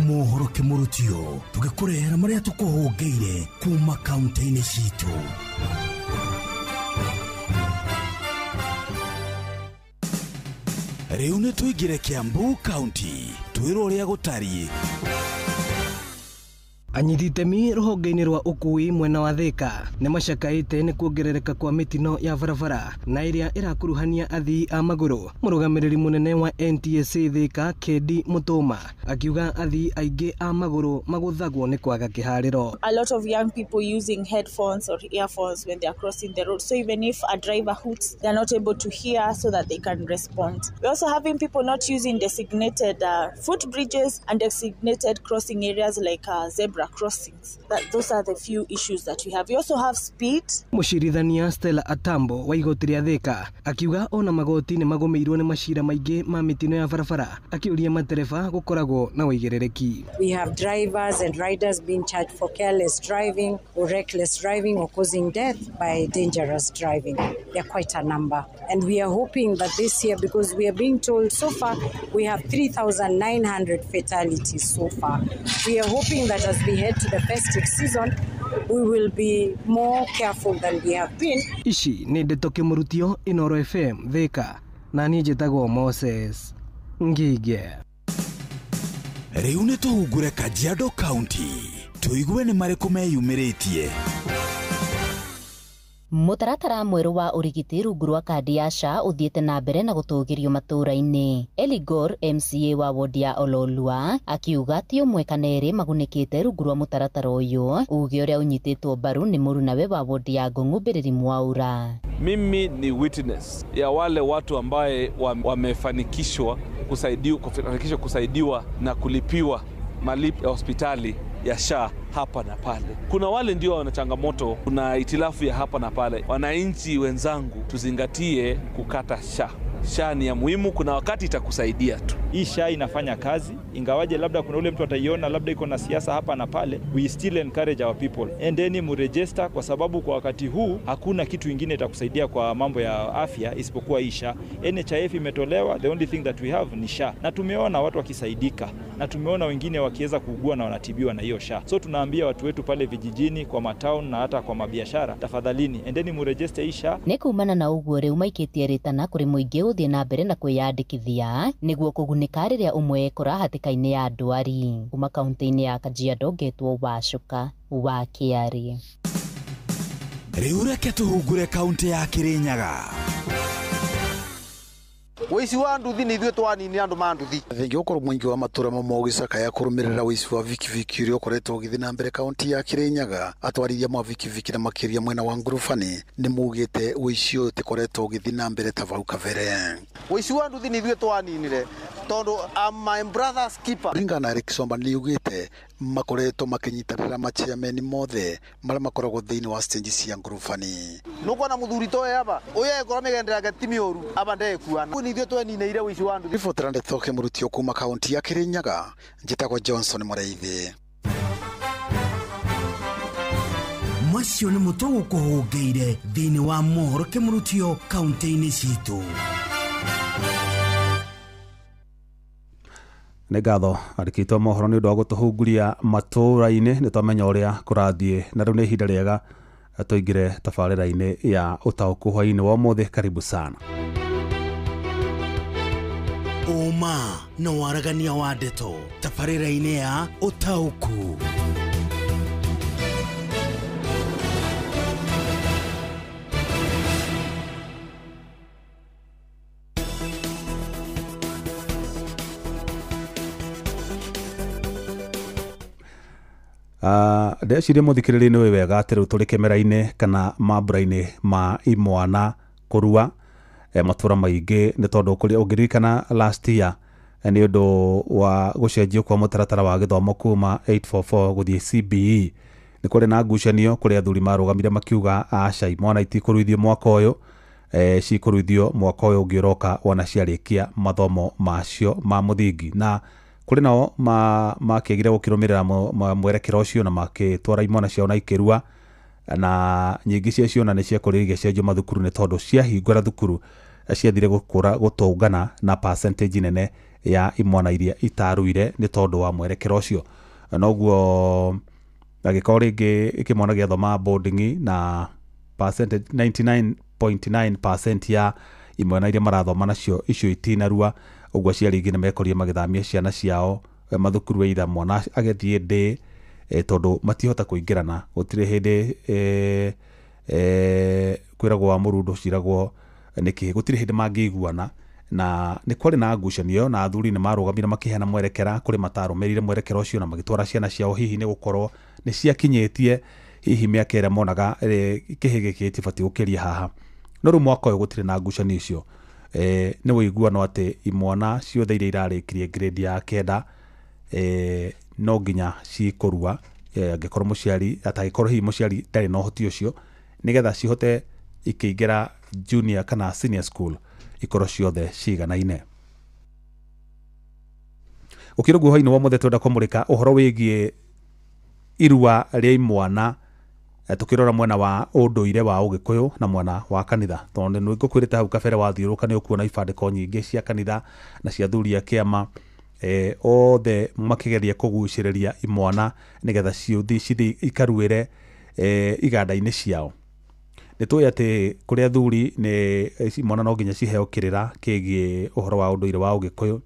Mohoro kĩmũrutio tũgĩkũrehera marĩa tũkũhũngĩire kuma kaunti-inĩ citũ. Rĩu nĩ tũingĩre Kiambu County, twĩrwo ũrĩa gũtariĩ. Anyiti itemi rũhonge-inĩ rwa ũkui mwena wa Thika nĩ macakaĩte nĩ kuongerereka kwa mĩtino ya barabara na ĩrĩa ĩrakuruhania athii a magũrũ. Mũrũgamĩrĩri mũnene wa NTSA Thika Kendi Mũtũma akiuga athii aingĩ a magũrũ magũthagwo nĩ kwaga kĩharĩro. A lot of young people using headphones or earphones when they are crossing the road. So even if a driver hoots, they are not able to hear so that they can respond. We're also having people not using designated footbridges and designated crossing areas like zebra crossings. Those are the few issues that we have. We also have speed. Mũcirithania Stella Atambo wa igoti rĩa Thika akiuga ona magoti nĩ magũmĩirwo nĩ macira maingĩ ma mĩtino ya barabara, akĩũria matereba gũkoragwo na ũigĩrĩrĩki. We have drivers and riders being charged for careless driving or reckless driving or causing death by dangerous driving. There are quite a number. And we are hoping that this year, because we are being told so far we have 3,900 fatalities so far. We are hoping that as we head to the festive season, we will be more careful than we have been. Ici nĩ ndeto kĩmũrutio Inoro FM Thika, na niĩ njĩtagwo Moses Ngige. Rĩu nĩ tũhungure Kajiado County, tũigue nĩ marĩkũ meyumĩrĩtie. Mũtaratara mwerũ wa ũrigiti rungu rwa kandi ya SHA ũthiĩte na mbere na gũtũgĩrio matũũra-inĩ. Eligor MCA wa wodi ya Ololua akiuga ti ũmwe kana erĩ magunĩkĩte rungu rwa mũtaratara ũyũ, uge ũrĩa ũnyitĩtwo mbaru nĩ mũrunawe wa wodi ya Ngong'u Mbĩrĩri Mwaura. Mimi ni witness ya wale watu ambaye wamefanikishwa kusaidiwa na kulipiwa malipo ya hospitali ya SHA hapa na pale. Kuna wale ndio wana changamoto, kuna itilafu ya hapa na pale. Wananchi wenzangu, tuzingatie kukata SHA. SHA ni ya muhimu, kuna wakati itakusaidia tu. Hii SHA inafanya kazi, ingawaje labda kuna ule mtu ataiona labda iko na siasa hapa na pale. We still encourage our people. Endeni muregister, kwa sababu kwa wakati huu hakuna kitu ingine itakusaidia kwa mambo ya afya isipokuwa hii SHA. NHIF imetolewa, the only thing that we have ni SHA. Na tumeona watu wakisaidika, na tumeona wengine wakiweza kuugua na wanatibiwa na hiyo SHA. So tunaambia watu wetu pale vijijini, kwa matown na hata kwa mabiashara, tafadhalini endeni muregister hii SHA. Nĩ kumana na ũguo rĩu maikĩtie rĩtana kũrĩ mũingĩ gũthiĩ na mbere na kwĩyandĩkithia nĩguo kũgunĩka rĩrĩa ũmwe ekora hatĩka-inĩ ya ndwari. Kuma kaunti-inĩ ya Kajiado ngetwo Wacuka wa Kĩarĩ. Rĩu reke tũhungure kaunti ya Kirinyaga. Wĩici wa nduthi nĩ ithuĩ twaninire andũ ma nduthi. Thengia gũkorwo mũingĩ wa matũra mamwe ũgĩcakaya kũrũmĩrĩra wĩici wa vikiviki ũrĩa ũkoretwo ũgĩthiĩ na mbere kaunti ya Kirinyaga. Atwarithia ma vikiviki na makĩria mwena wa Ngurubani nĩ maugĩte wĩici ũyũ ũtikoretwo ũgĩthiĩ na mbere ta vau kabere. Wĩici wa nduthi nĩ ithuĩ twaninire tondũ I'm my brother's keeper. Kũringana na Eric Somba nĩ augĩte makoretwo makĩnyitanĩra machairman mothe marĩa makoragwo thĩinĩ wa stage cia Ngurubani. Nũkuona mũthuri ta ũyũ aba ũyũ ekorwo mĩgendere yake ti mĩũru aba ndekuana. Nĩ ithuĩ tweninĩire wĩici wa nduthi. Ribotera ndeto kĩmũrutio kuma kaunti ya Kirinyaga, njĩtagwo Johnson Mũraithi. Macio nĩ mũtwe gũkũhũngĩire thĩinĩ wa mohoro kĩmũrutio kaunti-inĩ citũ. Nĩ ngatho andĩkĩtwo mohoro nĩ ũndũ wa gũtũhunguria matũũra-inĩ, nĩ twamenya ũrĩa kũrathiĩ, na rĩu nĩ ihinda rĩega tũingĩre tabarĩra-inĩ ya ũtaũku hwaĩ-inĩ wa ũmũthĩ. Karibu sana. Ũma na waragania wa ndeto tabarĩra-inĩ ya ũtaũku. Ndeciria mũthikĩrĩria nĩ wega atĩ rĩu tũrĩ kĩmera-inĩ kana mambura-inĩ ma imwana kũrua matũra maingĩ, nĩ tondũ kũrĩa ũngĩririkana last year nĩ ũndũ wa gũcenjio kwa mũtaratara wa gĩthomo kuma 844 gũthiĩ CBE nĩ kũrĩ na ngucanio kũrĩa athuri marũgamire makiuga aca imwana itikũruithio mwaka ũyũ, cikũruithio mwaka ũyũ ũngĩ ũroka wona ciarĩkia mathomo macio ma mũthingi. Na kũrĩ nao makĩagire gũkĩrũmĩrĩra mwerekera ũcio na makĩtwara imwana ciao na ikĩrua, na nyingĩ ciacio na nĩ ciakorirwo igĩcenjio mathukuru nĩ tondũ ciahingũra thukuru ciathire gũkũra gũtũngana na percentage nene ya imwana iria itaruire nĩ tondũ wa mwerekera ũcio. Noguo angĩkorwo rĩngĩ kĩmwana gĩathoma boarding na percentage 99.9% ya imwana iria marathoma nacio icio itinarua, ũguo aciari aingĩ nĩ mekorire magĩthamia ciana ciao mathukuru either mwana agĩthiĩ day Tondu matihota kuingirana gutire hindi kwiragwo wa murundu ciragwo niki gutire hindi mangĩiguana na nĩ kwarĩ na ngucanio na athuri nĩ marũgamire makĩheana mwerekera kũrĩ matarũmĩrĩire mwerekera ũcio na magĩtwara ciana ciao hihi nĩ gũkorwo nĩ ciakinyĩtie hihi mĩaka ĩrĩa monaga kĩhĩ gĩkĩ gĩtibatiĩ gũkĩria haha. No rĩu mwaka ũyũ gũtirĩ na ngucanio icio, nĩ ũiguano atĩ imwana ciothe iria irarĩkirie grade ya 9 no nginya cikũrua, angĩkorwo mũciari atangĩkorwo hihi mũciari ndarĩ na ũhoti ũcio, nĩgetha cihote ikĩingĩra junior kana senior school ikorwo ciothe ciganaine. Gũkĩrĩ ũguo hwaĩ-inĩ wa ũmũthĩ twenda kũmũrĩka ũhoro wĩgiĩ irua rĩa imwana, tukirora mwena wa ũndũire wa ũgĩkũyũ na mwena wa kanitha, tondũ nĩ ngũkwĩrĩte hau kabere wathiũrũrũka nĩ ũkuona ibandĩko nyingĩ cia kanitha na cia athuri a kĩama, othe makĩgeria kũgucĩrĩria imwana nĩgetha cithiĩ ikaruĩre iganda-inĩ ciao. Nĩ tũĩ atĩ kũrĩ athuri nĩ imwana no nginya ciheo kĩrĩra kĩgiĩ ũhoro wa ũndũire wa ũgĩkũyũ,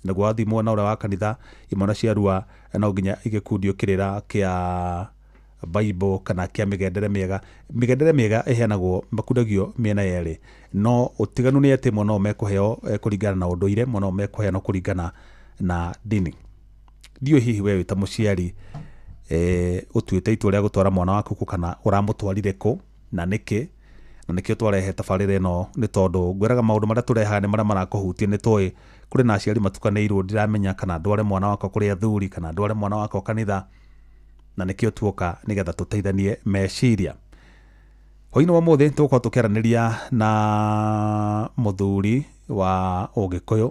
naguo wathiĩ mwena ũrĩa wa kanitha imwana ciarua no nginya igĩkundio kĩrĩra kĩa Bible kana kĩa mĩgendere mĩega. Mĩgendere mĩega ĩheanagwo makundagio mĩena yerĩ, no ũtiganu nĩ atĩ mwena ũmwe mekũheo kũringana na ũndũire, mwena ũmwe mekũheanwo kũringana na ndini. Ndiũĩ hihi we wĩ ta mũciari ũtuĩte itua rĩa gũtwara mwana waku kũ kana ũramũtwarire kũ na nĩkĩ, na nĩkĩo twarehe tabarĩra ĩno nĩ tondũ ngwĩraga maũndũ marĩa tũrehaga nĩ marĩa marakũhutia. Nĩ tũĩ kũrĩ na aciari matukanĩirwo, ndiramenya kana ndware mwana wakwa kũrĩ athuri kana ndware mwana wakwa kanitha, na nĩkĩo tuoka nĩgetha tũteithanie meciria. Hwaĩ-inĩ wa ũmũthĩ tũgũkorwo tũkĩaranĩria na mũthuri wa ũgĩkũyũ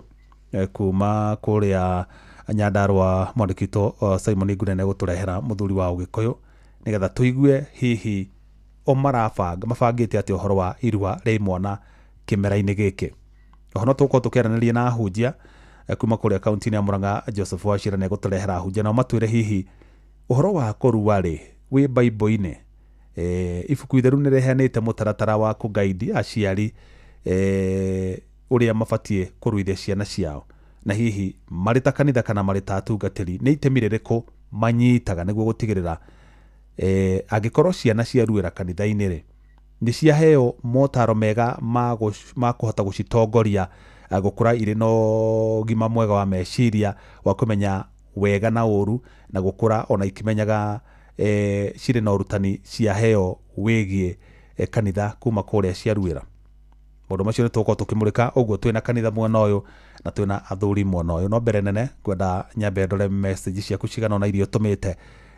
kuma kũrĩa Nyandarua, mwandĩki witũ Simon Ngure gũtũrehera mũthuri wa ũgĩkũyũ nĩgetha tũigue hihi o marabanga mabangĩte atĩ ũhoro wa irua rĩa imwana kĩmera-inĩ gĩkĩ. Oho no tũgũkorwo tũkĩaranĩria na ahunjia kuma kũrĩa kaunti-inĩ ya Murang'a, Joseph Wachira nĩegũtũrehera ahunjia nao matwĩre hihi ũhoro wa kũrua rĩ wĩ Bible-inĩ. Ibuku itheru nĩ rĩheanĩte mũtaratara wa kũgaidi aciari ũrĩa mabatiĩ kũruithia ciana ciao, na hihi marĩ ta kanitha kana marĩ ta atungatĩri nĩ itemi rĩrĩkũ manyitaga nĩguo gũtigĩrĩra angĩkorwo ciana ciaruĩra kanitha-inĩ rĩ nĩ ciaheo motaro mega ma kũhota gũcitongoria gũkũra irĩ na ũgima mwega wa meciria wa kũmenya wega na ũru, na gũkũra ona ikimenyaga cirĩ na ũrutani ciaheo wĩgiĩ kanitha kuma kũrĩa ciaruĩra. Maũndũ macio nĩ tũgũkorwo tũkĩmũrĩka ũguo twĩna kanitha mwena ũyũ na twĩna athuri mwena ũyũ. No mbere nene ngwenda nyambe ndore message ciaku cigana ũna iria ũtũmĩte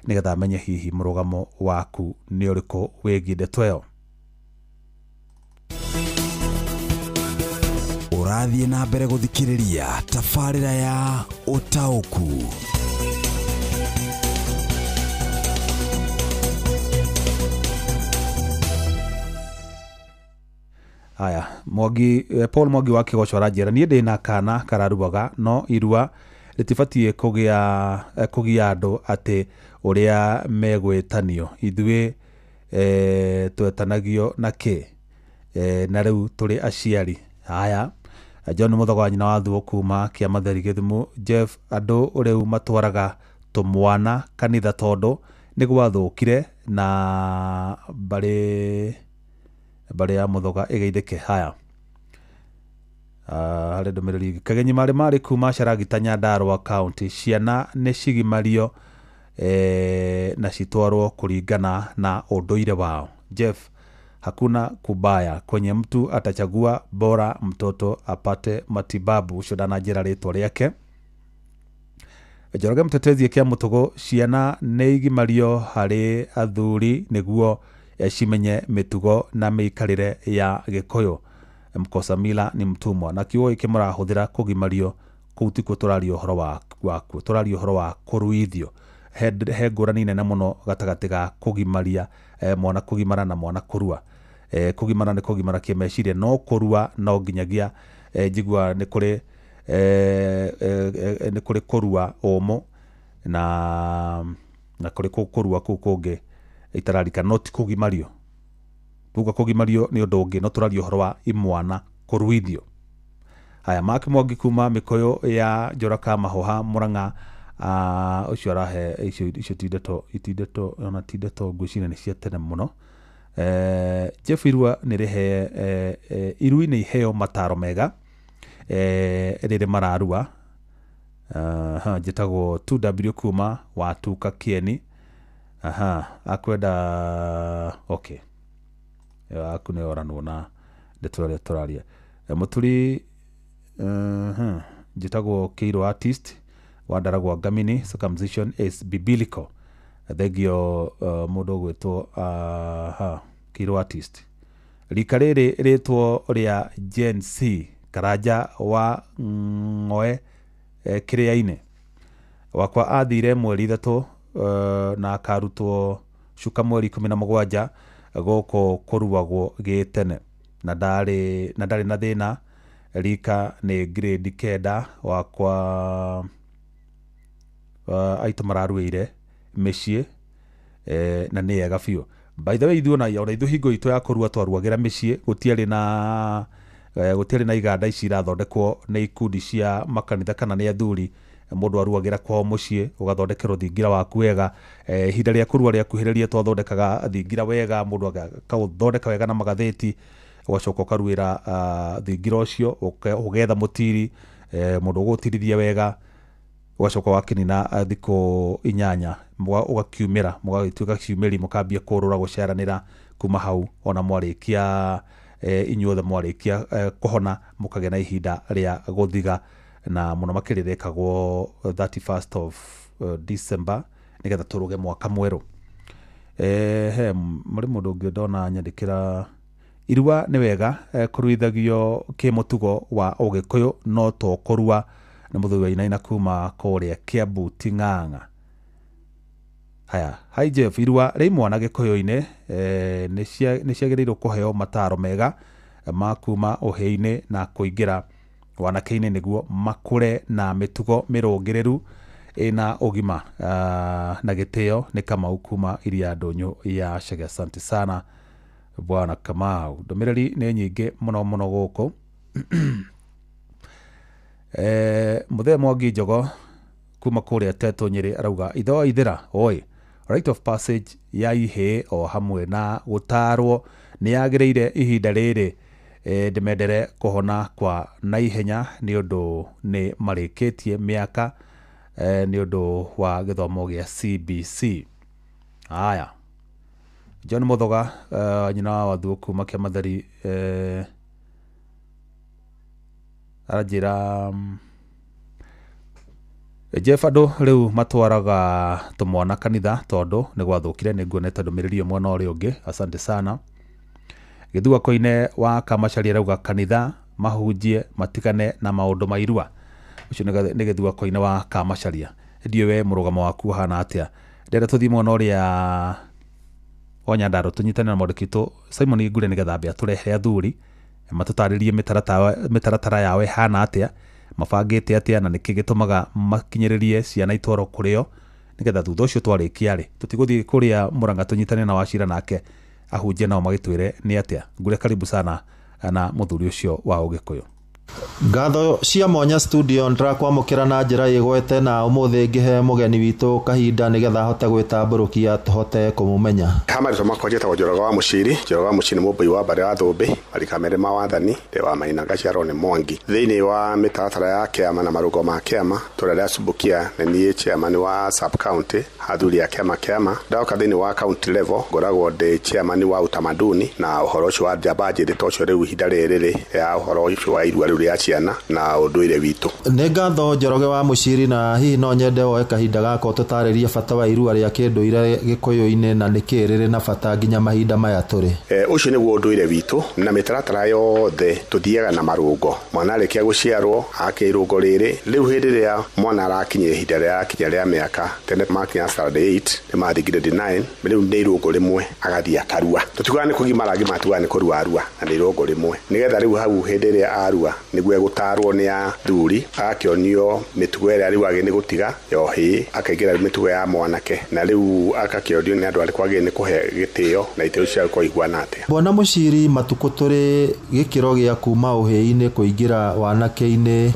nĩgetha menye hihi mũrũgamo waku nĩ ũrĩkũ wĩgiĩ ndeto ĩyo. Ũrathiĩ na mbere gũthikĩrĩria tabarĩra ya ũtaũku. Aya, Mwangi Paul Mwangi wa Kĩgoco aranjĩra niĩ ndĩna kana kararuaga no irua rĩtibatiĩ kũgia andũ atĩ ũrĩa megwĩtanio, ithuĩ twetanagio na kĩ na rĩu tũrĩ aciari. Haya, John Mũthogo wa nyina wa Thuo kuma Kĩamatheri Gĩthumo. Jeff, andũ rĩu matwaraga tũmwana kanitha tondũ nĩ gwathũkire na mbarĩ ya Mũthoga ĩgeithĩke. Haya, harĩ ndũmĩrĩri ĩngĩ. Kagenyi marĩ marĩ kuma Caragita Nyandarua County, ciana nĩ cigimario na citwarwo kũringana na ũndũire wao. Jeff, hakuna kubaya kwenye mtu atachagua, bora mtoto apate matibabu. Ũcio ndananjĩra rĩtwa rĩake. Njoroge Mtetezi kĩa Mũtũgũ, ciana nĩ igimario harĩ athuri nĩguo cimenye mĩtugo na mĩikarĩre ya Gĩkũyũ. Mkosa mila ni mtumwa. Na kiugo gĩkĩ mũrahũthĩra kũgimario kũu tikuo tũraria ũhoro wakuo, tũraria ũhoro wa kũruithio. He ngũrani nene mũno gatagatĩ ga kũgimaria mwana kũgimara na mwana kũrua. Kũgimara nĩ kũgimara kĩmeciria, no kũrua no nginyagia njigua nĩ kũrĩ nĩ kũrĩ kũrua ũmũ na kũrĩ kũrua kũu kũngĩ itararika, no ti kũgimario. Tuga kũgimario nĩ ũndũ ũngĩ, no tũraria ũhoro wa imwana kũruithio. Haya, Mark Mwangi kuma Mĩkũyũ ya Njoraka Mahũha Murang'a Ũcio arahe icio ti ndeto ona ti ndeto ngwĩciria nĩ cia tene mũno. Jeff irua nĩ rĩhe irui nĩ iheo mataro mega rĩrĩ mararua. Njĩtagwo 2W kuma watuka Kieni. Akwenda okay aku nĩ oranwo na ndeto ĩrĩa tũraria. Mũturi njĩtagwo Keiro artist wa Ndaragwa Ngamini. Circumcision is biblical. Thengio mũndũ ũgwĩtwo Keiro artist. Rika rĩrĩ rĩtwo rĩa Gen C Karanja wa Ng'oe kĩrĩa-inĩ wakwa athire mweri 3 na akarutwo cuka mweri 17 gũkũ kũruagwo gĩtene na ndarĩ na thĩna. Rika nĩ grade 9 wakwa aitũ mararuĩire mĩciĩ na nĩ ega biũ. By the way ithuĩ ona ithuĩ hingo itũ ya kũrua twaruagĩra mĩciĩ, gũtiarĩ na iganda ici irathondekwo nĩ ikundi cia makanitha kana nĩ athuri. Mũndũ aruagĩra kwao mũciĩ ũgathondekerwo thingira waku wega. Ihinda rĩa kũrua rĩakuhĩrĩria twathondekaga thingira wega, mũndũ akaũthondeka wega na magathĩti, ũgacoka ũkaruĩra thingira ũcio, ũgetha mũtiri, mũndũ ũgũtirithia wega, ũgacoka wakinina thikũ 8 ũgakiumĩra, mũgagĩtuĩka ciumĩri, mũkambia kũrũra gũceranĩra kuma hau ona mwarĩkia inyuothe mwarĩkia kũhona mũkagĩa na ihinda rĩa gũthiga, na mũno makĩria rĩkagwo 31st of December nĩgetha tũrũge mwaka mwerũ. He mũrĩ mũndũ ũngĩ ndona nyandĩkĩra irua nĩ wega kũruithagio kĩmũtugo wa ũgĩkũyũ no to kũrua. Nĩ mũthuri wa Inaina kuma kũrĩa Kiambu Ting'ang'a. Haya, hi Jeff, irua rĩa imwana gĩkũyũ-inĩ nĩ ciagĩrĩirwo kũheo mataro mega ma kuma ũhĩĩ-inĩ na kũingĩra wanake-inĩ nĩguo makũre na mĩtugo mĩrũngĩrĩru ĩna ũgima na gĩtĩo. Nĩ Kamau kuma Iria Ndũnyũ ya Chege. Asante sana bwana Kamau. Ndũmĩrĩri nĩ nyingĩ mũno mũno gũkũ. Mũthee Mwangi Njogo kuma kũrĩa Tetũ Nyĩrĩ arauga ithe wa ithĩra oi rite of passage ya ihĩĩ o hamwe na gũtarwo nĩ yagĩrĩire ihinda rĩrĩ. Ndĩmendere kũhona kwa naihenya nĩ ũndũ nĩ marĩkĩtie mĩaka nĩ ũndũ wa gĩthomo gĩa CBC. Haya, John Muthoga nyina wa Wathuũ kuma Kĩamathari aranjĩra Jeff andũ rĩu matwaraga tũmwana kanitha tondũ nĩ gwathũkire. Nĩ nguonete ndũmĩrĩri ĩyo mwena ũrĩa ũngĩ. Asante sana. Gĩthua Koine wa Kamacharia arauga kanitha mahunjie matigane na maũndũ ma irua. Ũcio nĩ Gĩthua Koine wa Kamacharia. Ndiũĩ we mũrũgamo waku ũhana atĩa. Ndĩrenda tũthiĩ mwena ũrĩa wa Nyandarua tũnyitane na mwandĩki witũ Simon Ngure nĩgetha ambe atũrehere athuri matũtarĩrie mĩtaratara yao ĩhana atĩa, mabangĩte atĩa, na nĩkĩ gĩtũmaga makinyĩrĩrie ciana itwarwo kũrĩo, nĩgetha thutha ũcio twarĩkia rĩ tũtigũthiĩ kũrĩa Mũrang'a tũnyitane na Wachira nake ahunjie nao magĩtwĩre nĩ atĩa. Ngure karibu sana na mũthuri ũcio wa ũgĩkũyũ. Ngatho cia mwanya studio ndĩrakwamũkĩra na njĩra ĩgwete na ũmũthĩ ngĩhe mũgeni witũ kahinda nĩgetha ahote gwĩtambũrũkia tũhote kũmũmenya. Ha marĩtwa makwa njĩtagwo Njoroge wa Mũciri. Njoroge wa Mũciri nĩ mũmbũi wa mbarĩ ya Thũmbĩ, marika merĩ ma wathani, ndĩ wa Maina ngaciarwo nĩ Mwangi. Thĩinĩ wa mĩtaratara ya kĩama na marũngo ma kĩama, tũrĩa rĩa Subukia nĩ niĩ chairman wa sub county athuri a kĩama. Ndoka thĩinĩ wa county level ngoragwo ndĩ chairman wa utamaduni na ũhoro ũcio wa njamba njĩthĩ ta ũcio rĩu ihinda rĩrĩ ya ũhoro ũcio wa irua rĩu rĩa ciana na ũndũire witũ. Nĩ ngatho Njoroge wa Mũciri, na hihi no nyende woe kahinda gaka ũtũtarĩrie bata wa irua rĩa kĩndũire gĩkũyũ-inĩ na nĩkĩ rĩrĩ na bata nginya mahinda maya tũrĩ. Ũcio nĩguo ũndũire witũ na mĩtaratara yothe tũthiaga na marũngo. Mwana arĩkia gũciarwo ake irũngo rĩrĩ, rĩu hĩndĩ ĩrĩa mwana arakinya ihinda rĩa akinya rĩa mĩaka tene makinya standard 8 nĩ mathiĩ grade 9, rĩu nĩ irũngo rĩmwe agathiĩ akarua. Tũtiugaga nĩ kũgimara agima, tugaga nĩ kũrua arua, na nĩ irũngo rĩmwe nĩgetha rĩu hau hĩndĩ ĩrĩa arua Nĩguo egũtarwo nĩ athuri, agakĩonio mĩtugo ĩrĩa rĩu agĩrĩire nĩ gũtiga ya ũhĩĩ, akaingĩra mĩtugo ya mwanake, na rĩu agakĩonio nĩ andũ arĩkũ agĩrĩire nĩ kũhe gĩtĩo na itĩo icio agĩkorwo ihuana atĩa. Bwana Mũciri, matukũ tũrĩ gĩkĩro gĩa kuma ũhĩĩ-inĩ kũingĩra wanake-inĩ,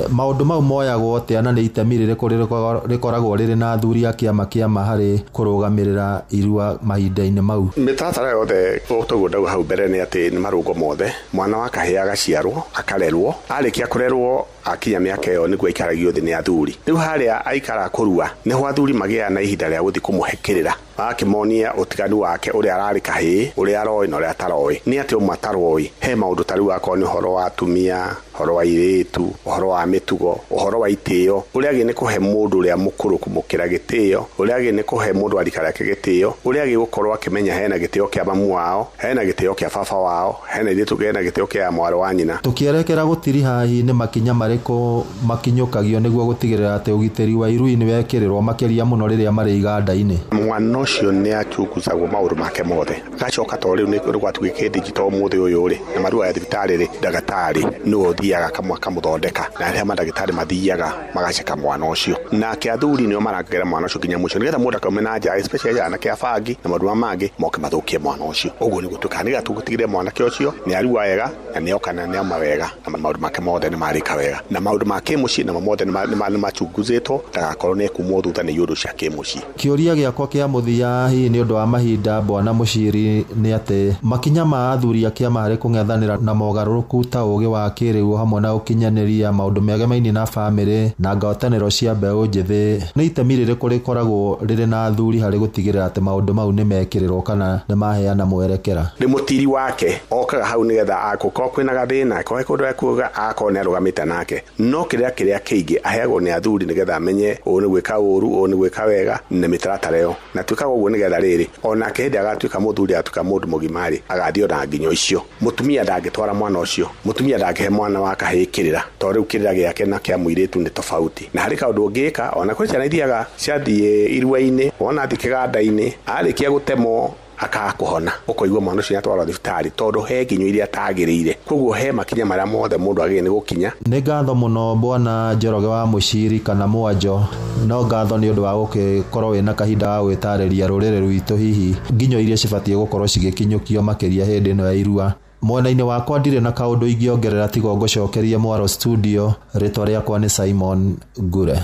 maũndũ mau moyagwo atĩa na nĩ itemi rĩrĩkũ rĩkoragwo rĩrĩ na athuri a kĩama kĩama harĩ kũrũgamĩrĩra irua mahinda-inĩ mau? Mĩtaratara yothe toguo ndauga hau mbere nĩ atĩ nĩ marũngo mothe. Mwana wa kahĩĩ agaciarwo, akarerwo, arĩkia kũrerwo akinya mĩaka ĩyo nĩguo aikaragio thĩ nĩ athuri. Rĩu harĩa aikara kũrua nĩho athuri magĩaga na ihinda rĩa gũthiĩ kũmũhe kĩrĩra, magakĩmonia ũtiganu wake ũrĩa ararĩ kahĩĩ, ũrĩa aroĩ na ũrĩa ataroĩ. Nĩ atĩ ũmwe ataroĩ he maũndũ ta rĩu akorwo nĩ ũhoro wa atumia, ũhoro wa airĩtu, ũhoro wa mĩtugo, ũhoro wa itĩo, ũrĩa agĩrĩire nĩ kũhe mũndũ ũrĩa mũkũrũ kũmũkĩra gĩtĩo, ũrĩa agĩrĩire nĩ kũhe mũndũ wa rika rĩake gĩtĩo, ũrĩa agĩrĩire gũkorwo akĩmenya hena gĩtĩo kĩa mamu wao, hena gĩtĩo kĩa baba wao, hena airĩtu hena gĩtĩo kĩa mwarĩ wa nyina. Tũkĩerekera gũtiriha hihi nĩ makinya marĩkũ makinyũkagio nĩguo gũtigĩrĩra atĩ ũgitĩri wa irui nĩ wekĩrĩrwo makĩria mũno rĩrĩa marĩ iganda-inĩ? Mwana ũcio nĩ achunguzagwo maũndũ make mothe, agacoka to rĩu nĩ gwatuĩkĩte digital ũmũthĩ ũyũ rĩ, na marua ya thibitarĩ rĩ, ndagĩtarĩ nĩwe ũthiaga akamũthondeka, na arĩa mandagĩtarĩ mathiaga magaceka mwana ũcio, nake athuri nĩo marangagĩra mwana ũcio nginya mũico, nĩgetha mũndũ akaume na nja, especially anake a bangi na maũndũ marĩa mangĩ moke mathũkie mwana ũcio. Ũguo nĩguo twĩkaga nĩgetha tũtigĩrĩre mwanake ũcio nĩ arua wega na nĩoka na nĩauma wega na maũndũ make mothe nĩ marĩka wega, na maũndũ ma kĩmũciĩ namo mothe nĩ machunguzĩtwo ndagakorwo nĩ ekumwo thutha nĩ iũndũ cia kĩmũciĩ. Kĩũria gĩakwa kĩa mũthia hihi nĩ ũndũ wa mahinda Bwana Mũciri nĩ atĩ makinya ma athuri a kĩama harĩ kũng'ethanĩra na mogarũrũku ta ũgĩ wa kĩrĩu hamwe na ũkinyanĩria maũndũ megemainie na bamĩrĩ na ngwatanĩro cia mbeũ njĩthĩ, nĩ itemi rĩrĩkũ rĩkoragwo rĩrĩ na athuri harĩ gũtigĩrĩra atĩ maũndũ mau nĩ mekĩrĩrwo kana nĩ maheana mwerekera? Nĩ mũtiri wake okaga hau nĩgetha akũkorwo kwĩna gathĩna akorwo he kũndũ ekuga akorwo nĩ arũgamĩte nake, no kĩrĩa kĩrĩa kĩingĩ aheagwo nĩ athuri nĩgetha amenye ũũ nĩ gwĩka ũru, ũũ nĩ gwĩka wega na mĩtaratara ĩyo, na twĩkaga ũguo nĩgetha rĩrĩ onake hĩndĩ agatuĩka mũthuri atuĩka mũndũ mũgima rĩ, agathiĩ ona nginyo icio. Mũtumia ndangĩtwara mwana ũcio, mũtumia ndangĩhe mwana wa kahĩĩ kĩrĩra, tondũ rĩu kĩrĩra gĩake na kĩa mũirĩtu nĩ tofauti. Na harĩ kaũndũ ũngĩka ona kwĩ ciana ithiaga ciathiĩ irua-inĩ, wona athiĩ kĩganda-inĩ, arĩkia gũtemwo akaga kũhona, ũkoigua mwana ũcio nĩatwarwo thibitarĩ tondũ he nginyo iria atagĩrĩire. Koguo he makinya marĩa mothe mũndũ agĩrĩire nĩ gũkinya. Nĩ ngatho mũno Bwana Njoroge wa Mũciri kana Mwanjo, no ngatho nĩ ũndũ wa gũgĩkorwo wĩna kahinda ga gwĩtarĩria rũrĩrĩ rwitũ hihi nginyo iria cibatiĩ gũkorwo cigĩkinyũkio makĩria hĩndĩ ĩno ya irua. Mwena-inĩ wakwa ndirĩ na kaũndũ ingĩongerera tiga ngũcokerie Mwaro studio. Rĩtwa rĩakwa nĩ Simon Ngure.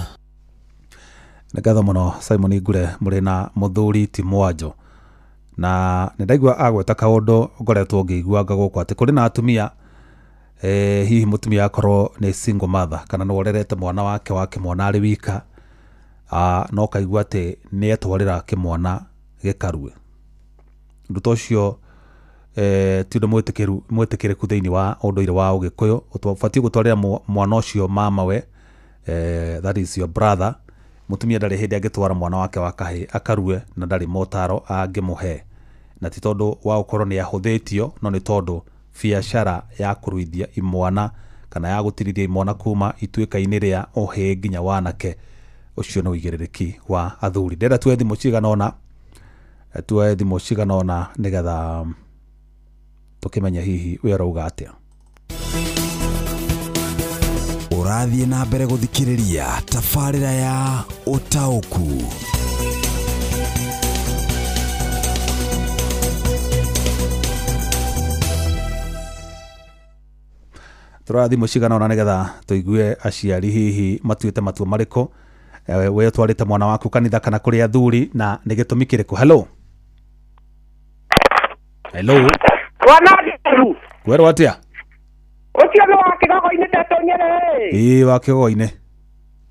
Nĩ ngatho mũno Simon Ngure mũrĩ na mũthuri ti Mwanjo. Na nĩ ndaigua agweta kaũndũ ngoretwo ngĩiguanga gũkũ atĩ kũrĩ na atumia, hihi mũtumia akorwo nĩ single mother kana nĩ worerete mwana wake wa kĩmwana arĩ wika, no kaigua atĩ nĩ etwarĩra kĩmwana gĩkarue. Ũndũ ta ũcio ti ũndũ mwĩtĩkĩrĩku thĩinĩ wa ũndũire wa Ũgĩkũyũ. Ũbatiĩ gũtwarĩra mwana ũcio mamawe, that is your brother. Mũtumia ndarĩ hĩndĩ angĩtwara mwana wake wa kahĩĩ akarue na ndarĩ motaro angĩmũhe, na ti tondũ wa gũkorwo nĩ ahũthĩtio, no nĩ tondũ biacara ya kũruithia imwana kana ya gũtirithia imwana kuma ituĩka-inĩ rĩa ũhĩĩ nginya wanake, ũcio nĩ ũigĩrĩrĩki wa athuri. Ndĩrenda tuoe thimũ cigana ũna nĩgetha tũkĩmenye hihi we ũrauga atĩa. Ũrathiĩ na mbere gũthikĩrĩria tabarĩra ya Ũtaũku. Tũroya thimũ cigana ũna nĩgetha tũigue aciari hihi matuĩte matua marĩkũ. We ũtwarĩte mwana waku kanitha kana kũrĩ athuri na nĩ gĩtũmi kĩrĩkũ? Hello. Hello. Bwana Nderu. Kwerwo atĩa? Ũcio nĩ wa kĩgogo-inĩ Tetũnyere. Ĩĩ wa kĩgogo-inĩ.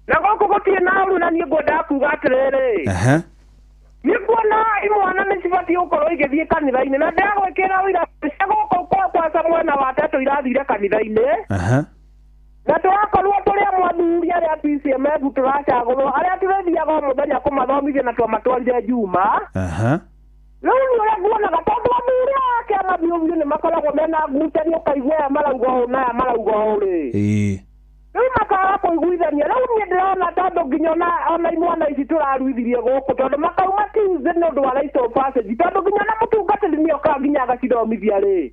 Na gũkũ gũtirĩ na ũru na niĩ ngwendaga kuga atĩrĩrĩ. Niĩ nguona imwana nĩ cibatiĩ gũkorwo igĩthiĩ kanitha-inĩ, na ndĩragwĩkĩra ũira cia gũkũ kwaca mwena wa Tetũ irathire kanitha-inĩ. Na tũrakorwo tũrĩ amwe athuri arĩa PCMF tũracagũrwo, arĩa tũrĩthiaga o mũthenya kũmathomithia na twamatwarire Juma. Rĩu nĩ ũrĩa nguonaga tondũ athuri aya a kĩama biũ biũ nĩ makoragwo mena ngucanio, ũkaigua aya marauga ũũ na aya marauga ũũ rĩ. Rĩu makaga kũiguithania. Rĩu niĩ ndĩrona tondũ nginya ona imwana ici tũraruithirie gũkũ, tondũ makauma Tuesday nĩ ũndũ wa rite of passage, tondũ nginya ona mũtungatĩri nĩ okaga nginya agacithomithia rĩ.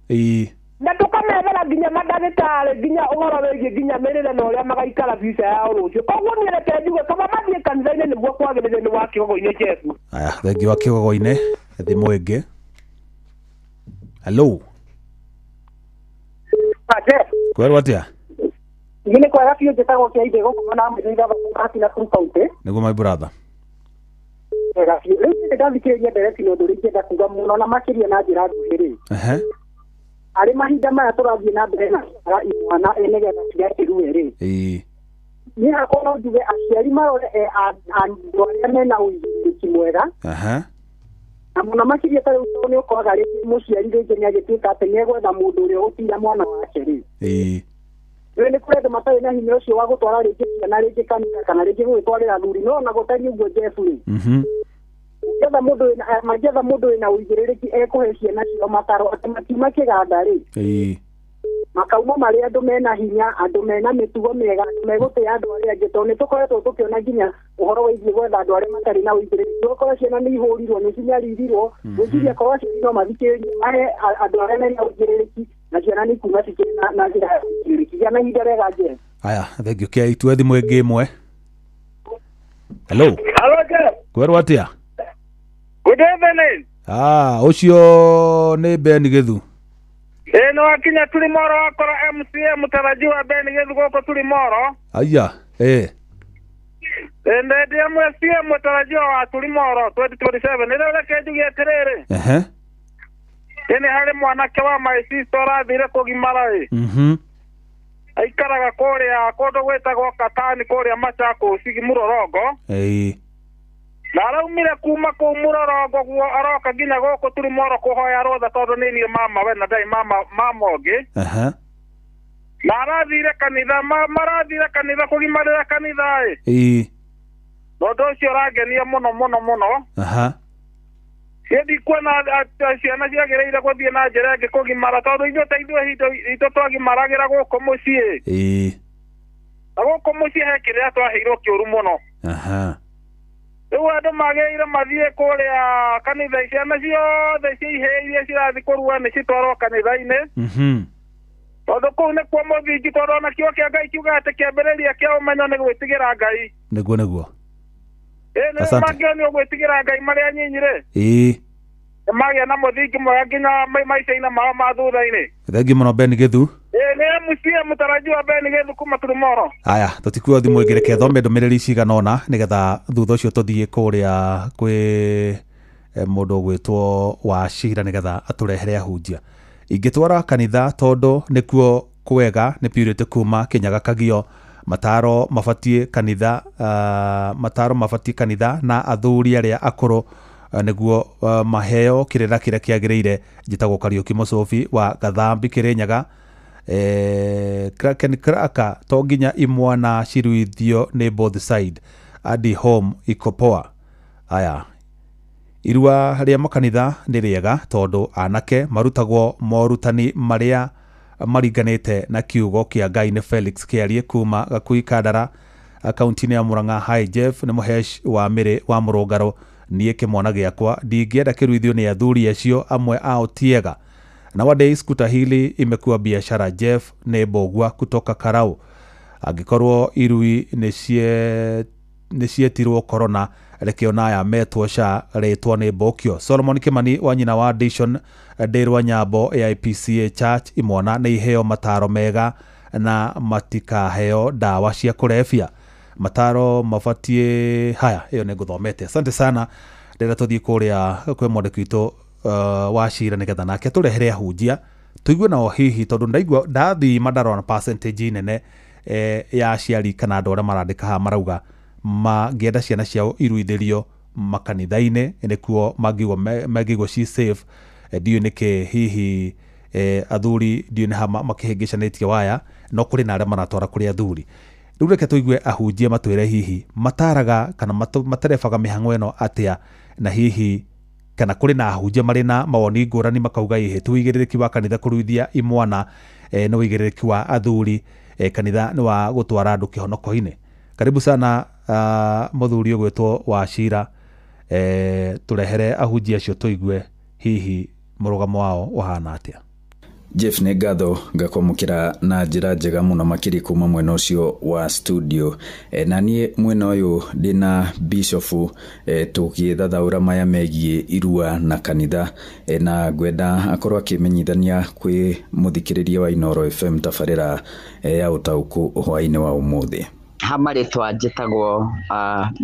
Na tũkamethera nginya mandagĩtarĩ nginya ũhoro wĩgiĩ nginya mĩrĩre na ũrĩa magaikara future yao rũciũ. Koguo niĩ reke njuge kaba mathiĩ kanitha-inĩ nĩguo kwagĩrĩire nĩ wa kĩgogo-inĩ Jesu. Aya, thengiũ wa kĩgogo-inĩ. Thimũ ĩngĩ. Hello. Kwerwo atĩa? Niĩ nĩ kwega biũ, njĩtagwo Kĩaithĩ gũkũ na mũthĩ Kati na Nakuru County. Nĩguo my brother. Wega biũ. Rĩu niĩ ndathikĩrĩria ndereti na ũndũ ũrĩa ingĩenda kuga mũno na makĩria na njĩra nguhĩ rĩ. Arĩ mahinda maya tũrathiĩ na mbere na gũtwara imwana nĩgetha cigakĩrue rĩ. Niĩ hakwa no njuge aciari marore andũ arĩa mena ũigĩrĩrĩki mwega. Na mũno makĩria ta rĩu tondũ nĩ ũkoraga rĩngĩ mũciari rĩngĩ nĩ agĩtuĩka atĩ nĩ egwetha mũndũ ũrĩa ũgũtira mwana wake rĩ. Rĩu nĩ kũrĩ andũ matarĩ na hinya ũcio wa gũtwara rĩngĩ ciana rĩngĩ kanitha kana rĩngĩ gũgĩtwarĩra athuri, no ona gũtariĩ ũguo Jeff rĩ. Mangĩetha mũndũ wĩna ũigĩrĩrĩki ekũhe ciana ciao mataro atĩ makiuma kĩganda rĩ. Makauma marĩ andũ mena hinya, andũ mena mĩtugo mĩega, andũ megũtĩa andũ arĩa angĩ, tondũ nĩ tũkoretwo tũkĩona nginya ũhoro wĩgiĩ gwetha andũ arĩa matarĩ na ũigĩrĩrĩki. Ũgakora ciana nĩ ihũrirwo, nĩ cinyaririrwo, gwĩciria korwo aciari no mathikĩrĩrie mahe andũ arĩa mena ũigĩrĩrĩki na ciana nĩ ikuma cikĩrĩ na njĩra ya ũigĩrĩrĩki. Gĩa na ihinda rĩega Jeff. Aya, thengiũ kĩa itue thimũ ĩngĩ ĩmwe. Hello. Hello Jeff. Kwerwo atĩa? Good evening. Ũcio nĩ Ben Gĩthu. Ĩĩ nĩ wakinya Tulimoro wakora MCA mũtarajiwa Ben Gĩthu gũkũ Tulimoro. Aya, ĩĩ. Ndĩ MCA mũtarajiwa wa Tulimoro 2027. Nĩ reke njuge atĩrĩrĩ. Nĩ harĩ mwanake wa my sister ũrathire kũgimara ĩ. Aikaraga kũrĩa kũndũ gwĩtagwo Katani kũrĩa Machakos Mũrorongo. Na araumire kuma kũu Mũrorongo guo aroka nginya gũkũ Tulimoro kũhoya rũtha tondũ nĩ niĩ mama we na ndarĩ mama ũngĩ. Na arathire kanitha, marathire kanitha kũgimarĩra kanitha ĩ. Na ũndũ ũcio ũrangenia mũno mũno mũno. Niĩ ndikuona ciana ciagĩrĩire gũthiĩ na njĩra ĩngĩ kũgimara tondũ ithuĩ ta ithuĩ hingo itũ twagimaragĩra gũkũ mũciĩ. Na gũkũ mũciĩ he kĩrĩa twaheirwo kĩũru mũno. Rĩu andũ magĩrĩire mathiĩ kũrĩa kanitha, ciana ciothe cia ihĩĩ iria cirathiĩ kũrua nĩ citwarwo kanitha-inĩ. Tondũ kũu nĩkuo mũthingi, tondũ ona kiugo kĩa Ngai kiugaga atĩ kĩambĩrĩria kĩa ũmenyo nĩ gwĩtigĩra Ngai. Nĩguo nĩguo. Ĩĩ nĩ mangĩonio gwĩtigĩra Ngai marĩ anyinyi rĩ. Nĩ magĩa na mũthingi mwega nginya maica-inĩ mao ma thutha-inĩ. Thengiũ mũno Ben Gĩthu. Ĩĩ nĩ MCA mũtarajiwa Ben Gĩthu kuma Tulimoro. Aya, tũtikuo thimũ ĩngĩ, reke thome ndũmĩrĩri cigana ũna nĩgetha thutha ũcio tũthiĩ kũrĩa kwĩ mũndũ ũgwĩtwo Wachira nĩgetha atũrehere ahunjia. Ingĩtwara kanitha tondũ nĩkuo kwega nĩ Purity kuma Kĩnyaga Kagio. Mataro mabatiĩ kanitha, mataro mabatiĩ kanitha na athuri arĩa akũrũ nĩguo maheo kĩrĩra kĩrĩa kĩagĩrĩire. Njĩtagwo Kariũki Mũcũbi wa Gathambi Kĩrĩnyaga. Kraken Kraka to nginya imwana ciruithio nĩ both side adi home iko poa. Aya, irua rĩa makanitha nĩ rĩega tondũ anake marutagwo morutani marĩa maringanĩte na kiugo kĩa Ngai. Nĩ Felix Kĩarie kuma Gakui Kandara kaunti-inĩ ya Murang'a. Hi Jeff, nĩ mũhesh wa mĩrĩ wa Mũrũngarũ. Niĩ kĩmwana gĩakwa ndingĩenda kĩruithio nĩ athuri acio amwe ao tiega. Nowadays kuta hili imekuwa biashara. Jeff nĩ Mbũgua kutoka Karau. Angĩkorwo irui nĩ cietirwo corona, reke ona aya metwo SHA rĩtwa nĩ Mbũkio. Solomon Kimani wa nyina wa Dishon Ndĩrwa Nyambo AIPCA Church, imwana nĩ iheo mataro mega na matikaheo ndawa cia kũrebia. Mataro mabatiĩ haya, ĩyo nĩ ngũthomete. Asante sana. Ndĩrenda tũthiĩ kũrĩa kwĩ mwandĩki witũ Wachira nĩgetha nake tũrehere ahunjia tũigue nao hihi, tondũ ndaigua ndathima ndarona percentage nene ya aciari kana andũ arĩa marandĩka haha marauga mangĩenda ciana ciao iruithĩrio makanitha-inĩ nĩkuo mangĩigua ci safe. Ndiũĩ nĩkĩ hihi athuri ndiũĩ nĩ ha makĩhĩngĩcanĩtie waya, no kũrĩ na arĩa maratwara kũrĩ athuri. Rĩu reke tũigue ahunjia matwĩre hihi mataraga kana materebaga mĩhang'o ĩno atĩa, na hihi kana kũrĩ na ahunjia marĩ na mawoni ngũrani makauga ĩhĩ ti ũigĩrĩrĩki wa kanitha kũruithia imwana, nĩ ũigĩrĩrĩki wa athuri, kanitha nĩ wa gũtwara andũ kĩhonoko-inĩ. Karibu sana mũthuri ũgwĩtwo Wachira, tũrehere ahunjia acio tũigue hihi mũrũgamo wao ũhana atĩa. Jeff, nĩ ngatho ngakwamũkĩra na njĩra njega mũno makĩria kuma mwena ũcio wa studio. Na niĩ mwena ũyũ ndĩna bishofu, tũgĩthathaũra maya megiĩ irua na kanitha, na ngwenda akorwo akĩmenyithania kwĩ mũthikĩrĩria wa Inooro FM tabarĩra ya ũtaũku hwaĩ-inĩ wa ũmũthĩ. Ha marĩtwa njĩtagwo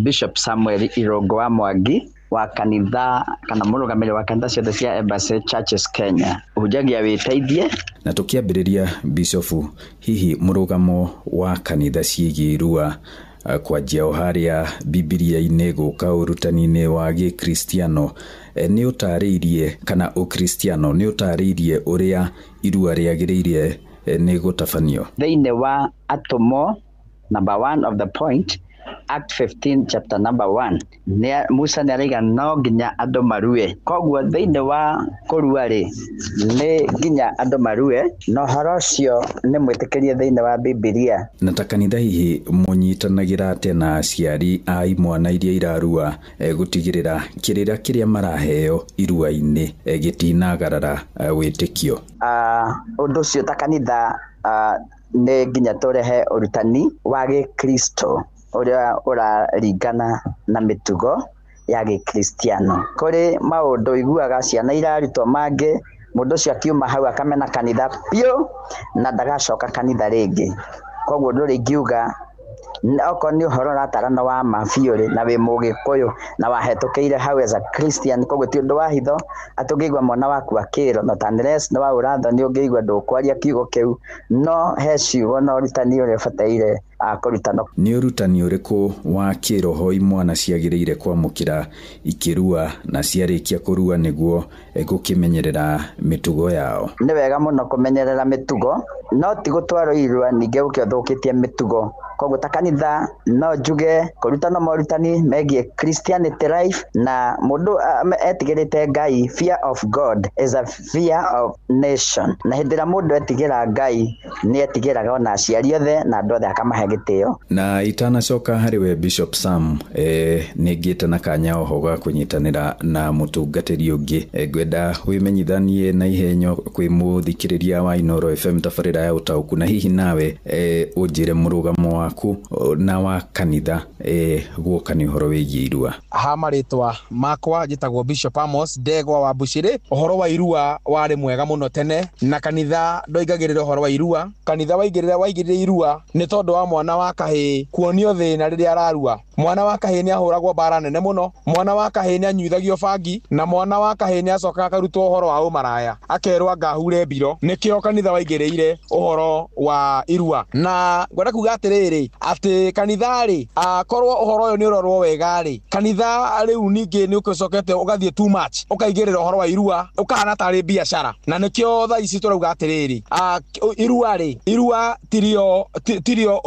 Bishop Samuel Irongo wa Mwangi wa kanitha kana mũrũgamĩrĩri wa kanitha ciothe cia Embassy Churches Kenya, ũhunjagia wĩteithie. Na tũkĩambĩrĩria, bishofu, hihi mũrũgamo wa kanitha ciĩgiĩ irua, kwanjia o harĩa Bibilia-inĩ gũka ũrutani-inĩ wa gĩkristiano, nĩ ũtarĩirie kana ũkristiano nĩ ũtarĩirie ũrĩa irua rĩagĩrĩire nĩ gũtabanio? Thĩinĩ wa Atũmwo number 1 of the point, Act 15 chapter number 1, Musa nĩ araiga no nginya andũ marue. Koguo thĩinĩ wa kũrua rĩ, nĩ nginya andũ marue, na ũhoro ũcio nĩ mwĩtĩkĩrie thĩinĩ wa Bibilia. Na ta kanitha hihi mũnyitanagĩra atĩa na aciari a imwana iria irarua, gũtigĩrĩra kĩrĩra kĩrĩa maraheo irua-inĩ gĩtinagarara wĩtĩkio? Ũndũ ũcio ta kanitha nĩ nginya tũrehe ũrutani wa gĩkristo ũrĩa ũraringana na mĩtugo ya gĩkristiano. Kũrĩ maũndũ iguaga ciana irarutwo mangĩ, mũndũ ũcio akiuma hau akamena kanitha biũ na ndagacoka kanitha rĩngĩ. Koguo ndũrĩ ingiuga okorwo nĩ ũhoro ũratarana wa ma biũ rĩ, na wĩ mũgĩkũyũ na wahetũkĩire hau as a Christian, koguo ti ũndũ wa hitho atĩ ũngĩigua mwana waku akĩrwo, not unless nĩ wa ũrathoni ũngĩigua ndũkwaria kiugo kĩu, no he ciugo na ũrutani ũrĩa ũbataire kũrutana. Nĩ ũrutani ũrĩkũ wa kĩroho imwana ciagĩrĩire kwamũkĩra ikĩrua na ciarĩkia kũrua nĩguo gũkĩmenyerera mĩtugo yao? Nĩ wega mũno kũmenyerera mĩtugo, no ti gũtwarwo irua ningĩ ũke ũthũkĩtie mĩtugo. Koguo ta kanitha no njuge kũrutana morutani megiĩ Christianity life, na mũndũ etigĩrĩte Ngai, fear of God is a fear of nation. Na hĩndĩ ĩrĩa mũndũ etigĩra Ngai nĩ etigĩraga ona aciari othe na andũ othe akamahe gĩtĩo. Na itanacoka harĩ we Bishop Sam, nĩ ngĩte na kanya oho ga kũnyitanĩra na mũtungatĩri ũngĩ, ngwenda wĩmenyithanie na ihenyo kwĩ mũthikĩrĩria wa Inooro FM tabarĩra ya ũtaũku, na hihi nawe ũnjĩre mũrũgamo waku na wa kanitha guoka nĩ ũhoro wĩgiĩ irua. Ha marĩtwa makwa njĩtagwo Bishop Amos Ndegwa wa Mbucĩrĩ. Ũhoro wa irua warĩ mwega mũno tene, na kanitha ndwaingagĩrĩra ũhoro wa irua. Kanitha waigĩrĩire irua nĩ tondũ wa mwana wa kahĩĩ kuonio thĩna rĩrĩa ararua. Mwana wa kahĩĩ nĩ ahũragwo mbara nene mũno, mwana wa kahĩĩ nĩ anyuithagio bangi, na mwana wa kahĩĩ nĩ acokaga akarutwo ũhoro wa ũmaraya, akerwo angahure mbiro. Nĩkĩo kanitha waigĩrĩire ũhoro wa irua. Na ngwenda kuga atĩrĩrĩ, atĩ kanitha rĩ, akorwo ũhoro ũyũ nĩ ũrorwo wega rĩ, kanitha rĩu ningĩ nĩ ũcokete ũgathiĩ too much, ũkaigĩrĩra ũhoro wa irua ũkahana tarĩ biacara. Na nĩkĩo thaa ici tũrauga atĩrĩrĩ, irua rĩ, irua tirio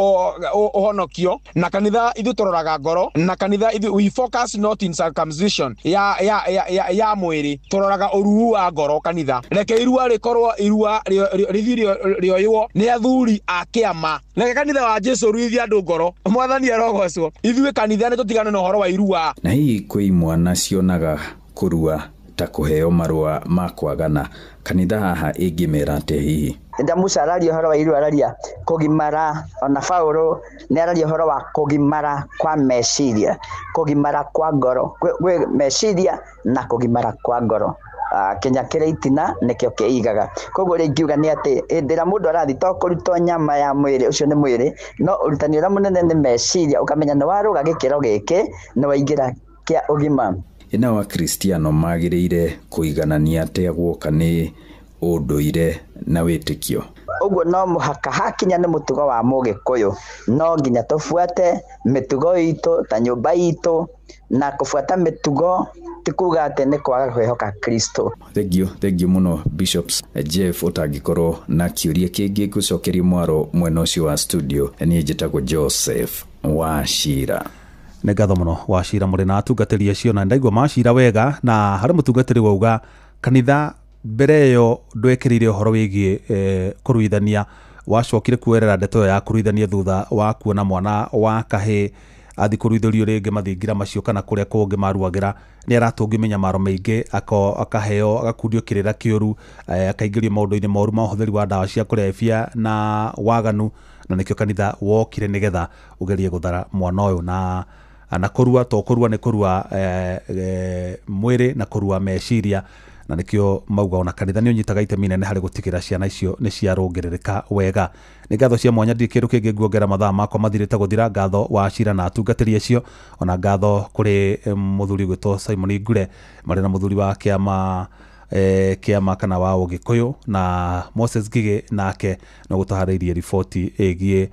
ũhonokio. Na kanitha ithuĩ tũroraga ngoro, na kanitha ithuĩ we focus not in circumcision ya ya ya ya, ya mwĩrĩ, tũroraga ũruu wa ngoro kanitha. Reke irua rĩkorwo irua rĩthiĩ rĩoywo nĩ athuri a kĩama. Reke kanitha wa Jesu ruithie andũ ngoro, mwathani arogocwo. Ithuĩ kanitha nĩ tũtigane na ũhoro wa irua. Na hihi kwĩ imwana cionaga kũrua ta kũheo marũa ma kwagana, kanitha haha ĩngĩmera atĩa hihi? Nda Musa araria ũhoro wa irua, araria kũgimara, ona Paulo nĩ araria ũhoro wa kũgimara kwa meciria, kũgimara kwa ngoro, kwĩ meciria na kũgimara kwa ngoro. Kenya kĩrĩa itina nĩkĩo kĩigaga. Koguo rĩ ingiuga nĩ atĩ hĩndĩ ĩrĩa mũndũ arathiĩ to kũrutwo nyama ya mwĩrĩ, ũcio nĩ mwĩrĩ, no ũrutani ũrĩa mũnene nĩ meciria, ũkamenya nĩ warũga gĩkĩro gĩkĩ, nĩ waingĩra kĩa ũgima. Ĩna Akristiano magĩrĩire kũiganania atĩa guoka nĩ ũndũire na wĩtĩkio? Ũguo no mũhaka hakinya nĩ mũtugo wa mũgĩkũyũ, no nginya tũbuate mĩtugo itũ ta nyũmba itũ, na kũbuata mĩtugo ti kuga atĩ nĩ kwaga kwĩhoka Kristo. Thengiũ mũno Bishops Jeff, ũtangĩkorwo na kĩũria kĩngĩ ngũcokeria mwaro mwena ũcio wa studio. Niĩ njĩtagwo Joseph Wachira. Nĩ ngatho mũno Wachira mũrĩ na atungatĩri acio, na ndaigua macira wega. Na harĩ mũtungatĩri wauga kanitha mbere ĩyo ndwekĩrĩire ũhoro wĩgiĩ kũruithania, wacokire kuoerera ndeto ĩyo ya kũruithania thutha wa kuona mwana wa kahĩĩ athi kũruithĩrio rĩngĩ mathingira macio kana kũrĩa kũngĩ maruagĩra nĩ aratũngio mĩnyamaro mĩingĩ akaheo agakundio kĩrĩra kĩũru akaingĩrio maũndũ-inĩ moru ma ũhũthĩri wa ndawa cia kũrebia na waganu na nĩkĩo kanitha wokire nĩgetha ũgerie gũthara mwana ũyũ na kũrua to kũrua nĩ kũrua mwĩrĩ na kũrua meciria na nĩkĩo mauga ona kanitha nĩ ũnyitaga itemi nene harĩ gũtigĩra ciana icio nĩ ciarũngĩrĩrĩka wega. Nĩ ngatho cia mwanya ndirĩ kĩndũ kĩngĩ nguongerera mathaa makwa mathirĩte gũthira. Ngatho wa acira na atungatĩri acio ona ngatho kũrĩ mũthuri gwĩtwo Simon Ngure marĩ na mũthuri wa kĩama kĩama kana wa Ũgĩkũyũ na Moses Ngigĩ nake no gũtaharĩirie riboti ĩgiĩ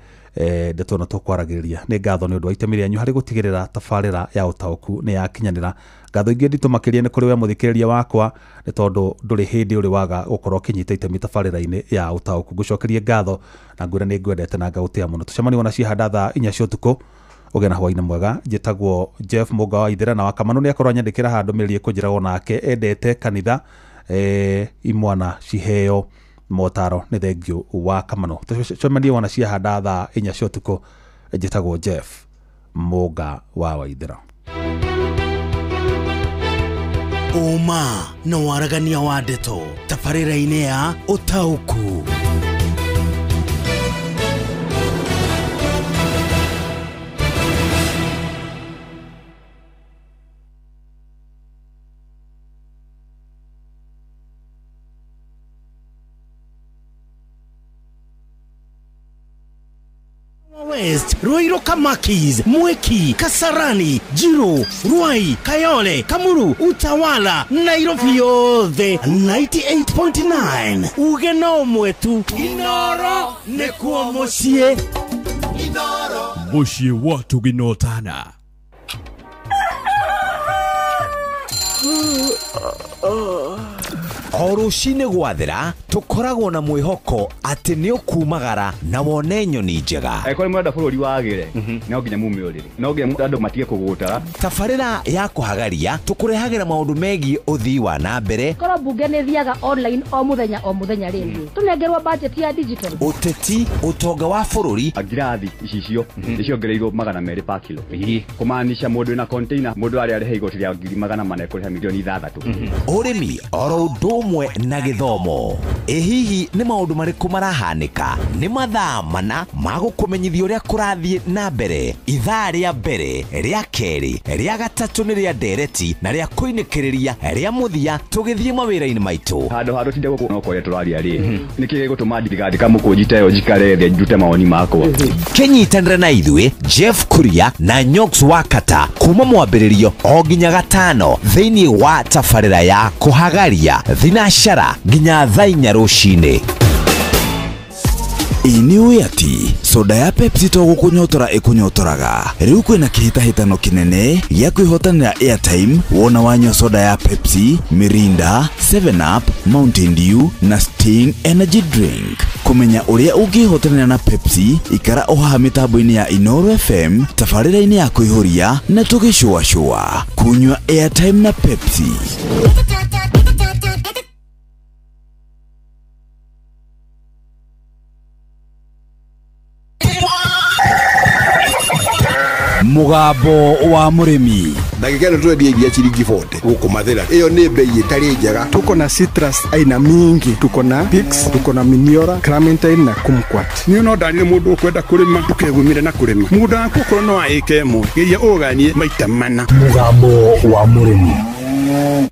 ndeto ĩno tũkwaragĩrĩria. Nĩ ngatho nĩ ũndũ wa itemi rĩanyu harĩ gũtigĩrĩra tabarĩra ya ũtaũku nĩ yakinyanĩra. Ngatho ingĩ nditũ makĩria nĩ kũrĩ we mũthikĩrĩria wakwa nĩ tondũ ndũrĩ hĩndĩ ũrĩ waga gũkorwo ũkĩnyita itemi tabarĩra-inĩ ya ũtaũku. Ngũcokerie ngatho na ngwĩra nĩ ngwendete na ngagũtĩa mũno. Tũcemanie ona ciahanda thaa 4 cia ũtukũ. Ũgĩe na hwaĩ-inĩ mwega. Njĩtagwo Jeff Mũga wa Ithera na Wakamanu nĩ akorwo anyandĩkĩra handũ mĩrĩrie kũnjĩragwo nake endete kanitha imwana ciheo motaro. Nĩ thengio wa Kamanu. Tũcemanie wona ciahanda thaa 4 cia ũtukũ. Njĩtagwo Jeff Mũga wa Waithera. Ũma na waragania wa ndeto tabarĩra-inĩ ya ũtaũku. West, Ruiru Kamakis, Mweki, Kasarani, Jiro, Ruai, Kayole, Kamuru, Utawala, Nairobi yothe 98.9. Uge no mwetu Inoro nekuo muciĩ. Inoro muciĩ watu ginotana. O rũcinĩ gwathera tũkoragwo na mwĩhoko atĩ nĩ ũkumagara na wone nyoni njega. Angĩkorwo nĩ mũrenda bũrũri wagĩre no nginya mume ũrĩrĩ, no nginya andũ matige kũgũtara. Tabarĩra ya kũhagaria tũkũrehagĩra maũndũ megiĩ ũthii wa na mbere. Korwo mbunge nĩ thiaga online o mũthenya rĩngĩ tũnengerwo budget ya digital. Ũteti, ũtonga wa bũrũri. Ngirathi icicio nĩ ciongereirwo 200 per kilo, kũmaanisha mũndũ wĩna container mũndũ arĩa arĩha igoti rĩa 400,000 ekũrĩha milioni 6. Ũrĩmi oro ũndũ ũmwe na gĩthomo. Ĩ hihi nĩ maũndũ marĩkũ marahanĩka? Nĩ mathaa mana ma gũkũmenyithia ũrĩa kũrathiĩ na mbere. Ithaa rĩa mbere, rĩa kerĩ, rĩa gatatũ nĩ rĩa ndereti na rĩa kũinĩkĩrĩria rĩa mũthia tũgĩthiĩ mawĩra-inĩ maitũ. Handũ ha tũtinde gũkũ no kũrĩa tũraria rĩ, nĩkĩ gĩgũtũma ndigandĩka mũkũnji ta ĩyo njikare thĩ ndute mawoni makwa? Kĩnyitanĩre na ithuĩ Jeff Kuria na Nyox Wakata kuma mwambĩrĩrio o nginya gatano thĩinĩ wa tabarĩra ya kũhagaria thinashara nginya thaa 4 rũcinĩ. Ĩ nĩ ũĩ atĩ soda ya Pepsi to gũkũnyotora ĩkũnyotoraga. Rĩu kwĩna kĩhĩtahĩtano kĩnene gĩa kwĩhotanĩra airtime wona wanyua soda ya Pepsi, Mirinda, 7up, Mountain Dew na Sting Energy Drink. Kũmenya ũrĩa ũngĩhotanĩra na Pepsi, ikara o haha mĩtambo-inĩ ya Inoro FM, tabarĩra-inĩ ya kũihũria na tũgĩcũacũa. Kunyua airtime na Pepsi. Mũgambo wa mũrĩmi. Ndagĩka ĩno tũrendia iria ciringi 40 gũkũ Mathĩra. Ĩyo nĩ bei ĩtarĩ njega. Tuko na citrus aina mingi, tuko na Pix, tuko na Miniora, Clementine na Kumquat. Niĩ no ndanire mũndũ ũkwenda kũrĩma ndũkegumire na kũrĩma. Mũgũnda waku okorwo no wa ĩka ĩmwe, geria ũganie maita mana. Mũgambo wa mũrĩmi.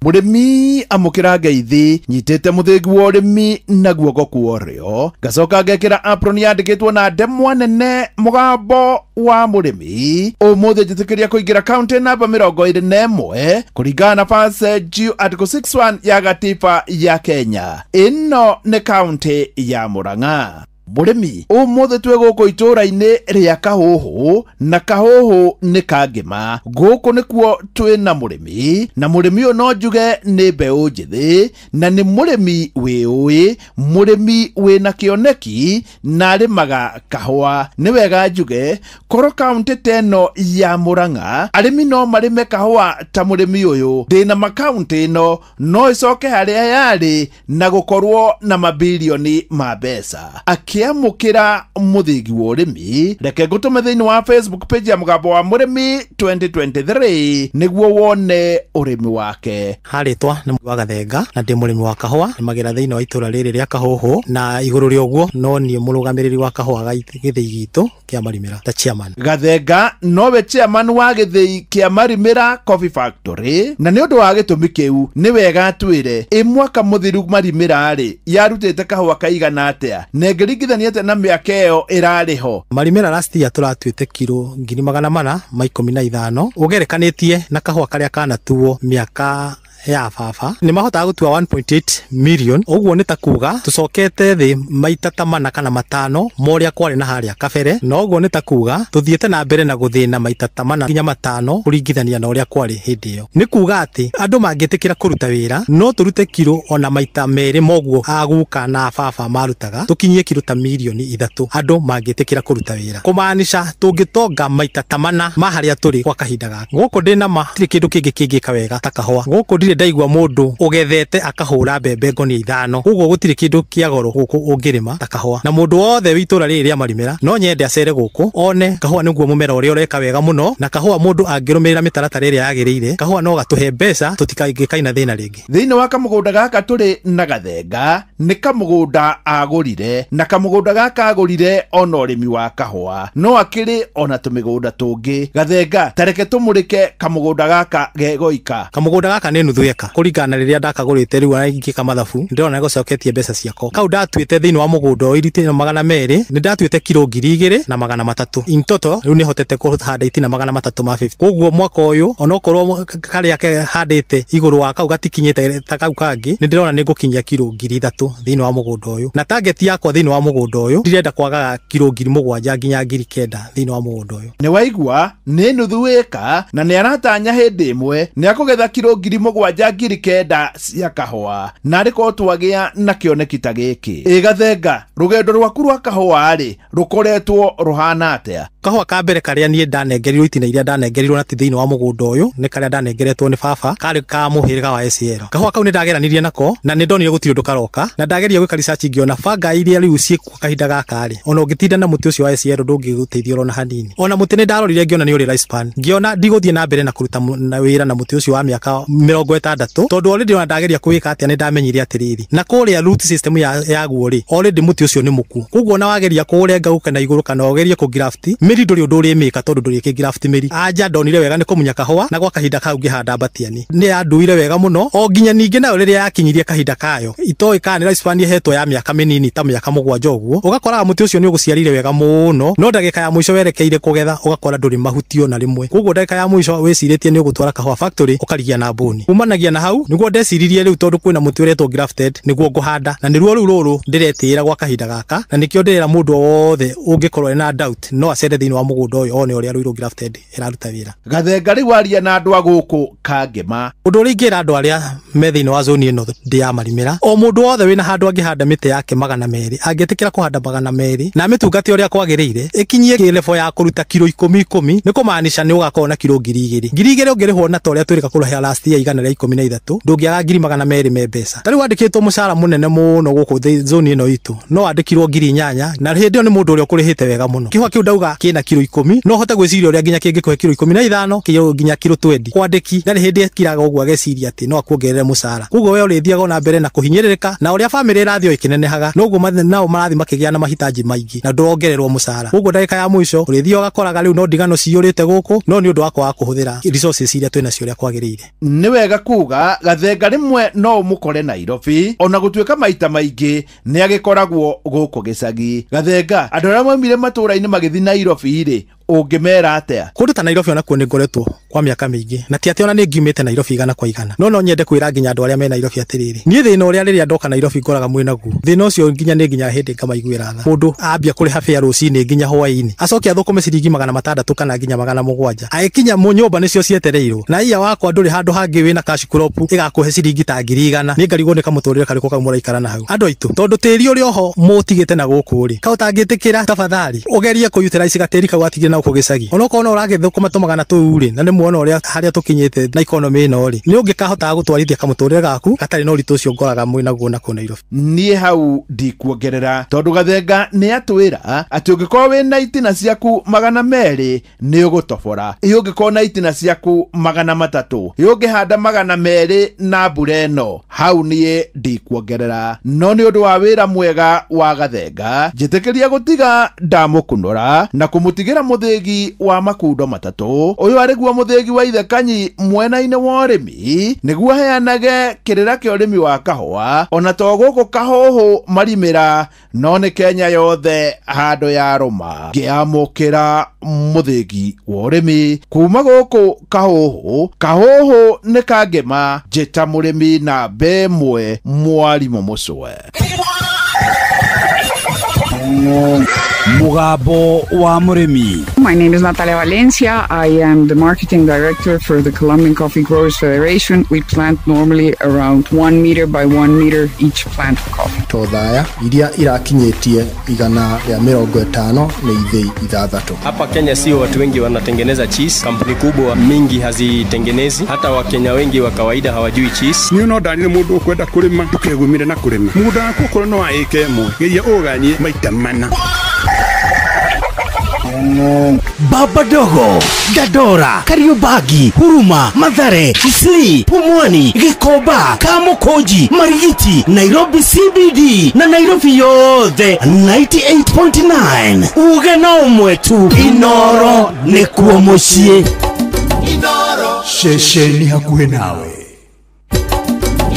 Mũrĩmi amũkĩra ngeithi nyitĩte mũthĩgi wa ũrĩmi na guoko kwa ũrĩo ngacoka ngekĩra apron yandĩkĩtwo na ndemwa nene mũgambo wa mũrĩmi. Ũmũthĩ njĩtĩkĩria kũingĩra kaunti namba 21 kũringana na verse G article 61 ya gatiba ya Kenya. Ĩno nĩ kaunti ya Murang'a. Mũrĩmi ũmũthĩ twĩ gũkũ itũũra-inĩ rĩa Kahuhu na Kahuhu nĩ Kangĩma. Gũkũ nĩkuo twĩ na mũrĩmi na mũrĩmi ũyũ no njuge nĩ mbeũ njĩthĩ na nĩ mũrĩmi wĩũĩ, mũrĩmi wĩna kĩoneki na arĩmaga kahũa. Nĩ wega njuge korwo kaũntĩ ta ĩno ya Murang'a arĩmi no marĩme kahũa ta mũrĩmi ũyũ, ndĩna makaũntĩ ĩno no ĩcoke harĩa yarĩ na gũkorwo na mabilioni ma mbeca. Ũkĩamũkĩra mũthĩgi wa ũrĩmi, reke ngũtũme thĩinĩ wa Facebook page ya Mũgambo wa Mũrĩmi 2023 nĩguo wone ũrĩmi wake. Harĩtwa nĩ wa Gathenga na ndĩ mũrĩmi wa kahũa, nĩmagĩra thĩinĩ wa itũra rĩrĩ rĩa Kahũhũ, na igũrũ rĩa ũguo no niĩ mũrũgamĩrĩri wa kahũa gĩthĩi gitũ kĩa Marimĩra ta chairman. Gathenga nowe chairman wa gĩthĩi kĩa Marimĩra Coffee Factory, na nĩ ũndũ wa gĩtũmi kĩu nĩ wega atwĩre ĩ mwaka mũthiru Marimĩra rĩ yarutĩte kahũa kaigana atĩa, na ĩngĩringithania atĩa na mĩaka ĩyo ĩrarĩ ho. Marimĩra last year tũratuĩte kiro 415 ũgerekanĩtie na kahũa karĩa kanatuo mĩaka ya baba nĩ mahotaga gũtua 1.8 million. Ũguo nĩ ta kuga tũcokete thĩ maita ta mana kana matano ma ũrĩa kwarĩ na harĩa kabere, na ũguo nĩ ta kuga tũthiĩte na mbere na gũthĩna maita ta mana nginya matano kũringithania na ũrĩa kwarĩ hĩndĩ ĩyo. Nĩ kuga atĩ andũ mangĩtĩkĩra kũruta wĩra no tũrute kiro ona maita merĩ moguo aguka na baba marutaga, tũkinyie kiro ta milioni 3 andũ mangĩtĩkĩra kũruta wĩra, kũmaanisha tũngĩtonga maita ta mana ma harĩa tũrĩ kwa kahinda gaka. Gũkũ ndĩ na ma tirĩ kĩndũ kĩngĩ kĩngĩka wega ta kahũa. Gũkũ ndirĩ ndaigua mũndũ ũgethete akahũra mbembe ngonia 5, koguo gũtirĩ kĩndũ kĩa goro gũkũ ũngĩrĩma ta kahũa. Na mũndũ wothe wĩ itũra rĩrĩ rĩa Marimĩra no nyende acere gũkũ one kahũa nĩguo mũmera ũrĩa ũreka wega mũno, na kahũa mũndũ angĩrũmĩrĩra mĩtaratara ĩrĩa yagĩrĩire kahũa no gatũhe mbeca tũtikangĩkaina thĩna rĩngĩ. Thĩinĩ wa kamũgũnda gaka tũrĩ na Gathenga nĩ kamũgũnda agũrire, na kamũgũnda gaka agũrire ona ũrĩmi wa kahũa no akĩrĩ ona tũmĩgũnda tũngĩ. Gathenga, tareke tũmũrĩke kamũgũnda gaka gegoika. Kamũgũnda gaka nĩ nuthu eka kũringana na rĩrĩa ndakagũrĩte rĩu ingĩka mathabu ndĩrona nĩgũcoketie mbeca ciakwa. Kau ndatuĩte thĩinĩ wa mũgũnda ũyũ itina 200 nĩ ndatuĩte kiro 2300 in total. Rĩu nĩhotete kũhanda itina 350, koguo mwaka ũyũ onokorwo karĩa handĩte igũrũ wa kau gatikinyĩte ta kau kangĩ nĩ ndĩrona nĩ ngũkinyia kiro 3000 thĩinĩ wa mũgũnda ũyũ, na target yakwa thĩinĩ wa mũgũnda ũyũ ndirenda kwagaga kiro 7,000 nginya 9,000 thĩinĩ wa mũgũnda ũyũ. Nĩ waigua nĩ nuthu ĩka, na nĩ aratanya hĩndĩ ĩmwe nĩ akũgetha kiro 7,000 9,000 cia kahũa, na arĩkorwo twagĩa na kĩoneki ta gĩkĩ. Ĩ Gathenga, rũgendo rwaku rwa kahũa rĩ rũkoretwo rũhana atĩa? Kahũa ka mbere karĩa niĩ ndanengerirwo itina iria ndanengerirwo na ti thĩinĩ wa mũgũnda ũyũ nĩ karĩa ndanengeretwo nĩ baba, karĩ ka mũhĩrĩga wa SL. Kahũa kau nĩ ndageranirie nako na nĩ ndonire gũtirĩ ũndũ karoka, na ndageria gwĩka research ngĩona banga iria rĩu ciĩkuo kahinda gaka rĩ, ona ũngĩtinda na mũtĩ ũcio wa SL ndũngĩgũteithia ona hanini. Ona mũtĩ nĩ ndarorire ngĩona nĩ ũrĩ lifespan, ngĩona ndigũthiĩ na mbere na kũruta na wĩra na mũtĩ ũcio wa mĩaka 60 tondũ already ona ndageria kwĩka atĩa nĩ ndamenyire atĩrĩrĩ, na kũrĩa root system yaguo rĩ already mũtĩ ũcio nĩ mũkuũ, koguo ona wageria kũũrenga ũke na igũrũ kana ũgerie kũgraft mĩri ndũrĩ ũndũ ũrĩmĩka tondũ ndũrĩ kĩgraft mĩri. Anja ndonire wega nĩ kũmunya kahũa, na gwa kahinda kau ngĩhanda mbatiani nĩ yanduire wega mũno, o nginya ningĩ nayo rĩrĩa yakinyirie kahinda kayo itoĩ kana nĩ lifespan ĩhetwo ya mĩaka mĩnini ta mĩaka 7 ũguo, ũgakoraga mũtĩ ũcio nĩ ũgũciarire wega mũno, no ndagĩka ya mũico werekeire kũgetha ũgakora ndũrĩ mahutio na rĩmwe, koguo ndagĩka ya mũico wĩcirĩtie nĩ ũgũtwara kahũa factory ũkarigia na mbũni. Kumanagia na hau nĩguo ndeciririe rĩu tondũ kwĩna mũtĩ ũretwo grafted nĩguo ngũhanda, na nĩruo rĩu rũrũ ndĩretĩĩra gwa kahinda gaka, na nĩkĩo ndĩrera mũndũ wothe ũngĩkorwo ena doubt no acere thĩinĩ wa mũgũnda ũyũ one ũrĩa Ruiru grafted ĩraruta wĩra. Gathenga rĩu aria na andũ a gũkũ Kangema. Ũndũ ũrĩa ingĩra andũ arĩa me thĩinĩ wa zone ĩno ndĩ ya Marimĩra, o mũndũ wothe wĩna handũ angĩhanda mĩtĩ yake 200 angĩtĩkĩra kũhanda 200 na mĩtungate ũrĩa kwagĩrĩire ĩkinyie level ya kũruta kiro 10 10, nĩ kũmaanisha nĩ ũgakorwo na kiro 2,000. 2,000 ũngĩrĩhwo na ta ũrĩa twĩrĩka kũrĩha last year 113 ndũngĩaga 200 me mbeca. Ta rĩu wandĩkĩtwo mũcara mũnene mũno gũkũ zone ĩno itũ no wandĩkirwo 8,000, na hĩndĩ ĩyo nĩ mũndũ ũrĩa ũkũrĩhĩte wega mũno. Kĩhũa kĩu ndauga kĩna kiro 10 no hote gwĩciria ũrĩa nginya kĩngĩkũhe kiro 15 kiro nginya kiro 20. Kwandĩki ndarĩ hĩndĩ ekiraga ũguo ageciria atĩ no akuongerere mũcara, koguo we ũrĩthiaga na mbere na kũhinyĩrĩrĩka, na ũrĩa bamĩrĩ ĩrathiĩ o ĩkĩnenehaga noguo nao marathiĩ makĩgĩa na mahitaji maingĩ na ndũrongererwo mũcara. Koguo ndagĩka ya mũico ũrĩthiaga ũgakoraga rĩu no ndigano ciyũrĩte gũkũ, no nĩ ũndũ wa kwaga kũhũthĩra resources iria twĩnacio ũrĩa kwagĩrĩire. Nĩ wega kuga Gathenga rĩmwe no ũmũkore Nairobi, ona gũtuĩka maita maingĩ nĩ agĩkoragwo gũkũ gĩcagi. Gathenga, andũ arĩa maumire matũũra-inĩ magĩthiĩ Nairobi rĩ ũngĩmera atĩa? Kũndũ ta Nairobi onakuo nĩ ngoretwo kwa mĩaka mĩingĩ, na ti atĩ ona nĩ ngiumĩte Nairobi igana kwa igana, no nyende kwĩra nginya andũ arĩa me Nairobi atĩrĩrĩ, niĩ thĩna ũrĩa rĩrĩa ndoka Nairobi ngoraga mwĩ naguo, thĩna ũcio nginya nĩ nginya hĩndĩ ngamaiguĩra tha. Mũndũ ambia kũrĩha fare rũcinĩ nginya hwaĩ-inĩ, acoke athũkũme ciringi 600 kana nginya 700, agĩkinya nyũmba nĩcio cietereirwo, na iya wakwa ndũrĩ handũ hangĩ wĩna cash crop ĩgakũhe ciringi ta 1,000, nĩ ngarigwo nĩ kamũtũrĩre karĩkũ kau mũraikara na hau. Andũ aitũ, tondũ tĩri ũrĩ oho mũtigĩte na gũkũ rĩ, kau ũtangĩtĩkĩra tafadhali ũgerie kũ utilize gatĩri kau watigire na gũkũ gĩcagi onokorwo no ũragĩthũkũma tũmagana tũu rĩ na nĩ muona ũrĩa harĩa tũkinyĩte na economy ĩno rĩ nĩ ũngĩkahotaga gũtwarithia kamũtũrĩre gaku gatarĩ na ũritũ ũcio ngoraga mwĩnaguo na kũu Nairobi. Niĩ hau ndikuongerera tondũ Gathenga nĩ atwĩra atĩ ũngĩkorwo wĩna itina ciaku 200 nĩ ũgũtobora, ĩ ũngĩkorwo na itina ciaku 300 ĩ ũngĩhanda 200 na mbura ĩno, hau niĩ ndikuongerera. No nĩ ũndũ wa wĩra mwega wa Gathenga njĩtĩkĩria gũtiga ndamũkunũra na kũmũtigĩra mũthĩgi wa makundo matatũ. Ũyũ arĩguo mũthĩgi wa Ithekanyi mwena-inĩ wa ũrĩmi nĩguo aheanage kĩrĩra kĩa ũrĩmi wa kahũa ona to gũkũ Kahuhu marimĩra no nĩ Kenya yothe handũ ya rũma. Ngĩamũkĩra mũthĩgi wa ũrĩmi kuma gũkũ Kahuhu. Kahuhu nĩ Kangema, njĩta mũrĩmi na 1 mwarimũ Mũcwe. Mugambo wa Mũrĩmi. My name is Natalia Valencia. I am the marketing director for the Colombian Coffee Growers Federation. We plant normally around 1 meter by 1 meter each plant of coffee. Tothaya iria irakinyĩtie 150 nĩ ithĩi 6. Hapa Kenya sio watu wengi wanatengeneza cheese. Kampuni kubwa mingi hazitengenezi. Hata Wakenya wengi wa kawaida hawajui cheese. Niĩ no ndanire mũndũ ũkwenda kũrĩma ndũkegumire na kũrĩma. Mũgũnda waku okorwo no wa ĩka 1 geria ũganie maita 4. Baba Dogo, Dandora, Kariobangi, Huruma, Mathare, Isli, Pumwani, Gikomba, Kamukunji, Marigiti, Nairobi CBD na Nairobi yothe 98.9. Uge na ũmwe tu, Inoro nĩkuo mũciĩ. Inoro ceceni hakuhĩ nawe.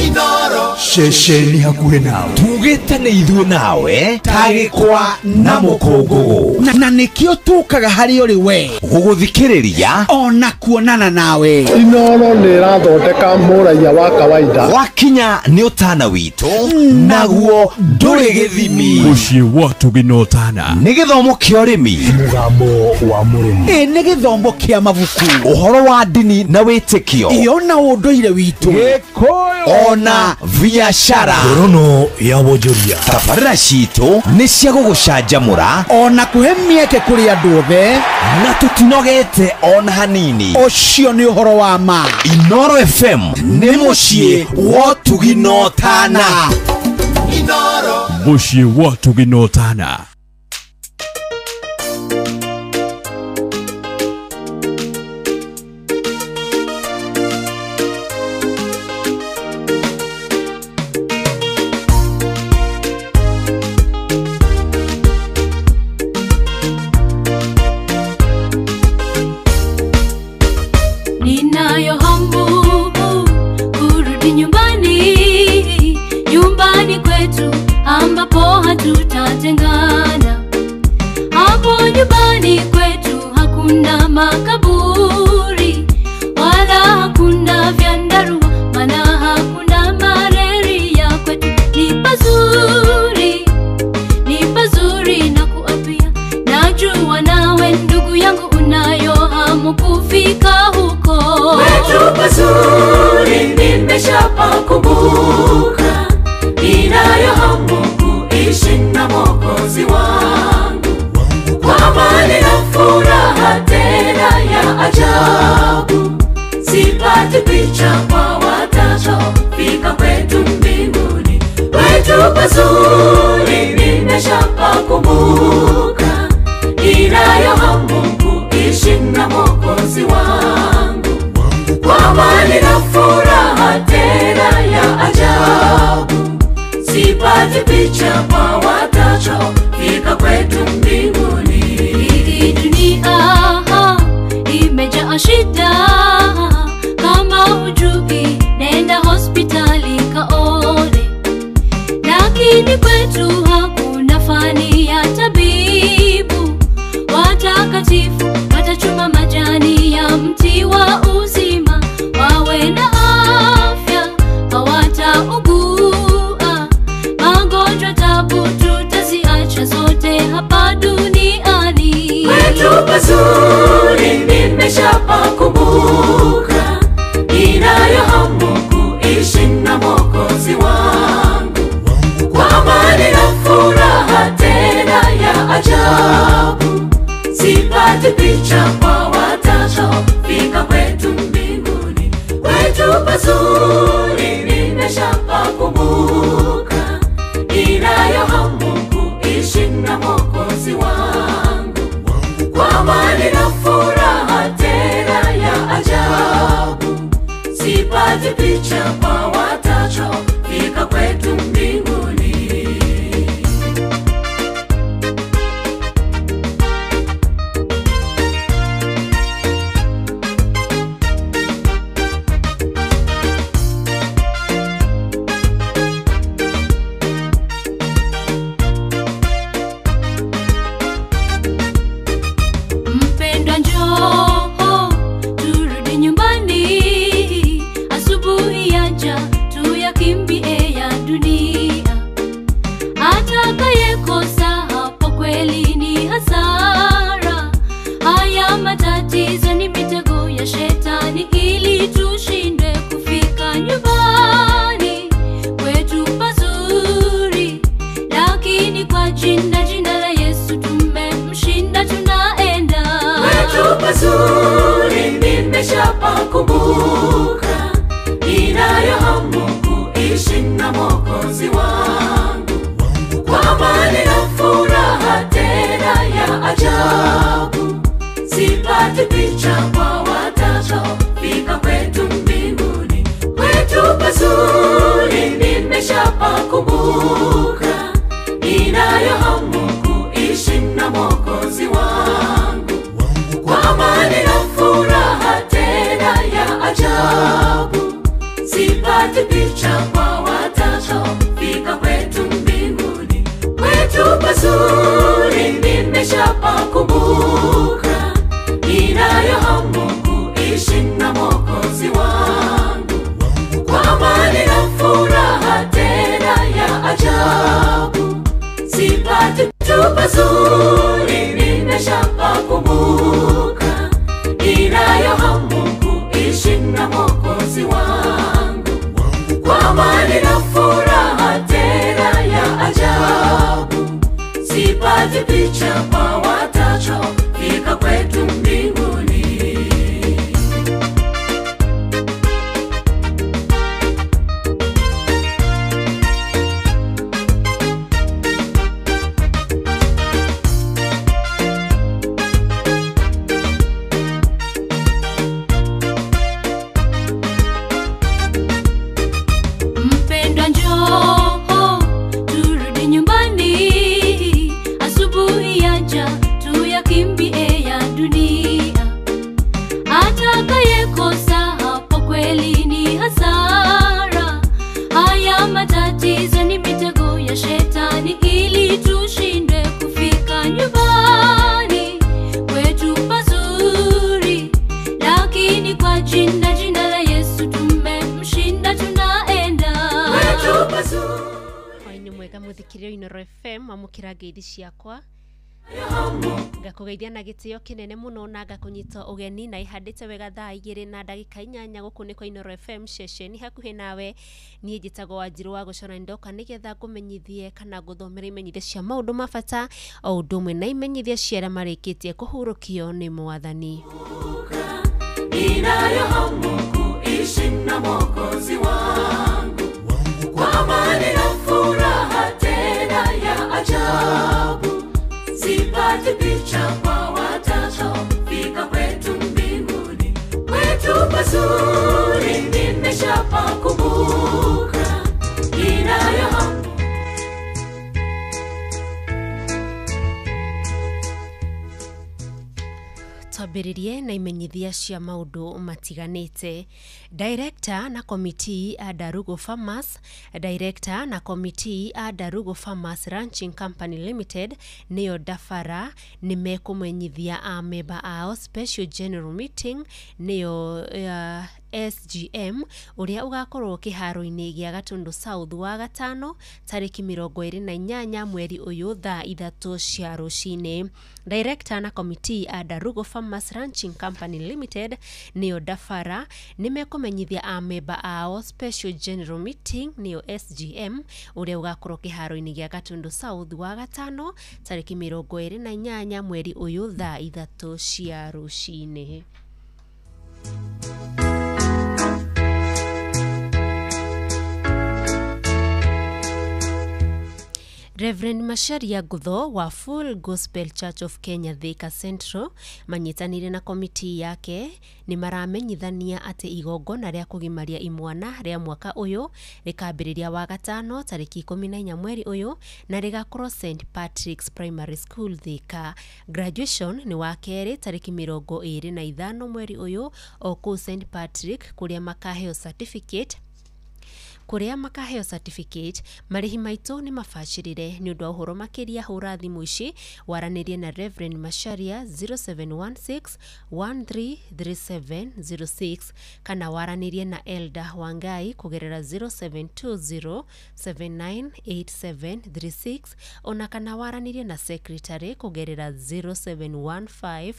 Inoro ceceni hakuhĩ nawe. Tugĩte nĩ ithuĩ nawe tagĩkwa na mũkũngũgũ na nĩkĩo tũkaga harĩ ũrĩ we gũgũthikĩrĩria ona kuonana nawe. Inoro nĩ ĩrathondeka mũraiya wa kawaida. Wakinya nĩ ũtana witũ naguo ndũrĩ gĩthimi. Mũciĩ wa Tũgĩnotana nĩ gĩthomo kĩa ũrĩmi. Mũgambo wa Mũrĩmi ĩ nĩ gĩthomo kĩa mabuku, ũhoro wa ndini na wĩtĩkio, ĩ ona ũndũire witũ, Gĩkũyũ ona biashara. Ngorono ya wonjoria. Tabarĩra citũ nĩ cia gũgũcanjamũra ona kũhe mĩeke kũrĩ andũ othe na tũtinogete ona hanini. Ũcio nĩ ũhoro wa ma. Inoro FM nĩ mũciĩ wa Tũgĩnotana. Inoro mũciĩ wa Tũgĩnotana. Ninayo hamu kurudi nyumbani, nyumbani kwetu ambapo hatutatengana. Hapo nyumbani kwetu hakuna makaburi wala hakuna vyandarua, maana hakuna malaria. Kwetu ni pazuri, ni pazuri na kuapia. Najua nawe ndugu yangu unayo hamu kufika huko. Kwetu pazuri nimeshapakumbuka, ninayo hamu kuishi na Mwokozi wangu kwa amani na furaha tena ya ajabu. Sipati picha kwa watakaofika kwetu mbinguni. Kwetu pazuri nimeshapakumbuka, ninayo hamu kuishi na Mwokozi wangu kwa amani na furaha tena ya ajabu. Sipati picha kwa watakaofika kwetu mbinguni. Hii dunia imejaa shida, kama hujui nenda hospitali kaone. Lakini kwetu hakuna fani ya tabibu, watakatifu watachuma majani ya mti wa uzima, wawe na afya hawataugua. Magonjwa tabu tutaziacha zote hapa duniani. Kwetu pazuri nimeshapakumbuka, ninayo hamu kuishi na Mwokozi wangu kwa amani na furaha tena ya ajabu. Sipati picha pazuri nimeshapakumbuka, ninayo hamu kuishi na Mwokozi wangu kwa amani na furaha tena ya ajabu. Sipati picha kwa watacho fika kwetu mbinguni. Mpendwa njoo, turudi nyumbani, asubuhi yaja tuyakimbie ya dunia. Atakayekosa hapo kweli ni hasara. Haya matatizo ni mitego ya shetani ili tushinde kufika nyumbani kwetu pazuri. Lakini kwa jina la Yesu tumemshinda, tunaenda kwetu pazuri. Nimeshapakumbuka, ninayo hamu kuishi na Mwokozi wangu kwa amani na furaha tena ya ajabu. Sipati picha kwa watacho fika kwetu mbinguni. Kwetu pazuri nimeshapakumbuka, ninayo hamu kuishi na Mwokozi wangu kwa amani na furaha tena ya ajabu. Sipati picha kwa watacho fika kwetu mbinguni. Kwetu pazuri nimeshapakumbuka, ninayo hamu kuishi na Mwokozi wangu kwa amani na furaha tena ya ajabu. Sipati pazuri nimeshapakumbuka, ninayo hamu kuishi na Mwokozi wangu kwa amani na furaha tena ya ajabu. Sipati picha kwa watacho fika kwetu mbinguni. Mpendwa njoo, turudi nyumbani, asubuhi yaja tuyakimbie ya dunia. Atakayekosa hapo kweli ni hasara. Haya matatizo ni mitego ya shetani ili tushinde kufika nyumbani kwetu pazuri. Lakini kwa jina la Yesu tumemshinda, tunaenda kwetu pazuri. Hwaĩ-inĩ mwega mũthikĩrĩrio Inooro FM, amũkĩra ngeithi ciakwa ngakũgeithia na gĩtĩo kĩnene mũno na ngakũnyita ũgeni na ihandĩte wega thaa 2:08 gũkũ nĩ kwa Inooro FM ceceni hakuhĩ nawe. Niĩ njĩtagwo Wanjirũ wa Gũcora, ndoka nĩgetha ngũmenyithie kana ngũthomere imenyithia cia maũndũ ma bata o ũndũ ũmwe na imenyithia cia arĩa marĩkĩtie kũhurũkio nĩ Mwathani. Ninayo hamu kuishi na Mwokozi wangu kwa amani na furaha tena ya ajabu. Sipati picha kwa watacho fika kwetu mbinguni. Kwetu pazuri nimeshapakumbuka, ninayo hamu. Twambĩrĩrie na imenyithia cia maũndũ matiganĩte. Director na komiti a Darugo Farmers, Director na komiti a Darugo Farmers Ranching Company Limited nĩyo Dafara nĩ mekũmenyithia amemba ao Special General Meeting nĩyo SGM ũrĩa ũgakorwo kĩharo-inĩ gĩa Gatundu South wa gatano tarĩki 28 mweri ũyũ thaa 3 cia rũcinĩ. Director na komiti a Darugo Farmers Ranching Company Limited nĩyo Dafara nĩ mekũmenyithia amemba ao Special General Meeting nĩyo SGM ũrĩa ũgakorwo kĩharo-inĩ gĩa Gatundu South wa gatano tarĩki 28 mweri ũyũ thaa 3 cia rũcinĩ. Reverend Macharia Ngutho wa Full Gospel Church of Kenya Thika Central manyitanĩire na komiti yake nĩ maramenyithania atĩ igongona rĩa kũgimaria imwana rĩa mwaka ũyũ rĩkambĩrĩria Wagatano tarĩki 14 mweri ũyũ na rĩgakorwo St Patrick's Primary School Thika. Graduation nĩ Wakerĩ tarĩki 25 mweri ũyũ o kũu St Patrick kũrĩa makaheo certificate marĩhi maitũ nĩ mabacĩrĩre. Nĩ ũndũ wa ũhoro makĩria hũra thimũ ici waranĩrie na Reverend Macharia 0716 133706 kana waranĩrie na Elder Wangai kũgerera 0720 798736 ona kana waranĩrie na secretary kũgerera 0715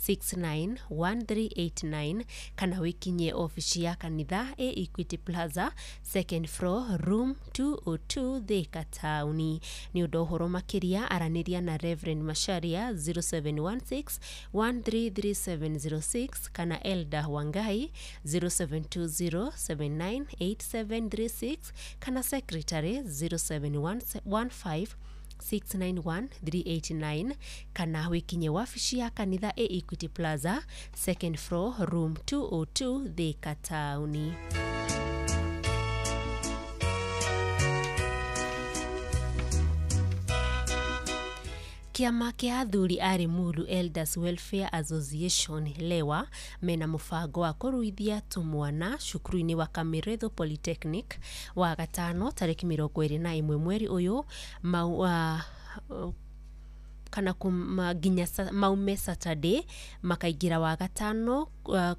691389 kana wikinyie ofici ya kanitha A Equity Plaza second floor room 202 Thika taũni. Nĩ ũndũ ũhoro makĩria aranĩria na Reverend Macharia 0716 133706 kana Elder Wangai 0720 798736 kana secretary 0715 691389 kana wikinye wabici ya kanitha A Equity Plaza second floor room 202 Thika taũni. Kĩama kĩa athuri a Limuru Elders Welfare Association LEWA mena mũbango wa kũruithia tũmwana cukuru-inĩ wa Kamiretho Polytechnic Wagatano tarĩki 21 mweri ũyũ kana nginya maume Saturday makaingĩra Wagatano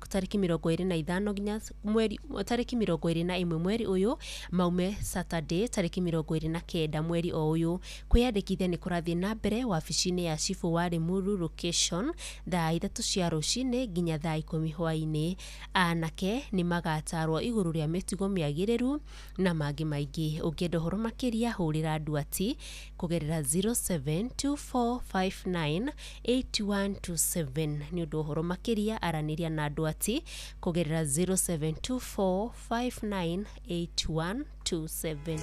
tarĩki 25 nginya mweri tarĩki 21 mweri ũyũ maume Saturday tarĩki 29 mweri o ũyũ. Kwĩyandĩkithia nĩ kũrathiĩ na mbere wabici-inĩ ya cibũ wa Limuru location thaa 3 cia rũcinĩ nginya thaa 10 hwaĩ-inĩ. Anake nĩ magatarwo igũrũ rĩa mĩtugo mĩagĩrĩru na mangĩ maingĩ. Ũngĩenda ũhoro makĩria hũrĩra Nduati kũgerera 0724598127. Nĩ ũndũ ũhoro makĩria aranĩria na Nduati kũgerera 0724598127.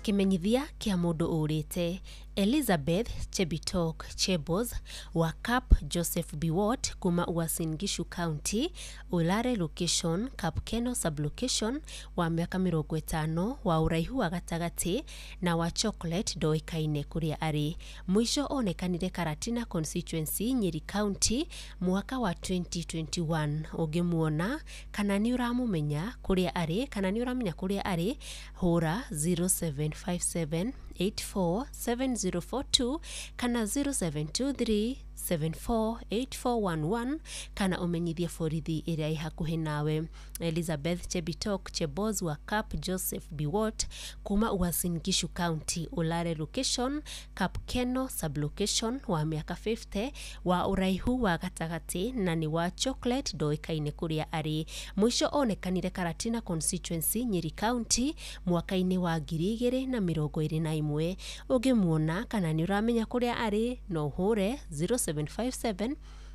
Kĩmenyithia kĩa mũndũ ũrĩte Elizabeth Chebitok Chebos wa Cap Joseph Biwott kuma Uasin Gishu County, Olare location, Kapkeno sublocation, wa mĩaka 50, wa ũraihu wa gatagatĩ na wa chocolate ndoĩkaine kũrĩa arĩ. Mũico onekanire Karatina constituency, Nyeri County mwaka wa 2021. Ũngĩmuona kana nĩ ũramũmenya kũrĩa arĩ kana nĩ ũramenya kũrĩa arĩ, hũra 0757 847042 kana 0723 748411 kana ũmenyithie borithi ĩrĩa ĩ hakuhĩ nawe. Elizabeth Chebitok Chebos wa Cap Joseph Biwott kuma Uasin Gishu County, Olare location, Kapkeno sublocation, wa mĩaka 50, wa ũraihu wa gatagatĩ na nĩ wa chocolate ndoĩkaine kũrĩa arĩ. Mũico onekanire Karatina constituency, Nyeri County mwaka-inĩ wa 2021. Ũngĩmuona kana nĩ ũramenya kũrĩa arĩ no ũhũre 0757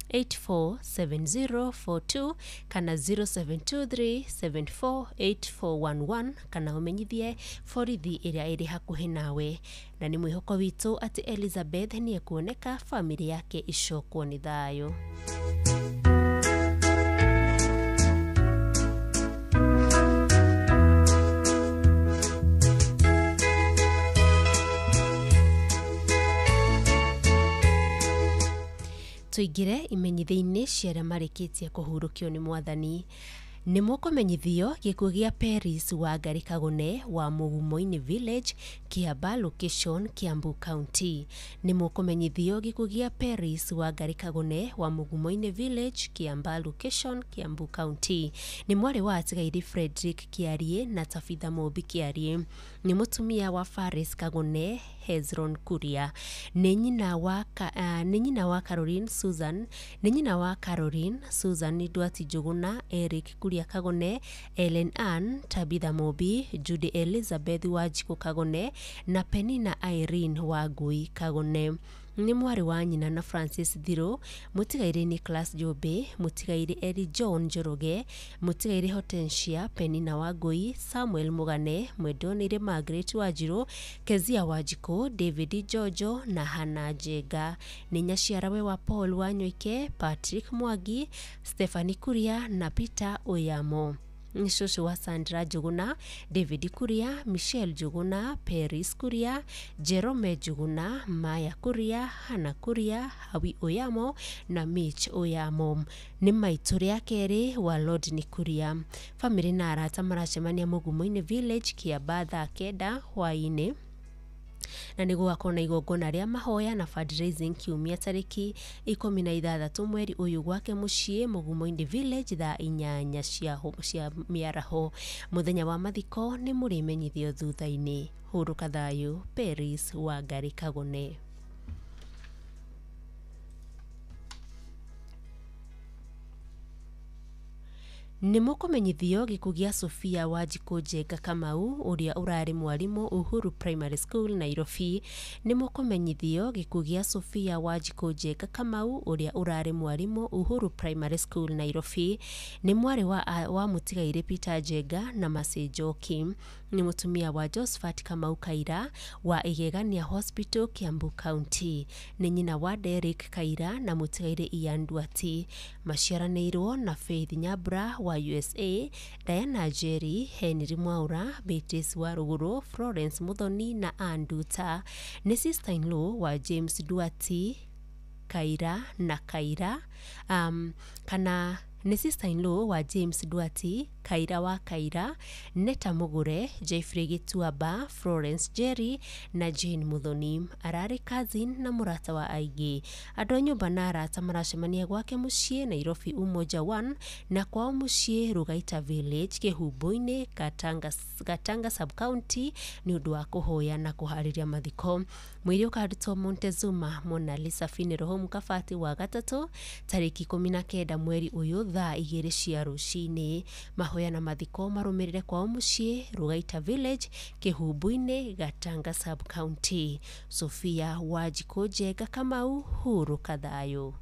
847042 kana 0723 748411 kana ũmenyithie borithi ĩrĩa ĩrĩ hakuhĩ nawe. Na nĩ mwĩhoko witũ atĩ Elizabeth nĩ ekuoneka bamĩrĩ yake ĩcokwo nĩ thayũ. Tũingĩre imenyithia-inĩ cia arĩa marĩkĩtie kũhurũkio nĩ Mwathani. Nĩ mũkũmenyithio gĩkuũ gĩa Peris Wangari Kagune wa Mugumoini Village, Kiambaa location, Kiambu County. Nĩ mũkũmenyithio gĩkuũ gĩa Peris Wangari Kagune wa Mugumoini Village, Kiambaa location, Kiambu County. Nĩ mwarĩ wa Atigaire Frederick Kiarie na Tabitha Mũmbi Kiarie. Nĩ mũtumia wa Faris Kagune Hezron Kuria. Nĩ nyina wa Caroline Susan, nĩ nyina wa Caroline Susan Ndwati Njuguna, Eric Kuria Kagune, Ellen Ann Tabitha Mũmbi, Judy Elizabeth Wanjikũ Kagune na Penina Irene Wangui Kagune. Nĩ mwarĩ wa nyina na Francis Thiro, mũtigairĩ Nicholas Njũmbĩ, mũtigairĩ Eri John Njoroge, mũtigairĩ Hortensia Penina Wangũi, Samuel Mũgane, mwendwa Margaret Wanjirũ, Kezia Wanjikũ, David Njojo na Hannah Njenga. Nĩ nyaciarawe wa Paul Wanyoike, Patrick Mwangi, Stephanie Kuria na Peter Oyamo. Nĩ cũcũ wa Sandra Njũgũna, David Kuria, Michelle Njũgũna, Paris Kuria, Jerome Njũgũna, Maya Kuria, Hannah Kuria, Hawi Oyamo na Mitch Oyamo. Nĩ maitũ rĩa kerĩ wa Lodni Kuria. Bamĩrĩ na arata maracemania Mũgumo-inĩ Village, Kĩambaa thaa 9 hwaĩ-inĩ, na nĩ gũgakorwo na igongona rĩa mahoya na fundraising kiumia tarĩki 16 mweri ũyũ gwake mũciĩ Mũgumo-inĩ Village thaa 8 cia mĩaraho. Mũthenya wa mathiko nĩ mũrĩmenyithio thutha-inĩ. Hurũka thayũ, Paris Wangari Kagone. Nĩ mũkũmenyithio gĩkuũ gĩa Sophia Wanjikũ Njenga Kamau ũrĩa ũrarĩ mwarimũ Uhuru Primary School, Nairobi. Nĩ mũkũmenyithio gĩkuũ gĩa Sophia Wanjikũ Njenga Kamau ũrĩa ũrarĩ mwarimũ Uhuru Primary School, Nairobi. Nĩ mwarĩ wa mũtigairĩ Peter Njenga na Mercy Njoki. Nĩ mũtumia wa Josephat Kamau Kaira wa Igegania Hospital, Kiambu County. Nĩ nyina wa Derrick Kaira na mũtigairĩ Ian Duati. Maciaranĩirwo na Faith Nyambura wa USA, Diana Njeri, Henry Mwaura, Beatrice Waruguru, Florence Muthoni na Ann Nduta. Nĩ sister-in-law wa James Duati Kaira na Kaira, kana nĩ sister-in-law wa James Duati Kaira wa Kaira, Neta Mugure, Jeffrey Gituamba, Florence Jerry na Jane Muthoni. Ararĩ cousin na mũrata wa aingĩ. Andũ a nyũmba na arata maracemania gwake mũciĩ Nairobi Umoja 1 na kwao mũciĩ Rugaita Village, Kĩhumbu-inĩ, Gatanga Sub-County nĩ ũndũ wa kũhoya na kũharĩria mathiko. Mwĩrĩ ũkarutwo Montezuma Mona Lisa Funeral Home Kabati wa gatatũ tarĩki 19 mweri ũyũ thaa 2 cia rũcinĩ. Mahoya na mathiko marũmĩrĩre kwao mũciĩ Rugaita Village, Kĩhumbu-inĩ, Gatanga Sub-County. Sophia Wanjikũ Njenga Kamau, hurũka thayũ.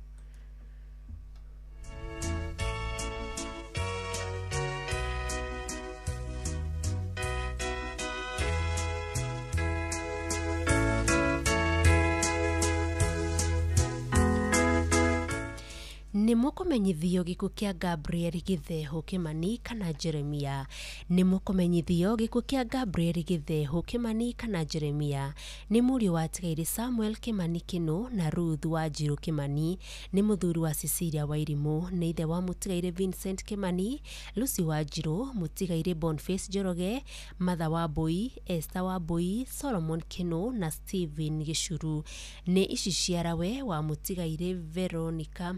Nĩ mũkũmenyithio gĩkuũ kĩa Gabriel Gĩthehu Kĩmani kana Jeremia. Nĩ mũkũmenyithio gĩkuũ kĩa Gabriel Gĩthehu Kĩmani kana Jeremia. Nĩ mũriũ wa Tigairĩ Samuel Kĩmani Kĩnũ na Ruth Wanjirũ Kĩmani. Nĩ mũthuri wa Cecilia Wairimũ. Nĩ ithe wa mũtigairĩ Vincent Kĩmani, Lucy Wanjirũ, mũtigairĩ Boniface Njoroge, Martha Wambui, Esther Wambui, Solomon Kĩnũ na Stephen Gĩcuru. Nĩ iciciarawe wa mũtigairĩ Veronica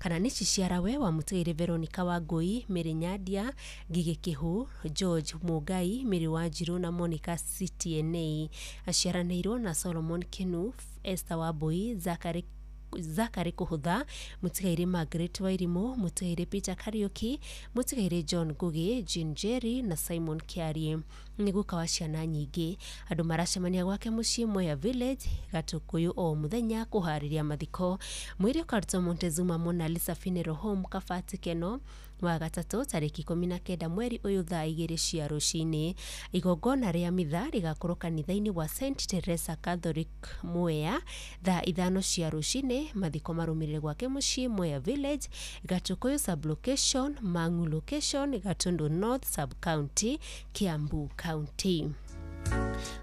kana nĩ ciciarawe wa mũtigairĩ Veronica Wangũi, Mary Nyandia, Ngigĩ Kĩhu, George Mũngai, Mary Wanjirũ na Monica CTNA. Aciaranĩirwo na Solomon Kĩnu, Esther Wambui, Zachary Kũhũtha, mũtigairĩ Margaret Wairimũ, mũtigairĩ Peter Kariuki, mũtigairĩ John Ngugi, Jean Jerry na Simon Kĩarie. Nĩ guka wa ciana nyingĩ. Andũ maracemania gwake mũciĩ Mwea Village, Gatũkũyũ o mũthenya kũharĩria mathiko. Mwĩrĩ ũkarutwo Montezuma Mona Lisa Funeral Home, Kabati Keno, wa gatatũ tarĩki 19 mweri ũyũ thaa 2 cia rũcinĩ. Igongona rĩa mitha rĩgakorwo kanitha-inĩ wa St Teresa Catholic Mwea thaa 5 cia rũcinĩ. Mathiko marũmĩrĩre gwake mũciĩ Mwea Village, Gatũkũyũ Sub-Location, Mang'u Location, Gatundu North Sub-County, Kiambu County.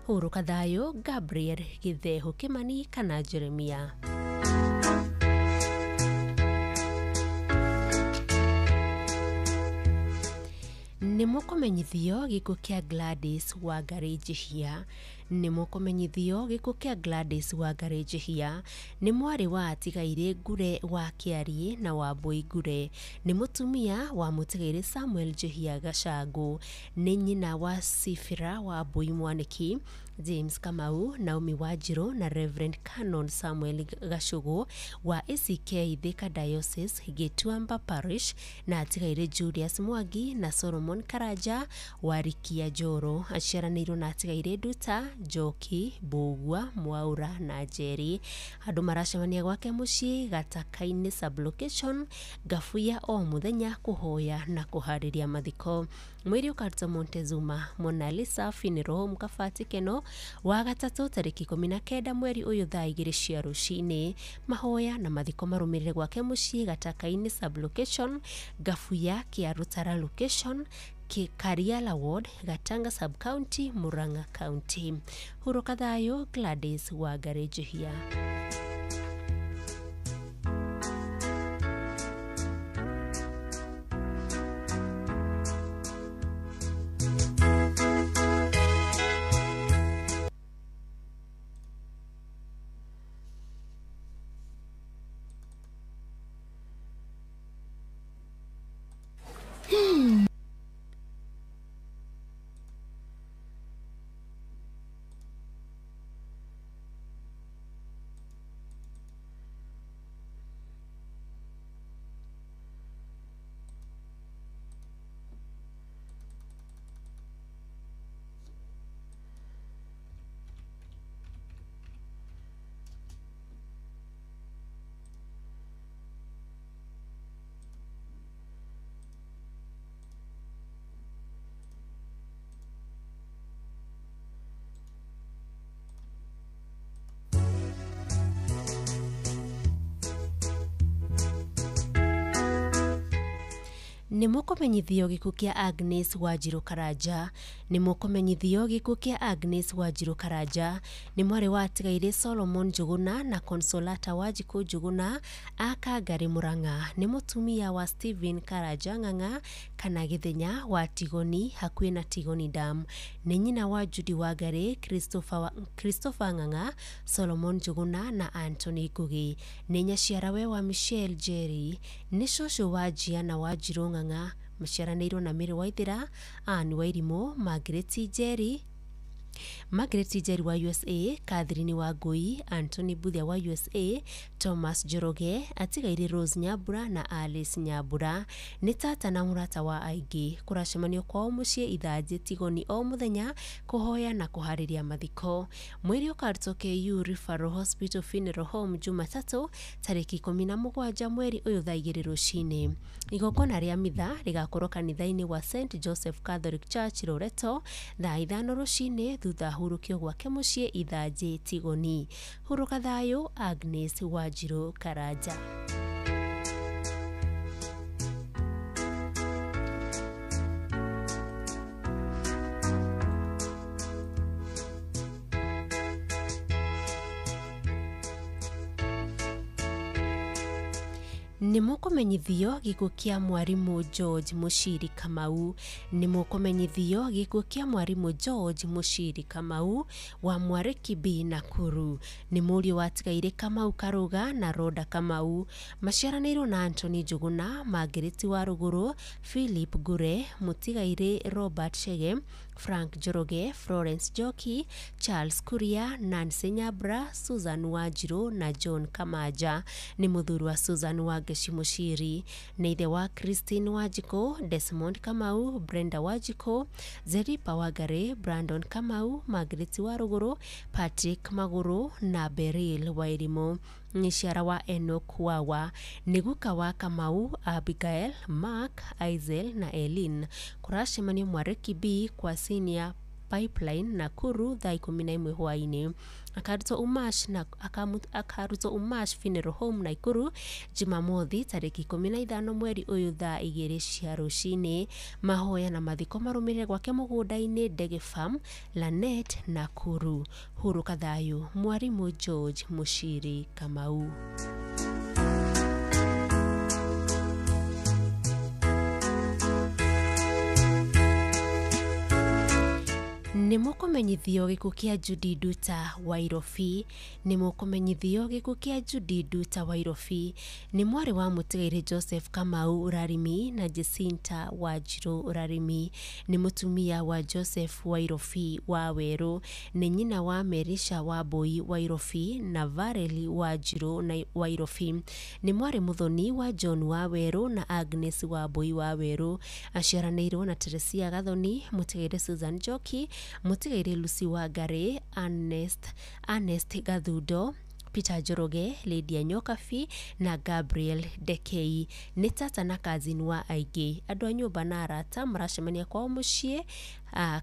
Hurũka thayũ, Gabriel Gĩthehu Kĩmani kana Jeremia. Nĩ mũkũmenyithio gĩkuũ kĩa Gladys Wangari Njihia. Nĩ mũkũmenyithio gĩkuũ kĩa Gladys Wangari Njihia. Nĩ mwarĩ wa atigairĩ Ngure wa Kĩariĩ na Wambui Ngure. Nĩ mũtumia wa mũtigairĩ Samuel Njihia Gacangũ. Nĩ nyina wa Sifira Wambui Mwaniki, James Kamau, Naomi Wanjirũ na Reverend Canon Samuel Gacũgũ wa ACK Thika Diocese, Gĩtuamba Parish, na atigairĩ Julius Mwangi na Solomon Karanja wa Rikia Njoro. Aciaranĩirwo na atigairĩ Nduta, Njoki, Mbũgua, Mwaura na Njeri. Andũ maracemania gwake mũciĩ Gataka-inĩ sublocation Ngabuya o mũthenya kũhoya na kũharĩria mathiko. Mwĩrĩ ũkarutwo Montezuma Mona Lisa Funeral Home Kabati Keno wa gatatũ tarĩki 19 mweri ũyũ thaa 2 cia rũcinĩ. Mahoya na mathiko marũmĩrĩre gwake mũciĩ Gataka-inĩ sublocation Ngabuya Kĩarũtara location Kariala Ward, Gatanga Sub-County, Murang'a County. Hurũka thayũ Gladys Wangari Njihia. Nĩ mũkũmenyithio gĩkuũ kĩa Agnes Wanjiru Karanja. Nĩ mũkũmenyithio gĩkuũ kĩa Agnes Wanjiru Karanja. Nĩ mwarĩ wa atigaire Solomon Njuguna na Consolata Wanjikũ Njuguna a Kangari Murang'a. Nĩ mũtumia wa Stephen Karanja Ng'ang'a kana Gĩthenya wa Tigoni hakuhĩ na Tigoni Dam. Nĩ nyina wa Judy Wangari, Christopher Ng'ang'a, Solomon Njuguna na Anthony Ngugi. Nĩ nyaciarawe wa Michelle Njeri. Nĩ cũcũ wa Gianna Wanjiru Ng'ang'a maciaranĩirwo na Mary Waithera, Anne Wairimũ, Margaret Njeri wa USA, Catherine Wangui, Anthony Mbuthia wa USA, Thomas Njoroge, atigaire Rose Nyambura na Alice Nyambura. Nĩ tata na mũrata wa aingĩ. Kũracemanio kwao mũciĩ Ithanjĩ Tigoni o mũthenya kũhoya na kũharĩria mathiko. Mwĩrĩ ũkarutwo KU Referral Hospital Funeral Home Jumatatũ tarĩki 17 mweri ũyũ thaa 2 rũcinĩ. Igongona rĩa mitha rĩgakorwo kanitha-inĩ wa St Joseph Catholic Church Loreto thaa 5 rũcinĩ thutha hurũkio gwake mũciĩ Ithanjĩ Tigoni. Hurũka thayũ Agnes Wanjiru Karanja. Nĩ mũkũmenyithio gĩkuũ kĩa mwarimũ George Muchiri Kamau. Nĩ mũkũmenyithio gĩkuũ kĩa mwarimũ George Muchiri Kamau wa Mwarĩki B Nakuru. Nĩ mũriũ wa atigaire Kamau Karũga na Rhoda Kamau. Maciaranĩirwo na Anthony Njuguna, Margaret wa Rũgũrũ, Philip Ngure, mũtigaire Robert Chege, Frank Njoroge, Florence Njoki, Charles Kuria, Nancy Nyabra, Susan Wanjiru na John Kamaja. Nĩ mũthuri wa Susan Wangeshi Muchiri. Nĩ ithe wa Christine Wanjikũ, Desmond Kamau, Brenda Wanjikũ, Zeripa Wangari, Brandon Kamau, Margaret wa Rũgũrũ, Patrick Magũrũ na Beryl Wairimũ. Nĩ ciara wa Enoch Wawa. Nĩ guka wa Kamau, Abigail, Mark, Aizel na Elin. Kũracemanio Mwarĩki B kwa Senior Pipeline Nakuru thaa 11 hwaĩ-inĩ. Akarutwo Umash Funeral Home Nakuru Jumamothi tarĩki 15 mweri ũyũ thaa 2 cia rũcinĩ. Mahoya na mathiko marũmĩrĩre gwake mũgũnda-inĩ Ndege Farm, Lanet, Nakuru. Hurũka thayũ mwarimũ George Muchiri Kamau. Nĩ mũkũmenyithio gĩkuũ kĩa Judy Nduta Wairobi. Nĩ mũkũmenyithio gĩkuũ kĩa Judy Nduta Wairobi. Nĩ mwarĩ wa mũtigairĩ Joseph Kamau Rarimi na Jacinta Wanjiru Rarimi. Nĩ mũtumia wa Joseph Wairobi wa Werũ. Nĩ nyina wa Merisha Wambui Wairobi na Vareli Wanjiru Wairobi. Nĩ mwarĩ mũthoni wa John wa Werũ na Agnes Wambui wa Werũ. Aciaranĩirwo na Teresia Gathoni, mũtigairĩ Susan Njoki, Mũtigairĩ Lucy Wangari, Ernest Gathundo, Peter Njoroge, Lydia Nyokabi na Gabriel Ndekei. Nĩ tata na cousin wa aingĩ. Andũ a nyũmba na arata maracemania kwao mũciĩ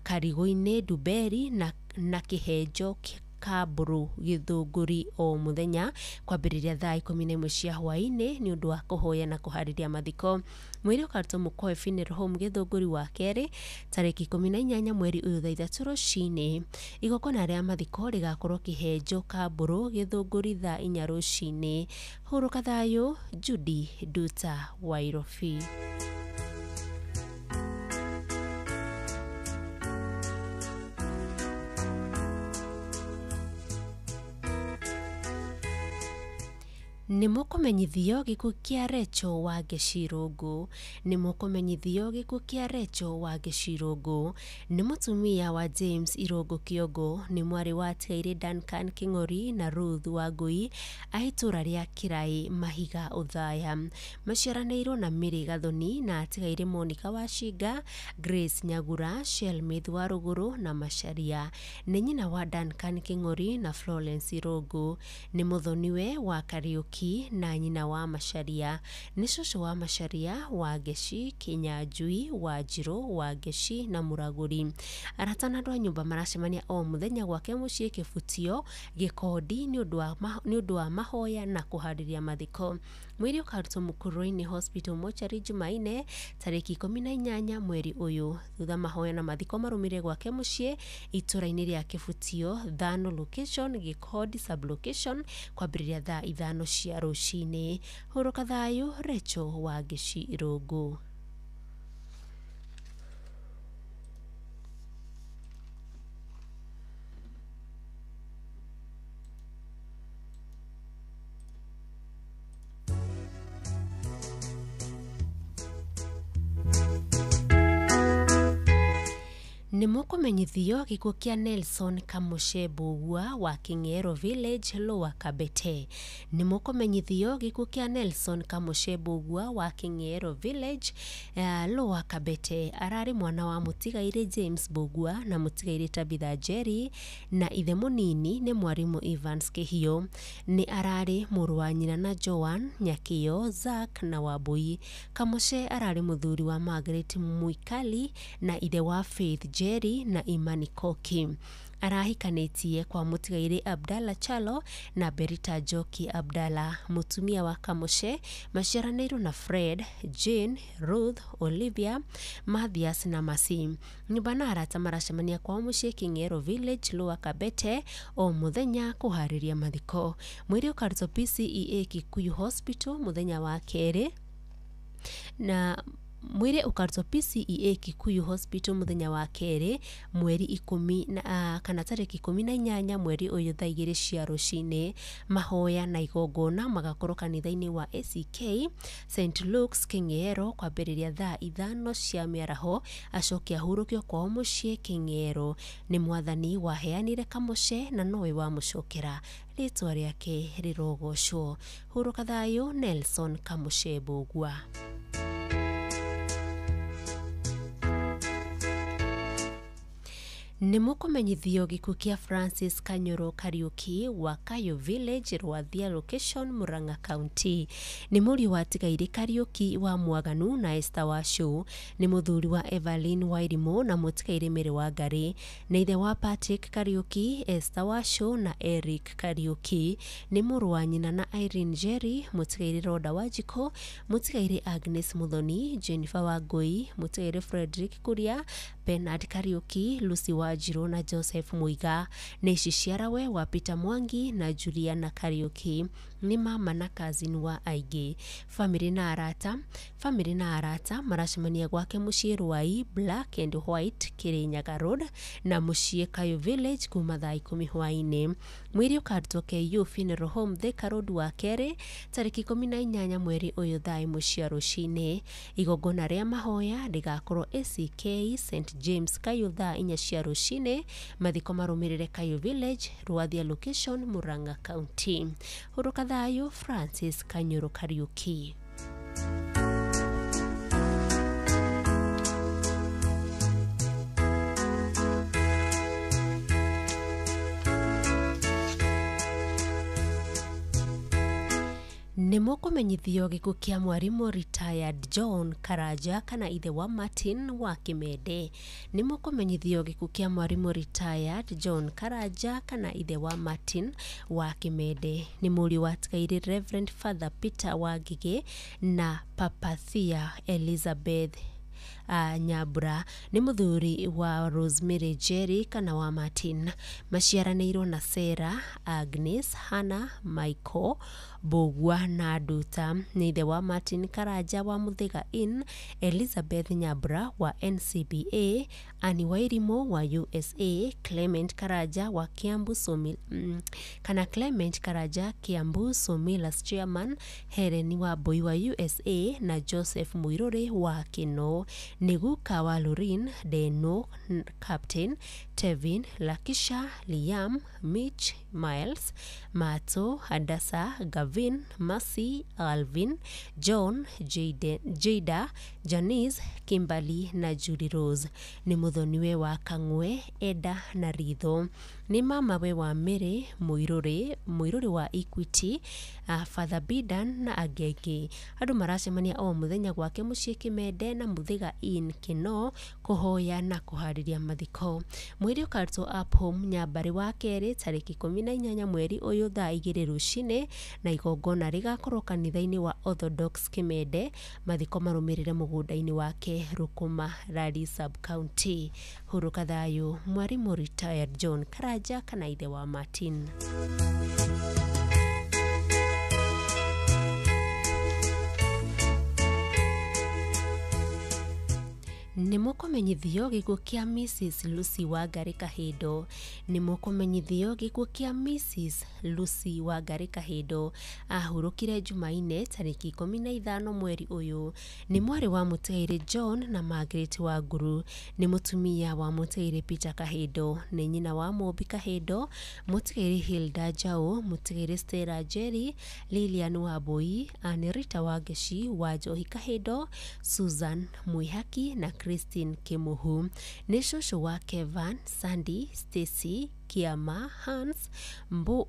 Karigũ-inĩ Ndumberi na Kĩhenjo Kamburu Gĩthũngũri o mũthenya kwambĩrĩria thaa 11 cia hwaĩ-inĩ nĩ ũndũ wa kũhoya na kũharĩria mathiko. Mwĩrĩ ũkarutwo Mũkoe Funeral Home Gĩthũngũri wa kerĩ tarĩki 18 mweri ũyũ thaa 3 rũcinĩ. Igongona rĩa mathiko rĩgakorwo Kĩhenjo Kamburu Gĩthũngũri thaa 4 rũcinĩ. Hurũka thayũ, Judy Nduta Wairobi. Nĩ mũkũmenyithio gĩkuũ kĩa Recho wa Ngeci Rũngũ. Nĩ mũkũmenyithio gĩkuũ kĩa Recho wa Ngeci Rũngũ. Nĩ mũtumia wa James Irũngũ Kĩongo. Nĩ mwarĩ wa Tiairĩ Duncan Kĩng'ori na Ruth Wangũi a itũũra rĩa Kĩraĩ Mahiga Othaya. Maciaranĩirwo na Mary Gathoni na atigairĩ Monica Wacinga, Grace Nyagura, Shelmith wa Rũgũrũ na Macharia. Nĩ nyina wa Duncan Kĩng'ori na Florence Irũngũ. Nĩ mũthoniwe wa Kariũki na nyina wa Macharia. Nĩ cũcũ wa Macharia, wa Ngeci, Kĩnyanjui, Wanjirũ, wa Ngeci na Mũragũri. Arata na andũ a nyũmba maracemania o mũthenya gwake mũciĩ Kĩbutio, Gĩkondi nĩ ũndũ wa mahoya na kũharĩria mathiko. Mwĩrĩ ũkarutwo Mũkũrwe-inĩ Hospital Mortuary Jumaine tarĩki 18 mweri ũyũ. Thutha mahoya na mathiko marũmĩrĩre gwake mũciĩ itũũra-inĩ rĩa Kĩbutio, Thano location, Gĩkondi sub-location kwambĩrĩria thaa 5 cia rũcinĩ. Hurũka thayũ, Recho wa Ngeci Irũngũ. Nĩ mũkũmenyithio gĩkuũ kĩa Nelson Kamũce Mbũgua wa Kĩng'ero Village, Lower Kabete. Nĩ mũkũmenyithio gĩkuũ kĩa Nelson Kamũce Mbũgua wa Kĩng'ero Village, Lower Kabete. Ararĩ mwana wa mũtigairĩ James Mbũgua na mũtigairĩ Tabitha Njeri na ithe mũnini nĩ mwarimũ Evans Kĩhiũ. Nĩ ararĩ mũrũ wa nyina na Joan Nyakĩo, Zack na Wambui. Kamũce ararĩ mũthuri wa Margaret Mwikali na ithe wa Faith Njeri na Imani Koki. Arahikanĩtie kwa mũtigairĩ Abdalla Chalo na Berita Njoki Abdalla. Mũtumia wa Kamũce maciaranĩirwo na Fred, Jane, Ruth, Olivia, Mathias na Masi. Nyũmba na arata maracemania kwao mũciĩ Kĩng'ero Village, Lower Kabete o mũthenya kũharĩria mathiko. Mwĩrĩ ũkarutwo PCEA Kikuyu Hospital mũthenya wa kerĩ na mwĩrĩ ũkarutwo PCEA Kikuyu Hospital mũthenya wa kerĩ mweri 10 na kana tarĩki 18 mweri ũyũ thaa 2 cia rũcinĩ. Mahoya na igongona magakorwo kanitha-inĩ wa ACK St Luke's Kĩng'ero kwambĩrĩria thaa 5 cia mĩaraho, acoke ahurũkio kwao mũciĩ Kĩng'ero. Nĩ mwathani waheanire Kamũce na nowe wamũcokera, rĩtwa rĩake rĩrogocwo. Hurũka thayũ, Nelson Kamũce Mbũgua. Nĩ mũkũmenyithio gĩkuũ kĩa Francis Kanyoro Kariũki wa Kayo Village, Rwathia location, Murang'a County. Nĩ mũriũ wa Tigairĩ Kariũki wa Mwaganu na Esther Wacu. Nĩ mũthuri wa Evelyn Wairimũ na mũtigairĩ Mary Wangari. Nĩ ithe wa Patrick Kariũki, Esther Wacu na Eric Kariũki. Nĩ mũrũ wa nyina na Irene Njeri, mũtigairĩ Rhoda Wanjikũ, mũtigairĩ Agnes Muthoni, Jennifer Wangũi, mũtigairĩ Frederick Kuria, Bernard Kariũki, Lucy Wanjirũ na Joseph Muiga. Nĩ ciciarawe wa Peter Mwangi na Juliana Kariũki. Nĩ mama na cousin wa aingĩ. Famĩlĩ na arata maracemania gwake mũciĩ Rwai Black and White Kirinyaga Road na mũciĩ Kayo Village kuma thaa 10 hwaĩ-inĩ. Mwĩrĩ ũkarutwo KU Funeral Home Thika Road wa kerĩ tarĩki 18 mweri ũyũ thaa 1 cia rũcinĩ. Igongona rĩa mahoya rĩgakorwo ACK St James Kayo thaa 4 cia rũcinĩ. Mathiko marũmĩrĩre Kayo Village, Rwathia location, Murang'a County. Hurũka thayũ, Francis Kanyoro Kariũki. Nĩ mũkũmenyithio gĩkuũ kĩa mwarimũ retired John Karanja kana ithe wa Martin wa Kimende. Nĩ mũkũmenyithio gĩkuũ kĩa mwarimũ retired John Karanja kana ithe wa Martin wa Kimende. Nĩ mũriũ wa tigairĩ Reverend Father Peter Wangigĩ na Papathia Elizabeth Nyambura. Nĩ mũthuri wa Rosemary Jerry kana wa Martin. Maciaranĩirwo na Sarah, Agnes, Hannah, Michael, Mbũgua na Nduta. Nĩ ithe wa Martin Karanja wa Mũthĩga Inn, Elizabeth Nyambura wa NCBA, Annie Wairimu wa USA, Clement Karanja wa Kiambu Sawmill, kana Clement Karanja Kiambu Sawmillers Chairman, Helen Wambui wa USA na Joseph Muiruri wa Kino. Nĩ guka wa Lorin Deno, Captain Tevin, Lakisha, Liam, Mitch, Miles, Mato, Hadasa, Gavin, Mercy, Alvin, John, Jada, Janice, Kimberly na Judy Rose. Nĩ mũthoniwe wa Kang'we, Eda na Ritho. Nĩ mamawe wa Mary Muiruri wa Equity, Father Bidan na angĩ aingĩ. Andũ maracemania o mũthenya gwake mũciĩ Kimende na Mũthĩga Inn Kino kũhoya na kũharĩria mathiko. Mwĩrĩ ũkarutwo up home Nyambarĩ wa kerĩ tarĩki 18 mweri ũyũ thaa 2 rũcinĩ na igongona rĩgakorwo kanitha-inĩ wa Orthodox Kimende. Mathiko marũmĩrĩre mũgũnda-inĩ wake Rũkũma, Rari sub county. Hurũka thayũ mwarimũ retired John Karanja kana ithe wa Martin. Nĩ mũkũmenyithio gĩkuũ kĩa Mrs Lucy Wangari Kahindo. Nĩ mũkũmenyithio gĩkuũ kĩa Mrs Lucy Wangari Kahindo. Ahurũkire Jumaine tarĩki 15 mweri ũyũ. Nĩ mwarĩ wa mũtigairĩ John na Margaret Wanguru. Nĩ mũtumia wa mũtigairĩ Peter Kahindo. Nĩ nyina wa Mũmbi Kahindo, mũtigairĩ Hilda Njaũ, mũtigairĩ Stella Njeri, Lilian Wambui, Ann Rita Wangeci, Wanjohi Kahindo, Susan Mwihaki na Christine Kimuhu. Nĩ cũcũ wa Kevin, Sandy, Stacy, Kiama, Hans,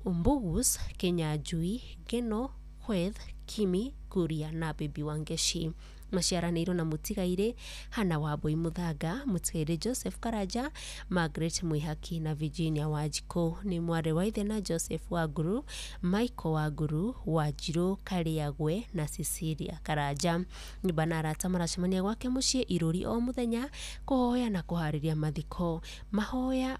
Mbugus, Kinyanjui, Ngeno, Kweth, Kimi, Kuria na Baby Wangeci. Maciaranĩirwo na mũtigairĩ Hannah Wambui Mũthanga, mũtigairĩ Joseph Karanja, Margaret Mwihaki na Virginia Wanjikũ. Nĩ mwarĩ wa ithe na Joseph Wanguru, Michael Wanguru, Wanjirũ Kariagwe na Cecilia Karanja. Nyũmba na arata maracemania gwake mũciĩ Irũri o mũthenya kũhoya na kũharĩria mathiko. Mahoya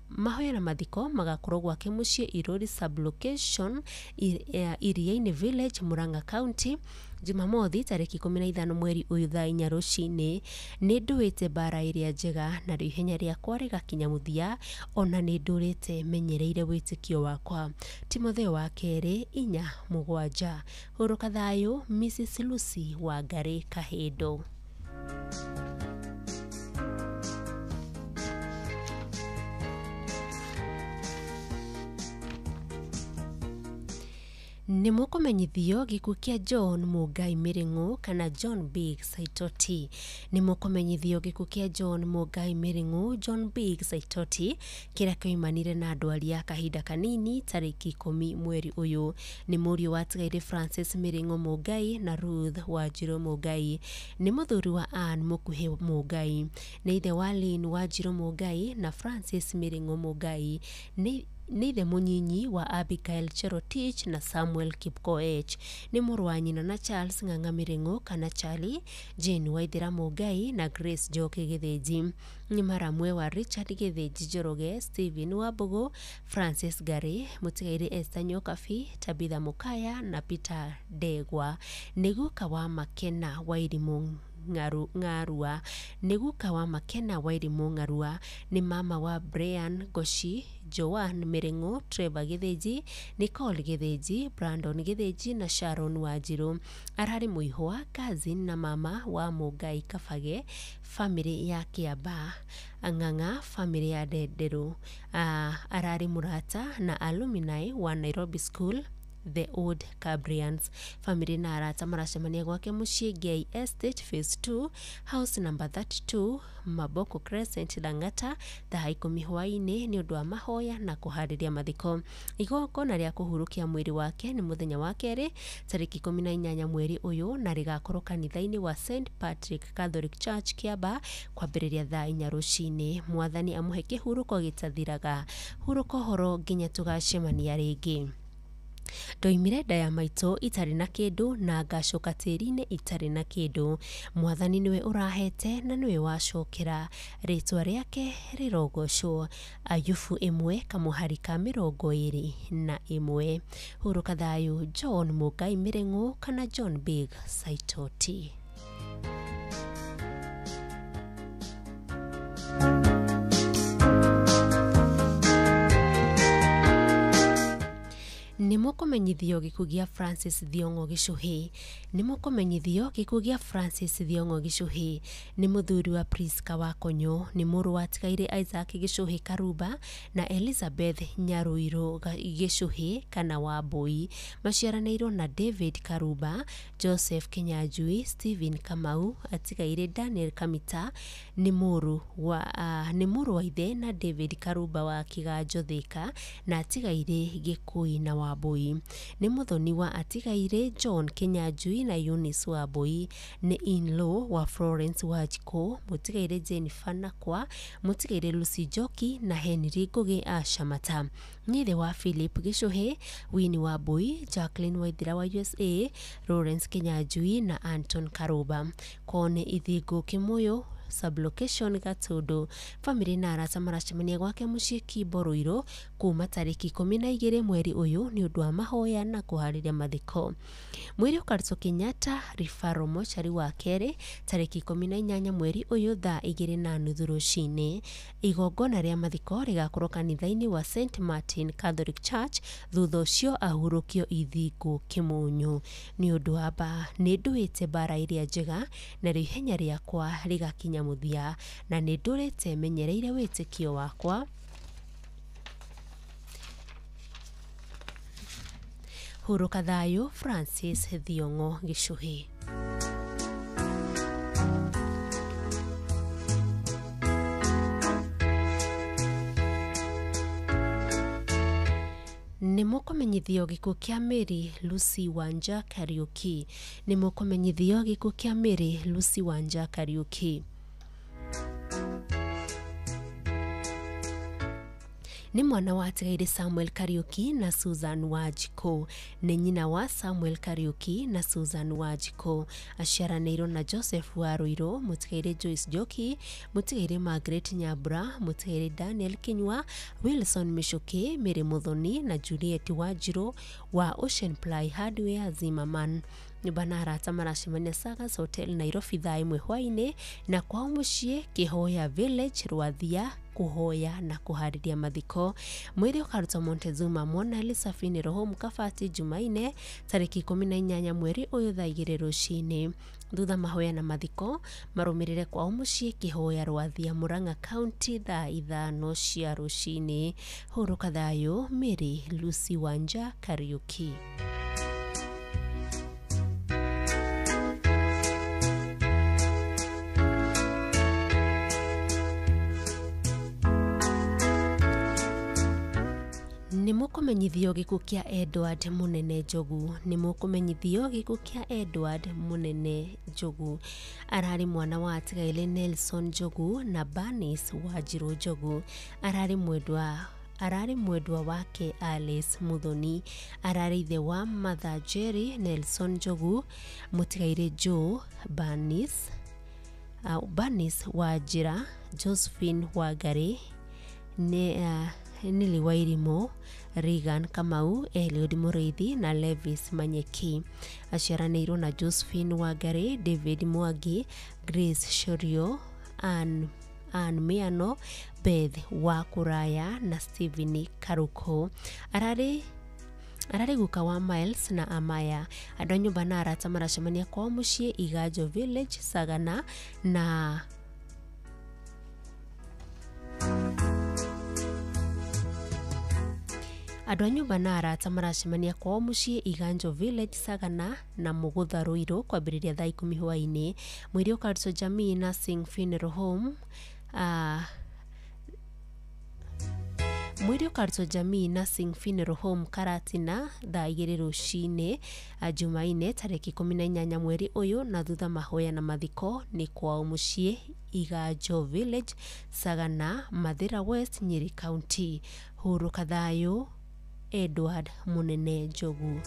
na mathiko magakorwo gwake mũciĩ Irũri sublocation Iriainĩ Village, Murang'a County, Jumamothi tarĩki 15 mweri ũyũ thaa 4 rũcinĩ. Nĩ ndũĩte mbara ĩrĩa njega na rĩu ihenya rĩakwa rĩgakinya mũthia, ona nĩ ndũrĩte menyereire wĩtĩkio wakwa. Timotheo wa kerĩ 4:7. Hurũka thayũ Mrs Lucy Wangari Kahindo. Nĩ mũkũmenyithio gĩkuũ kĩa John Mũngai Mĩrĩng'ũ kana John Big Saitoti. Nĩ mũkũmenyithio gĩkuũ kĩa John Mũngai Mĩrĩng'ũ John Big Saitoti kĩrĩa kĩoimanire na ndwari ya kahinda kanini tarĩki 10 mweri ũyũ. Nĩ mũriũ wa tigairĩ Francis Mĩrĩng'ũ Mũngai na Ruth Wanjirũ Mũngai. Nĩ mũthuri wa Ann Mũkuhĩ Mũngai. Nĩ ithe wa Lynn Wanjirũ Mũngai na Francis Mĩrĩng'ũ Mũngai. Nĩ ithe mũnyinyi wa Abigail Cherotich na Samuel Kipkoech. Nĩ mũrũ wa nyina na Charles Ng'ang'a Mĩrĩng'ũ kana Charlie, Jane Waithera Mũngai na Grace Njoki Gĩthĩnji. Nĩ maramwe wa Richard Gĩthĩnji Njoroge, Stephen Wambũgũ, Francis Gary, mũtigairĩ Esther Nyokabi, Tabitha Mukaya na Peter Ndegwa. Nĩ guka wa Makena Wairimũ Ng'arua. Nĩ guka wa Makena Wairimũ Ng'arua. Nĩ mama wa Brian Goshi, Joan Mĩrĩng'ũ, Trevor Gĩthĩnji, Nicole Gĩthĩnji, Brandon Gĩthĩnji na Sharon Wanjirũ. Ararĩ mũihwa, cousin na mama wa Mũngai Kabage, famĩlĩ ya Kĩamba Ng'ang'a, famĩlĩ ya Ndenderũ. Ararĩ mũrata na alumni wa Nairobi School The Old Cabrians. Family na arata maracemania gwake mũciĩ Gay Estate Phase 2 House number 32 Maboko Crescent Lang'ata thaa 10 hwaĩ-inĩ nĩ ũndũ wa mahoya na kũharĩria mathiko. Igongona rĩa kũhurũkia mwĩrĩ wake nĩ mũthenya wa kerĩ tarĩki 18 mweri ũyũ na rĩgakorwo kanitha-inĩ wa St Patrick Catholic Church Kiaba kwambĩrĩria thaa 4 rũcinĩ. Mwathani amũhe kĩhurũko gĩtathiraga. Hurũka ũhoro nginya tũgacemania rĩngĩ. Ndoimire nda ya maitũ itarĩ na kĩndũ na ngacoka tĩri-inĩ itarĩ na kĩndũ. Mwathani nĩwe ũrahete na nĩwe wacokera, rĩtwa rĩake rĩrogocwo. Ayubu 1:21. Hurũka thayũ John Mũngai Mĩrĩng'ũ kana John Big Saitoti. Nĩmũkũmenyithio gĩkuũ gĩa Francis Thiong'o Gĩchũhĩ. Nĩmũkũmenyithio gĩkuũ gĩa Francis Thiong'o Gĩchũhĩ. Nĩ mũthuri wa Priska Wakonyo, nĩ mũrũ wa Tigaire Isaac Gĩchũhĩ Karumba na Elizabeth Nyarũirũ Gĩchũhĩ kana Wambui. Maciaranĩirwo na David Karumba, Joseph Kinyanjui, Stephen Kamau, atigaire Daniel Kamita nĩ mũrũ wa ithe na David Karumba wa Kĩganjo Thika na atigaire Gĩkũi na Wambui. Nĩ mũthoni wa atigaire John Kinyanjui na Eunice Wambui. Nĩ in-law wa Florence Wanjikũ, mũtigaire Jennifer Nakwa, mũtigaire Lucy Njoki na Henry Ngũgĩ a Shamata. Nĩ ithe wa Philip Gĩchũhĩ, Winnie Wambui, Jacqueline Waithera wa USA, Lawrence Kinyanjui na Anton Karumba. Kwao nĩ Ithĩngũ Kĩmũyũ sublocation Gatũndũ. Famĩlĩ na arata maracemania gwake mũciĩ Kimbo Ruiru kuma tarĩki 12 mweri ũyũ nĩ ũndũ wa mahoya na kũharĩria mathiko. Mwĩrĩ ũkarutwo Kenyatta Referral mochari wa kerĩ tarĩki 18 mweri ũyũ thaa 2:30 rũcinĩ. Igongona rĩa mathiko rĩgakorwo kanitha-inĩ wa St Martin Catholic Church, thutha ũcio ahurũkio Ithĩngũ Kĩmũnyũ. Nĩ ũndũ wa nĩ ndũĩte mbara ĩrĩa njega narĩo ihenya rĩakwa rĩgakinya mũthia, na nĩ ndũrĩte menyereire wĩtĩkio wakwa. Hurũka thayũ Francis Thiong'o Gĩchũhĩ. Nĩmũkũmenyithio gĩkuũ kĩa Mary Lucy Wanja Kariuki. Nĩmũkũmenyithio gĩkuũ kĩa Mary Lucy Wanja Kariuki. Nĩ mwana wa atigaire Samuel Kariuki na Susan Wanjikũ. Nĩ nyina wa Samuel Kariuki na Susan Wanjikũ. Aciaranĩirwo na Joseph Waruiru, mũtigaire Joyce Njoki, mũtigaire Margaret Nyambura, mũtigaire Daniel Kinyua, Wilson Michuki, Mary Muthoni na Juliet Wanjiru wa Ocean Ply Hardware Zimmerman. Nyũmba na arata maracemania Sagas Hotel Nairobi thaa 1 hwaĩ-inĩ na kwao mũciĩ Kĩhoya Village Rwathia kũhoya na kũharĩria mathiko. Mwĩrĩ ũkarutwo Montezuma Mona Lisa Funeral Home Kabati Jumaine tarĩki 18 mweri ũyũ thaa 2 rũcinĩ. Thutha mahoya na mathiko marũmĩrĩre kwao mũciĩ Kĩhoya Rwathia Murang'a County thaa 5 cia rũcinĩ. Hurũka thayũ Mary Lucy Wanja Kariuki. Nĩmũkũmenyithio gĩkuũ kĩa Edward Mũnene Njogu. Nĩmũkũmenyithio gĩkuũ kĩa Edward Mũnene Njogu. Ararĩ mwana wa atigaire Nelson Njogu na Bernice Wanjiru Njogu. Ararĩ mwendwa wake Alice Muthoni. Ararĩ ithe wa Mother Jerry Nelson Njogu, mũtigaire Joe Bernice, Bernice Wanjira, Josephine Wangari, Nili Wairimu, Regan Kamau, Eliud Mũrĩithi na Levis Manyeki. Aciaranĩirwo na Josephine Wangari, David Mwangi, Grace Shorio, Ann Miano, Beth wa Kũraya na Stephen Karuko. Ararĩ guka wa Miles na Amaya. Andũ a nyũmba na arata maracemania kwao mũciĩ Iganjo Village Sagana na Andũ a nyũmba na arata maracemania kwao mũciĩ Iganjo Village, Sagana na Mũgũtha Ruiru kwambĩrĩria thaa 10 hwaĩ-inĩ. Mwĩrĩ ũkarutwo Jamii Nursing Funeral Home mwĩrĩ ũkarutwo Jamii Nursing Funeral Home Karatina thaa 2 rũcinĩ Jumaine tarĩki 18 mweri ũyũ, na thutha mahoya na mathiko nĩ kwao mũciĩ Iganjo Village, Sagana, Mathira West, Nyeri County. Hurũka thayũ, Edward Munene Njogu.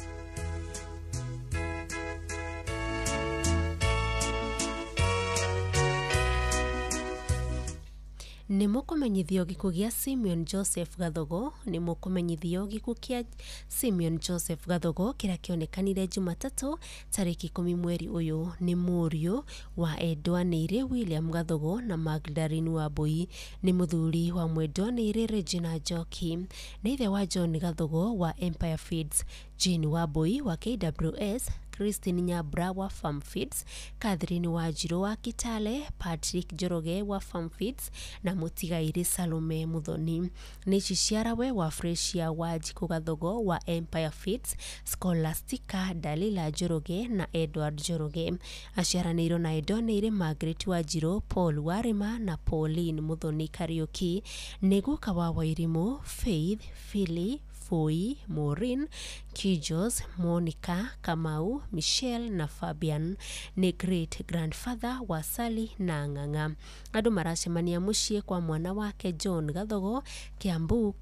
Nĩ mũkũmenyithio gĩkuũ gĩa Simeon Joseph Gathogo. Nĩ mũkũmenyithio gĩkuũ kĩa Simeon Joseph Gathogo kĩrĩa kĩonekanire Jumatatũ tarĩki 10 mweri ũyũ. Nĩ mũriũ wa Edwanĩire William Gathogo na Magdalene Wambui. Nĩ mũthuri wa Mwendwanĩire Regina Njoki. Nĩ ithe wa John Gathogo wa Empire Feeds, Jane Wambui wa KWS, Christine Nyabra wa Farm Feeds, Catherine Wanjiru wa Kitale, Patrick Njoroge wa Farm Feeds na mũtigairĩ Salome Muthoni. Nĩ ciciarawe wa Fresia Wanjikũ Gathogo wa Empire Feeds, Scholastica Dalila Njoroge na Edward Njoroge. Aciaranĩirwo na Edwanĩire Margaret Wanjiru, Paul Warima na Pauline Muthoni Kariuki. Nĩ guka wa Wairimũ, Faith, Philly, Foi, Maureen, Kijos, Monica, Kamau, Michelle na Fabian. Nĩ great grandfather wa Sally na Ng'ang'a. Andũ maracemania mũciĩ kwa mwana wake John Gathogo, Kiambu,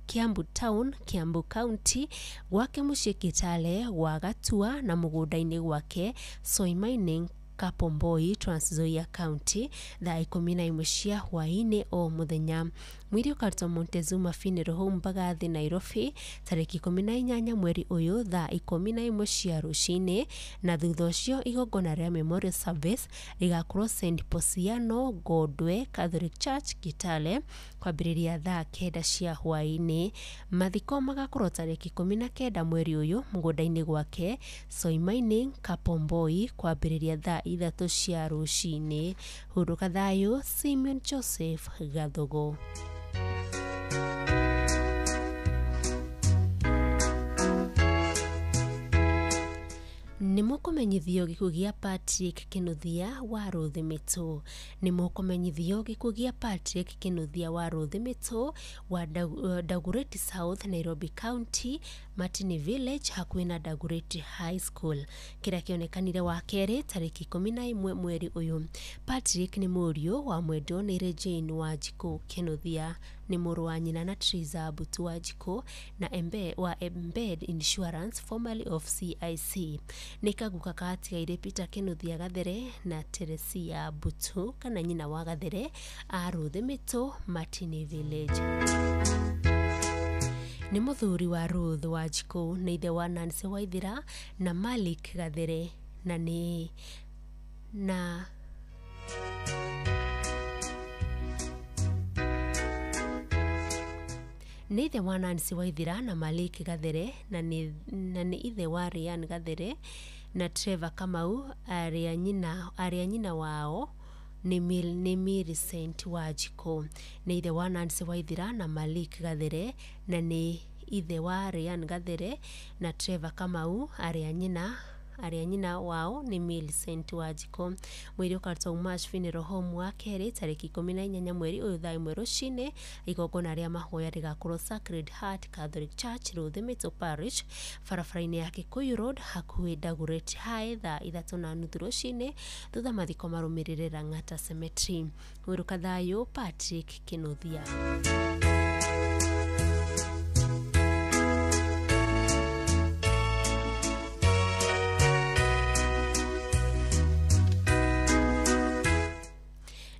Kiambu Town, Kiambu County, gwake mũciĩ Kitale, gwa Gatua na mũgũnda-inĩ gwake Soy Mining, Kapomboi, Trans Nzoia County, thaa 11 cia hwaĩ-inĩ o mũthenya. Mwĩrĩ ũkarutwo Montezuma Funeral Home, Mbagathi, Nairobi tarĩki 18 mweri ũyũ thaa 11 cia rũcinĩ, na thutha ũcio igongona rĩa memorial service rĩgakorwo St Posiano Gondwe Catholic Church, Kitale kwambĩrĩria thaa 9 cia hwaĩ-inĩ. Mathiko magakorwo tarĩki 19 mweri ũyũ mũgũnda-inĩ gwake Soy Mining, Kapomboi kwambĩrĩria thaa 3 cia rũcinĩ. Hurũka thayũ, Simeon Joseph Gathogo. Nĩ mũkũmenyithio gĩkuũ gĩa Patrick Kĩnuthia wa Rũthĩmĩtũ. Nĩ mũkũmenyithio gĩkuũ gĩa Patrick Kĩnuthia wa Rũthĩmĩtũ wa Dagoretti South, Nairobi County, Martini Village hakuhĩ na Dagoretti High School, kĩrĩa kĩonekanire wa kerĩ tarĩki 11 mweri ũyũ. Patrick nĩ mũriũ wa Mwendwanĩire Jane Wanjikũ Kĩnuthia. Nĩ mũrũ wa nyina na Triza Mbutu Wanjikũ na wa Embed Insurance, formerly of CIC. Nĩ kaguka gatigaire Peter Kĩnuthia Gathere na Teresia Mbutu kana nyina wa Gathere a Rũthĩmĩtũ, Martini Village. Nĩ mũthuri wa Ruth Wanjikũ, nĩ ithe wa Nancy Waithira na Malik Gathere, na nĩ na nĩ ithe wa Nancy Waithira na Malik Gathere, na nĩ ithe wa Ryan Gathere na Trevor Kamau. Arĩa nyina wao nĩ Millicent Wanjikũ. Nĩ ithe wa Nancy Waithira na Malik Gathere, na nĩ ithe wa Ryan Gathere na Trevor Kamau. Arĩa nyina wao nĩ Millicent Wanjikũ. Mwĩrĩ ũkarutwo Umash Funeral Home wa kerĩ tarĩki 18 mweri ũyũ thaa 1 rũcinĩ. Igongona rĩa mahoya rĩgakorwo Sacred Heart Catholic Church, Rũthĩmĩtũ Parish, barabara-inĩ ya Kikuyu Road hakuhĩ Dagoretti High thaa 3:30 rũcinĩ, thutha mathiko marũmĩrĩre Lang'ata Cemetery. Hurũka thayũ, Patrick Kĩnuthia.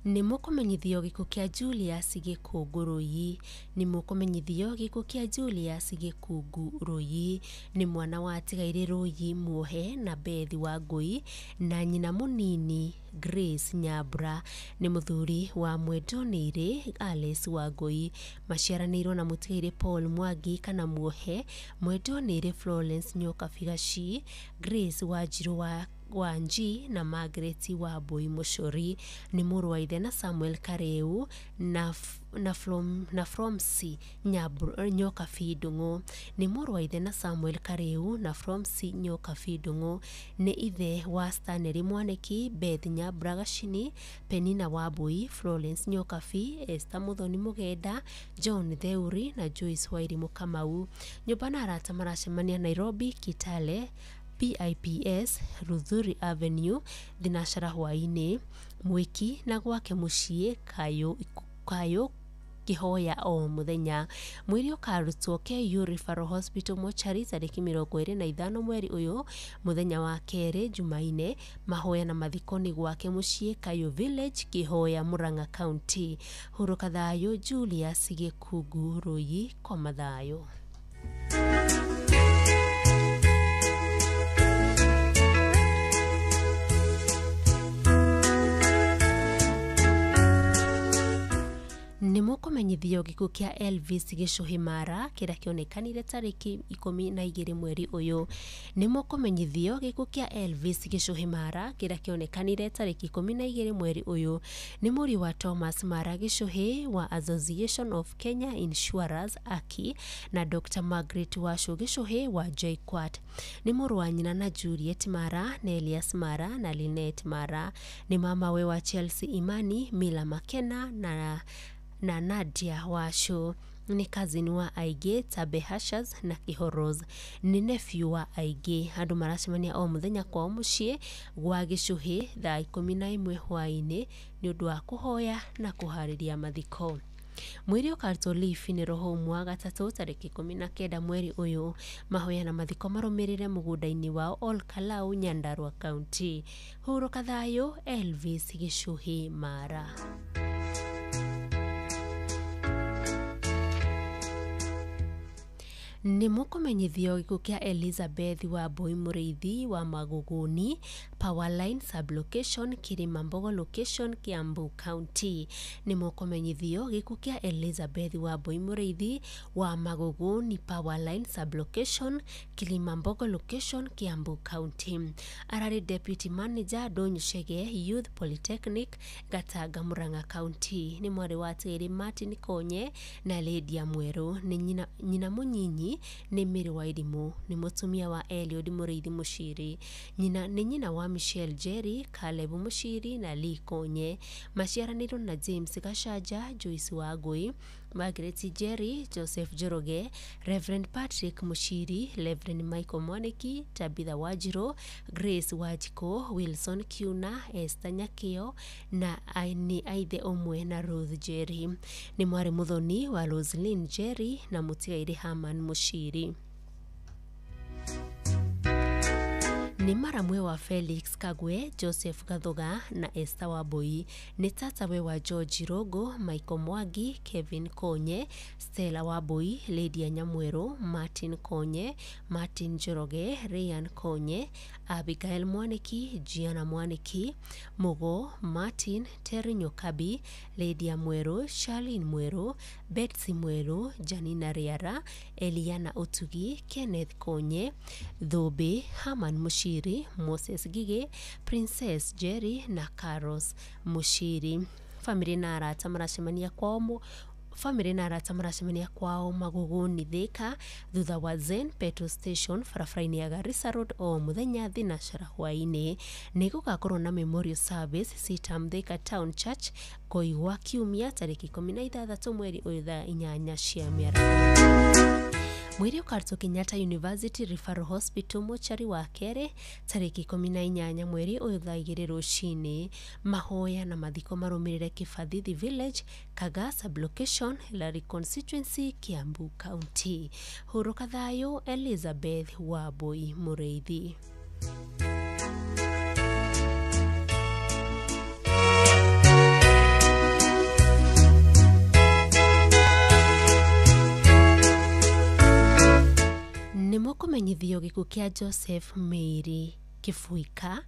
Nĩ mũkũmenyithio gĩkuũ kĩa Julius Gĩkũngũrũyi. Nĩ mũkũmenyithio gĩkuũ kĩa Julius Gĩkũngũrũyi. Nĩ mwana wa atigaire Rũyi Muohe na Bethi Wangũi na nyina mũnini Grace Nyambura. Nĩ mũthuri wa Mwendwanĩire Alice Wangũi. Maciaranĩirwo na mũtigaire Paul Mwangi kana Muohe, Mwendwanĩire Florence Nyokabi Gaci, Grace Wanjiru wa Wanji na Margaret Wambui Mucuri. Nĩ mũrũ wa ithe na Samuel Kareu na Fromsi Nyokabi Ndung'u. Nĩ mũrũ wa ithe na Samuel Kareu na Fromsi Nyokabi Ndung'u. Nĩ ithe wa Stanley Mwaniki, Beth Nyambura Gacini, Penina Wambui, Florence Nyokabi, Esther Muthoni Mugenda, John Theuri na Joyce Wairimu Kamau. Nyũmba na arata maracemania Nairobi, Kitale, PIPS, Ruthuri Avenue, thinashara hwaĩ-inĩ. Mwĩki na gwake mũciĩ Kayũ kĩhoya o mũthenya. Mwĩrĩ ũkarutwo KU Referral Hospital mochari tarĩki 25 mweri ũyũ mũthenya wa kerĩ Jumaine. Mahoya na mathiko nĩ gwake mũciĩ Kayũ Village, Kĩhoya, Murang'a County. Hurũka thayũ Julius Gĩkungu Rũi, koma thayũ. Nĩ mũkũmenyithio gĩkuũ kĩa Elvis Gĩcũhĩ Mara kĩrĩa kĩonekanire tarĩki 12 mweri ũyũ. Nĩ mũkũmenyithio gĩkuũ kĩa Elvis Gĩcũhĩ Mara kĩrĩa kĩonekanire tarĩki 12 mweri ũyũ. Nĩ mũriũ wa Thomas Mara Gĩcũhĩ wa Association of Kenya Insurers AKI na Dr. Margaret Wacu Gĩcũhĩ wa JKUAT. Nĩ mũrũ wa nyina na Juliet Mara, Nelias Mara na Linet Mara. Nĩ mamawe wa Chelsea Imani, Mila Makena na Nadia Wacu. Nĩ cousin wa aingĩ Tabe Hashas na Kĩhoros. Nĩ nephew wa aingĩ. Andũ maracemania o mũthenya kwao mũciĩ gwa Gĩcũhĩ thaa 11 hwaĩ-inĩ nĩ ũndũ wa kũhoya na kũharĩria mathiko. Mwĩrĩ ũkarutwo Lee Funeral Home wa gatatũ tarĩki 19 mweri ũyũ. Mahoya na mathiko marũmĩrĩre mũgũnda-inĩ wao Ol Kalou, Nyandarua County. Hurũka thayũ Elvis Gĩcũhĩ Mara. Nĩ mũkũmenyithio gĩkuũ kĩa Elizabeth Wambui Mũrĩithi wa Magũgũni, Powerline Sublocation, Kilimambogo Location, Kiambu County. Nĩ mũkũmenyithio gĩkuũ kĩa Elizabeth Wambui Mũrĩithi wa Magũgũni, Powerline Sublocation, Kilimambogo Location, Kiambu County. Ararĩ Deputy Manager Ndũnyũ Chege Youth Polytechnic, Gatanga, Murang'a County. Nĩ mwarĩ wa Terĩ Martin Konye na Lydia Mwerũ. Nĩ nyina mũnyinyi nĩ Mary Wairimu. Nĩ mũtumia wa Eliud Mũrĩithi Mũciri. Nyina nĩ nyina wa Michelle Jerry, Caleb Mũciri na Lee Konye. Maciaranĩirwo na James Gachanja, Joyce Wangui, Margaret Jerry, Joseph Njoroge, Reverend Patrick Mũciri, Reverend Michael Mwaniki, Tabitha Wanjiru, Grace Wanjikũ, Wilson Kiuna, Esther Nyakĩo na nĩ aithe ũmwe na Ruth Jerry. Nĩ mwarĩ mũthoni wa Roselyn Jerry na mũtigairĩ Herman Mũciri. Nĩ maramwe wa Felix Kagwe, Joseph Gathuga na Esther Wambui. Nĩ tatawe wa George Rogo, Michael Mwangi, Kevin Konye, Stella Wambui, Lydia Nyamweru, Martin Konye, Martin Njoroge, Ryan Konye, Abigail Mwaniki, Gianna Mwaniki, Mugo, Martin, Terry Nyokabi, Lydia Mweru, Charlene Mweru, Betsy Mweru, Janina Riara, Eliana Otugi, Kenneth Konye, Thũmbĩ, Herman Mushiri, Moses Gige, Princess Jerry na Carlos Mushiri. Famĩlĩ na arata maracemania kwao Famĩlĩ na arata maracemania kwao Magũgũni Thika thutha wa Zen Petrol Station barabara-inĩ ya Garissa Road o mũthenya thinashara hwaĩ-inĩ. Nĩ gũgakorwo na memorial service Sitam Thika Town Church Koigwa kiumia tarĩki 16 mweri ũyũ thaa 8 cia mĩaraho. Mwĩrĩ ũkarutwo Kenyatta University Referral Hospital mochari wa kerĩ tarĩki 18 mweri ũyũ thaa 2 rũcinĩ. Mahoya na mathiko marũmĩrĩre Kĩbathithi Village, Kaga Sublocation, Lari Constituency, Kiambu County. Hurũka thayũ Elizabeth Wambui Mũrĩithi. Nĩ mũkũmenyithio gĩkuũ kĩa Joseph Mĩiri Kĩbuika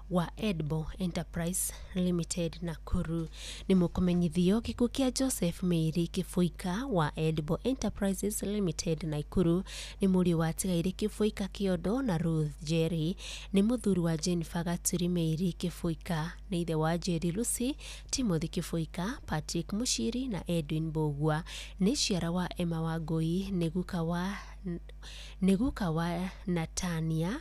wa Edbo Enterprise Limited Nakuru. Nĩ mũkũmenyithio gĩkuũ kĩa Joseph Mĩiri Kĩbuika wa Edbo Enterprises Limited Nakuru nĩ mũriũ wa Tigairĩ Kĩbuika Kĩondo na Ruth Njeri, nĩ mũthuri wa Jennifer Gaturi Mĩiri Kĩbuika, nĩ ithe wa Njeri Lucy, Timothy Kĩbuika, Patrick Mushiri na Edwin Mbũgua, nĩ ciara wa Emma Wangũi, nĩ guka wa Natania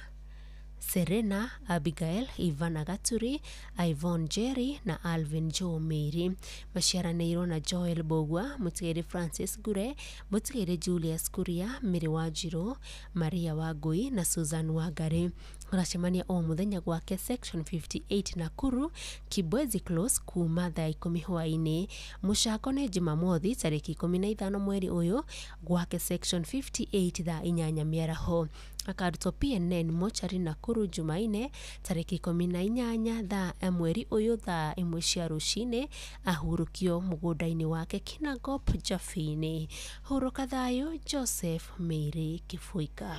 Serena, Abigail, Ivana Gaturi, Yvonne Njeri na Alvin Joe Mĩiri. Maciaranĩirwo na Joel Mbũgua, mũtigairĩ Francis Ngure, mũtigairĩ Julius Kuria, Mary Wanjirũ, Maria Wangũi na Susan Wangari. Ũracemania o mũthenya gwake Section 58 Nakuru, Kibwezi Close kuma thaa 10 hwaĩ-inĩ. Mũcako nĩ Jumamothi tarĩki 15 mweri ũyũ gwake Section 58 thaa 8 mĩaraho. Akarutwo PNN mochari Nakuru Jumaine tarĩki 18 thaa mweri ũyũ thaa 1 cia rũcinĩ, ahurũkio mũgũnda-inĩ wake Kinangop Jafini. Hurũka thayũ Joseph Mĩiri Kĩbuika.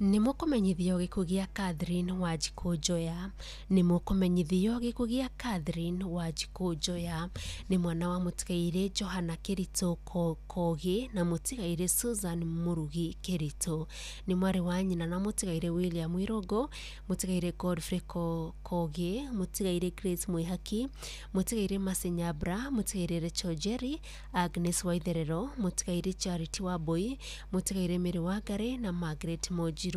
Nĩ mũkũmenyithio gĩkuũ gĩa Catherine Wanjikũ Njoya. Nĩ mũkũmenyithio gĩkuũ gĩa Catherine Wanjikũ Njoya nĩ mwana wa mũtigairĩ Johana Kĩritũ Kogi na mũtigairĩ Susan Mũrugi Kĩritũ, nĩ mwarĩ wa nyina na mũtigairĩ William Irũngũ, mũtigairĩ Godfrey Kogi, mũtigairĩ Grace Mwĩhaki, mũtigairĩ Mercy Nyambura, mũtigairĩ Rachel Njeri, Agnes Waitherero, mũtigairĩ Charity Wambui, mũtigairĩ Mary Wangari na Margaret Mũnjirũ.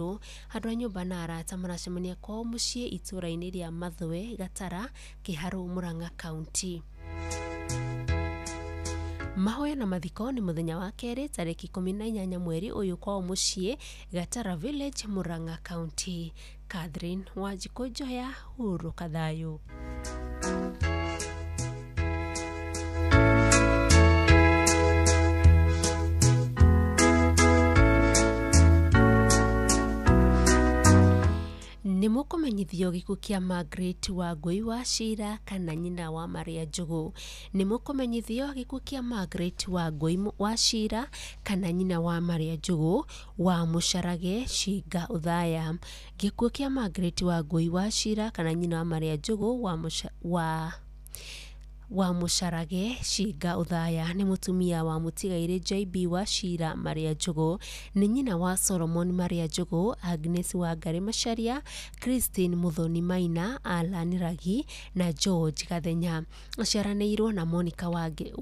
Andũ a nyũmba na arata maracemania kwao mũciĩ itũũra-inĩ rĩa Mathwe, Gatara, Kĩharũ, Murang'a County. Mahoya na mathiko nĩ mũthenya wa kerĩ tarĩki 18 mweri ũyũ kwao mũciĩ Gatara Village, Murang'a County. Catherine Wanjikũ Njoya, hurũka thayũ. Nĩ mũkũmenyithio gĩkuũ kĩa Margaret Wangũi wa Cira kana nyina wa Maria Njũgũ. Nĩ mũkũmenyithio gĩkuũ kĩa Margaret Wangũi wa Cira kana nyina wa Maria Njũgũ wa Mũcarage Cinga Othaya. Gĩkuũ kĩa Margaret Wangũi wa Cira kana nyina wa Maria Njũgũ wa Mũcarage Cinga Othaya nĩ mũtumia wa mũtigairĩ JB wa Cira Maria Njũgũ, nĩ nyina wa Solomon Maria Njũgũ, Agnes Wangari Macharia, Christine Muthoni Maina, Alan Ragi na George Gathenya. Aciaranĩirwo na Monica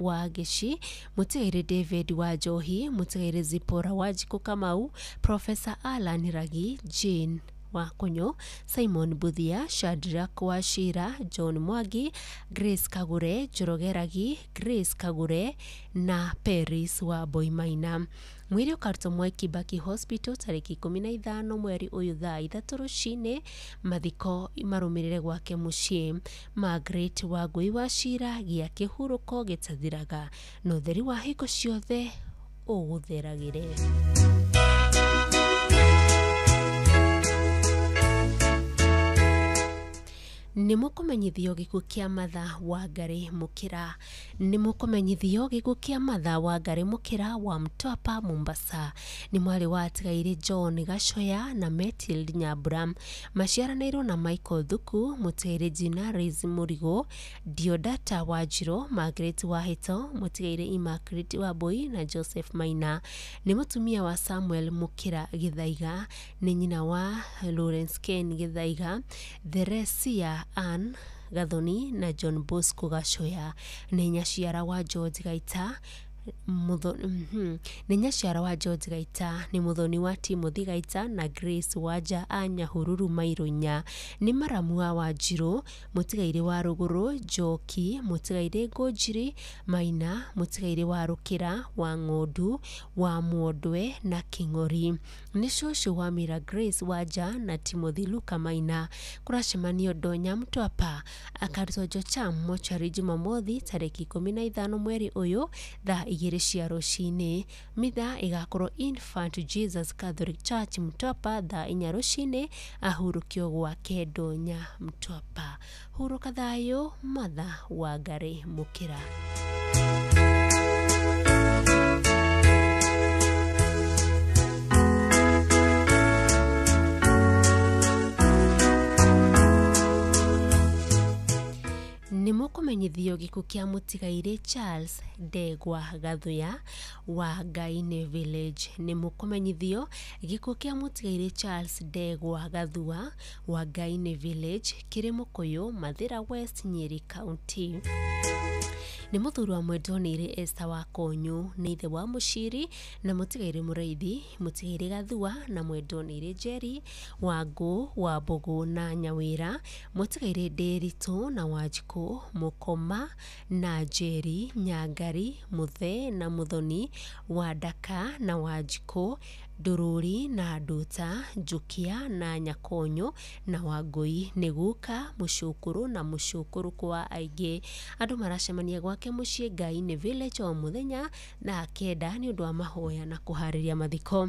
Wangeci, mũtigairĩ David wa Njohi, mũtigairĩ Zipporah Wanjikũ Kamau, Professor Alan Ragi, Jane Wakonyo, Simon Buthia, Shadrack Wachira, John Mwangi, Grace Kagure, Njoroge Ragi, Grace Kagure na Peris wa Boimaina. Mwĩrĩ ũkarutwo Mwai Kibaki Hospital tarĩki 15 mweri ũyũ thaa 3 rũcinĩ, mathiko marũmĩrĩre gwake mũciĩ. Margaret Wangũi wa Cira, gĩa kĩhurũko gĩtathiraga na ũtheri wa hingo ciothe ũgũtheragĩre. Nĩ mũkũmenyithio gĩkuũ kĩa Martha Wangari Mũkĩra. Nĩ mũkũmenyithio gĩkuũ kĩa Martha Wangari Mũkĩra wa Mtwapa, Mombasa. Nĩ mwarĩ wa atigairĩ John Gachoya na Matilde Nyambura. Maciaranĩirwo na Michael Thuku, mũtigairĩ Ginaris Mũrigo, Diodata Wanjirũ, Margaret Wahĩto, mũtigairĩ Immaculate Wambui na Joseph Maina. Nĩ mũtumia wa Samuel Mũkĩra Gĩthaiga, nĩ nyina wa Lawrence Ken Gĩthaiga, Theresia Ann Gathoni na John Bosco Gachoya. Nĩ nyaciara wa George Gaita, nĩ nyaciara wa George Gaita, nĩ mũthoni wa Timothy Gaita na Grace Wanja a Nyahururu Mairunya. Nĩ maramu wa Wanjirũ, mũtigairĩ wa Rũgũrũ Njoki, mũtigairĩ Ngũnjiri Maina, mũtigairĩ wa Rũkĩra wa Ng'ondu wa Mwondwe na Kĩng'ori. Nĩ cũcũ wa Mira Grace Wanja na Timothy Luka Maina. Kũracemanio Ndonya Mtwapa, akarutwo Jocham mochari Jumamothi tarĩki 15 mweri ũyũ thaa 2 cia rũcinĩ. Mitha ĩgakorwo Infant Jesus Catholic Church Mtwapa thaa 4 rũcinĩ, ahurũkio gwake Ndonya Mtwapa. Hurũka thayũ Martha Wangari Mũkĩra. Nĩ mũkũmenyithio gĩkuũ kĩa mũtigairĩ Charles Ndegwa Gathuya wa Ngainĩ Village. Nĩ mũkũmenyithio gĩkuũ kĩa mũtigairĩ Charles Ndegwa Gathua wa Ngainĩ Village, kĩrĩ Mũkũyũ, Mathĩra West, Nyeri County. Nĩ mũthuri wa mwendwa nĩ Esther wa Konyu, nĩ ithe wa Mũciri na mũtigairĩ Mũraithi, mũtigairĩ Gathua na mwendwa nĩ Njeri wa Ngũ wa Mbũgũ na Nyawĩra, mũtigairĩ Ndĩritũ na Wanjikũ, Mũkoma na Njeri, Nyangari, Mũthee na Mũthoni wa Ndaka na Wanjikũ, Ndũrũri na Nduta, Njukia na Nyakonyo na Wangũi. Nĩ guka, mũcũkũrũ na mũcũkũrũ kwa aingĩ. Andũ maracemania gwake mũciĩ Ngainĩ Village o mũthenya thaa 9 nĩ ũndũ wa mahoya na kũharĩria mathiko.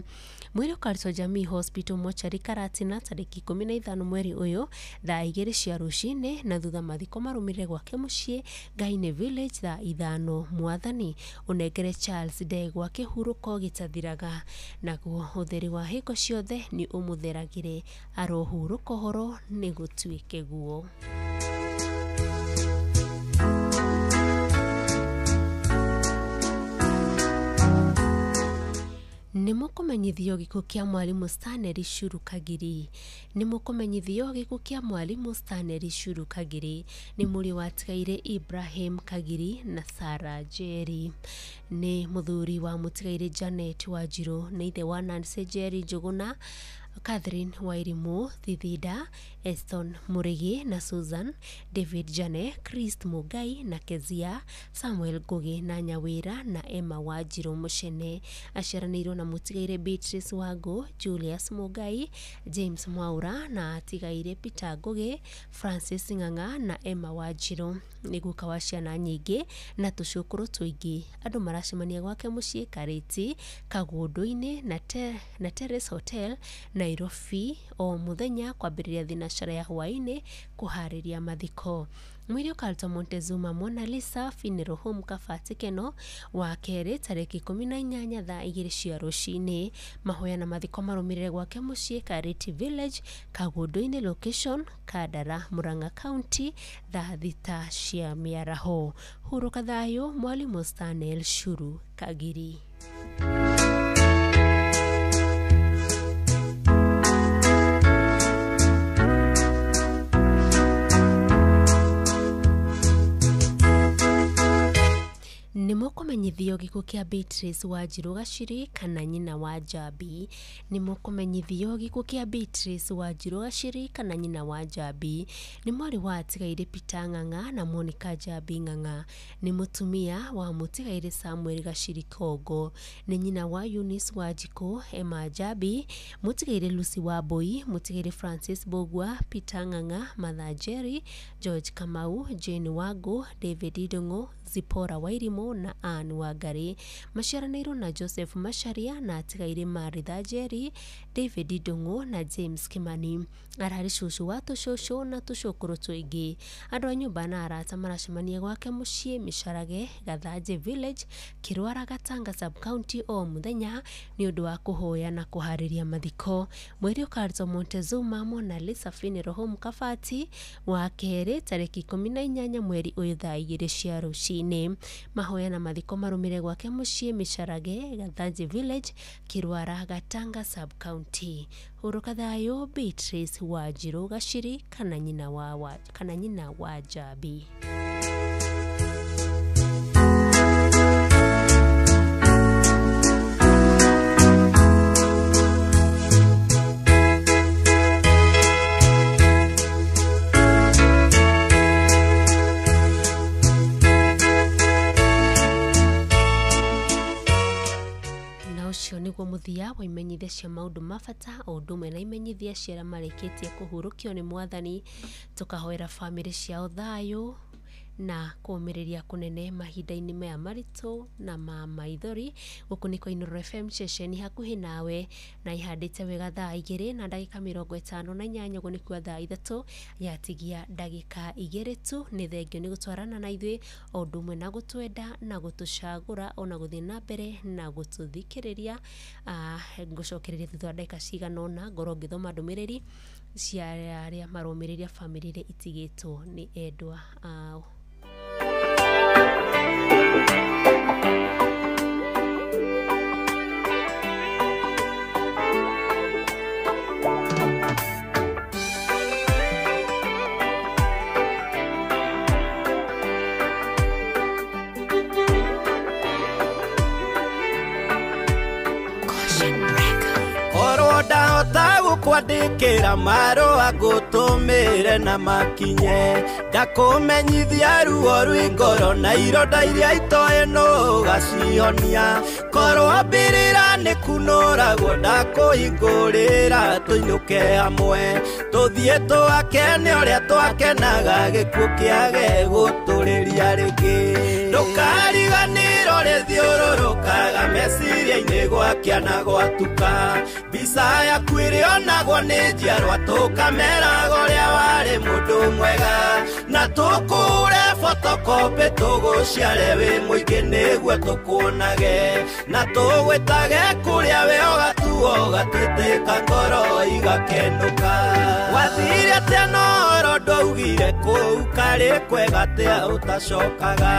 Mwĩrĩ ũkarutwo Jamii Hospital mochari Karatina tarĩki 15 mweri ũyũ thaa 2 cia rũcinĩ, na thutha mathiko marũmĩrĩre gwake mũciĩ Ngainĩ Village thaa 5. Mwathani ũnengere Charles Ndegwa kĩhurũko gĩtathiraga, naguo ũtheri wa hingo ciothe nĩ ũmũtheragĩre. Arohurũka ũhoro nĩ gũtuĩke guo. Nĩ mũkũmenyithio gĩkuũ kĩa mwarimũ Stanley Shuru Kagiri. Nĩ mũkũmenyithio gĩkuũ kĩa mwarimũ Stanley Shuru Kagiri. Nĩ mũriũ wa tigairĩ Ibrahim Kagiri na Sarah Njeri. Nĩ mũthuri wa mũtigairĩ Janet Wanjirũ. Nĩ ithe wa Nancy Njeri Njũgũna, Catherine Wairimu Thithinda, Eston Murigi na Susan, David Jane, Chris Mugai na Kezia, Samuel Ngugi na Nyawira na Emma Wanjirũ Mũcene. Aciaranĩirwo na mũtigairĩ Beatrice Wangu, Julius Mugai, James Mwaura na atigairĩ Peter Ngugi, Francis Ng'ang'a na Emma Wanjirũ. Nĩ guka wa ciana nyingĩ na tũcũkũrũ tũingĩ. Andũ maracemania gwake mũciĩ Karĩti, Kagũndũ-inĩ na Terrace Hotel, Nairobi o mũthenya kwambĩrĩria thinacara ya hwaĩ-inĩ kũharĩria mathiko. Mwĩrĩ ũkarutwo Montezuma Mona Lisa Funeral Home Kabati Keno wa kerĩ tarĩki 18 thaa 2 cia rũcinĩ. Mahoya na mathiko marũmĩrĩre gwake mũciĩ Karĩti Village, Kagũndũ-inĩ location, Kandara, Murang'a County thaa 6 cia mĩaraho. Hurũka thayũ mwarimũ Stanley Shuru Kagiri. Nĩ mũkũmenyithio gĩkuũ kĩa Beatrice Wanjirũ Gaciri kana nyina wa Njambi. Nĩ mũkũmenyithio gĩkuũ kĩa Beatrice Wanjirũ Gaciri kana nyina wa Njambi. Nĩ mwarĩ wa atigairĩ Peter Ng'ang'a na Monica Njambi Ng'ang'a. Nĩ mũtumia wa mũtigairĩ Samuel Gaciri Kongo. Nĩ nyina wa Eunice Wanjikũ, Emma Njambi, mũtigairĩ Lucy Wambui, mũtigairĩ Francis Mbũgua, Peter Ng'ang'a, Martha Njeri, George Kamau, Jane Wangu, David Ndung'u, Zipporah Wairimu na Ann Wangari. Maciaranĩirwo na Joseph Macharia na atigairĩ Maritha Njeri, David Ndung'u na James Kimani. Ararĩ cũcũ wa tũcũcũ na tũcũkũrũ tũingĩ. Andũ a nyũmba na arata maracemania gwake mũciĩ Mĩcarage, Gathanjĩ Village, Kĩrwara, Gatanga Sub-County o mũthenya nĩ ũndũ wa kũhoya na kũharĩria mathiko. Mwĩrĩ ũkarutwo Montezuma Mona Lisa Funeral Home Kabati wa kerĩ tarĩki 18 mweri ũyũ thaa 2 cia rũcinĩ. Mahoya na mathiko marũmĩrĩre gwake mũciĩ Mĩcarage, Gathanjĩ Village, Kĩrwara, Gatanga Sub-County. Hurũka thayũ Beatrice Wanjirũ Gaciri kana nyina wa Njambi. Nĩguo mũthia wa imenyithia cia maũndũ ma bata o ũndũ ũmwe na imenyithia cia arĩa marĩkĩtie kũhurũkio nĩ mwathani. Tũkahoera bamĩrĩ ciao thayũ Na kũũmĩrĩria kũnene mahinda-inĩ maya maritũ na ma maithori. Gũkũ nĩ kwa Inooro FM, ceceni hakuhĩ nawe, na ihandĩte wega thaa 2 na ndagĩka 58, ũguo nĩ kuga thaa 3 yatigia ndagĩka 2 tu. Nĩ thengio nĩ gũtwarana na ithuĩ o ũndũ ũmwe na gũtwenda na gũtũcagũra ona gũthiĩ na mbere na gũtũthikĩrĩria. Ngũcokereria thutha wa ndagĩka cigana ũna ngorwo ngĩthoma ndũmĩrĩri cia arĩa marũmĩrĩria bamĩrĩ iria itigĩtwo nĩ endwa ao. Ndahota gũkwandĩkĩra marũa ngũtũmĩre na makinye, ndakũmenyithia ruo rwĩ ngoro na ironda iria itoĩ nũ ũgacihonia. Korwo mbĩrĩra nĩ kunũragwo ndakũhingũrĩra tũinũke hamwe, tũthiĩ twakene ũrĩa twakenaga gĩkuũ kĩage gũtũrĩria rĩngĩ. Ndũkariganĩrwo rĩthiũrũrũkaga meciria-inĩ gwakĩa na gwatuka, mbica yaku ĩrĩonagwo nĩ njiarwa tũkameraga ũrĩa warĩ mũndũ mwega, na tũkũre photocopy tũgũciare wĩ mũingĩ nĩguo tũkuonage, na tũgwĩtage kũrĩa we ũgatuo ũgatwĩtĩka ngoro igakenũka. Wathire atĩa noro ndwaugire kũu karĩ kwega atĩa ũtacokaga.